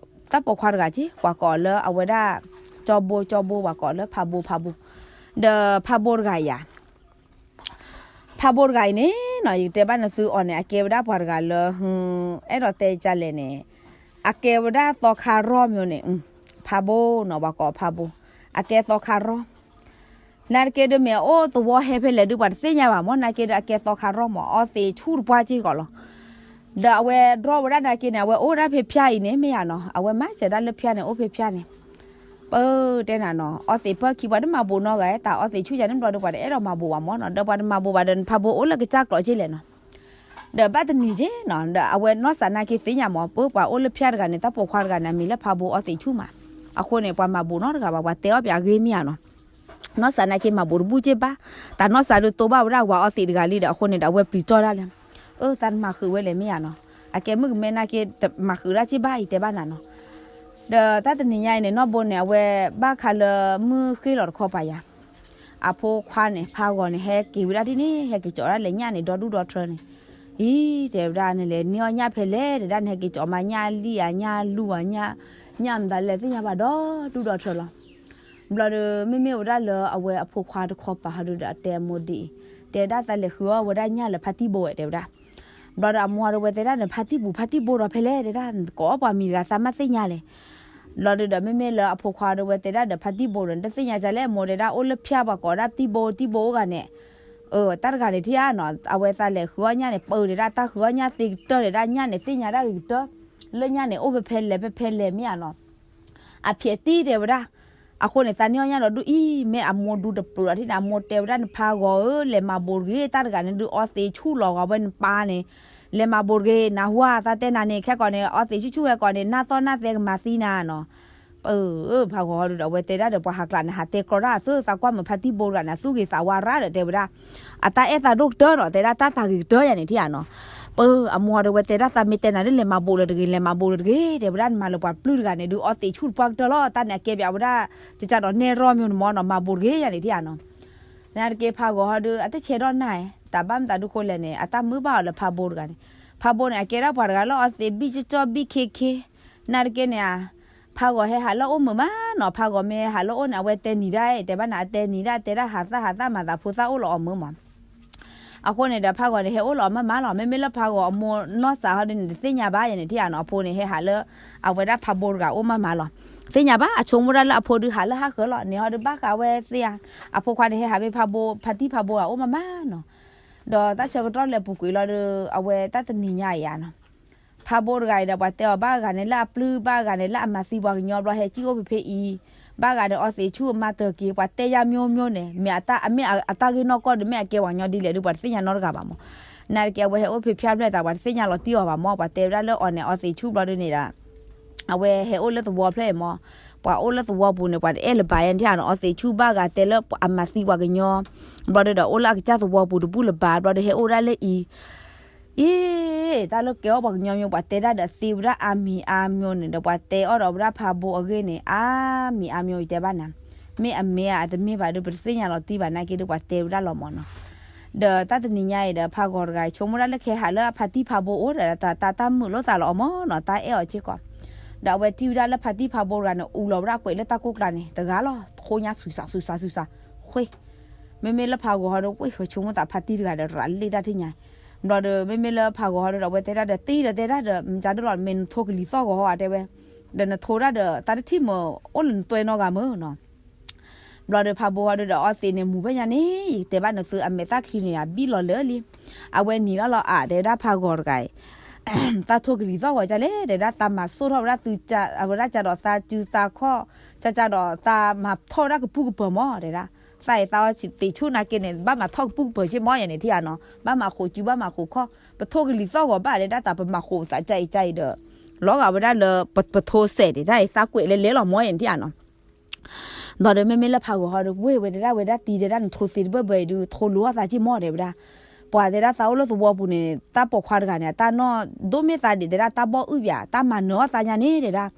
တၢ်ပိာ်ခွါတဂၤက့ ပှၤကိးအီၤလၢအဝဲဒၣ် ကၠီဘိ ကၠီဘိ ပှၤကိးအီၤလၢဖးဘိ ဖးဘိ, ဒီးဖးဘိတဂၤယၤ ဖးဘိတဂၤအံၤန့ၣ်နီၤ ယကတဲဘၣ်နသုအီၤန့ၣ် အကဲဝဲဒၣ်ပှၤတဂၤလၢ အဲၣ်ဒိးတဲဒ်လဲၣ်န့ၣ်, အကဲဝဲဒၣ်သီခါရီမ့ၢ်န့ၣ်, ဖးဘိနီၤ ပှၤကိးဖးဘိ, အကဲသီခါရီ နာ်တက့ၢ်ဒုးမ့ၢ်အအိၣ်သဝီဟဲဖဲလဲၣ်ဒုး ပှၤတသ့ၣ်ညါဘၣ်မ့ၢ် နာ်က့ၢ်ဒုးအကဲသီခါရီမ့ၢ် အီသံးဆူၣ်တပှၢ်က့ၢ်ကီးလီၤ. ဒီးအဝဲဒြီဝဲဒၣ်နာ်က့ၢ်န့ၣ် အဝဲအိၣ်ဝဲဒၣ်ဖဲဖၠါအံၤန့ၣ် မ့ၢ်ယါနီၤ အဝဲမၤစၢၤဒၣ်လၢဖၠါန့ၣ် အိၣ်ဖဲဖၠါန့ၣ်, ပတဲနၤနီၤ အီသံးပၢခံပှၤတမၤဘူးနီတဂၤ တၢ်အီသံးဆူၣ်ယါန့ၣ်ဘျီဒီး ပှၤတအဲၣ်ဒိးမၤဘူးဘၣ်မ့ၢ်နီၤ ဒီးပှၤတမၤဘူးဘၣ်ဒီး နဖးဘိအိၣ်လၢကစၢ်ကျိးက့ၢ်လဲၣ်နီၤ ဒီးဘၣ်တနံၤက့ၢ်နီၤ ဒီးအဝဲနီၢ်စၢ်နာ်က့ၢ်သ့ၣ်ညါမ့ၢ် ပှၤအိၣ်လၢဖၠါတဂၤန့ၣ် တၢ်ပိာ်ခွါတဂၤန့ၣ် အမံၤလၢဖးဘိအီသံးဆူၣ်မး, အဃိန့ၣ် ပှၤမၤဘူးနီတဂၤဘၣ် ပှၤတဲအီၣ်ပှၤအဂ့ၢ်မ့ၢ်ယါနီၤ နီၢ်စၢ်နာ်က့ၢ်မၤဘူးတဘူးက့ၢ်ဘၣ်, တၢ်နီၢ်စၢ်ဒုးတိဘၣ်ဝဲဒၣ်ဝၤအီသံးတဂၤလံဒီး အဃိန့ၣ်ဒီး အဝဲပျံၤကၠီဒၣ်လဲၣ်, အၢ သးတမၤဃုာ်ဝဲလဲၣ်မ့ၢ်ယါနီၤ, အကဲမုၣ်ကမဲနာ်က့ၢ် တမၤဃုာ်ဒၣ်က့ၢ်ဘၣ်အံၤတဲဘၣ်နၤနီၤ, ဒီးတၢ်တနံၤညါအံၤန့ၣ် နီၢ်ဘိန့ၣ် အဝဲဘၣ်ခါလၢမုၢ်ဃ့လီၤတခီပၤယၤ အဖိခွါန့ၣ် ဖးဂီၤန့ၣ် ဟဲက့ၤဝဲဒၣ်ဒ်န့ၣ် ဟဲက့ၤကၠီဒၣ်လဲာ်ညၣ်န့ၣ် ဒီဒူၣ်ဒီထၢန့ၣ်, အံၤ တဲဝဲဒၣ်န့ၣ်လဲၣ် နံၤအီၣ်ညၣ်ဖဲလဲၣ် တဲဒၣ်န့ၣ် ဟဲက့ၤကၠီမးညၣ်လံၣ်ဧါ ညၣ်လူၢ်ဧါ ညၣ်မတၤလဲၣ်သ့ၣ်ညါဘၣ်ဒီဒူၣ်ဒီထၢလီၤ. ဘျီဒီး မ့မ့ၢ်ဝဲဒၣ်လၢအဝဲအဖိခွါတခီပၤဟီဒုဒီး အတဲအမိၢ်ဒ်အံၤ, တဲဒၣ်သးလဲၤဃုအီၣ်ဝဲဒၣ်ညၣ်လၢဖါတံၢ်ဘိဝဲ တဲဝဲဒၣ်. ဘျီဒီးအမိၢ်ဟီဒုဝဲတဲဒၣ်န့ၣ် ဖါတံၢ်ပူၤ ဖါတံၢ်ဘိဒီးဖဲလဲၣ် တဲဒၣ် ကိးအီၣ်ပှၤမံၤတဂၤ သးမ့ၢ်သ့ၣ်ညါလဲၣ်. ဘျီဒီး မ့မ့ၢ်လၢအဖိခွါဒုဝဲတဲဒၣ်ဒီး ဖါတံၢ်ဘိဒီး နတသ့ၣ်ညါဒ်လဲၣ် အမိၢ် တဲဒၣ် အိၣ်လၢဖၠါပှၤကိးဒၣ်တံၢ်ဘိ တံၢ်ဘိအိၣ်ဂၤန့ၣ် တၢ်တဂၤန့ၣ်ထံၣ်ဧါနီၤ အဝဲသးလဲၤဃုအီၣ်ညၣ်န့ၣ် ပၢတဲဒၣ် တၢ်ဃုအီၣ်ညၣ်သ့ကတၢၢ် တဲဒၣ် ညၣ်န့ၣ်သ့ၣ်ညါဒၣ်ဂ့ၤကတၢၢ်, လၢညၣ်န့ၣ်အိၣ်ဖဲဖဲလဲၣ် ဖဲဖဲလဲၣ်မ့ၢ်ဧါနီၤ အဖျဲးတံၢ်တဲဝဲဒၣ်. အဃိန့ၣ် သးန့ၢ်အီၣ်ညၣ်ဒီးဒုးအံၤ မ့ၢ်အမိၢ်ဒူတပျုာ်ဒီးထံၣ်န့ၣ် အမိၢ်တဲဝဲဒၣ်န့ၣ် ဖးဂီၤဧၢ လဲၤမၤဘိးတဂ့ၤ တၢ်တဂၤန့ၣ်ဒုးအီသံးဆူၣ်လီၤဂီၤဝဲနပၢ်န့ၣ်, လဲၤမၤဘိးတဂ့ၤ နၢ်ဟူဧါ သးတဲနၤန့ၣ် ခဲကိာ်န့ၣ် အီသံးဆူၣ်ဆူၣ်ဝဲကိာ်န့ၣ် နၢ်သီၣ်နၢ်သဲကမၤသံနၤနီၤ ပၢ ဖးဂီၤဟီဒုဒီး အဝဲတဲဒၣ်ဒီး ပှၤဟးကျးန့ၣ် ဟးတဲကြီတၢ်အသၢ သးကွၢ်မုာ်ဖါတံၢ်ဘိတဂၤန့ၣ် အသူၣ်ဂ့ၤသးဝါရၣ်ဒီးတဲဝဲဒၣ်, အတၢ်အဲၣ်သးဒိၣ်ကတၢၢ်နီၤ တဲဒၣ် တၢ်သးဂ့ၤကတၢၢ်ယၤန့ၣ်ထံၣ်ဧါနီၤ. ပၢ အမိၢ်ဟီဒုဝဲတဲဒၣ် သးမ့ၢ်တဲနၤဒ်လဲၤမၤဘိးလၢၤတဂ့ၤ လဲၤမၤဘိးလၢၤတဂ့ၤ တဲဝဲဒၣ် နမၤလၢပှၤပျုၢ်တဂၤန့ၣ်ဒုး အီသံးဆူၣ်တပှၢ်ကတၢၢ်လီၤ တၢ်န့ၣ်အကဲပၠးဝဲဒၣ် ကကဒီးနဲၣ်ရီၣ်မ့ၢ်န့ၣ်မ့ၢ်နီၤ မၤဘိးတဂ့ၤယၤန့ၣ်ထံၣ်ဧါနီၤ. နာ်တက့ၢ်ဖးဂီၤဟီဒု အတဆဲးထီၣ်နၢ်ဧဲ တၢ်ဘၣ်မတၤဒုဃိလဲၣ်န့ၣ် အတၢ်မုာ်ဘၣ်အီၤလၢဖးဘိတဂၤန့ၣ်, ဖးဘိန့ၣ် အကဲဒၣ်ပှၤတဂၤလၢအီသံးဘံၣ်ကၠီကၠီဘံၣ်ခ့ခ့, နာ်တက့ၢ်န့ၣ် ဖးဂီၤဟဲဟးလၢအအိၣ်မုာ်မးနီၤ ဖးဂီၤမ့ၢ်ဟဲဟးလၢအအိၣ်န့ၣ် အဝဲတဲနံၤဒၣ်အံၤ တဲဘၣ်နၤ အတဲနံၤဒၣ် တဲဒၣ်ဟးသၣ်ဟးသၣ်မၤသးဖိသၣ်အိၣ်လီၤအီၤမုာ်မး အဃိန့ၣ်ဒီး ဖးဂီၤန့ၣ် ဟဲအိၣ်လီၤအီၤမးမးလီၤ. မ့မ့ၢ်လၢဖးဂီၤအမိၢ်နီၢ်စးဟီဒုန့ၣ် တသ့ၣ်ညါဘၣ်ယဲန့ၣ်ထံၣ်ဧါနီၤ အဖိန့ၣ် ဟဲဟးလၢ အဝဲဒၣ်ဖးဘိတဂၤအိၣ်မးမးလီၤ. သ့ၣ်ညါဘၣ် အဆိကမိၣ်ဒၣ်လၢအဖိဒုဟးလၢဟးဃၢၤလီၤ န့ၣ်ဟီဒုဘၣ်ဃးဝဲသ့ၣ်ဧါ, အဖိခွါန့ၣ် ဟဲဟးဖဲဖးဘိ ဖါတံၢ်ဖးဘိဂၤအိၣ်မးမးနီၤ. ဒီးတၢ်ဆၢကတီၢ်လဲၤပူၤကွံာ်လီၤဒီး အဝဲတၢ်တနံၤညါအံၤဧါနီၤ ဖးဘိတဂၤအံၤဒီး ပှၤတဲအီၤဘၣ်ဂၤန့ၣ်လၢအပျုၢ် ဘၣ်ဂၤန့ၣ်လၢအမၤသံပှၤကညီဘျီ ဟဲကံၢ်အိၣ်ဖဲဖဲအံၤ, ဘၣ်ဂၤန့ၣ် အီသံးဆူၣ်အမၤတၢ်က့ၤ ပှၤတဲယါမျိုးမျိုးန့ၣ် မ့ၢ်အတၢ် အမ့ၢ်အတၢ်ဂ့ၢ်နီၢ်ကီၢ်ဒီး မ့ၢ်အကဲပှၤကညီဒ်လဲၣ်ဒုး ပှၤတသ့ၣ်ညါနီတဂၤဘၣ်မး. နာ်တက့ၢ် အဝဲဟဲအိၣ်ဖဲဖၠါဖျၢၣ်သး ပှၤတသ့ၣ်ညါလီၤတံၢ်အီၤဘၣ်မး ပှၤတဲဝဲဒၣ်လၢအီၤန့ၣ် အီသံးဆူၣ်ဘျီဒုန့ၣ်ဒီး အဝဲဟဲအိၣ်လၢသဝီဖျၢၣ်အံၤမး, ပှၤအိၣ်လၢသဝီပူၤန့ၣ် ပှၤတအဲၣ်လၢၤဘၣ်ယဲန့ၣ်ထံၣ်ဧါနီၤ အီသံးဆူၣ်ဘၣ်ဂၤတဲလၢအမၤသံပှၤကညီ, ဘျီဒုဒီး အိၣ်လၢအကစၢ်သဝီပူၤတဘူၣ်လၢၤဘၣ် ဘျီဒုဟဲအိၣ်ဒၣ်လၢအံၤ အ့ တၢ်လၢကဲအီၣ်ပှၤကညီမ့ၢ် ပှၤတဲဒၣ်ဒီးသ့ဝဲဒၣ်အါမံၤအါမျိုးန့ၣ်ဒီး ပှၤတဲအီၣ်ဒီးဝဲဒၣ်ဖးဘိအဂ့ၢ်န့ၣ် အါမံၤအါမျိုး ယတဲဘၣ်နၤ, မ့ၢ်အမ့ၢ်ဧါ အတမ့ၢ်ဘၣ်ဒီး ပတသ့ၣ်ညါလီၤတံၢ်ဘၣ်နာ်က့ဒီး ပှၤတဲဝဲဒၣ်လီၤမးနီၤ. ဒီးတၢ်တနံၤညါအံၤဒီး ဖးဂီၤတဂၤအံၤ ဆိကမိၣ်ဒၣ်လၢခဲဟးလၢအဖါတံၢ်ဖးဘိအိၣ်ဒီး တၢ် တၢ် တၢ်မုာ်လိာ်သးလီၤအီၤမးနီၤ တၢ်အဲၣ်အီၤစ့ၢ်ကီး, ဒီးအဝဲထံၣ်ဝဲဒၣ်လၢဖါတံၢ်ဖးဘိတဂၤန့ၣ် အူလီၤဝဲဒၣ်ကွဲးလၢတၢ်ကိၢ်ကျါန့ၣ် တဂၤလီၤ ထိညါဆူၣ်စးဆူၣ်စးဆူၣ်စး, ဃ့ မ့မ့ၢ်လၢဖးဂီၤဟီဒီး ဝ့ၢ် ဆိကမိၣ်သးဖါတံၢ်တဂၤဒီး ရးလ့ၣ်တၢ်ထံၣ်ညါ, ဘျီဒီး မ့မ့ၢ်လၢဖးဂီၤဟီဒီး အဝဲတဲဒၣ်ဒီး တံၢ်ဒီးတဲဒၣ်ဒီး မတၤဒုလီၤ မ့ၢ်နထိကလံၤသီၣ်ဂီၤဟီဧါ တဲဝဲ, ဒီးနထိဒၣ်ဒီး တၢ်တထံၣ်မ့ၢ်အိၣ်လၢနသွဲနီတဂၤမ့ၢ်နီၤ. ဘျီဒီးဖးဘိဟီဒီး အီသံးန့ၣ် မူၤဖဲညါန့ၣ် ယတဲဘၣ်နသု အမဲာ်သၣ်ချံန့ၣ် အဘံၣ်လီၤလၢာ်လံ, အဝဲနံၤလီၤလီၤအါ တဲဝဲဒၣ်ဖးဂီၤတဂၤအံၤ သးထိကလံၤသီၣ်ဂီၤကလဲၣ် တဲဒၣ် သးမၤစိၣ်ထီၣ်ဝဲဒၣ်သု အဝဲဒၣ်ကဒီးသးစုသးခီၣ်, ကကဒီးသးမၤထီၣ်ဝဲဒၣ်ကပုၢ်ကပၢၤမး တဲဒၣ်, သးအံၤသးအီသံးဆူၣ်နာ်က့န့ၣ် ဘၣ်မၤထီၣ်ကပုၢ်ကပၢၤက့မး ယဲန့ၣ်ထံၣ်ဧါနီၤ ဘၣ်မၤဃိးစုဘၣ်မၤဃိးခီၣ်, ပထိကလံၤသီၣ်ဂီၤဘၣ် တဲဒၣ် သးပမၤဃိးသးကါအံၤကါအံၤဒီး လီၤဂာ်ဝဲဒၣ်လၢ ပထိစဲးန့ၣ် တၢ်အံၤသးကွဲးလဲၤလဲၤလီၤမး ယဲန့ၣ်ထံၣ်ဧါနီၤ. ဘျီဒီး မ့မ့ၢ်လၢဖးဂီၤဟီဒီး ဝ့ၢ်ဝဲတဲဒၣ်ဝဲဒၣ်တံၢ် တဲဒၣ် နထိသ့တဘၢၣ်ဘၢၣ်အံၤဒုး ထိလိအီၣ်သးက့မး တဲဝဲဒၣ်, ပှၤတဲဒၣ်သးအိၣ်လၢသဝီပူၤန့ၣ် တၢ်ပိာ်ခွါတဂၤန့ၣ် အတၢ်နီၢ်ဒိၣ်မ့ၢ်သးဒံး တဲဒၣ် တၢ်ဘီၣ်အုၣ်ပၠး တၢ်မၤနၢၤအီၣ်သးညါန့ၣ် တဲဒၣ်,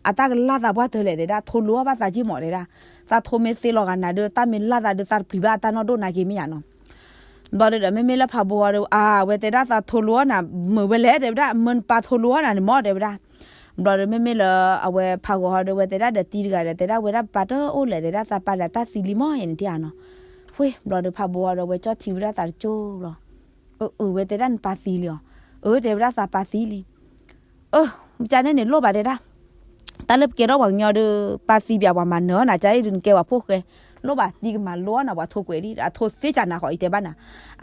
အတၢ်ကလၢ်သးပှၢ်တၢၢ်လဲၣ် တဲဒၣ် ထိလိအီၣ်ဘၣ်သးက့မး တဲဒၣ်, သးထိမ့ၢ်သ့လီၤဂာ်နၤဒီး တၢ်မ့ၢ်လၢ်သးဒီး သးတပျံၤဘၣ်အတၢ်နီၢ်ဒိၣ်နာ်က့မ့ၢ်ယါနီၤ. ဘျီဒီး မ့မ့ၢ်လၢဖးဘိဟီဒီး အဝဲတဲဒၣ်သးထိလိအီၣ်နၤ မုာ်ဝဲလဲၣ် တဲဝဲဒၣ် မ့ၢ်နပၢ်ထိလိအီၣ်နၤန့ၣ်မး တဲဝဲဒၣ်. ဘျီဒီး မ့မ့ၢ်လၢအဝဲဖးဂီၤဟီဒီး ဝဲတဲဒၣ်ဒီးတံၢ်တဂၤဒီး တဲဒၣ်ဝဲဒၣ်ပၢ်တအိၣ်လဲၣ် တဲဒၣ် သးပၢ်ဒီးတၢ်သံလံမး ယဲန့ၣ်ထံၣ်ဧါနီၤ. ဝ့ၢ် ဘျီဒီးဖးဘိဟီဒီး ဝဲကၠီၣ်ထံဝဲဒၣ်သးတကၠိဘျီ, အၢ အၢ ဝဲတဲဒၣ်နပၢ်သံလံအီၤ, အၢ တဲဝဲဒၣ်သးပၢ်သံလံ အၢ မ့ၢ်ကန့ၣ်န့ၣ် လိၣ်ဘၣ်တဲဒၣ်, တၢ်လၢပကဲထီၣ်ပှၤကညီဒီး ပၢ်သံပၠးပှၤမၤနၢၤအီၣ်နၤ ကါအံၤဒုးနကဲပှၤဖိၣ်ဃဲ, လိၣ်ဘၣ်တံၢ်ကမၤလိအီၣ်နၤ ပှၤထိကွဲးဒံး အထိသ့ကနၤဃီ ယတဲဘၣ်နၤ,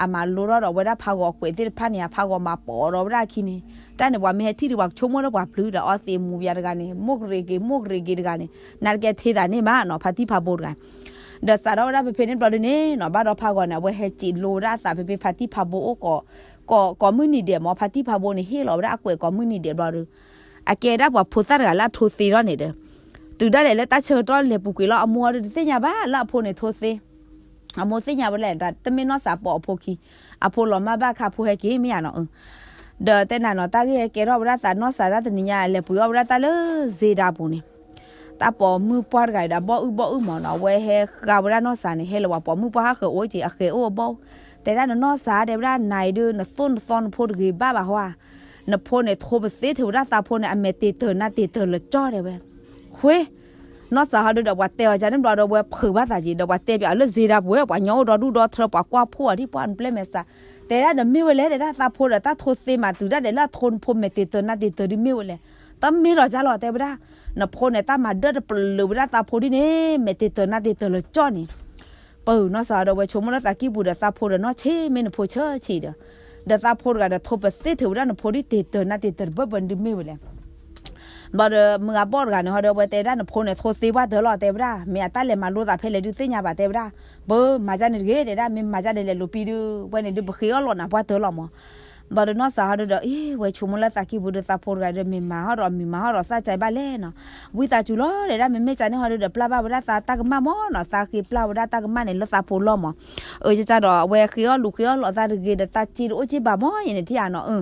အမၤလိထီၣ်ဒီးဝဲဒၣ်ဖးဂီၤကွဲးသ့ၣ်တဖၣ်န့ၣ် ဖးဂီၤမၤပိာ်ဒီးဝဲဒၣ်အခံန့ၣ်, တၢ်န့ၣ် ပှၤမ့ၢ်ဟဲထံၣ်ဒီး ပှၤကဆိကမိၣ်လၢပှၤပျုၢ်ဒီး အီသံးမူၤပၠးတဂၤန့ၣ် မိၢ်ကရ့ၤက့ၤ မိၢ်ကရ့ၤက့ၤတဂၤန့ၣ် နၤတကဲထံသးန့ၣ်မးနီၤ ဖါတံၢ်ဖးဘိတဂၤ ဒီးစးထီၣ်ဝဲဒၣ်ဖဲဖဲန့ၣ်ဘျီဒုန့ၣ်နီၤ ဘၣ်ဒီးဖးဂီၤန့ၣ် အဝဲဟဲစံးလိဝဲဒၣ်အသးဖဲဖဲဖါတံၢ်ဖးဘိအိၣ် ကိးမုၢ်နံၤဒဲးမး ဖါတံၢ်ဖးဘိန့ၣ် ဟ့ၣ်လီၤဝဲဒၣ်အကွဲးကိးမုၢ်နံၤဒဲးဘျီဒီး အကဲဒၣ်ပှၤဖိသၣ်တဂၤလၢအထိသ့ထီၣ်န့ၣ်ဒီး တုၤဒၣ်လဲာ်လၢတၢ်ဆၢကတီၢ်လဲၤပူၤကွံာ်လီၤ အမိၢ်ဒီးတသ့ၣ်ညါဘၣ်လၢအဖိန့ၣ်ထိသ့ အမိၢ်သ့ၣ်ညါဝဲလဲၣ် တမ့ၢ်နီၢ်စးပိာ်အဖိခံ အဖိလီၤမၢ်ဘၣ်ခါဖိဟဲက့ၤမ့ၢ်ယါနီၤ ဒီးတဲနၤနီၤ တၢ်ဂ့ၢ်ဟဲကဲထီၣ်ဝဲဒၣ်သးနီၢ်စးတၢ်တနံၤညါ လဲၤပှ့ၤအီၣ်ဝဲဒၣ်တၢ်လၢစ့ဒၢပူၤန့ၣ် တၢ်ပိာ်မုၣ်ပှၢ်တဂၤဒီး ဘီၣ်အုၣ်ဘီၣ်အုၣ်မးနီၤ အဝဲဟဲဃါဝဲဒၣ်နီၢ်စးန့ၣ် ဟဲလီၤပှၤပိာ်မုၣ်ပှၢ်ဟးဃၢၤအိၣ်က့ၤ အဃဲၤအိၣ်အဘီၣ် တဲဒၣ်နနီၢ်စး တဲဝဲဒၣ် နၤအံၤဒုး နသိၣ်နသီနဖိတဂ့ၤဘၣ်ဘၣ်ဟီဧါ နဖိန့ၣ် ထိပသ့ထဲဝဲဒၣ်သးဖိန့ၣ် အမဲာ်တ့ၢ်တၢၢ်နါတ့ၢ်တၢၢ်လၢကၠီတဲဝဲ ဃ့ နီၢ်စးဟီဒုဒီး ပှၤတဲအီၤကန့ၣ်ဘျီဒီး ဝဲဖုးဘၣ်သးက့ၤဒီး ပှၤတဲပၠးအီၤလၢစ့တၢ်ပူၤဝဲ ပှၤညီအိၣ်ဒီဒူၣ်ဒီထၢ ပှၤကွၢ်ဖှိၣ်အီၤဒ်ပှၤနပျဲၢ်မဲာ်ဆှး, တဲဒၣ်ဒီးမ့ၢ်ဝဲလဲၣ် တဲဒၣ်သးဖိဒီး တၢ်ထိသ့မးတုၤဒၣ်ဒဲးလၢအထိနဖိမဲာ်တ့ၢ်တၢၤနါတ့ၢ်တၢၤဒ်မ့ၢ်ဝဲလဲၣ်, တမ့ၢ်လီၤကၢ်လီၤ တဲဝဲဒၣ်, နဖိန့ၣ် တၢ်မၤဒၢၣ်တပလၢၤဝဲဒၣ်သးဖိဒ်န့ၣ် မဲာ်တ့ၢ်တၢၤနါတ့ၢ်တၢၤလၢကၠီၣ်န့ၣ် ပနီၢ်စးဒီး ဝဲဆိကမိၣ်လၢသးကံၢ်ပူၤဒီး သးဖိဒီးနီၢ်ဆံး မ့ၢ်နဖိဆၢဆံးဒီး, ဒီးသးဖိတဂၤဒီး ထိပသ့ၣ်ထုးဝဲဒၣ်နဖိဒ်တ့ၢ်တၢၤနါတ့ၢ်တၢၤတဘၢၣ်ဘၢၣ်ဒ်မ့ၢ်ဝဲလဲၣ်. ဘျီဒီး မုၢ်ဂၤဘီၣ်တဂၤန့ၣ် ဟီဒီး ဝဲတဲဒၣ်နဖိန့ၣ် ထိသ့ပှၢ်တၢၢ်လီၤ တဲဝဲဒၣ်, မ့ၢ်အတၢ်လဲၤမၤလိသးဖဲလဲၣ်ဒုးသ့ၣ်ညါဘၣ် တဲဝဲဒၣ်, ပမၤဒ်န့ၣ်တဂ့ၤ တဲဒၣ်, မ့ၢ်မၤဒ်န့ၣ်လဲၤလိာ်ပံဒုး ဝဲန့ၣ်ဒုး ပဃ့အီၣ်လိာ်နၤပှၢ်တၢၢ်လီၤမး. ဘျီဒီးနီၢ်စးဟီဒုဒီး အ့ ဝဲဆိကမိၣ်လၢသးကံၢ်ပူၤဒီး သးဖိတဂၤဒီး မ့ၢ်မၤဟီဒီး မ့ၢ်မၤဟီဒီး သးကၢဘၣ်လဲၣ်နီၤ, ဝံသးစူၤလီၤ တဲဒၣ်, မ့မ့ၢ်ကန့ၣ်ဟီဒုဒီး ပျၢ်ဘၣ်ဝဲဒၣ်သးတၢ်ကမၣ်မးနီၤ, သးဃ့ပျၢ်ဝဲဒၣ်တၢ်ကမၣ်န့ၣ် လၢသးဖိလီၤမး. အၢ ကၢ်ကၢ်ဒီး အဝဲဃ့အီၣ်လူၤဃ့အီၣ်လီၤသးတဂ့ၤဒီး သးစ့တအိၣ်စ့ဘၣ်မး ယဲန့ၣ်ထံၣ်ဧါနီၤ,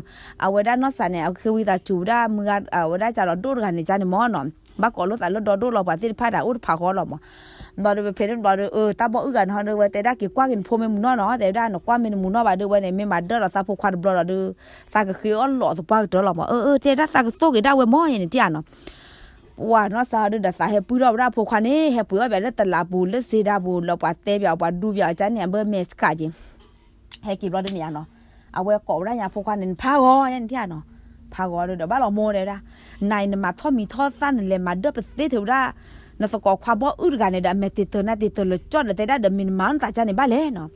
အဝဲဒၣ်နီၢ်စးန့ၣ် အဃ့ဝံသးစူၤဝဲဒၣ် မုၢ်ဂၤ အဝဲဒၣ်ကၢ်ဒီးဒိၣ်တဂၤန့ၣ် ကန့ၣ်မးနီၤ, ဘၣ်ကိးလိာ်သးလၢဒီဒိၣ်လီၤ ပှၤသ့ၣ်တဖၣ်တၢ်အိၣ်တဖးဃီလီၤမး. ဘျီဒီး ပဖဲန့ၣ်ဘျီဒီး အၢ တၢ်ဘီၣ်အုၣ်ဂၤန့ၣ်ဟီဒီး ဝဲတဲဒၣ် က့ၤကွၢ်က့ၤနဖိမ့ၢ်မုၢ်နီၢ်နီၤ, တဲဝဲဒၣ် နကွၢ်မ့ၢ်တမုၢ်နီၢ်ဘၣ်ဒီး ဝဲန့ၣ် မ့ၢ်မၤဒၢၣ်ဒီးသးဖိခွါတဘျီဒီး သးကဃ့အီၣ်လီၤသပှၢ်ကတၢၢ်လီၤမး. အၢ အၢ တဲဒၣ် သးကသိၣ်က့ၤဒၣ်ဝဲမး ယဲန့ၣ်ထံၣ်ဧါနီၤ. ပှၤနီၢ်စးဟီဒုဒီး သးဟဲပုၢ်ထီၣ်ဝဲဒၣ်အဖိခွါန့ၣ် ဟဲပှ့ၤအီၣ်ဘၣ်လၢတလးပူၤ လၢစ့တၢ်ပူၤ လၢပှၤတဲပၠးအီၤ ပှၤဒူပၠးအီၤကန့ၣ် အဘၢၣ်မဲာ်ဆှးက့ၤ ဟဲက့ၤဘျီဒုန့ၣ်ဧါနီၤ, အဝဲကိးဝဲဒၣ်ညါဖိခွါန့ၣ် နဖးဂီၤ ယဲန့ၣ်ထံၣ်ဧါနီၤ. ဖးဂီၤဒီး ဘၣ်လီၤမိၢ်တဲဝဲဒၣ်, နၤအံၤနမၤထီၣ်မံၤထီၣ်သၣ် နလဲၤမၤဒၢၣ်ပသ့ၣ်ထုးဝဲဒၣ် နသကိးခွါဘီၣ်အုၣ်တဂၤန့ၣ်ဒီး အမဲာ်တ့ၢ်တၢၤနါတ့ၢ်တၢၤလၢကၠီၣ်ဒီး တဲဒၣ်ဒီး မ့ၢ်နမၤအီၣ်နသးကန့ၣ်ဘၣ်လဲၣ်နီၤ.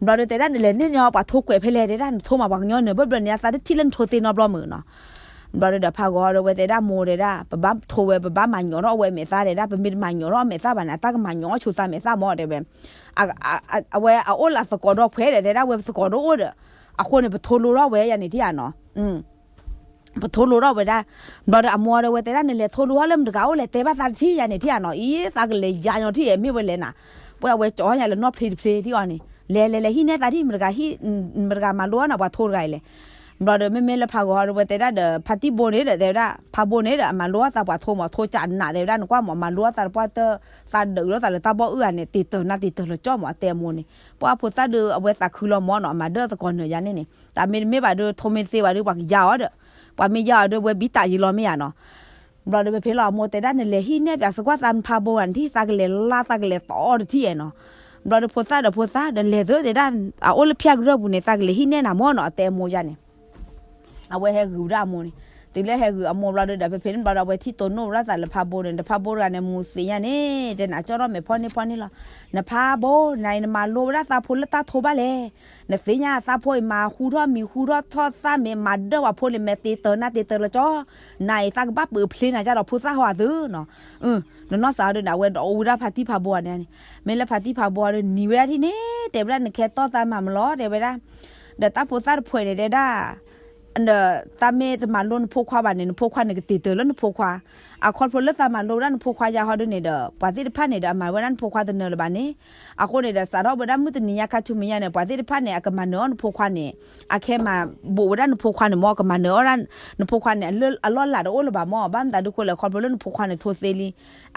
ဘျီဒီးတဲဒၣ် နလဲၤန့ၢ်န့ၢ်အီၤ ပှၤထိကွဲးဖဲလဲၣ် တဲဒၣ်, နထိမးပှၤကညီနၢၤဘၢၣ်ဘျီန့ၣ် အသးတထံၣ်လၢနထိသ့နီတဘျီမုၢ်နီၤ. ဘျီဒီး ဖးဂီၤဒီး ဝဲတဲဒၣ်မိၢ်တဲဒၣ် ပဘၣ်ထိဝဲ ပဘၣ်မၤညီထီၣ်ဝဲမဲာ်သၣ်တဲဒၣ်, ပမ့ၢ်တမၤညီထီၣ်မဲာ်သၣ်ဘၣ်န့ၣ် အတၢ်ကမၤညီအီၣ်ဆိသးမဲာ်သၣ်မး တဲဝဲ အဝဲအအိၣ်လၢသကိးဒီးဖှဲးဒီး တဲဒၣ်ဝဲပသကိးဒီးအိၣ်ဒီး, အဃိန့ၣ် ပထိလိထီၣ်ဝဲယၤန့ၣ်ထံၣ်ဧါနီၤ. ပထိလိထီၣ်ဝဲဒၣ်, ဘျီဒီးအမိၢ်ဒီးဝဲတဲဒၣ် နလဲၤထိလိထီၣ်လၢမတၤတဂၤအိၣ်လဲၣ် တဲဘၣ်သးတထံၣ်ယၤန့ၣ်ထံၣ်ဧါနီၤ, အံၤ သးကလဲၤယါညီထံၣ် မ့ၢ်ဝဲလဲၣ်နၤ, ပှၤအဝဲကၠီယၤလၢနီၢ်ဖျ့တဖျ့ထံၣ်အီၤန့ၣ်, လဲၤလဲၤလဲၤဟံးနဲသးထံၣ် မတၤတဂၤမၤလိအီၣ်နၤပှၤထိတဂၤအံၤလဲၣ်. ဘျီဒီး မ့မ့ၢ်လၢဖးဂီၤဒီး ဝဲတဲဒၣ်ဒီး ဖါတံၢ်ဘိန့ၣ်ဒီး တဲဝဲဒၣ် ဖါဘိန့ၣ်ဒီး အမၤလိအီၣ်သးပှၤထိမး ထိကးနး တဲဝဲဒၣ် နကွၢ်မး မၤလိအီၣ်သးတပှၢ်တၢၢ် သးဒုးလိာ်သးလၢတၢ်ဘီၣ်အုၣ်ဂၤန့ၣ် တ့ၢ်တၢၤနါတ့ၢ်တၢၤလၢကၠီၣ်မး အတဲအမိၢ်န့ၣ်, ပှၤဖိသၣ်ဒီး အဝဲသးခုလီၤမးနီၤ အမၤဒၢၣ်သကိးနၢၤယၤန့ၣ်န့ၣ်, တၢ်မ့တမ့ၢ်ဘၣ်ဒီး ထိမ့ၢ်တသ့ဘၣ်ဒီး ပှၤကယါအီၤဒီး, ပှၤမ့ၢ်ယါအီၤဒီး ဝဲဘံတၢ်ယံၤလီၤမ့ၢ်ဧါနီၤ. ဘျီဒီး ပဖဲလီၤအမိၢ်တဲဒၣ် နလဲၤဟံးနဲပၠးစကွၢ်သးနဖါဘိဂၤန့ၣ်ထံၣ် သးကလဲၤလါသးကလဲၤတီအီၤတထံၣ်အဲၣ်နီၤ. ဘျီဒီး ဖိသၣ်ဒီးဖိသၣ်ဒီး လဲၤသၢတဲဒၣ်, အအိၣ်လၢဖၠၣ်ကရၢၢ်ပူၤန့ၣ် သးကလဲၤဟံးနဲနၤမးနီၤ အတဲအမိၢ်ယၤန့ၣ် အဝဲဟဲဂုာ်ဝဲဒၣ်အမိၢ်န့ၣ်, တုၤလၢဟဲဂုာ်အမိၢ်ဘျီဒီး ဒီးဖဲဖဲန့ၣ်ဘျီဒီး အဝဲထံၣ်တိၢ်နီၣ်ဝဲဒၣ်သးလၢဖါဘိန့ၣ်, ဒီးဖါဘိတဂၤန့ၣ် မူၤသ့ၣ်ညါန့ၣ် တဲနၤကၠီၣ်ထီၣ်မဲာ်ဖီၣ်န့ၢ်ဖီၣ်န့ၢ်လီၤ. နဖါဘိ နၤအံၤနမၤလိဝဲဒၣ်သးဖိလၢတၢ်ထိဘၣ်လဲၣ်. နသ့ၣ်ညါသးဖိအံၤ မၤဟူထီၣ်မံၤဟူထီၣ်ထီၣ်သၣ်မ့ၢ်မၤဒၢၣ်ပှၤဖိန့ၣ် မဲာ်တ့ၢ်တၢၤနါတ့ၢ်တၢၤလၢကၠီၣ်, နၤအံၤသးကဘၣ်ပၢၤဖျ့နၤကၢ်ဒီးဖိသၣ်ဟီအသုနီၤ. နနီၢ်စးဒီးန့ၣ် အဝဲဒိးဝဲဒၣ်ဖါတံၢ်ဖါဘိန့ၣ်န့ၣ်, မ့ၢ်လၢဖါတံၢ်ဖါဘိဒီးနံၤဝဲဒၣ်ထံၣ်န့ၣ် တဲဝဲဒၣ် နကဟဲတီၢ်သးမၤမလီၤ တဲဝဲဒၣ်, ဒီးတၢ်ဖိသၣ်တဖှဲးန့ၣ်တဲဒၣ် ဒီးသးမ့ၢ်တမၤလိနဖိခွါဘၣ်န့ၣ် နဖိခွါန့ၣ်ကတ့ၢ်တၢၤလၢနဖိခွါ, အခီဖျိလၢသးမၤလိဝဲဒၣ်နဖိခွါယါဟီဒုန့ၣ်ဒီး ပှၤသ့ၣ်တဖၣ်န့ၣ်ဒီး အမၤဝဲဒၣ်နဖိခွါတနၢၤလၢၤဘၣ်န့ၣ်, အဃိန့ၣ်ဒီး စးထီၣ်ဝဲဒၣ်မုၢ်တနံၤညါခါဆူမဲာ်ညါန့ၣ် ပှၤသ့ၣ်တဖၣ်န့ၣ် အကမၤနၢၤအီၣ်နဖိခွါန့ၣ်, အခဲမၤဘူးဝဲဒၣ်နဖိခွါန့ၣ်မ့ၢ် ကမၤနၢၤအီၣ်ဒၣ်နဖိခွါန့ၣ် အလီၢ်လၢ်တအိၣ်လၢၤဘၣ်မ့ၢ် ဘၣ်မတၤဒုးဃိလဲၣ် ခီဖျိလၢနဖိခွါန့ၣ်ထိသ့လံ,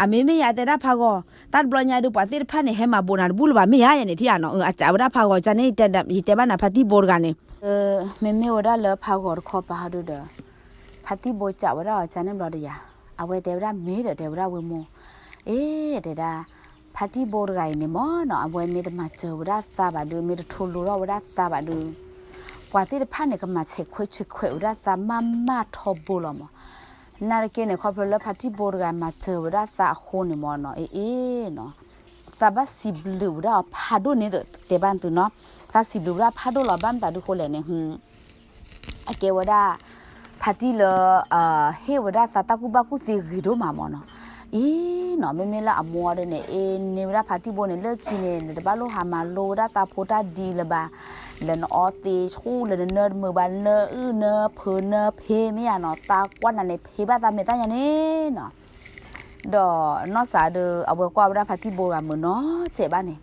အမ့မ့ၢ်ယၤတဲဒၣ်ဖးဂီၤ, တၢ်တဘျီညါဒုး ပှၤသ့ၣ်တဖၣ်န့ၣ် ဟဲမၤဘူးနၤတဘူၣ်လၢၤဘၣ်မ့ၢ်ယါယဲန့ၣ်ထံၣ်ဧါနီၤ, အစးဝဲဒၣ်ဖးဂီၤကန့ၣ် ယတဲဘၣ်နၤဖါတံၢ်ဘိတဂၤန့ၣ် မ့မ့ၢ်ဝဲဒၣ်လၢဖးဂီၤတခီပၤဟီဒုဒီး ဖါတံၢ်ဘိစံးဝဲဒၣ်အီၤကန့ၣ်ဘျီဒီးယၤ, အဝဲတဲဝဲဒၣ်မ့ၢ်ဒီး တဲဝဲဒၣ်ဝဲမိၢ်, အ့ တဲဒၣ်, ဖါတံၢ်ဘိတဂၤအံၤန့ၣ်မ့ၢ်နီၤ အဝဲမ့ၢ်တမၤစၢၤဝဲဒၣ်သးဘၣ်ဒုး မ့ၢ်တထိလိထီၣ်ဝဲဒၣ်သးဘၣ်ဒုး ပှၤသ့ၣ်တဖၣ်န့ၣ် ကမၤဆဲးခွဲးဆဲးခွဲးဝဲဒၣ်သးမးမးထီဘိလီၤမး. နာ်တက့ၢ်န့ၣ် ခီဖျိလၢဖါတံၢ်ဘိတဂၤမၤစၢၤဝဲဒၣ်သးအဃိန့ၣ်မ့ၢ်နီၤ အ့ အ့နီၤ သးဘၣ်စံးဘျုးဝဲဒၣ်အီၤဖးဒိၣ်န့ၣ် တဲဘၣ်သုနီၤ, သးစံးဘျုးဝဲဒၣ်ဖးဒိၣ်လီၤ ဘၣ်မတၤဒုးဃိလဲၣ်န့ၣ် အကဲဝဲဒၣ် ဖါတံၢ်လၢ ဟ့ၣ်ဝဲဒၣ်သးတၢ်ကူၣ်ဘၣ်ကူၣ်သ့ဂ့ၤဒိၣ်မးမ့ၢ်နီၤ, အံၤနီၤ မ့မ့ၢ်လၢအမိၢ်ဒီးန့ၣ် အ့ န့ၢ်ဝဲဒၣ်ဖါတံၢ်ဘိန့ၣ် လၢခံန့ၣ် နတဘၣ်လိၣ်ဟးမၤလိဝဲဒၣ်သးဖိတၢ်ဒ်လၢၤဘၣ်, လၢနအီသံးဆူၣ် လၢနနၢတမုာ်ဘၣ် နၢအုၣ်နၢဖုးနၢဖ့မ့ၢ်ဧါနီၤ သးကွၢ်နၤန့ၣ် ဖ့ဘၣ်သးမဲာ်သၣ်ညါန့ၣ်နီၤ ဒီးနီၢ်စးဒီး အဝဲကွၢ်ဝဲဒၣ်ဖါတံၢ်ဘိတဂၤမုာ်နီၤစဲးဘၣ်န့ၣ်,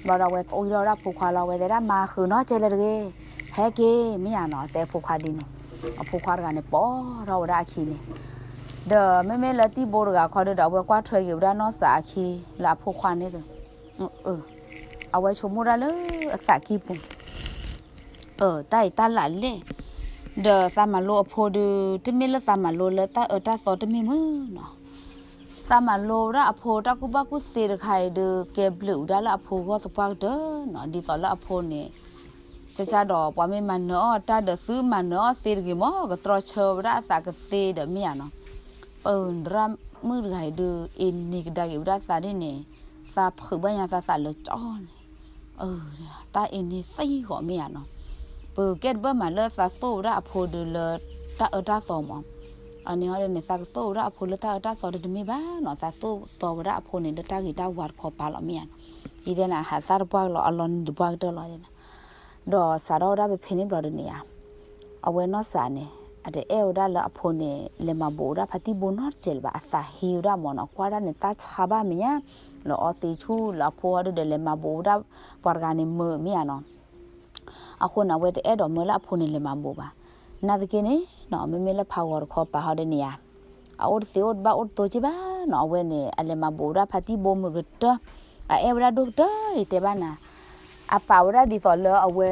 ဘျီဒီးအဝဲအီၣ်ဒီးဝဲဒၣ်ဖိခွါလီၤ အဝဲတဲဒၣ်မၤဃုာ်နီၤစဲးလၢတဂ့ၤ, ဟဲက့ၤ မ့ၢ်ဧါနီၤ တဲဖိခွါဒ်န့ၣ်, အဖိခွါတဂၤန့ၣ် ပိာ်ထီၣ်ဝဲဒၣ်အခံန့ၣ်, ဒီးမ့မ့ၢ်လၢတံၢ်ဘိတဂၤခီဒုဒီး အဝဲကွၢ်ထွဲက့ၤဝဲဒၣ်နီၢ်စးအခံ လၢအဖိခွါန့ၣ်ဒီး အဝဲဆိကမိၣ်ဒၣ်လၢအသးကံၢ်ပူၤ တၢ်အံၤတၢ်လၢ်လဲၣ်, ဒီးသးမၤလိအဖိဒုး တမ့ၢ်လၢသးမၤလိလၢတၢ်အၢတၢ်သီတမ့ၢ်မုၢ်နီၤ, သးမၤလိဝဲဒၣ်အဖိတၢ်ကူၣ်ဘၣ်ကူၣ်သ့တခါအံၤဒီး ကဲဘျုးဝဲဒၣ်လၢအဖိဂီၢ်သပှၢ်ကတၢၢ်နီၤ, ဒ်သိးလၢအဖိန့ၣ် ကကဒီး ပှၤမ့ၢ်မၤနၢၤအီၣ်တၢ်ဒီးသုမၤနၢၤအီၣ်သ့တဂ့ၤမၢ်, ကတြီဆၢဝဲဒၣ်အသးကသ့ဒီးမ့ၢ်ဧါနီၤ. ပသရၣ်မုၣ်တဂၤအံၤဒီး အ့န့ၤကဒါက့ၤဝဲဒၣ်သးဒ်န့ၣ်, သးဖုးဘၣ်ညါသးသးလၢကၠီန့ၣ်, တၢ်အ့န့ၤသံဃီးမ့ၢ်ဧါနီၤ. ပကဲတဘၣ်မးလၢသးသိၣ်ဝဲဒၣ်အဖိဒီးလၢတၢ်အၢတၢ်သီမၢ်. အန့ၣ်ဟီဒ်န့ၣ် သးကသိၣ်ဝဲဒၣ်အဖိလၢတၢ်အၢတၢ်သီဒီးတမ့ၢ်ဘၣ်နီၤ, သးသိၣ်သီဝဲဒၣ်အဖိန့ၣ်လၢတၢ်ဂ့ၤတၢ်ဝါတခီပၤလီၤမ့ၢ်ဧါနီၤ. ယတဲနၤ ဟးသၣ်တပှၢ်လီၤ အလီၤနံၤတပှၢ်ကတၢၢ်လီၤ. ဒီးစးထီၣ်ဝဲဒၣ်ဖဲဖဲန့ၣ်ဘျီဒီးန့ၣ်ဧါ, အဝဲနီၢ်စးန့ၣ် အတအဲၣ်ဝဲဒၣ်လၢအဖိန့ၣ် လဲၤမၤဘူးဝဲဒၣ်ဖါတံၢ်ဘိနီတစဲးလၢၤဘၣ်, အသးဟ့ဝဲဒၣ်မၢ်နီၤ, ကွၢ်ဒၣ်န့ၣ် တၢ်ဆါဘၣ်မဲာ်ညါ လၢအီသံဆူၣ်လၢအဖိဟီဒ်ဒီး လဲၤမၤဘူးဝဲဒၣ် ပှၤတဂၤန့ၣ်မုာ်မ့ၢ်ဧါနီၤ. အဃိန့ၣ် အဝဲတအဲၣ်ဒိးမၢလၢအဖိန့ၣ်လဲၤမၤဘူးဘၣ်. နာ်သက့န့ၣ်နီၤ မ့မ့ၢ်လၢဖးဂီၤတခီပၤဟီဒ်န့ၣ်ဧါ, အအိၣ်တသ့အိၣ်တဘၣ်အိၣ်တသိးက့ဘၣ်နီၤ, အဝဲန့ၣ် အလဲၤမၤဘူးဝဲဒၣ်ဖါတံၢ်ဘိမုာ်ကတၢၢ်, အအဲၣ်ဝဲဒၣ်ဒိၣ်ကတၢၢ် ယတဲဘၣ်နၤ, အပာ်ဝဲဒၣ်ဒ်သိးလၢအဝဲ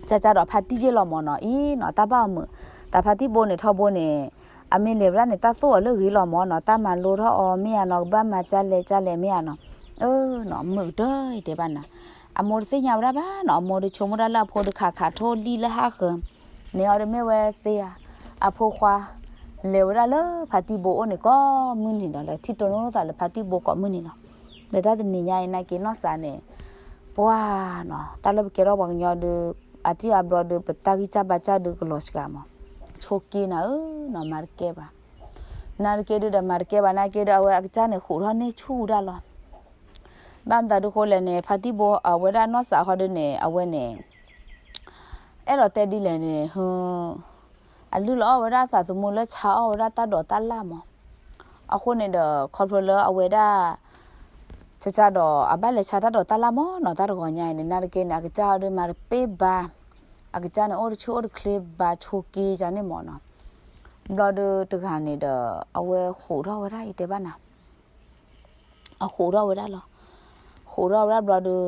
ကကဒီးဖါတံၢ်က့လီၤမၢ်နီၤ, အံၤနီၤ တၢ်ဘၣ်အီၤမုာ်, တၢ်ဖါတံၢ်ဘိန့ၣ်ထီဘိန့ၣ် အမ့ၢ်လဲၤဝဲဒၣ်န့ၣ် တၢ်သိၣ်အီၤလၢဂ့ၤလီၤမၢ်နီၤ, တၢ်မၤလိထီၣ်အီၤမ့ၢ်ဧါနီၤ, ကဘၣ်မၤကၢလဲၤကၢလဲၤမ့ၢ်ဧါနီၤ, အၢနီၤ မုာ်ကတၢၢ် ယတဲဘၣ်နၤ, အမိၢ်တသ့ၣ်ညါဝဲဒၣ်ဘၣ်နီၤ, အမိၢ်ဒီးဆိကမိၣ်ဒၣ်လၢအဖိဒီးခးခးထိၣ်လံၣ်လၢဟးဃၢၤ, န့ၣ်အီၤဒီးမ့ၢ်ဝဲသ့ဧါ, အဖိခွါ လဲၤဝဲဒၣ်လၢဖါတံၢ်ဘိအိၣ်န့ၣ်ကိးမုၢ်နံၤဒီး လဲၤထံၣ်တိၢ်နီၣ်သးလၢဖါတံၢ်ဘိကိးမုၢ်နံၤလီၤ. ဒီးတၢ်တနံၤညါအံၤနာ်က့နီၢ်စးန့ၣ် ပှၤနီၤ တၢ်လၢပကဲထီၣ်ပှၤကညီဒီး အတံၢ်အါဘျီဒီး ပတၢ်ဂံၢ်စၢ်ဘါစၢ်ဒီးကလီၤစှၤမး, ဆိက့နၤဧၢနီၤ မၤတကဲဘၣ်, နာ်တက့ဒုးဒီးမၤတကဲဘၣ်နာ်က့ဒီး အဝဲအကစၢ်န့ၣ် ဃိးထီၣ်န့ၢ်ဆူၣ်ဝဲဒၣ်လီၤ. ဘၣ်မတၤဒုးဃိလဲၣ်န့ၣ် ဖါတံၢ်ဘိအဝဲဒၣ်နီၢ်စးဃီဒုးန့ၣ် အဝဲန့ၣ် အဲၣ်ဒိးတဲဒ်လဲၣ်န့ၣ် အလုၢ်လီၤအီၣ်ဝဲဒၣ်အသးသမူလၢဆါအီၣ်ဝဲဒၣ်တၢ်ဒိးတၢ်လၣ်မး. အဃိန့ၣ်ဒီး ခီဖျိလၢအဝဲဒၣ် ကကဒီးအဘၣ်လဲၤဆါတၢ်ဒိးတၢ်လၣ်မးနီၤ, တၢ်တဂီၤညါအံၤန့ၣ် နာ်တက့န့ၣ် အကစၢ်အီၤဒုးမၤတပ့ၢ်ဘၣ်, အကစၢ်န့ၣ် အိၣ်တဆူၣ်အိၣ်တချ့ဘၣ် ဆိက့ယၤန့ၣ်မးနီၤ. ဘျီဒုးတဂၤန့ၣ်ဒီး အဝဲဃိးထီၣ်ဝဲဒၣ် ယတဲဘၣ်နၤ အဃိးထီၣ်ဝဲဒၣ်လီၤ. ဃိးထီၣ်ဝဲဒၣ်ဘျီဒီး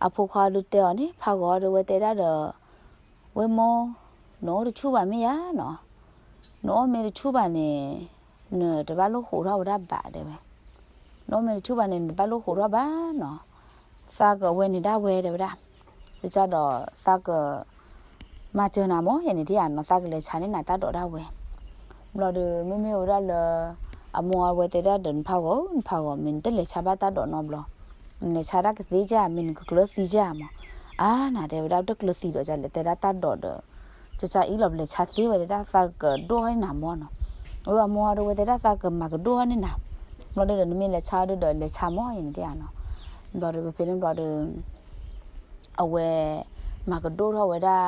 အဖိခွါဒုးတဲအီၤန့ၣ် ဖးဂီၤဒီး ဝဲတဲဒၣ်ဒီး ဝဲမိၢ်, နအိၣ်တဆူၣ်ဘၣ်မ့ၢ်ယါနီၤ, နအိၣ်မ့ၢ်တဆူၣ်ဘၣ်န့ၣ် နတဘၣ်လိၣ်ဃိးထီၣ်ဝဲဒၣ်ဘၣ်တဲဝဲ, နအိၣ်မ့ၢ်တဆူၣ်ဘၣ်န့ၣ် နတဘၣ်လိၣ်ဃိးထီၣ်ဘၣ်နီၤ, သးကဝဲန့ၣ်ဒၣ်ဝဲတဲဝဲဒၣ်, ကစၢ်ဒီးသးက မၤစၢၤနၤမၢ် ယဲန့ၣ်တယါနီၤ, သးကလဲၤဆါန့ၢ်နၤတၢ်ဒိးဒၣ်ဝဲ. ဘျီဒီး မ့မ့ၢ်ဝဲဒၣ်လၢ အမိၢ်အဝဲတဲဒၣ်ဒီး နဖးဂီၤဧၢ, နဖးဂီၤ မ့ၢ်နတလဲၤဆါဘၣ်တၢ်ဒိးနီတဘျီ, နလဲၤဆါတၢ်ကသ့ကၢ် မ့ၢ်နကကျၢၤသံကၢ်မၢ်. အါ နၤတဲဝဲဒၣ် တကျၢၤသံဒီး ကလဲၤတဲဒၣ်တၢ်ဒိးဒီး ကစၢ်အံၤလီၤ ပလဲၤဆါသ့ဝဲတဲဒၣ် သးကဒိၣ်ထီၣ်န့ၢ်နၤမၢ်နီၤ. အၢ အမိၢ်ဒီးဝဲတဲဒၣ်သးကမၤကဒိၣ်ထီၣ်န့ၢ်နၤ, ဘျီဒီး နမ့ၢ်လဲၤဆါဒီး လဲၤဆါမၢ် ယဲန့ၣ်တယါနီၤ. ဘျီဒီး ဖဲဖဲန့ၣ်ဘျီဒီး အဝဲ မၤကဒိၣ်ထီၣ်ဝဲဒၣ်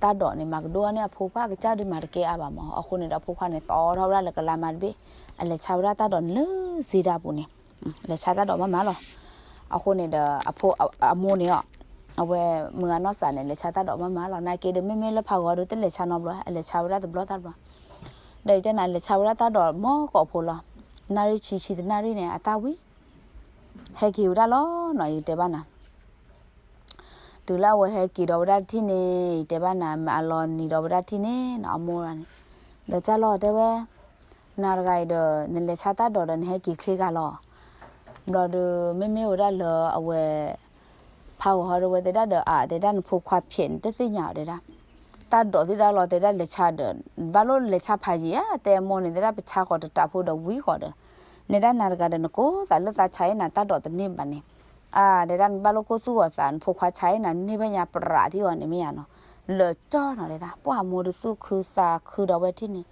တၢ်ဒိးန့ၣ် မၤကဒိၣ်ထီၣ်န့ၢ်အဖိခွါ အကစၢ်ဒုးမၤတကဲအါဘၣ်မၢ်. အဃိန့ၣ်ဒီး အဖိခွါန့ၣ် တီထီၣ်ဝဲဒၣ်လၢကလါမါတဘ့ၣ်, အလဲၤဆါဝဲဒၣ်တၢ်ဒိးန့ၣ်လၢစ့ဒၢပူၤန့ၣ်, လဲၤဆါတၢ်ဒိးမးမးလီၤ. အဃိန့ၣ်ဒီး အဖိ အမိၢ်န့ၣ်အီၤ, အဝဲမုၢ်ဂၤနီၢ်စးန့ၣ် လဲၤဆါတၢ်ဒိးမးမးလီၤ. နာ်က့ဒီး မ့မ့ၢ်လၢဖးဂီၤဒီး တလဲၤဆါနီတဘျီ, အလဲၤဆါဝဲဒၣ်တဘျီတဘျီ. ဒီးယတဲနၤ လဲၤဆါဝဲဒၣ်တၢ်ဒိးမၢ်ကိးဖိလီၤ. နၣ်ရံၣ်ဆံဆံတနၣ်ရံၣ်န့ၣ် အတၢ်ဝံၤ ဟဲက့ၤဝဲဒၣ်လီၤနီၤ ယတဲဘၣ်နၤ. တုၤလၢအဝဲဟဲက့ၤဒီးဝဲဒၣ်တထံၣ်န့ၣ် ယတဲဘၣ်နၤ မ့ၢ်အလီၤနံၤဒီးဝဲဒၣ်တထံၣ်န့ၣ်နီၤ အမိၢ်န့ၣ်, ဒီးကၢ်လီၤတဲဝဲ, နၤတဂၤအံၤဒီး နလဲၤဆါတၢ်ဒိးဒီး နဟဲက့ၤချ့ဂၤလီၤ. ဘျီဒီး မ့မ့ၢ်ဝဲဒၣ်လၢအဝဲ ဖးဂီၤဟီဒီး ဝဲတဲဒၣ်ဒီး အါ တဲဒၣ် နဖိခွါဖျဲးန့ၣ် တသ့ၣ်ညါအီၤတဲဒၣ်, တၢ်ဒိးသ့ၣ်တၢ်လီၤတဲဒၣ် လဲၤဆါဒီး ဘၣ်လိၣ်လဲၤဆါဖးယံာ်ဧါ တဲအမိၢ်န့ၣ် တဲဒၣ် ပဆါဃီၤတတးဖိဒီးဝံၤဃီၤဒီး, နဲဒၣ်နၤတဂၤဒီး နကိးသးလၢသးဆါအ့ၣ်နၤတၢ်ဒိးတန့ၢ်ဘၣ်န့ၣ်, အါ တဲဒၣ် နဘၣ်လိၣ်ကိၢ်သူၣ်ဂီၤသး နဖိခွါဆါအ့ၣ်နၤန့ၢ်ဘၣ်ညါ ပြးထံအီၤန့ၣ်မ့ၢ်ယါနီၤ, လၢာ်ကၠီနီၤတဲဒၣ်, ပှၢ်မိၢ်ဒီးသူၣ်ခုသးခုဒီးဝဲထံၣ်န့ၣ်,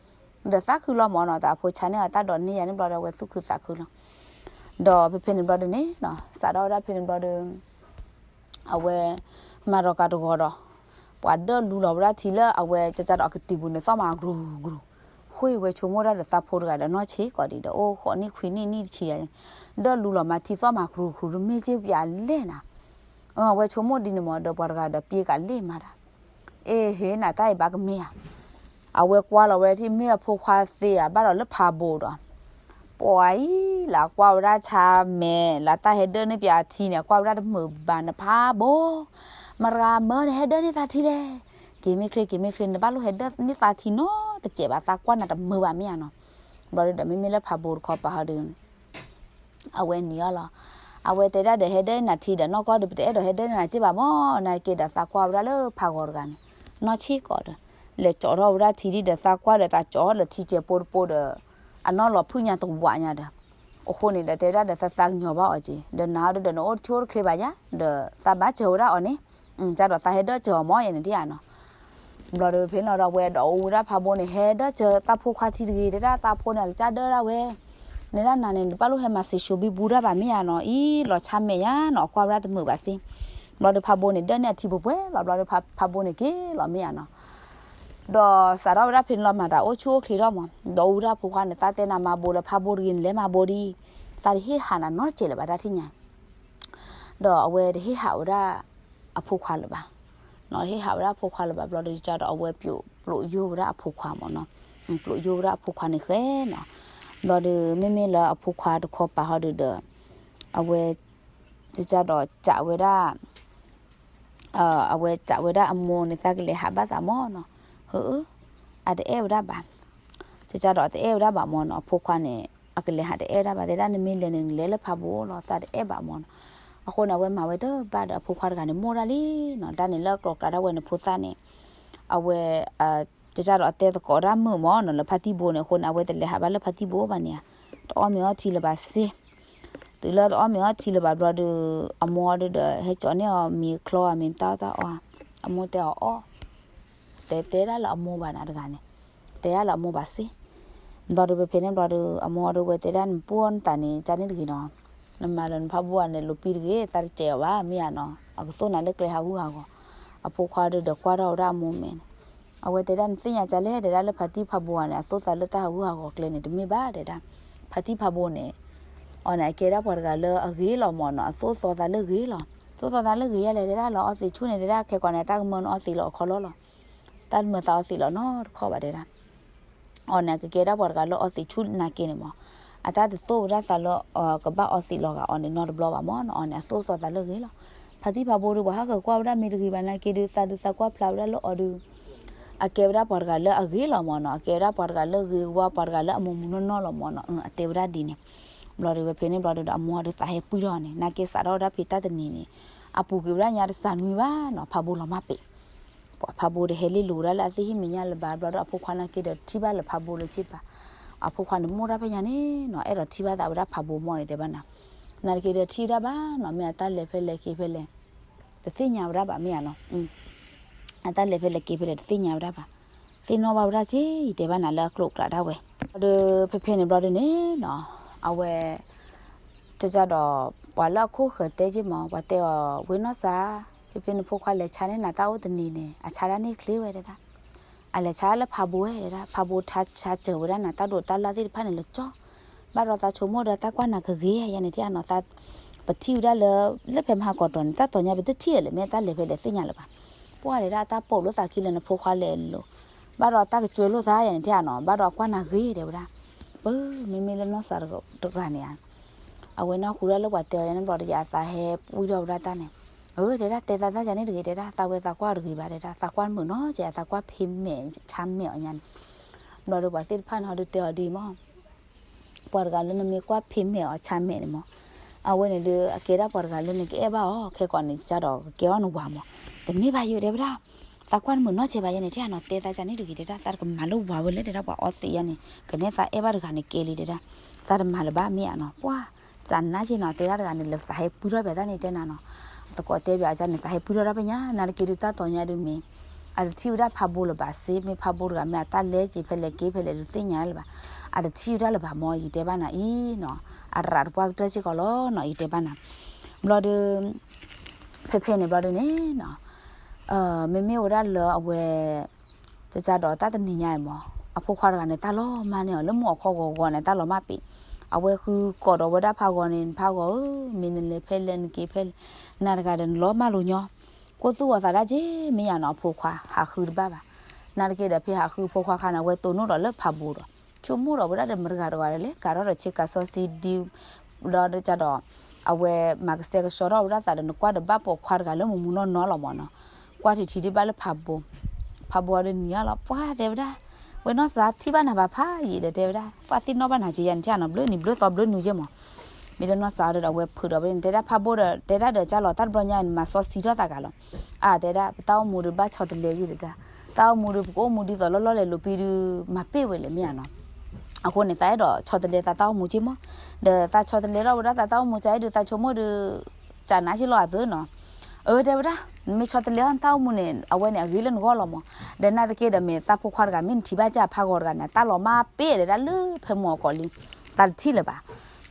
ဒီးသးခုလီၤမၢ်နီၤ တၢ်အဖိဆါန့ၢ်အတၢ်ဒိးန့ၢ်ယါန့ၣ်ဘျီဒီး အဝဲသူၣ်ခုသးခုလီၤ. ဒီးဖဲဖဲန့ၣ်ဘျီဒီးန့ၣ်နီၤ စးထီၣ်ဝဲဒၣ်ဖဲန့ၣ်ဘျီဒီး အဝဲ မၤဒီးကးတဂီၤဒီး ပှၤဒၢၣ်လူလီၤဝဲဒၣ်ထံလၢအဝဲ ကကဒီးအကတံၤပူၤန့ၣ် သီၣ်မၤကရူၤကရူၤ, ဃ့ဝဲဆိကမိၣ်တၢ်ဒီးသးဖိတဂၤဒီး နီၢ်ဆံးကီးဒံးဒီး အိၣ်ဃိးနံၣ်ခွံနံၣ်နံၣ်တဆံယါန့ၣ်, ဒၢၣ်လူလီၤမၤထံသီၣ်မၤကရူၤကရူၤ တမ့ၢ်က့ၢ်ပျးလဲၣ်နၤ, အဝဲဆိကမိၣ်ဒ်န့ၣ်မၢ် ဒီးပှၤတဂၤဒီးပျ့ကးလ့ၢ်မၤတၢ်, အ့ ဟ့ၣ်နၤတၢ်အံၤဘၣ်ကမ့ၢ်ဧါ, အဝဲကွၢ်လီၤဝဲဒၣ်ထံၣ်မ့ၢ်အဖိခွါသ့ဧါ ဘၣ်ဒီးလၢဖးဘိဒီး ပှၤအံၤ လၢအကွၢ်ဝဲဒၣ်ဆါမဲာ် လၢတၢ်ဟဲဒၢၣ်န့ၢ်ပၠးထံန့ၣ် အကွၢ်ဝဲဒၣ်တမုာ်ဘၣ်နဖးဘိ, မတၤဂၤမၢနဟဲဒၢၣ်န့ၢ်သးထံလဲၣ်, က့ၤမ့ၢ်ချ့ က့ၤမ့ၢ်ချ့ နဘၣ်လိၣ်ဟဲဒၢၣ်န့ၢ်သးထံနီတစဲးဘၣ် သးကွၢ်နၤတမုာ်ဘၣ်မ့ၢ်ဧါနီၤ, ဘျီဒုဒီးမ့မ့ၢ်လၢဖးဘိတခီပၤဟီဒီး အဝဲနံၤအီၤလီၤ. အဝဲတဲဒၣ်ဒီး ဟဲဒၢနၤထံဒီးနီၢ်ကီၢ်ဒီး ပတအဲၣ်ဒိးဟဲဒၢနၤစ့ၢ်ဘၣ်မၢ်, နာ်က့ဒီးသးကွၢ်ဝဲဒၣ်လၢဖးဂီၤတဂၤန့ၣ် နီၢ်ဆံၣ်ကီးဒီး လဲၤကၠီထီၣ်ဝဲဒၣ်ထံဒံးဒီး သးကွၢ်ဒီးသးကၠီထီၣ်လၢထံကဲးပိတပိဒီး အနီၢ်လီၤဖုၣ်ညါတဝးညါဒီး အဃိန့ၣ်ဒီးတဲဝဲဒၣ်ဒီး သးသးကညီၤဘၣ်အီၤက့ၤ ဒီးနၤအီၤဒီး နအိၣ်တဆူၣ်အိၣ်တချ့ဘၣ်ယါ ဒီးသးဘၣ်စၢၤဝဲဒၣ်အီၤန့ၣ် ကဒီးသးဟဲဒၢစၢၤအီၤမၢ်ယဲန့ၣ်တယါနီၤ. ဘျီဒီးဖဲန့ၣ်ဒီး အဝဲဒီးအိၣ်ဝဲဒၣ်ဖးဘိန့ၣ် ဟဲဒၢစၢၤသးဖိခွါထံတဂ့ၤ တဲဒၣ်သးဖိန့ၣ် အကစၢ်ဒၢဒၣ်ဝဲ နဲဒၣ်နၤန့ၣ် တဘၣ်လိၣ်ဟဲမၤစံးဆူဘံဘူတၢ်ဘၣ်မ့ၢ်ဧါနီၤ အံၤလီၤဆါမဲာ်ညါနီၤ အကွၢ်ဝဲဒၣ်တမုာ်ဘၣ်စ့ၢ်. ဘျီဒီးဖးဘိန့ၣ် ဒၢန့ၢ်အထံပှဲၤပှဲၤလီၤ ဘျီဒီးဖးဘိန့ၣ်က့ၤလီၤမ့ၢ်ဧါနီၤ. ဒီးစးထီၣ်ဝဲဒၣ်ဖဲန့ၣ်လီၤ မၤတၢ်အိၣ်ဆူၣ်အိၣ်ချ့ထီၣ်မး ဒီးအိၣ်ဝဲဒၣ်အဖိခွါန့ၣ် သးတဲနၤမၤဘိလၢဖးဘိတဂ့ၤ နလဲၤမၤဘိဒံး သးတဟ့ၣ်ဟးနၤနီတစဲးလၢၤဘၣ်တၢ်ထံၣ်ညါ ဒီးအဝဲတဟ့ၣ်ဟးဝဲဒၣ်အဖိခွါလၢၤဘၣ်, တဟ့ၣ်ဟးဝဲဒၣ်အဖိခွါလၢၤဘၣ် ဘျီဒီးကဒီးအဝဲပျိးယိၣ်ဝဲဒၣ်အဖိခွါမးနီၤ, ပျိးယိၣ်ဝဲဒၣ်အဖိခွါန့ၣ်ဃဲနီၤ, ဘျီဒီးမ့မ့ၢ်လၢအဖိခွါတခီပၤဟီဒုဒီး အဝဲ ကဒီးစံးဝဲဒၣ် အဝဲစံးဝဲဒၣ်အမိၢ်န့ၣ် သးကလဲၤဟးဘၣ်သးမးနီၤ, အတအဲၣ်ဝဲဒၣ်ဘၣ်, ကဒီးအတအဲၣ်ဝဲဒၣ်ဘၣ်မးနီၤ, အဖိခွါန့ၣ် အကလဲၤဟးတအဲၣ်ဝဲဒၣ်ဘၣ် တဲဒၣ်နမ့ၢ်လဲၤန့ၣ် နလဲၤလၢဖးဘိလီၤ သးတအဲၣ်ဘၣ်မးနီၤ, အဃိန့ၣ် အဝဲမၤဝဲတဘၣ်ဒီးအဖိခွါတဂၤန့ၣ် မိၢ်ဒၣ်လံနီၤ, တၢ်န့ၣ်လၢအကျိၤကျဲဒၣ်ဝဲန့ၣ်ဖိသၣ်န့ၣ် အဝဲ ကဒီးအတဲသကိးဒၣ်မုာ်မးနီၤ လၢဖါတံၢ်ဘိန့ၣ် အဃိန့ၣ် အဝဲတလဲၤဟးဘၣ်လၢဖါတံၢ်ဘိဘၣ်န့ၣ်ဧါ, တအီၣ်မ့ၤအီထံလၢၤဘၣ်စ့ၢ် တုၤလၢတအီၣ်မ့ၤအီထံလၢၤဘၣ်ဘျီဒီး အမိၢ်အီၤဒီး ဟဲကၠီန့ၢ်အီၤမ့ၤချီအမ့ၤတၢ်အီၣ်တၢ်အီ, အမိၢ်တဲအီၤအီၣ်, တဲတဲဒၣ်လၢအမိၢ်ဘၣ်န့ၣ်တဂၤန့ၣ်, တဲဒၣ်လၢအမိၢ်ဘၣ်စ့ၢ်, ဘျီဒီးဖဲဖဲန့ၣ်ဘျီဒီး အမိၢ်အီၤဒီးဝဲတဲဒၣ်နပှၢ်နသးန့ၣ် ကန့ၣ်တဂ့ၤနီၤ, နမၤလၢနဖးဘိဧါန့ၣ် လိာ်ပံတဂ့ၤ သးတစဲးအီၤဘၣ် မ့ၢ်ဧါနီၤ, အကသိၣ်နၤလၢကျဲဟးဂူာ်ဟးဂီၤ, အဖိခွါဒီးကွၢ်ထီၣ်ဝဲဒၣ်အမိၢ်မဲာ်န့ၣ် အဝဲတဲဒၣ်နသ့ၣ်ညါကလဲၣ် တဲဒၣ်လၢဖါတံၢ်ဖးဘိဧါန့ၣ် အသိၣ်သးလၢတၢ်ဟးဂူာ်ဟးဂီၤကျဲန့ၣ် တမ့ၢ်ဘၣ်တဲဒၣ်, ဖါတံၢ်ဖးဘိန့ၣ် အီၤန့ၣ် အကဲဒၣ်ပှၤတဂၤလၢအဂ့ၤလီၤမးနီၤ, အသိၣ်သီသးလၢဂ့ၤလီၤ, သိၣ်သီသးလၢဂ့ၤယါလဲၣ် တဲဒၣ်လၢအီသံးဆူၣ်န့ၣ် တဲဒၣ်ခဲကိးန့ၣ် တၢ်ကမၢနအီသံးလီၤအခီလီၤလီၤ, တၢ်တမၢသးအီသံးလီၤနီတခီဘၣ်တဲဒၣ် အီၤန့ၣ် အကကဲဒၣ်ပှၤတဂၤလၢအီသံးဆူၣ်နာ်က့န့ၣ်မး, အတၢ်တသိၣ်ဝဲဒၣ်သးလၢ ကဘၣ်အီသံးလီၤဂာ်အီၤန့ၣ်နီတဘျီဘၣ်မးနီၤ, အီၤန့ၣ် အသိၣ်သီသးလၢဂ့ၤလီၤ, ဖါတံၢ်ဖးဘိဒီး ပှၤဟးဃၢၤကွၢ်ဝဲဒၣ်မ့ၢ်တဂ့ၤဘၣ်နာ်က့ဒီး သးဒုးသးကွၢ်ဖျါဝဲဒၣ်လၢအီၤဒီး အကဲဝဲဒၣ်ပှၤတဂၤလၢအဂ့ၤလီၤမးနီၤ, အကဲဝဲဒၣ်ပှၤတဂၤလၢဂ့ၤဝါ ပှၤတဂၤလၢအမူမူနီၢ်နီၢ်လီၤမးနီၤ, အတဲဝဲဒၣ်ဒ်န့ၣ်, ဘျီဒီးဝဲဖဲန့ၣ်ဘျီဒီး အမိၢ်ဒီးသးဟဲပှံၢ်ထီၣ်န့ၣ် နာ်က့စးထီၣ်ဝဲဒၣ်ဖဲတၢ်တနံၤန့ၣ် အပူၤကွံာ်ဝဲဒၣ်ညါတစှၤနွံဘၣ်နီၤ, ဖးဘိလီၤမၢ်ပ့ၤ ပှၤဖးဘိဒီးဟဲလ့လိာ်ဝဲဒၣ်လၢအသ့ၣ်ဟံၣ်မဲာ်ညါလၢၤဘၣ်, ဘျီဒီးအဖိခွါနာ်က့ဒီးတထံၣ်ဘၣ်လၢဖးဘိလၢၤဘၣ်, အဖိခွါန့ၣ်မိၢ်တၢ်ဖဲညါန့ၣ်နီၤ အဲၣ်ဒိးထံၣ်ဘၣ်သးဝဲဒၣ်ဖးဘိမးအံၤတဲဘၣ်နၤ, နာ်က့ဒီးထံၣ်ဝဲဒၣ်ဘၣ်နီၤ, မ့ၢ်အတၢ်လဲၤဖဲလဲၣ်က့ၤဖဲလဲၣ် တသ့ၣ်ညါဝဲဒၣ်ဘၣ်မ့ၢ်ဧါနီၤ, အတၢ်လဲၤဖဲလဲၣ်က့ၤဖဲလဲၣ်တသ့ၣ်ညါဝဲဒၣ်ဘၣ်, သ့ၣ်နီၣ်ဘၣ်ဝဲဒၣ်က့ၤ ယတဲဘၣ်နၤလၢအကျိၤကျဲဒၣ်ဝဲ, ဒီးဖဲဖဲန့ၣ်ဘျီဒီးန့ၣ်နီၤ, အဝဲ ကဒီး ပှၤလၢအခိၣ်ဃၢၤတဲက့ၤမး ပှၤတဲအီၤ ဝ့ၢ်နီၢ်စၢ်, ဖဲဖဲနဖိခွါလဲၤဆါန့ၢ်နၤတၢ်အိၣ်တနံၤန့ၣ် အဆါတၢ်န့ၢ်ချ့ဝဲတဲဒၣ်, အလဲၤဆါလၢဖးဘိဝဲတဲဒၣ်, ဖးဘိဆါစၢၤဝဲဒၣ်နၤတၢ်ဒိးတၢ်လၢ်သ့ၣ်တဖၣ်န့ၣ်လၢကၠီ, ဘၣ်ဒီးသးဆိကမိၣ်ဒီးတၢ်ကွၢ်နၤကဂ့ၤယါန့ၣ်တဲဧါနီၤ, ပထံၣ်ဝဲဒၣ်လၢ လၢဖဲမဟါကီးတီၤန့ၣ် တၢ်တီၤညါပတထံၣ်လၢၤ မ့ၢ်တၢ်လဲၤဖဲလဲၣ်သ့ၣ်ညါလၢၤဘၣ်, ပှၤတဲဒၣ်တၢ်ပိာ်လိာ်သးခံလၢနဖိခွါလဲၤလိာ် ဘၣ်ဒီးတၢ်ကစၢၤလိာ်သးယါန့ၣ်တဲဧါနီၤ, ဘၣ်ဒီးအကွၢ်နၤဂ့ၤတဲဝဲဒၣ်, ပမ့မ့ၢ်လၢနီၢ်စၢ်တဂၤန့ၣ်ဧါ, အဝဲနၢ်ဟူဒၣ်လၢပှၤတဲအီၤယါန့ၣ်ဘျီဒီး ယသးဟဲပှံၢ်ထီၣ်ဝဲဒၣ်တၢ်န့ၣ်, အၢ တဲဒၣ်တဲသးတၢ်ယါန့ၣ်တဂ့ၤတဲဒၣ်, သးဝဲသးကွၢ်တဂ့ၤဘၣ်တဲဒၣ်, သးကွၢ်မုာ်နီၤကဲ သးကွၢ်ဖံးမဲာ်ဆါမဲာ်အီၤညါန့ၣ်, ဘျီဒီးပှၤသ့ၣ်တဖၣ်န့ၣ်ဟီဒုးတဲအီၤဒ်အံၤမး ပှၤတဂၤလၢနမ့ၢ်ကွၢ်ဖံးမဲာ်အီၤဆါမဲာ်န့ၣ်မး, အဝဲန့ၣ်ဒီး အကဲဒၣ်ပှၤတဂၤလၢနကအဲၣ်ဘၣ်အီၤ, ခဲကိးန့ၣ် ကဒီးကကဲအီၤနဝၤမး, တမ့ၢ်ဘၣ်ယိၤတဲဝဲဒၣ်, သးကွၢ်နမုာ်နီၢ်ကဲဘၣ်ယါန့ၣ်တဲဧါနီၤ, တဲသးယါန့ၣ်တဂ့ၤတဲဒၣ်, သးတကမၤလၢဝၤဝဲလၢတဲဒၣ်ပှၤအီသံးယါန့ၣ်, ကနဲသးအဲၣ်ဘၣ်တဂၤန့ၣ်ကဲလံတဲဒၣ်, သးတမၤလၢၤဘၣ်မ့ၢ်ဧါနီၤ, ပှၤ သးနာ်က့နီၤ တဲဒၣ်တဂၤန့ၣ် လၢသးဟဲပှံၢ်ထီၣ်ဖဲတၢ်န့ၣ်တဲနၤနီၤ, သကိးတဲဘၣ်အီၤန့ၣ် သးဟဲပှံၢ်ထီၣ်ဒၣ်ဖဲညါ, နာ်တက့ဒုးတၢ်တီၤညါဒုးမ့ၢ် အတထံၣ်ဝဲဒၣ်ဖးဘိလၢၤဘၣ်စ့, မ့ၢ်ဖးဘိတဂၤမ့ၢ်အတၢ်လဲၤက့ၤဖဲလဲၣ်က့ၤဖဲလဲၣ်ဒုးသ့ၣ်ညါလၢၤဘၣ်, အတထံၣ်ဝဲဒၣ်လၢၤဘၣ်မး ယတဲဘၣ်နၤအံၤနီၤ, အရးတပှၢ်ကတၢၢ်စ့ၢ်ကီးလီၤနီၤ ယတဲဘၣ်နၤ, ဘျီဒီး ဖဲဖဲန့ၣ်ဘျီဒီးန့ၣ်နီၤ, မ့မ့ၢ်ဝဲဒၣ်လၢအဝဲ ကကဒီးတၢ်တနံၤညါအံၤမး, အဖိခွါတဂၤန့ၣ် တၢ်လီၤမၢ်န့ၢ်အီၤ လၢမုၢ်အခီၣ်ဂီၤဂီၤန့ၣ် တၢ်လီၤမၢ်ပ့ၤ, အဝဲဃုကိးဒီးဝဲဒၣ်ဖးဂီၤန့ၣ် ဖးဂီၤဧၢ, မ့ၢ်နလဲၤဖဲလဲၣ်နက့ၤဖဲလဲၣ်, နၤတဂၤဒီးနလီၤမၢ်လိာ်ညီ, ကိၢ်သူၣ်အီၤသးဒၣ်က့ၤ မ့ၢ်ယါနီၤ အဖိခွါ ဟးဃုတဘၣ်ဘၣ်, နာ်တက့ဒီးဖဲဟးဃုအဖိခွါခါန့ၣ် အဝဲတိၢ်နီၣ်ဒီးလၢဖးဘိဒီး ဆိကမိၣ်ဒီးဝဲဒၣ်ဒီးမတၤတဂၤတဂၤဒီးလဲၣ် ကၤထီၣ်ဒီးဆ့ကၤစီဆှံဒံ ဒီးကဒီး အဝဲမၤကစဲကဆှီထီၣ်ဝဲဒၣ်သးဒီး နကွၢ်ဒီးဘၣ်ပိာ်ခွါတဂၤလၢမူမူနီၢ်နီၢ်လီၤမးနီၤ, ကွၢ်ထံထံဒံးဘၣ်လၢဖးဘိ, ဖးဘိဒီးနံၤအါလီၤ ပှၤတဲဝဲဒၣ်, ဝဲနီၢ်စၢ်ထံၣ်ဘၣ်နၤဘၣ်ဖးယံာ်ဒီးတဲဝဲဒၣ် ပှၤသ့ၣ်နီၣ်ဘၣ်နၤက့ယၤန့ၣ်ထံၣ်ဧါနီၤ ဘျၢနံၤဘျၢသီဘျၢနုၤက့မး. မ့ၢ်ဒီးနီၢ်စၢ်ဟီဒီးအဝဲဖုးဒီးဝဲန့ၣ် တဲဒၣ်ဖးဘိဒီး တဲဒၣ်ဒီးကၢ်လီၤ တၢ်တဘျီညါန့ၣ် မၤစီဆှံထီၣ်သးဂၤလီၤ. အတဲဒၣ် ပတၢ်အိၣ်မူဒီးဘၣ်ဆီတလဲယံာ်ဒီး တၢ်အိၣ်မူဒီး ပကအိၣ်မူဒ်သိးလီၢ်လီၢ်လဲၤလိာ်ပံဒီး မၤပ့ၢ်ဝဲလဲၣ်မ့ၢ်ဧါနီၤ. အဃိန့ၣ် သးအဲၣ်ဒိးဆီတလဲသးတၢ်အိၣ်မူက့မး. ဒီးသးဆီတလဲထီၣ်ဝဲဒၣ်သးတၢ်အိၣ်မူကါအံၤဒီး သးဆိကမိၣ်ဒီး ကနၣ်က့လီၤအသၢနီၤ. အၢ တဲဝဲဒၣ် နမ့ၢ်ဆီတလဲထီၣ်နတၢ်အိၣ်မူန့ၣ် အဝဲန့ၣ်အဂ့ၤလၢနဂီၢ်လီၤမး. ဒီးနာ်သက့ဒီး မ့ၢ်သးဖိခွါတဂၤ မ့ၢ်နထံၣ်ဘၣ်ကၢ်ဖးဂီၤတဂၤန့ၣ် တၢ်လီၤမၢ်ပ့ၢ်တဲဒၣ်လၢဖဲမုၢ်အကိးလံ. သးတထံၣ်လၢၤဘၣ်.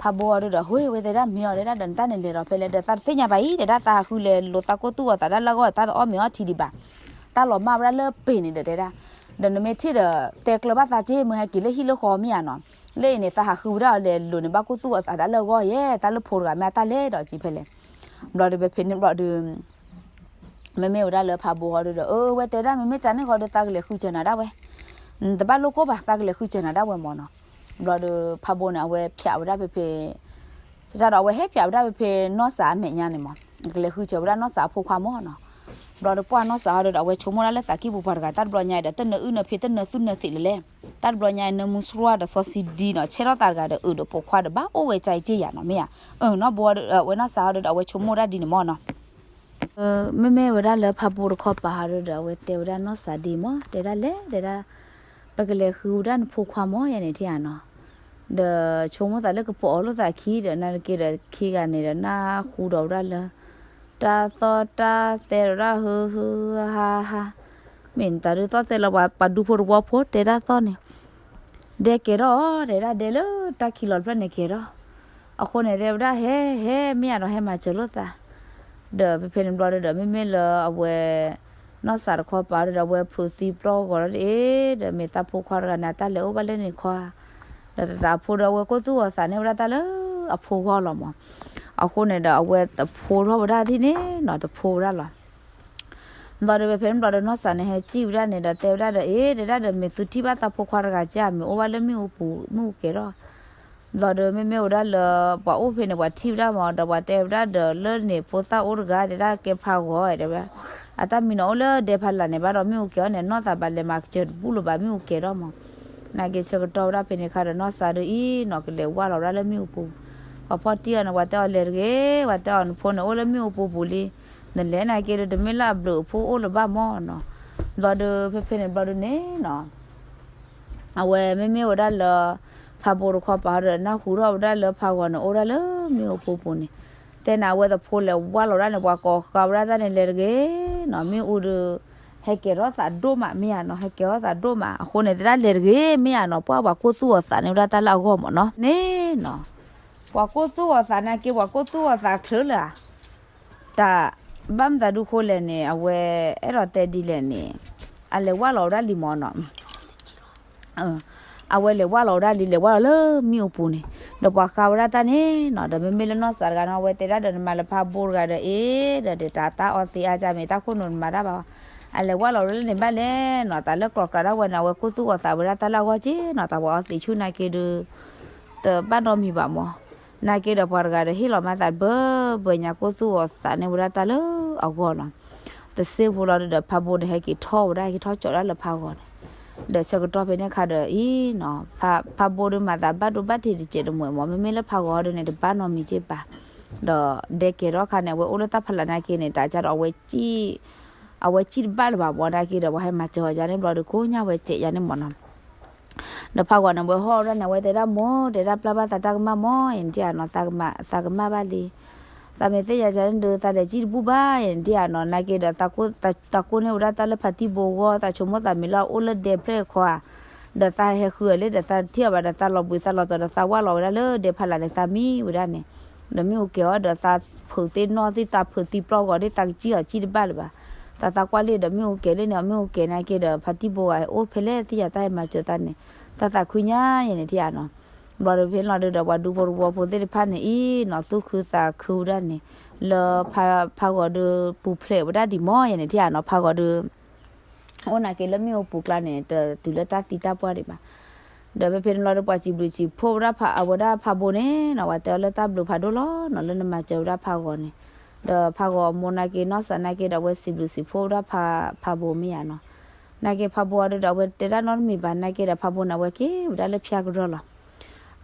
ဖးဘိအီၤဒီး ဟ့ၣ်ဝဲတဲဒၣ် မ့ၢ်အီၤတဲဒၣ်ဒီး နတၢ်န့ၣ်လဲၤဒီးဖဲလဲၣ်ဒီး သးတသ့ၣ်ညါဘၣ်အံၤ တဲဒၣ်သးဟးဃုလဲၤလိာ်သးကိၢ်သူၣ်အီၤသးဒၣ်လၢအဂီၢ် တၢ်တအီၣ်မ့ၤအီထံဒံးဘၣ်. တၢ်လီၤမၢ်ဝဲဒၣ်လၢပ့ၤန့ၣ်ဒီးတဲဒၣ် ဒီးနမ့ၢ်ထံၣ်ဒီး တဲကျၢၤဘၣ်သးက့ မ့ၢ်ဟဲက့ၤလၢဟံၣ်လၢဃီမ့ၢ်ဧါနီၤ. လၢအံၤန့ၣ် သးဟးဃုဝဲဒၣ်အီၤလဲၤလိာ်န့ၣ် ဘၣ်ကိၢ်သူၣ်အီၤသးဒၣ်လၢအဂီၢ်ယဲ တၢ်လၢဖိတဂၤမ့ၢ်အတၢ်လဲၤဒီးက့ဖဲလဲၣ်. ဘျီဒီးဖဲဖဲန့ၣ်ဘျီဒီး မ့မ့ၢ်ဝဲဒၣ်လၢဖးဘိဟီဒီး အၢ ဝဲတဲဒၣ် မ့မ့ၢ်ကန့ၣ်ဃီဒီး သးကလဲၤဃုစၢၤနၤဒၣ်ဝဲ, နတဘၣ်လိၣ်ကိၢ်ဘၣ် သးကလဲၤဃုစၢၤနၤဒၣ်ဝဲမၢ်နီၤ. ဘျီဒီးဖးဘိန့ၣ် အဝဲဖျးဝဲဒၣ်ဖဲဖဲ ကစၢ်ဒီးအဝဲဟဲဖျးဝဲဒၣ်ဖဲဖဲနီၢ်စၢ်အမဲာ်ညါန့ၣ်မၢ်, ကလဲၤဃုစၢၤဝဲဒၣ်နီၢ်စၢ်အဖိခွါမၢ်နီၤ. ဘျီဒီးပှၢ်နီၢ်စၢ်ဟီဒီး အဝဲဆိကမိၣ်ဒၣ်လၢသးကံၢ်ပူၤပှၤတဂၤ တၢ်တဘျီညါအံၤဒီး တနၢၤအုၣ်နၢၤဖံး တနၢၤသူၣ်နၢၤသံးလၢလဲၣ်, တၢ်တဘျီညါအံၤ နၢမူစရၢ်ဒီးစီဆှံဒံနီၤ ဆဲထီၣ်သးတဂၤဒီး အုးဒီးပိာ်ခွါဒီးဘၣ်အိၣ်ဝဲကၢအံၤက့ယၤနီၤ မ့ၢ်ဧါ. အၢ နီၢ်ဘိ အဝဲနီၢ်စၢ်ဟီဒီး အဝဲဆိကမိၣ်ဒၣ်ဒ်န့ၣ်မၢ်နီၤ. မ့မ့ၢ်ဝဲဒၣ်လၢဖးဘိတခီပၤဟီဒီး အဝဲတဲဝဲဒၣ်နီၢ်စၢ်ဒ်မၢ် တဲဒၣ်လဲၣ် တဲဒၣ် ပကလဲၤဃုဝဲဒၣ်နဖိခွါမၢ်ယဲန့ၣ်ထံၣ်ဧါနီၤ. ဒီးဆိကမိၣ်သးလၢကပိာ်အီၤလိာ်သးခံဒီး နာ်သက့ဒီးခံဂၤန့ၣ်ဒီး နၢ်ဟူဒီးဝဲဒၣ်လၢ တၢ်သီၣ်တၢ်သဲဒီးဒၣ် ဟၢဟၢဟါဟါ, မ့ၢ်နတၢ်ဒုးသီၣ်သဲလီၤ ပှၤဒူဖိတဝီဖိတဲတၢ်သီၣ်န့ၣ် ဒဲကဲထီၣ်အီၤ တဲဒၣ်ဒဲလၢတၢ်ခံလီၤတဖျၢၣ်န့ၣ်ကဲထီၣ်. အဃိန့ၣ်တဲဝဲဒၣ် ဟဲ ဟဲ မ့ၢ်ယါဒီးဟဲမၤစၢၤလိာ်သး. ဒီးဖဲဖဲန့ၣ်ဘျီဒီး မ့မ့ၢ်လၢအဝဲ နီၢ်စၢ်တခီပၤဒီး အဝဲဖုးသံပျီၢ်ဂီၤဒီး ဒီးမ့ၢ်သးဖိခွါတဂၤန့ၣ် အတၢ်လဲၤအိၣ်ဘၣ်လၢန့ၣ်ခီဧါ. ဒီးတၢ်အဖိဒီးအဝဲကိၢ်သူၣ်အီၤသးန့ၢ်ဝဲဒၣ်တၢ်လၢအဖိဂီၢ်လီၤမၢ်. အဃိန့ၣ်ဒီး အဝဲသဖှိထီၣ်ဝဲဒၣ်ဒ်န့ၣ်နီၤ သဖှိဝဲဒၣ်လီၤ. ဘျီဒီးဖဲဖဲန့ၣ်ဘျီဒီး နီၢ်စၢ်န့ၣ် ဟဲစံၣ်ဝဲဒၣ်န့ၣ်ဒီး တဲဝဲဒၣ်ဒီး အ့ တဲဒၣ်ဒီး မ့ၢ်သုထံၣ်ဘၣ်သးဖိခွါတဂၤကၢ် မ့ၢ်အိၣ်ဘၣ်လၢမ့ၣ်အူပူၤ မ့ၣ်အူကဲထီၣ်. ဘျီဒီးမ့မ့ၢ်ဝဲဒၣ်လၢ ပှၤအိၣ်ဖဲန့ၣ် ပှၤထံၣ်ဝဲဒၣ်မၢ် ဒီးပှၤတဲဝဲဒၣ်ဒီး လၢန့ၣ်ဖိသၣ်အိၣ်တဂၤ တဲဒၣ်ကဲဖးဂီၤ တဲဝဲဒၣ် အတၢ်မံနီၤအိၣ်လၢဒဲဖးလၢ်န့ၣ် ဘၣ်ဒီးမ့ၣ်အူကဲအီၤန့ၣ် နီၢ်သးဘၣ်လဲၤမၤကစၢၤတဘူၣ်လၢၤဘၣ် မ့ၣ်အူကဲထီၣ်မၢ်. နာ်က့ဆၢကတီၢ်ဝဲဒၣ်ဖဲန့ၣ်ခါဒီး နီၢ်စၢ်ဒီးအံၤနီၤ ကလဲၤဝၢ်လီၤဝဲဒၣ်လၢမ့ၣ်အူပူၤ. ပှၤဖီၣ်တံၢ်အီၤန့ၣ် ပှၤတဲအီၤလဲၤတဂ့ၤ, ပှၤတဲအီၤနဖိန့ၣ်အိၣ်လၢမ့ၣ်အူပူၤပူၤလံ. နလဲၤနာ်က့ဒီး တမ့ၢ်လၢအဘျုးအဖှိၣ်အိၣ်လၢၤဘၣ်မၢ်နီၤ. ဘျီဒီးဖဲဖဲန့ၣ်ဘျီဒီးန့ၣ်နီၤ အဝဲမ့မ့ၢ်ဝဲဒၣ်လၢ ဖးဘိတခီပၤဒီး နၢ်ဟူထီၣ်ဝဲဒၣ်လၢဖးဂီၤန့ၣ်အိၣ်ဒၣ်လၢမ့ၣ်အူပူၤပူၤန့ၣ်, တဲန့ၣ် အဝဲသဖှိလဲၤဝၢ်လီၤဒၣ်န့ၣ် ပှၤကိးဃာ်ဝဲဒၣ်တၢ်န့ၣ် လဲၤတဂ့ၤနီၤ မ့ၣ်အူဒီး ဟဲကဲထီၣ်သးဒိၣ်မး မ့ၢ်ဧါနီၤ ဟဲကဲထီၣ်သးဒိၣ်မး. အဃိန့ၣ် တဲဒၣ်လဲၤတဂ့ၤ မ့ၢ်ဧါနီၤ ပှၤပှၤကိၢ်သူၣ်အီၤသးန့ၢ်ဝဲဒၣ်တၢ်လၢအဂီၢ်မၢ်နီၤ န့ၣ်နီၤ. ပှၤကိၢ်သူၣ်အီၤသးနာ်က့ ပှၤကိၢ်သူၣ်အီၤသးချၢလၢာ်ဧါ တၢ်ဘၣ်မတၤဒုဃိလဲၣ်န့ၣ် အဝဲအဲၣ်ဒိးတဲဒ်လဲၣ်န့ၣ် အလဲၤဝၢ်လီၤဝဲဒၣ်လံမၢ်နီၤ. အဝဲလဲၤဝၢ်လီၤဝဲဒၣ်လံ လဲၤဝၢ်လီၤလၢမ့ၣ်အူပူၤန့ၣ် ဒီးပှၤဃာ်ဝဲဒၣ်တၢ်န့ၣ်နီၤ ဒီးမ့မ့ၢ်လၢနီၢ်စၢ်တဂၤနီၤ အဝဲတဲဒၣ်ဒီး နမၤလၢဖးဘိတဂၤဒီး အ့ ဒီးတၢ်တၢ်အီသံးအါကမ့ၢ် တၢ်ခိၣ်နူာ်နမၤတၢ်ဘၣ်. အလဲၤဝၢ်လီၤဝဲဒၣ်လၢန့ၣ်ဘၣ်လဲၣ်နီၤ တၢ်လၢကျိၤကျါဒၣ်ဝဲန့ၣ် အဝဲကိၢ်သူၣ်အီၤသးဝဲဒၣ်တၢ်လၢအဂီၢ်က့နီၤ တၢ်ပှၤအီသံးဆူၣ်နာ်က့ဒီး တဘၣ်နီတမံၤဘၣ်မၢ်. နာ်က့ဒီးပှၤတဂၤဒီးဟ့ၣ်လီၤမၤသးဘၢဘၢညါ ကိၢ်သူၣ်အီၤသးန့ၢ်ဝဲဒၣ်တၢ်လၢအဂီၢ်နီၤ. တစ့ဖိလီၤဒီး ဖးဘိန့ၣ် ဟဲက့ၤထီၣ်ဝဲဒၣ် ဟဲက့ၤထီၣ်ကၠီးဒၣ်လၢဖးဂီၤန့ၣ် ဒီးဆၢကတီၢ်ဖဲန့ၣ်အခါဒီးအံၤနီၤ ဖးဘိဒီးမၤသးဘၣ်ဒိဘၣ်ထံးတစဲးတမှဲၤမၢ် မ့မ့ၢ်လၢဖးဂီၤဟီဒီးန့ၣ် တဘၣ်နီတမံၤက့ဘၣ်. ဒီးဒဲကဲထီၣ်အခါန့ၣ် အဝဲအိၣ်လၢတၢ်ဖးလၢ်နာ်က့န့ၣ် တၢ်ကဒီးအဝဲ အဝဲစံၣ်တဘၣ်လၢၤဘၣ်မၢ် နာ်က့ဒီး ပှၤဟဲမၤစၢၤအီၤယါန့ၣ်ဘျီဒီး ကိးညါဝဲစဲးယါန့ၣ်မၢ်နီၤ. ဒီးဖးဂီၤန့ၣ် ဝဲဟီၣ်ဝဲဒၣ်န့ၣ် အဝဲတဲဒၣ်မိၢ် တဲဒၣ်ပျၢ်ဘၣ်သးတၢ်ကမၣ်မၢ် ယဲန့ၣ်ထံၣ်ဧါနီၤ သးကမၣ်ဘၣ်လံ. သးမ့ၢ်သ့ၣ်ညါယါန့ၣ်ဒီး သးလဲၤစံၣ်တဘူၣ်ဘၣ် ယဲန့ၣ်ထံၣ်ဧါနီၤ နာ်က့ဒီး သးကိးန့ၢ်ဝဲဒၣ်တၢ်လၢဖါတံၢ်ဘိအဂီၢ် သးဆိကမိၣ်သးမ့ၢ်လၢအအိၣ်လၢဒဲဖျၢၣ်ခီဧါ ဒီးသးဟဲဃုအီၤလၢဒီး သးတထံၣ်အီၤဘၣ်ဒီး သးလီၤဘှံးသးလီၤတီၤဒီး သးဝၢ်လီၤဝဲဒၣ်လၢဒဲဖးလၢ်န့ၣ် သးမံဝဲဒၣ်န့ၣ် ဒီးမ့ၣ်အူကဲအီၤဒီး သးဖုးသ့ၣ်နီၣ်သ့ၣ် သးဖုးသံပျီၢ်ဂီၤဒ် သးကစံၣ်အီၤစံၣ်တဘၣ်လၢၤဘၣ်. သးသးကွၢ်လံဒီး မ့ၣ်အူကဲလံန့ၣ် မ့ၣ်အူကဲနာ်က့ဒီး ဖါတံၢ်ဘိဂၤ အိၣ်ဖဲလဲၣ်သ့ၣ်ညါတၢ်ဟဲမၤစၢၤသးန့ၣ် သးသးခုညါယဲန့ၣ်ထံၣ်ဧါနီၤ. ဘျီဒီးဖဲန့ၣ်လီၤဒီး ပှၤဒူဖိတဝီဖိသ့ၣ်တဖၣ်န့ၣ်အံၤနီၤ သူၣ်ခုသးခုဝဲဒၣ်န့ၣ် လၢဖးဂီၤဒီး ပူၤဖျဲးဝဲဒၣ်ဒံးမၢ် ယဲန့ၣ်ထံၣ်ဧါနီၤ ဖးဂီၤဒီး အိၣ်နာ်က့လၢမ့ၣ်အူပူၤကျါန့ၣ် တတုၤလၢတၢ်သံတၢ်ပှၢ်ဒံးဘၣ်. ဒီးဖဲဖဲန့ၣ်လီၤဒီး ပှၤစံးဘျုးစံးဖှိၣ်ဝဲဒၣ်ဖး အဝဲဒၣ်ဖးဘိန့ၣ်နီၤ ပှၤတဲအီၤလၢတၢ်ဘျုးဖးဒိၣ်လီၤနီၤ လၢနမၤစၢၤဝဲဒၣ်ဖးဂီၤန့ၣ်. ဒီးဖးဂီၤအမိၢ်နာ်က့ နီၢ်စၢ်နာ်က့ဒီး အဝဲစံးဘျုးစံးဖှိၣ်ဝဲဒၣ်ဖး ဖးဘိမ့ၢ်ဧါနီၤ. နာ်က့ဖးဘိအီၤဒုဒီး အဝဲတဲဒၣ်နီတမံၤဘၣ်, နာ်က့ဒီးဖးဘိန့ၣ် အဝဲက့ၤဝဲဒၣ်လၢဖၠါကရၢလီၤ.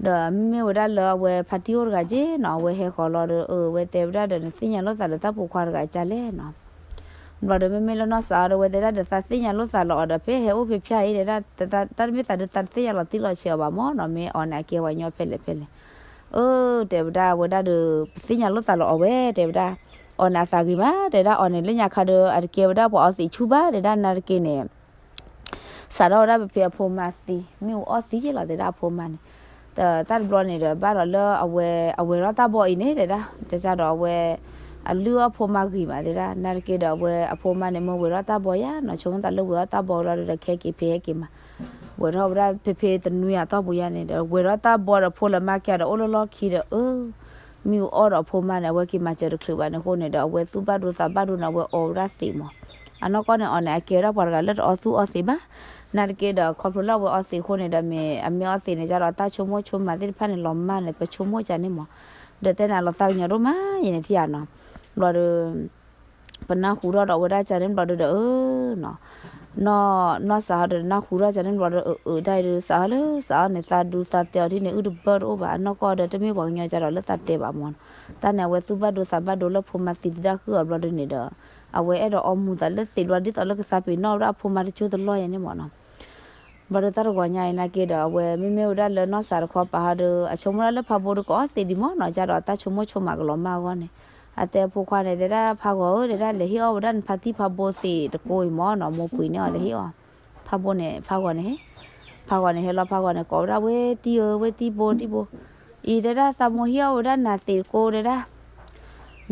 ဒီးမ့မ့ၢ်ဝဲဒၣ်လၢအဝဲဖါတံၢ်အိၣ်တဂၤက့နီၤ, အဝဲဟဲဃီၤလီၤဒီး အဝဲတဲဝဲဒၣ်ဒီး နသ့ၣ်ညါလိာ်သးဒီးတၢ်ပိာ်ခွါတဂၤကလဲၣ်နီၤ. ဘျီဒီးမ့မ့ၢ်လၢနီၢ်စးအီၤဒီး အဝဲတဲဒၣ်ဒီး သးသ့ၣ်ညါလိာ်သးလီၤအီၤဒီး ဖဲဟဲအိၣ်ဖဲဖၠါအံၤတဲဒၣ်, တၢ်တမ့ၢ်သးဒုး သးတသ့ၣ်ညါလီၤတံၢ်လီၤဆဲးအီၤဘၣ်မၢ်နီၤ, မ့ၢ်အီၤန့ၣ် အကဲပှၤကညီဖဲလဲၣ်ဖဲလဲၣ်. အၢ တဲဝဲဒၣ် အဝဲဒၣ်ဒီး ပသ့ၣ်ညါလိာ်သးလီၤအီၤဝဲ တဲဝဲဒၣ်, အီၤန့ၣ်အသးဂ့ၤမး တဲဒၣ်, အီၤန့ၣ်လၢညါခါဒီး အတကဲဝဲဒၣ်ပှၤအီသံးဆူၣ်ဘၣ် တဲဒၣ်, နာ်တက့န့ၣ် စးထီၣ်ဝဲဒၣ်ဖဲဖဲအဖိမါသံ မ့ၣ်အူအီၣ်သံယ့ၢ်လီၤ တဲဒၣ် အဖိမါန့ၣ်. တၢ်တဘျီန့ၣ်ဒီး ဘၣ်ဒီးလၢအဝဲ အဝဲၤထီၣ်တၢ်ဘီအံၤန့ၣ် တဲဒၣ်, ကကဒီးအဝဲ အလုၢ်အီၣ်ဖိမါဂ့ၤမး တဲဒၣ်, နာ်တက့ဒီး အဝဲအဖိမါန့ၣ် မ့ၢ်ဝဲၤထီၣ်တၢ်ဘီယါနီၤ, ဆိကမိၣ်သးလၢဝဲၤထီၣ်တၢ်ဘီလီၤဒီး ခဲက့ၤဖဲဟဲက့ၤမး ဝဲၤထီၣ်ဝဲဒၣ်ဖဲဖဲတနွံအတီၢ်ပူၤယါန့ၣ်ဒီး ဝဲၤထီၣ်တၢ်ဘီဒီး ဖိလၢမါကဲဒီး အိၣ်လၢလီၢ်ခံဒီး အၢ မ့ၣ်အူအီၣ်ဒီးအဖိမါန့ၣ် အဝဲက့ၤမၤစၢၤတချုးဘၣ်န့ၣ်အဃိန့ၣ်ဒီး အဝဲသူၣ်ဘၣ်ဒိသးဘၣ်ဒိန့ၣ် အဝဲအီဝဲဒၣ်သံးမး. အနီၢ်ကီၢ်န့ၣ် အီၤန့ၣ် အကဲဝဲဒၣ်ပှၤတဂၤလၢတအီသူၣ်အီသံးဘၣ်. နာ်တက့ဒီး ခီဖျိလၢအဝဲအီသံးအဃိန့ၣ်ဒီး မ့ၢ်အမ့ၢ်အီသံးန့ၣ် ကဒီးတၢ်ဆိကမိၣ်ဆိကမးသ့ၣ်တဖၣ်န့ၣ် လီၤမၢ်န့ၣ် ပဆိကမိၣ်ကန့ၣ်မး. ဒီးတဲန့ၣ် လီၤသးကညီၤဒိၣ်မး ယန့ၣ်ထံၣ်ဧါနီၤ. ဘျီဒီး ပနၢ်ဟူထီၣ်ဒီးဝဲဒၣ်ကန့ၣ်ဘျီဒီး အၢ နီၤ, နီၢ်စးအီၤဒီးနၢ်ဟူထီၣ်ကန့ၣ်ဘျီဒီး အၢ အၢ တၢ်အံၤဒီး စးအီၤလၢ စးအီၤန့ၣ် သးဒူသးတဲအီၤဒ်န့ၣ် အုၣ်တဘၢတအိၣ်ဘၣ်, အနီၢ်ကီၢ်ဒီး တမ့ၢ်ပှၤကညီကဒီးလၢသးတဲဘၣ်မၢ်နီၤ. တၢ်န့ၣ် အဝဲသူၣ်ဘၣ်ဒိသးဘၣ်ဒိလၢဖိမါသံတဒၣ်ဃုာ်အီၤဘျီဒီးန့ၣ်ဒီး အဝဲအဲၣ်ဒိးအီမူၤသးလၢသံးဘျီ ဒ်သိးလၢကသးပ့ၤနီၣ်ဝဲဒၣ်အဖိမါတကၠိတလီၢ်ယဲန့ၣ်မၢ်နီၤ. ဘျီဒီးတၢ်တဂီၤညါအံၤနာ်က့ဒီး အဝဲမ့မ့ၢ်ဝဲဒၣ်လၢနီၢ်စးတခီပာ်ဟီဒီး အဆိကမိၣ်ဒၣ်လၢဖးဘိဒီးကအီသံးဒံးမၢ်နီၤ, ကဒီးတၢ်ဆိကမိၣ်ဆိကမးကလီၤမၢ်အဂီၢ်န့ၣ် အတဲအဖိခွါန့ၣ် တဲဒၣ်ဖးဂီၤဧၢ တဲဒၣ် လဲၤဟ့ၣ်အီၣ်ဝဲဒၣ်နဖါတံၢ်ဖးဘိသံးတကိးအံၤမၢ်နီၤ, မိၢ်ပှ့ၤန့ၢ်အီၤလဲၤဟ့ၣ်အီၣ် ဖးဘိန့ၣ် ဖးဂီၤန့ၣ်ဟဲ ဖးဂီၤန့ၣ်ဟဲလီၤ ဖးဂီၤန့ၣ်ကိးဝဲဒၣ် ဝဲတံၢ်ဧၢ ဝဲတံၢ်ဘိ တံၢ်ဘိ, အံၤတဲဒၣ်သးမိၢ်ဟ့ၣ်အီၣ်ဝဲဒၣ်နၤသံးတကိးတဲဒၣ်.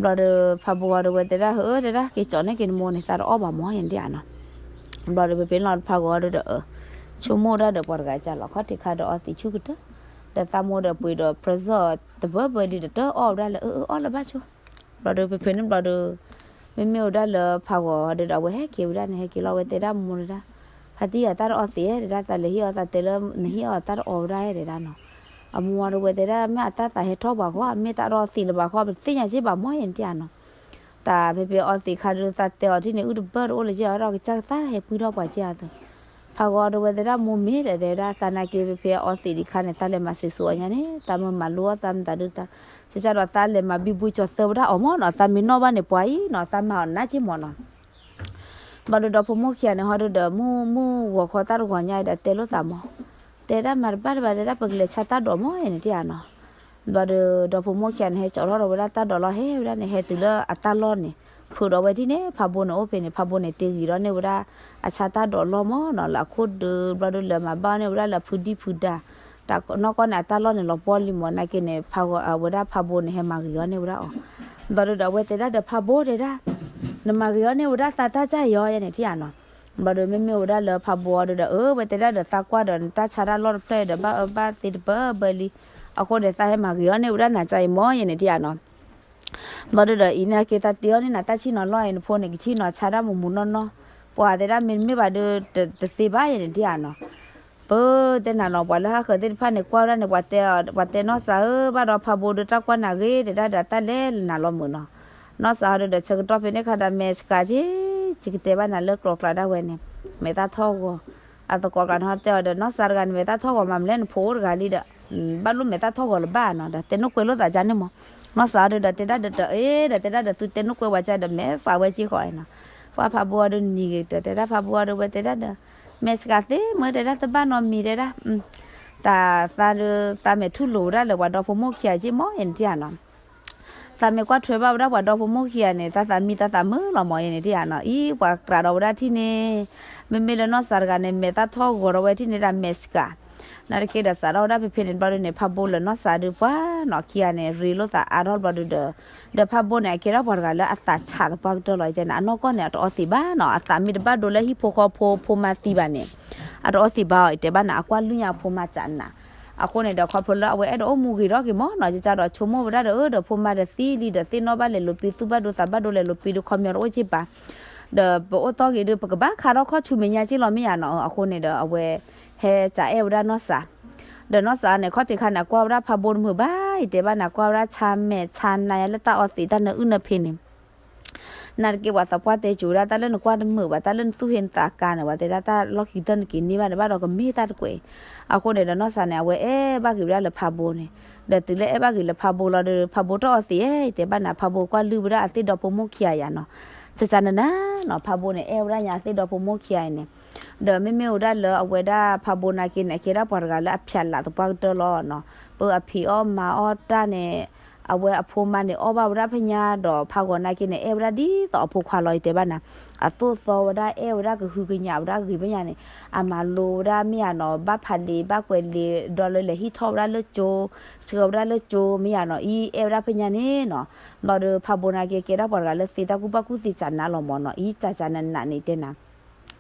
ဘျီဒီးဖးဘိအီၤဒီးဝဲတဲဒၣ် ဟၢ တဲဒၣ် က့ၤကၠီၤန့ၢ်က့ၤနမိၢ်န့ၣ် သးတအီၣ်ဘၣ်မၢ် ယန့ၣ်ထံၣ်ဧါနီၤ. ဘျီဒီးဖဲဖဲန့ၣ်လီၤဖးဂီၤအီၤဒီး အၢ ဆိကမိၣ်ဒၣ်ဒီးပှၤတဂၤကၢ်လီၤ ခီၣ်ထံးခါဒီးအီသံးဆူၣ်ကတၢၢ်, ဒီးသးမိၢ်ဒီးပှ့ၤဒီး present တဘၢဘၢလံဒီးတအီၣ်ဝဲဒၣ်လၢ အၢ အၢ အီၣ်လၢၤဘၣ်ဆိ. ဘျီဒီးဖဲဖဲန့ၣ်ဘျီဒီး မ့မ့ၢ်ဝဲဒၣ်လၢဖးဂီၤအီၤဒီး အဝဲဟဲက့ၤဝဲဒၣ်န့ၣ် ဟဲက့ၤလီၤ အဝဲတဲဒၣ်မိၢ်တဲဒၣ် ဖါတံၢ်ဧၢ တၢ်တအီသံးဧါ တဲဒၣ် သးလဲၤဟ့ၣ်အီၣ်သးတဲလၢ နဟ့ၣ်အီၣ်တၢ်တအီဝဲဒၣ်ဧါ တဲဒၣ်နီၤ. အမိၢ်ဒီးဝဲတဲဒၣ် မ့ၢ်အတၢ်သးဟဲထီၣ်ပှၤဃီ မ့ၢ်တၢ်တအီသံးလၢၤဘၣ်ဃီ ပတသ့ၣ်ညါက့ဘၣ်မၢ် ယန့ၣ်ထံၣ်ဧါနီၤ. တၢ်ဖဲဖဲအီသံးခါဒီး သးတဲအီၤထံၣ်န့ၣ် အုၣ်တဘၢတအိၣ်လၢၤက့ အဒီးကစၢ်ကသးဟဲပှံၢ်ထီၣ်ပှၤက့ဧါသၢ ဖးဂီၤဒီးဝဲတဲဒၣ်မိၢ်မ့ၢ်ဒီး တဲဝဲဒၣ် သးနာ်က့ဖဲဖဲအီသံးဒံးခါန့ၣ် သးလဲၤမၤစံးစိၤအီၤညါန့ၣ် သးမၢမၤလိအီၣ်သးမတၤဒုးတၢ် ကကဒီးသးလဲၤမၤဘံဘူကၠီၤသၢဝဲဒၣ်အီၤမၢ်နီၤ သးမ့ၢ်နီၣ်ဘၣ်န့ၣ်ပှၤအံၤနီၤ သးမၤအီၤနးက့မၢ်နီၤ. ဘျီဒီးဒီဖိမိၢ်ခံဂၤန့ၣ်ဟီဒီး မုၢ်မုၢ်ဂီၤခီတၢ်တဂီၤညါအံၤဒီးတဲလိာ်သးမၢ် တဲဒၣ်မၤတဘၣ်တဘၣ် တဲဒၣ် ပကလဲၤဆါတၢ်ဒိးမၢ် ယန့ၣ်ထံၣ်ဧါနီၤ. ဘျီဒီး ဒီဖိမိၢ်ခံဂၤန့ၣ် ဟဲကၠီၤထီၣ်ဒီးဝဲဒၣ်တၢ်ဒိးလီၢ် ဟဲဝဲဒၣ်န့ၣ် ဟဲတုၤလၢအတၢ်လီၢ်န့ၣ် ဖုးဒီးဝဲဒ်န့ၣ် ဖးဘိန့ၣ်အိၣ်ဖဲန့ၣ် ဖးဘိန့ၣ် တ့ဂံၤဒီးန့ၢ်ဝဲဒၣ် အဆါတၢ်ဒိးလီၢ်မၢ်နီၤ လၢအခိၣ်ဒုး ဘျီဒီးလၢမၤဘၣ်န့ၢ်ဝဲဒၣ်လၢအဖုဒံၣ်ဖုဒါ တၢ်နီၢ်ကီၢ်န့ၣ် အတၢ်လီၢ်န့ၣ် လီၤပှီၢ်လံမၢ် နာ်က့န့ၣ် ဖးဂီၤ အဝဲဒၣ်ဖးဘိန့ၣ် ဟဲမၤဂ့ၤအီၤန့ၢ်ဝဲဒၣ်အီၤ. ဘျီဒီးအဝဲတဲဒၣ်ဒီးဖးဘိတဲဒၣ် နမၤဂ့ၤအီၤန့ၢ်ဝဲဒၣ်သးတၢ်ကၢ်အံၤအီၤ ယန့ၣ်ထံၣ်ဧါနီၤ. ဘျီဒီးမ့မ့ၢ်ဝဲဒၣ်လၢဖးဘိအီၤဒီး အၢ ဝဲတဲဒၣ်ဒီးသးကွၢ်ဒီးနတၢ်ဆါတၢ်လီၢ်တဖျၢၣ်အံၤဒီး ဘၣ်အၢဘၣ်သ့တဘၢဘၢလံ. အဃိန့ၣ် သးဟဲမၤဂ့ၤအီၤန့ၢ်ဝဲဒၣ်နၤကၢ်အံၤမၢ် ယန့ၣ်ထံၣ်ဧါနီၤ. ဘျီဒီး အံၤနာ်က့သးတ့အီၤန့ၢ်နၤတၢ်ဆံၣ်နီၤလီၢ်အံၤ နဖိန့ၣ် ကဆံၣ်နီၤဆါတၢ်မူးမူးနီၢ်နီၢ်, ပှၤတဲဒၣ်မ့တမ့ၢ်ဘၣ်ဒီး တသ့ဘၣ် ယန့ၣ်ထံၣ်ဧါနီၤ. ပတဲနၤနီၤ ပှၤလၢဟးဃၢၤသ့ၣ်တဖၣ်န့ၣ် ကွၢ်ဝဲဒၣ်န့ၣ် ပှၤတဲ ပှၤတဲနီၢ်စးဧၢ ဘၣ်ဒီးဖးဘိဒီးတၢ်ကွၢ်နၤဂ့ၤ တဲဒၣ်ဒီးတၢ်လဲၤလၢနၤလီၤမုာ်နီၤ. နီၢ်စးအီၤဒီး ဆၢကတီၢ်ဖဲန့ၣ်ခါဒီး မဲာ်ဆှးက့ ယကတဲဘၣ်နၤလၢကျိၤကျါဒၣ်ဝဲန့ၣ် မဲာ်သၣ်ထီၣ်ဂီၤ, အသကိးကျါန့ၣ်ဟီတဲအီၤဒီး နီၢ်စးတဂၤန့ၣ် မဲာ်သၣ်ထီၣ်ဂီၤမး မနုၤလဲၣ် နဖိအိၣ်တဂၤလံဒီး ဘၣ်လိၣ်မဲာ်သၣ်ထီၣ်ဂီၤလၢၤဘၣ်နီၤ ဒီးတဲနိၣ်ကွဲလိာ်သးကန့ၣ်မၢ်. နီၢ်စးအီၤဒီးတဲဒၣ်ဒီး တအ့ဒီးတဲဒၣ်ဒီး သုတဲနိၣ်ကွဲဝဲကဒီး မဲာ်ဆှးဝဲက့ဃီနီၤ. ပှၤဖးဘိအီၤဒီးနံၤဂ့ၤဒီး တဲဒၣ်ဖးဘိအီၤဒီးဝဲတဲဒၣ်ဒီး မဲာ်ဆှးသ့မၢ တဲဒၣ် တဘၣ်နီတမံၤ တဲဒၣ် တၢ်သးဒီး သးမဲာ်ထူၣ်လိာ်ဝဲဒၣ်လၢပှၤဒီဖိမိၢ်ခံဂၤက့မၢ် ယန့ၣ်ထံၣ်ဧါနီၤ. သးမ့ၢ်ကွၢ်ထွဲဘၣ်ဝဲဒၣ်ပှၤဒီဖိမိၢ်ခံဂၤန့ၣ် သးသးမံသးသးမုာ်လီၤမၢ် ယန့ၣ်ထံၣ်ဧါနီၤ. အံၤ ပှၤကြးဒီးဝဲဒၣ်ထံၣ်န့ၣ် မ့မ့ၢ်လၢနီၢ်စးတဂၤန့ၣ် မဲာ်သၣ်ထီၣ်ဂီၤဒီးဝဲထံၣ်န့ၣ်ဒၣ် မဲာ်ဆှး နာ်တက့ဒီးစးထီၣ်ဝဲဒၣ်ဖဲဖဲန့ၣ်ဘျီဒုန့ၣ် ဖးဘိလၢနီၢ်စးဒုးပှၤနီၤခံဂၤန့ၣ် ရ့လိာ်သးအါထီၣ်ဘျီဒုဒီး ဒီးဖးဘိန့ၣ် အကဲထီၣ်ပှၤတဂၤလၢအသးဆးသပှၢ်ကတၢၢ်လီၤ ယတဲန့ၣ် အနီၢ်ကီၢ်န့ၣ် အတအီသံးဘၣ်နီၤ အသးမံတဘၣ်ဒိလၢဟံၣ်ဖိဃီဖိ ဖိမါသံဘၣ်န့ၣ် အတအီသံးဘၣ်အီၤ ယတဲဘၣ်နၤ အကွၢ်လွံၢ်ညါအဖိမါစးနၤ. အဃိန့ၣ်ဒီး ခီဖျိလၢအဝဲအဲၣ်ဒိးအိၣ်မူဂ့ၤထီၣ်က့ၤမၢ်နီၤ ယကဒီးဆိကမိၣ်ဝဲဒၣ်ဒီး အၢ ဒီးဖိမါဒီးသံလံဒီး သ့ၣ်နီၣ်ဘၣ်လဲၤလိာ်ပံ သူၣ်ဘၣ်ဒိသးဘၣ်ဒိလဲၤလိာ်ပံဒီး ခီပညီတအိၣ်က့ဘၣ် ဒီးပအိၣ်တီၢ်ဂ့ၤဒီး ပကဘၣ်ခါထီၣ်ခီၣ်ဆူမဲာ်ညါက့လီၤမ့ၢ်ဧါနီၤ. အဃိန့ၣ်ဒီး အဝဲဟဲစးအဲၣ်ဝဲဒၣ်နီၢ်စး ဒီးနီၢ်စးန့ၣ် ခီၣ်ထံးခါန့ၣ် ကွၢ်ဝဲဒၣ်ဖးဘိတမုာ်ဘၣ် ယတဲဘၣ်န့ၣ် ကွၢ်ဝဲဒၣ်ဆါမဲာ်ဆါနါယါလၢတၢ်အီသံးတၢ်နၢအုၣ်နၢဖ့န့ၣ် နာ်သက့ ပှၤသးပှၢ်တဲစိၤဒၣ် တၢ်လၢနကွၢ်တမုာ်ဘၣ် တၢ်လၢနသူၣ်ဟ့နသးကါန့ၣ် ပှၤတဲဒၣ်တၢ်လီၢ်ခံကတၢၢ်နက့ၤန့ၢ်ဘၣ်န့ၣ် ဘၣ်ဒီးကမ့ၢ်တၢ်တကွဲးအံၤ. အဃိန့ၣ်ဒီးနီၢ်စၢ်န့ၣ် အဝဲအဲၣ်ဘၣ်က့ၤဝဲဒၣ်လၢဖးဘိန့ၣ်, ဒီးတုၤလၢအဲၣ်ဘၣ်က့ၤလၢဖးဘိလီၤဒီး ဖးဘိတအီသံးဧၢ တဲဘၣ်နၤ ဖးဘိကွၢ်လုၢ်ဝဲဒၣ်အသ့ၣ်ဒီဖိမိၢ်ခံဂၤယၤနီၤ, ကကနနနီၤ ဖးဘိန့ၣ် အဲၣ်ဝဲဒၣ်ညါအသ့ၣ်ဒီဖိမိၢ်ခံဂၤအံၤန့ၣ်, ဒီးမ့မ့ၢ်ဝဲဒၣ်လၢအဝဲဒၣ်ဖးဘိနာ်က့န့ၣ် အကဲဒၣ်ပှၤတဂၤလၢအဖျးလးသပှၢ်ကတၢၢ်လီၤနီၤ, ပအဖံးအီၣ်မၤအီၣ်တၢ်န့ၣ် အဝဲအဖိမါန့ၣ် အီၣ်ဘၣ်ဝဲဒၣ်ဖဲညါဒီး ဖးဂီၤနာ်က့န့ၣ် အဲၣ်ဝဲဒၣ်ဒ်သိးအဖိခွါလီၤ ယတဲဘၣ်နၤ, အသိၣ်သီဝဲဒၣ် အဲၣ်ဝဲဒၣ်ကဟုကညးဝဲဒၣ်ဂ့ၤဖဲညါန့ၣ်, အမၤလိဝဲဒၣ်မ့ၢ်ယါနီၤ ဘၣ်ဖးလံာ်ဘၣ်ကွဲးလံာ် ဒီးလၢလဲၤဟံၣ်ထီၣ်ဝဲဒၣ်လၢကၠိ, ဆှၢဝဲဒၣ်လၢကၠိမ့ၢ်ယါနီၤ အံၤအဲၣ်ဝဲဒၣ်ဖဲညါန့ၣ်နီၤ, ဘျီဒီးဖးဘိနာ်က့ ကဲဒၣ်ပှၤတဂၤလၢသ့တၢ်ကူၣ်ဘၣ်ကူၣ်သ့ကနနလီၤမၢ်နီၤ အံၤကကနနန့ၣ်တဲနၤ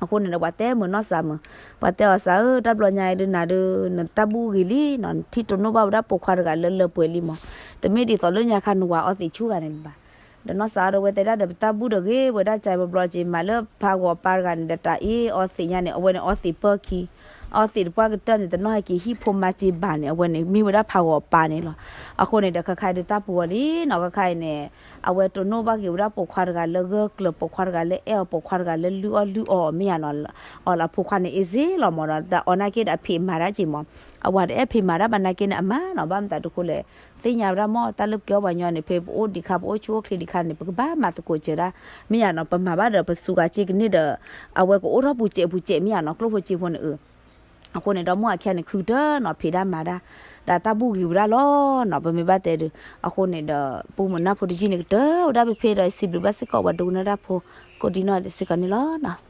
အဃိန့ၣ်ဒီး ပှၤတဲမုာ်နီၢ်စၢ်မုာ်, ပှၤတဲအီၤစၢ်ဧၢ တၢ်ဘျီညါအံၤဒုးနၤဒုး နတၢ်ဘူၣ်ဂ့ၤလံနီၤ နထံၣ်တိၢ်နီၣ်ဘၣ်ဝဲဒၣ်ပိာ်ခွါတဂၤလၢလၢပှဲၤလံမၢ်, တမ့ၢ်ဒ်သိးလၢညါခါနဝၤအီသံးဆူၣ်ဂၤန့ၣ်ဘၣ်. ဒီးနီၢ်စၢ်ဒီးဝဲတဲဒၣ်ဒီး ပတၢ်ဘူၣ်ဒီးဂ့ၤဝဲဒၣ်ကဘျီက့ၤ မၤလၢဖးဂီၤပၢ်တဂၤန့ၣ်ဒီး တၢ်အ့ၣ်အီသံးညါန့ၣ် အဝဲန့ၣ်အီသံးပၢၢ်ခံ, အီသံးတပှၢ်ကတၢၢ်န့ၣ် တနီၣ်ဟဲက့ၤဟံၣ်ဖိမါစ့ဘၣ်န့ၣ် အဝဲန့ၣ်မ့ၢ်ဝဲဒၣ်ဖးဂီၤပၢ်န့ၣ်လီၤ. အဃိန့ၣ်ဒီး ခဲခါအံၤဒုးတၢ်ပူၤအီၤလံနီၤ ခဲခါအံၤန့ၣ် အဝဲတိၢ်နီၣ်ဘၣ်က့ၤဝဲဒၣ်ပိာ်ခွါတဂၤလၢဂၢၢ်ကျၢၤ ပိာ်ခွါတဂၤလၢအဲၣ်အီၤ ပိာ်ခွါတဂၤလၢလုၢ်အီၣ်လုၢ်အီအီၤမ့ၢ်ယါနီၤ, အီၤလၢအဖိခွါန့ၣ် easy လီၤမၢ်ဒီး တၢ်အီၤနာ်က့ဒီးအဖံးမၤတၢ်က့ၤမၢ်, အဝၤတအဲၣ်ဖံးမၤတၢ်ဘၣ်နာ်က့န့ၣ် အမၤနီၤ ဘၣ်မတၤတဃိလဲၣ်, သ့ၣ်ညါဝဲဒၣ်မၢ် တၢ်လၢပကဲအီၣ်ပှၤညီန့ၣ် ဖဲပအိၣ်ဒံးခါ ပအိၣ်ဆူၣ်အိၣ်ချ့ဒံးခါန့ၣ် ပကဘၣ်မၤသကိးစၢၤဒၣ်, မ့ၢ်ယါနီၤ ပမၤဘၣ်ဒီးပစူးဂၤစ့ကန့ၢ်ဒီး အဝဲကအိၣ်ထီၣ်ပူၤစဲးပူၤစဲးမ့ၢ်ယါနီၤ ကျိၣ်ဖိစ့ဖိန့ၣ်အၢ အဃိန့ၣ်ဒီး မိၢ်အခါန့ၣ် ခုကတၢၢ်နီၤ ဖံးတၢ်မၤတၢ်, ဒီးတၢ်ဘူၣ်ဂ့ၤဝဲဒၣ်လီၤနီၤ ပမ့ၢ်ဘၣ်တဲဒုး, အဃိန့ၣ်ဒီး ပူမုာ်နၢ်ဖိတယုၢ်န့ၣ် ကတၢၢ်ဝဲဒၣ်ဖဲဖဲဒီး စံးဘျုးဘၣ်စ့ၢ်ကီးပှၤဒိကနၣ်တၢ်ဖိ ကိးဒံနီၢ်စ့ၢ်ကီးန့ၣ်လီၤ.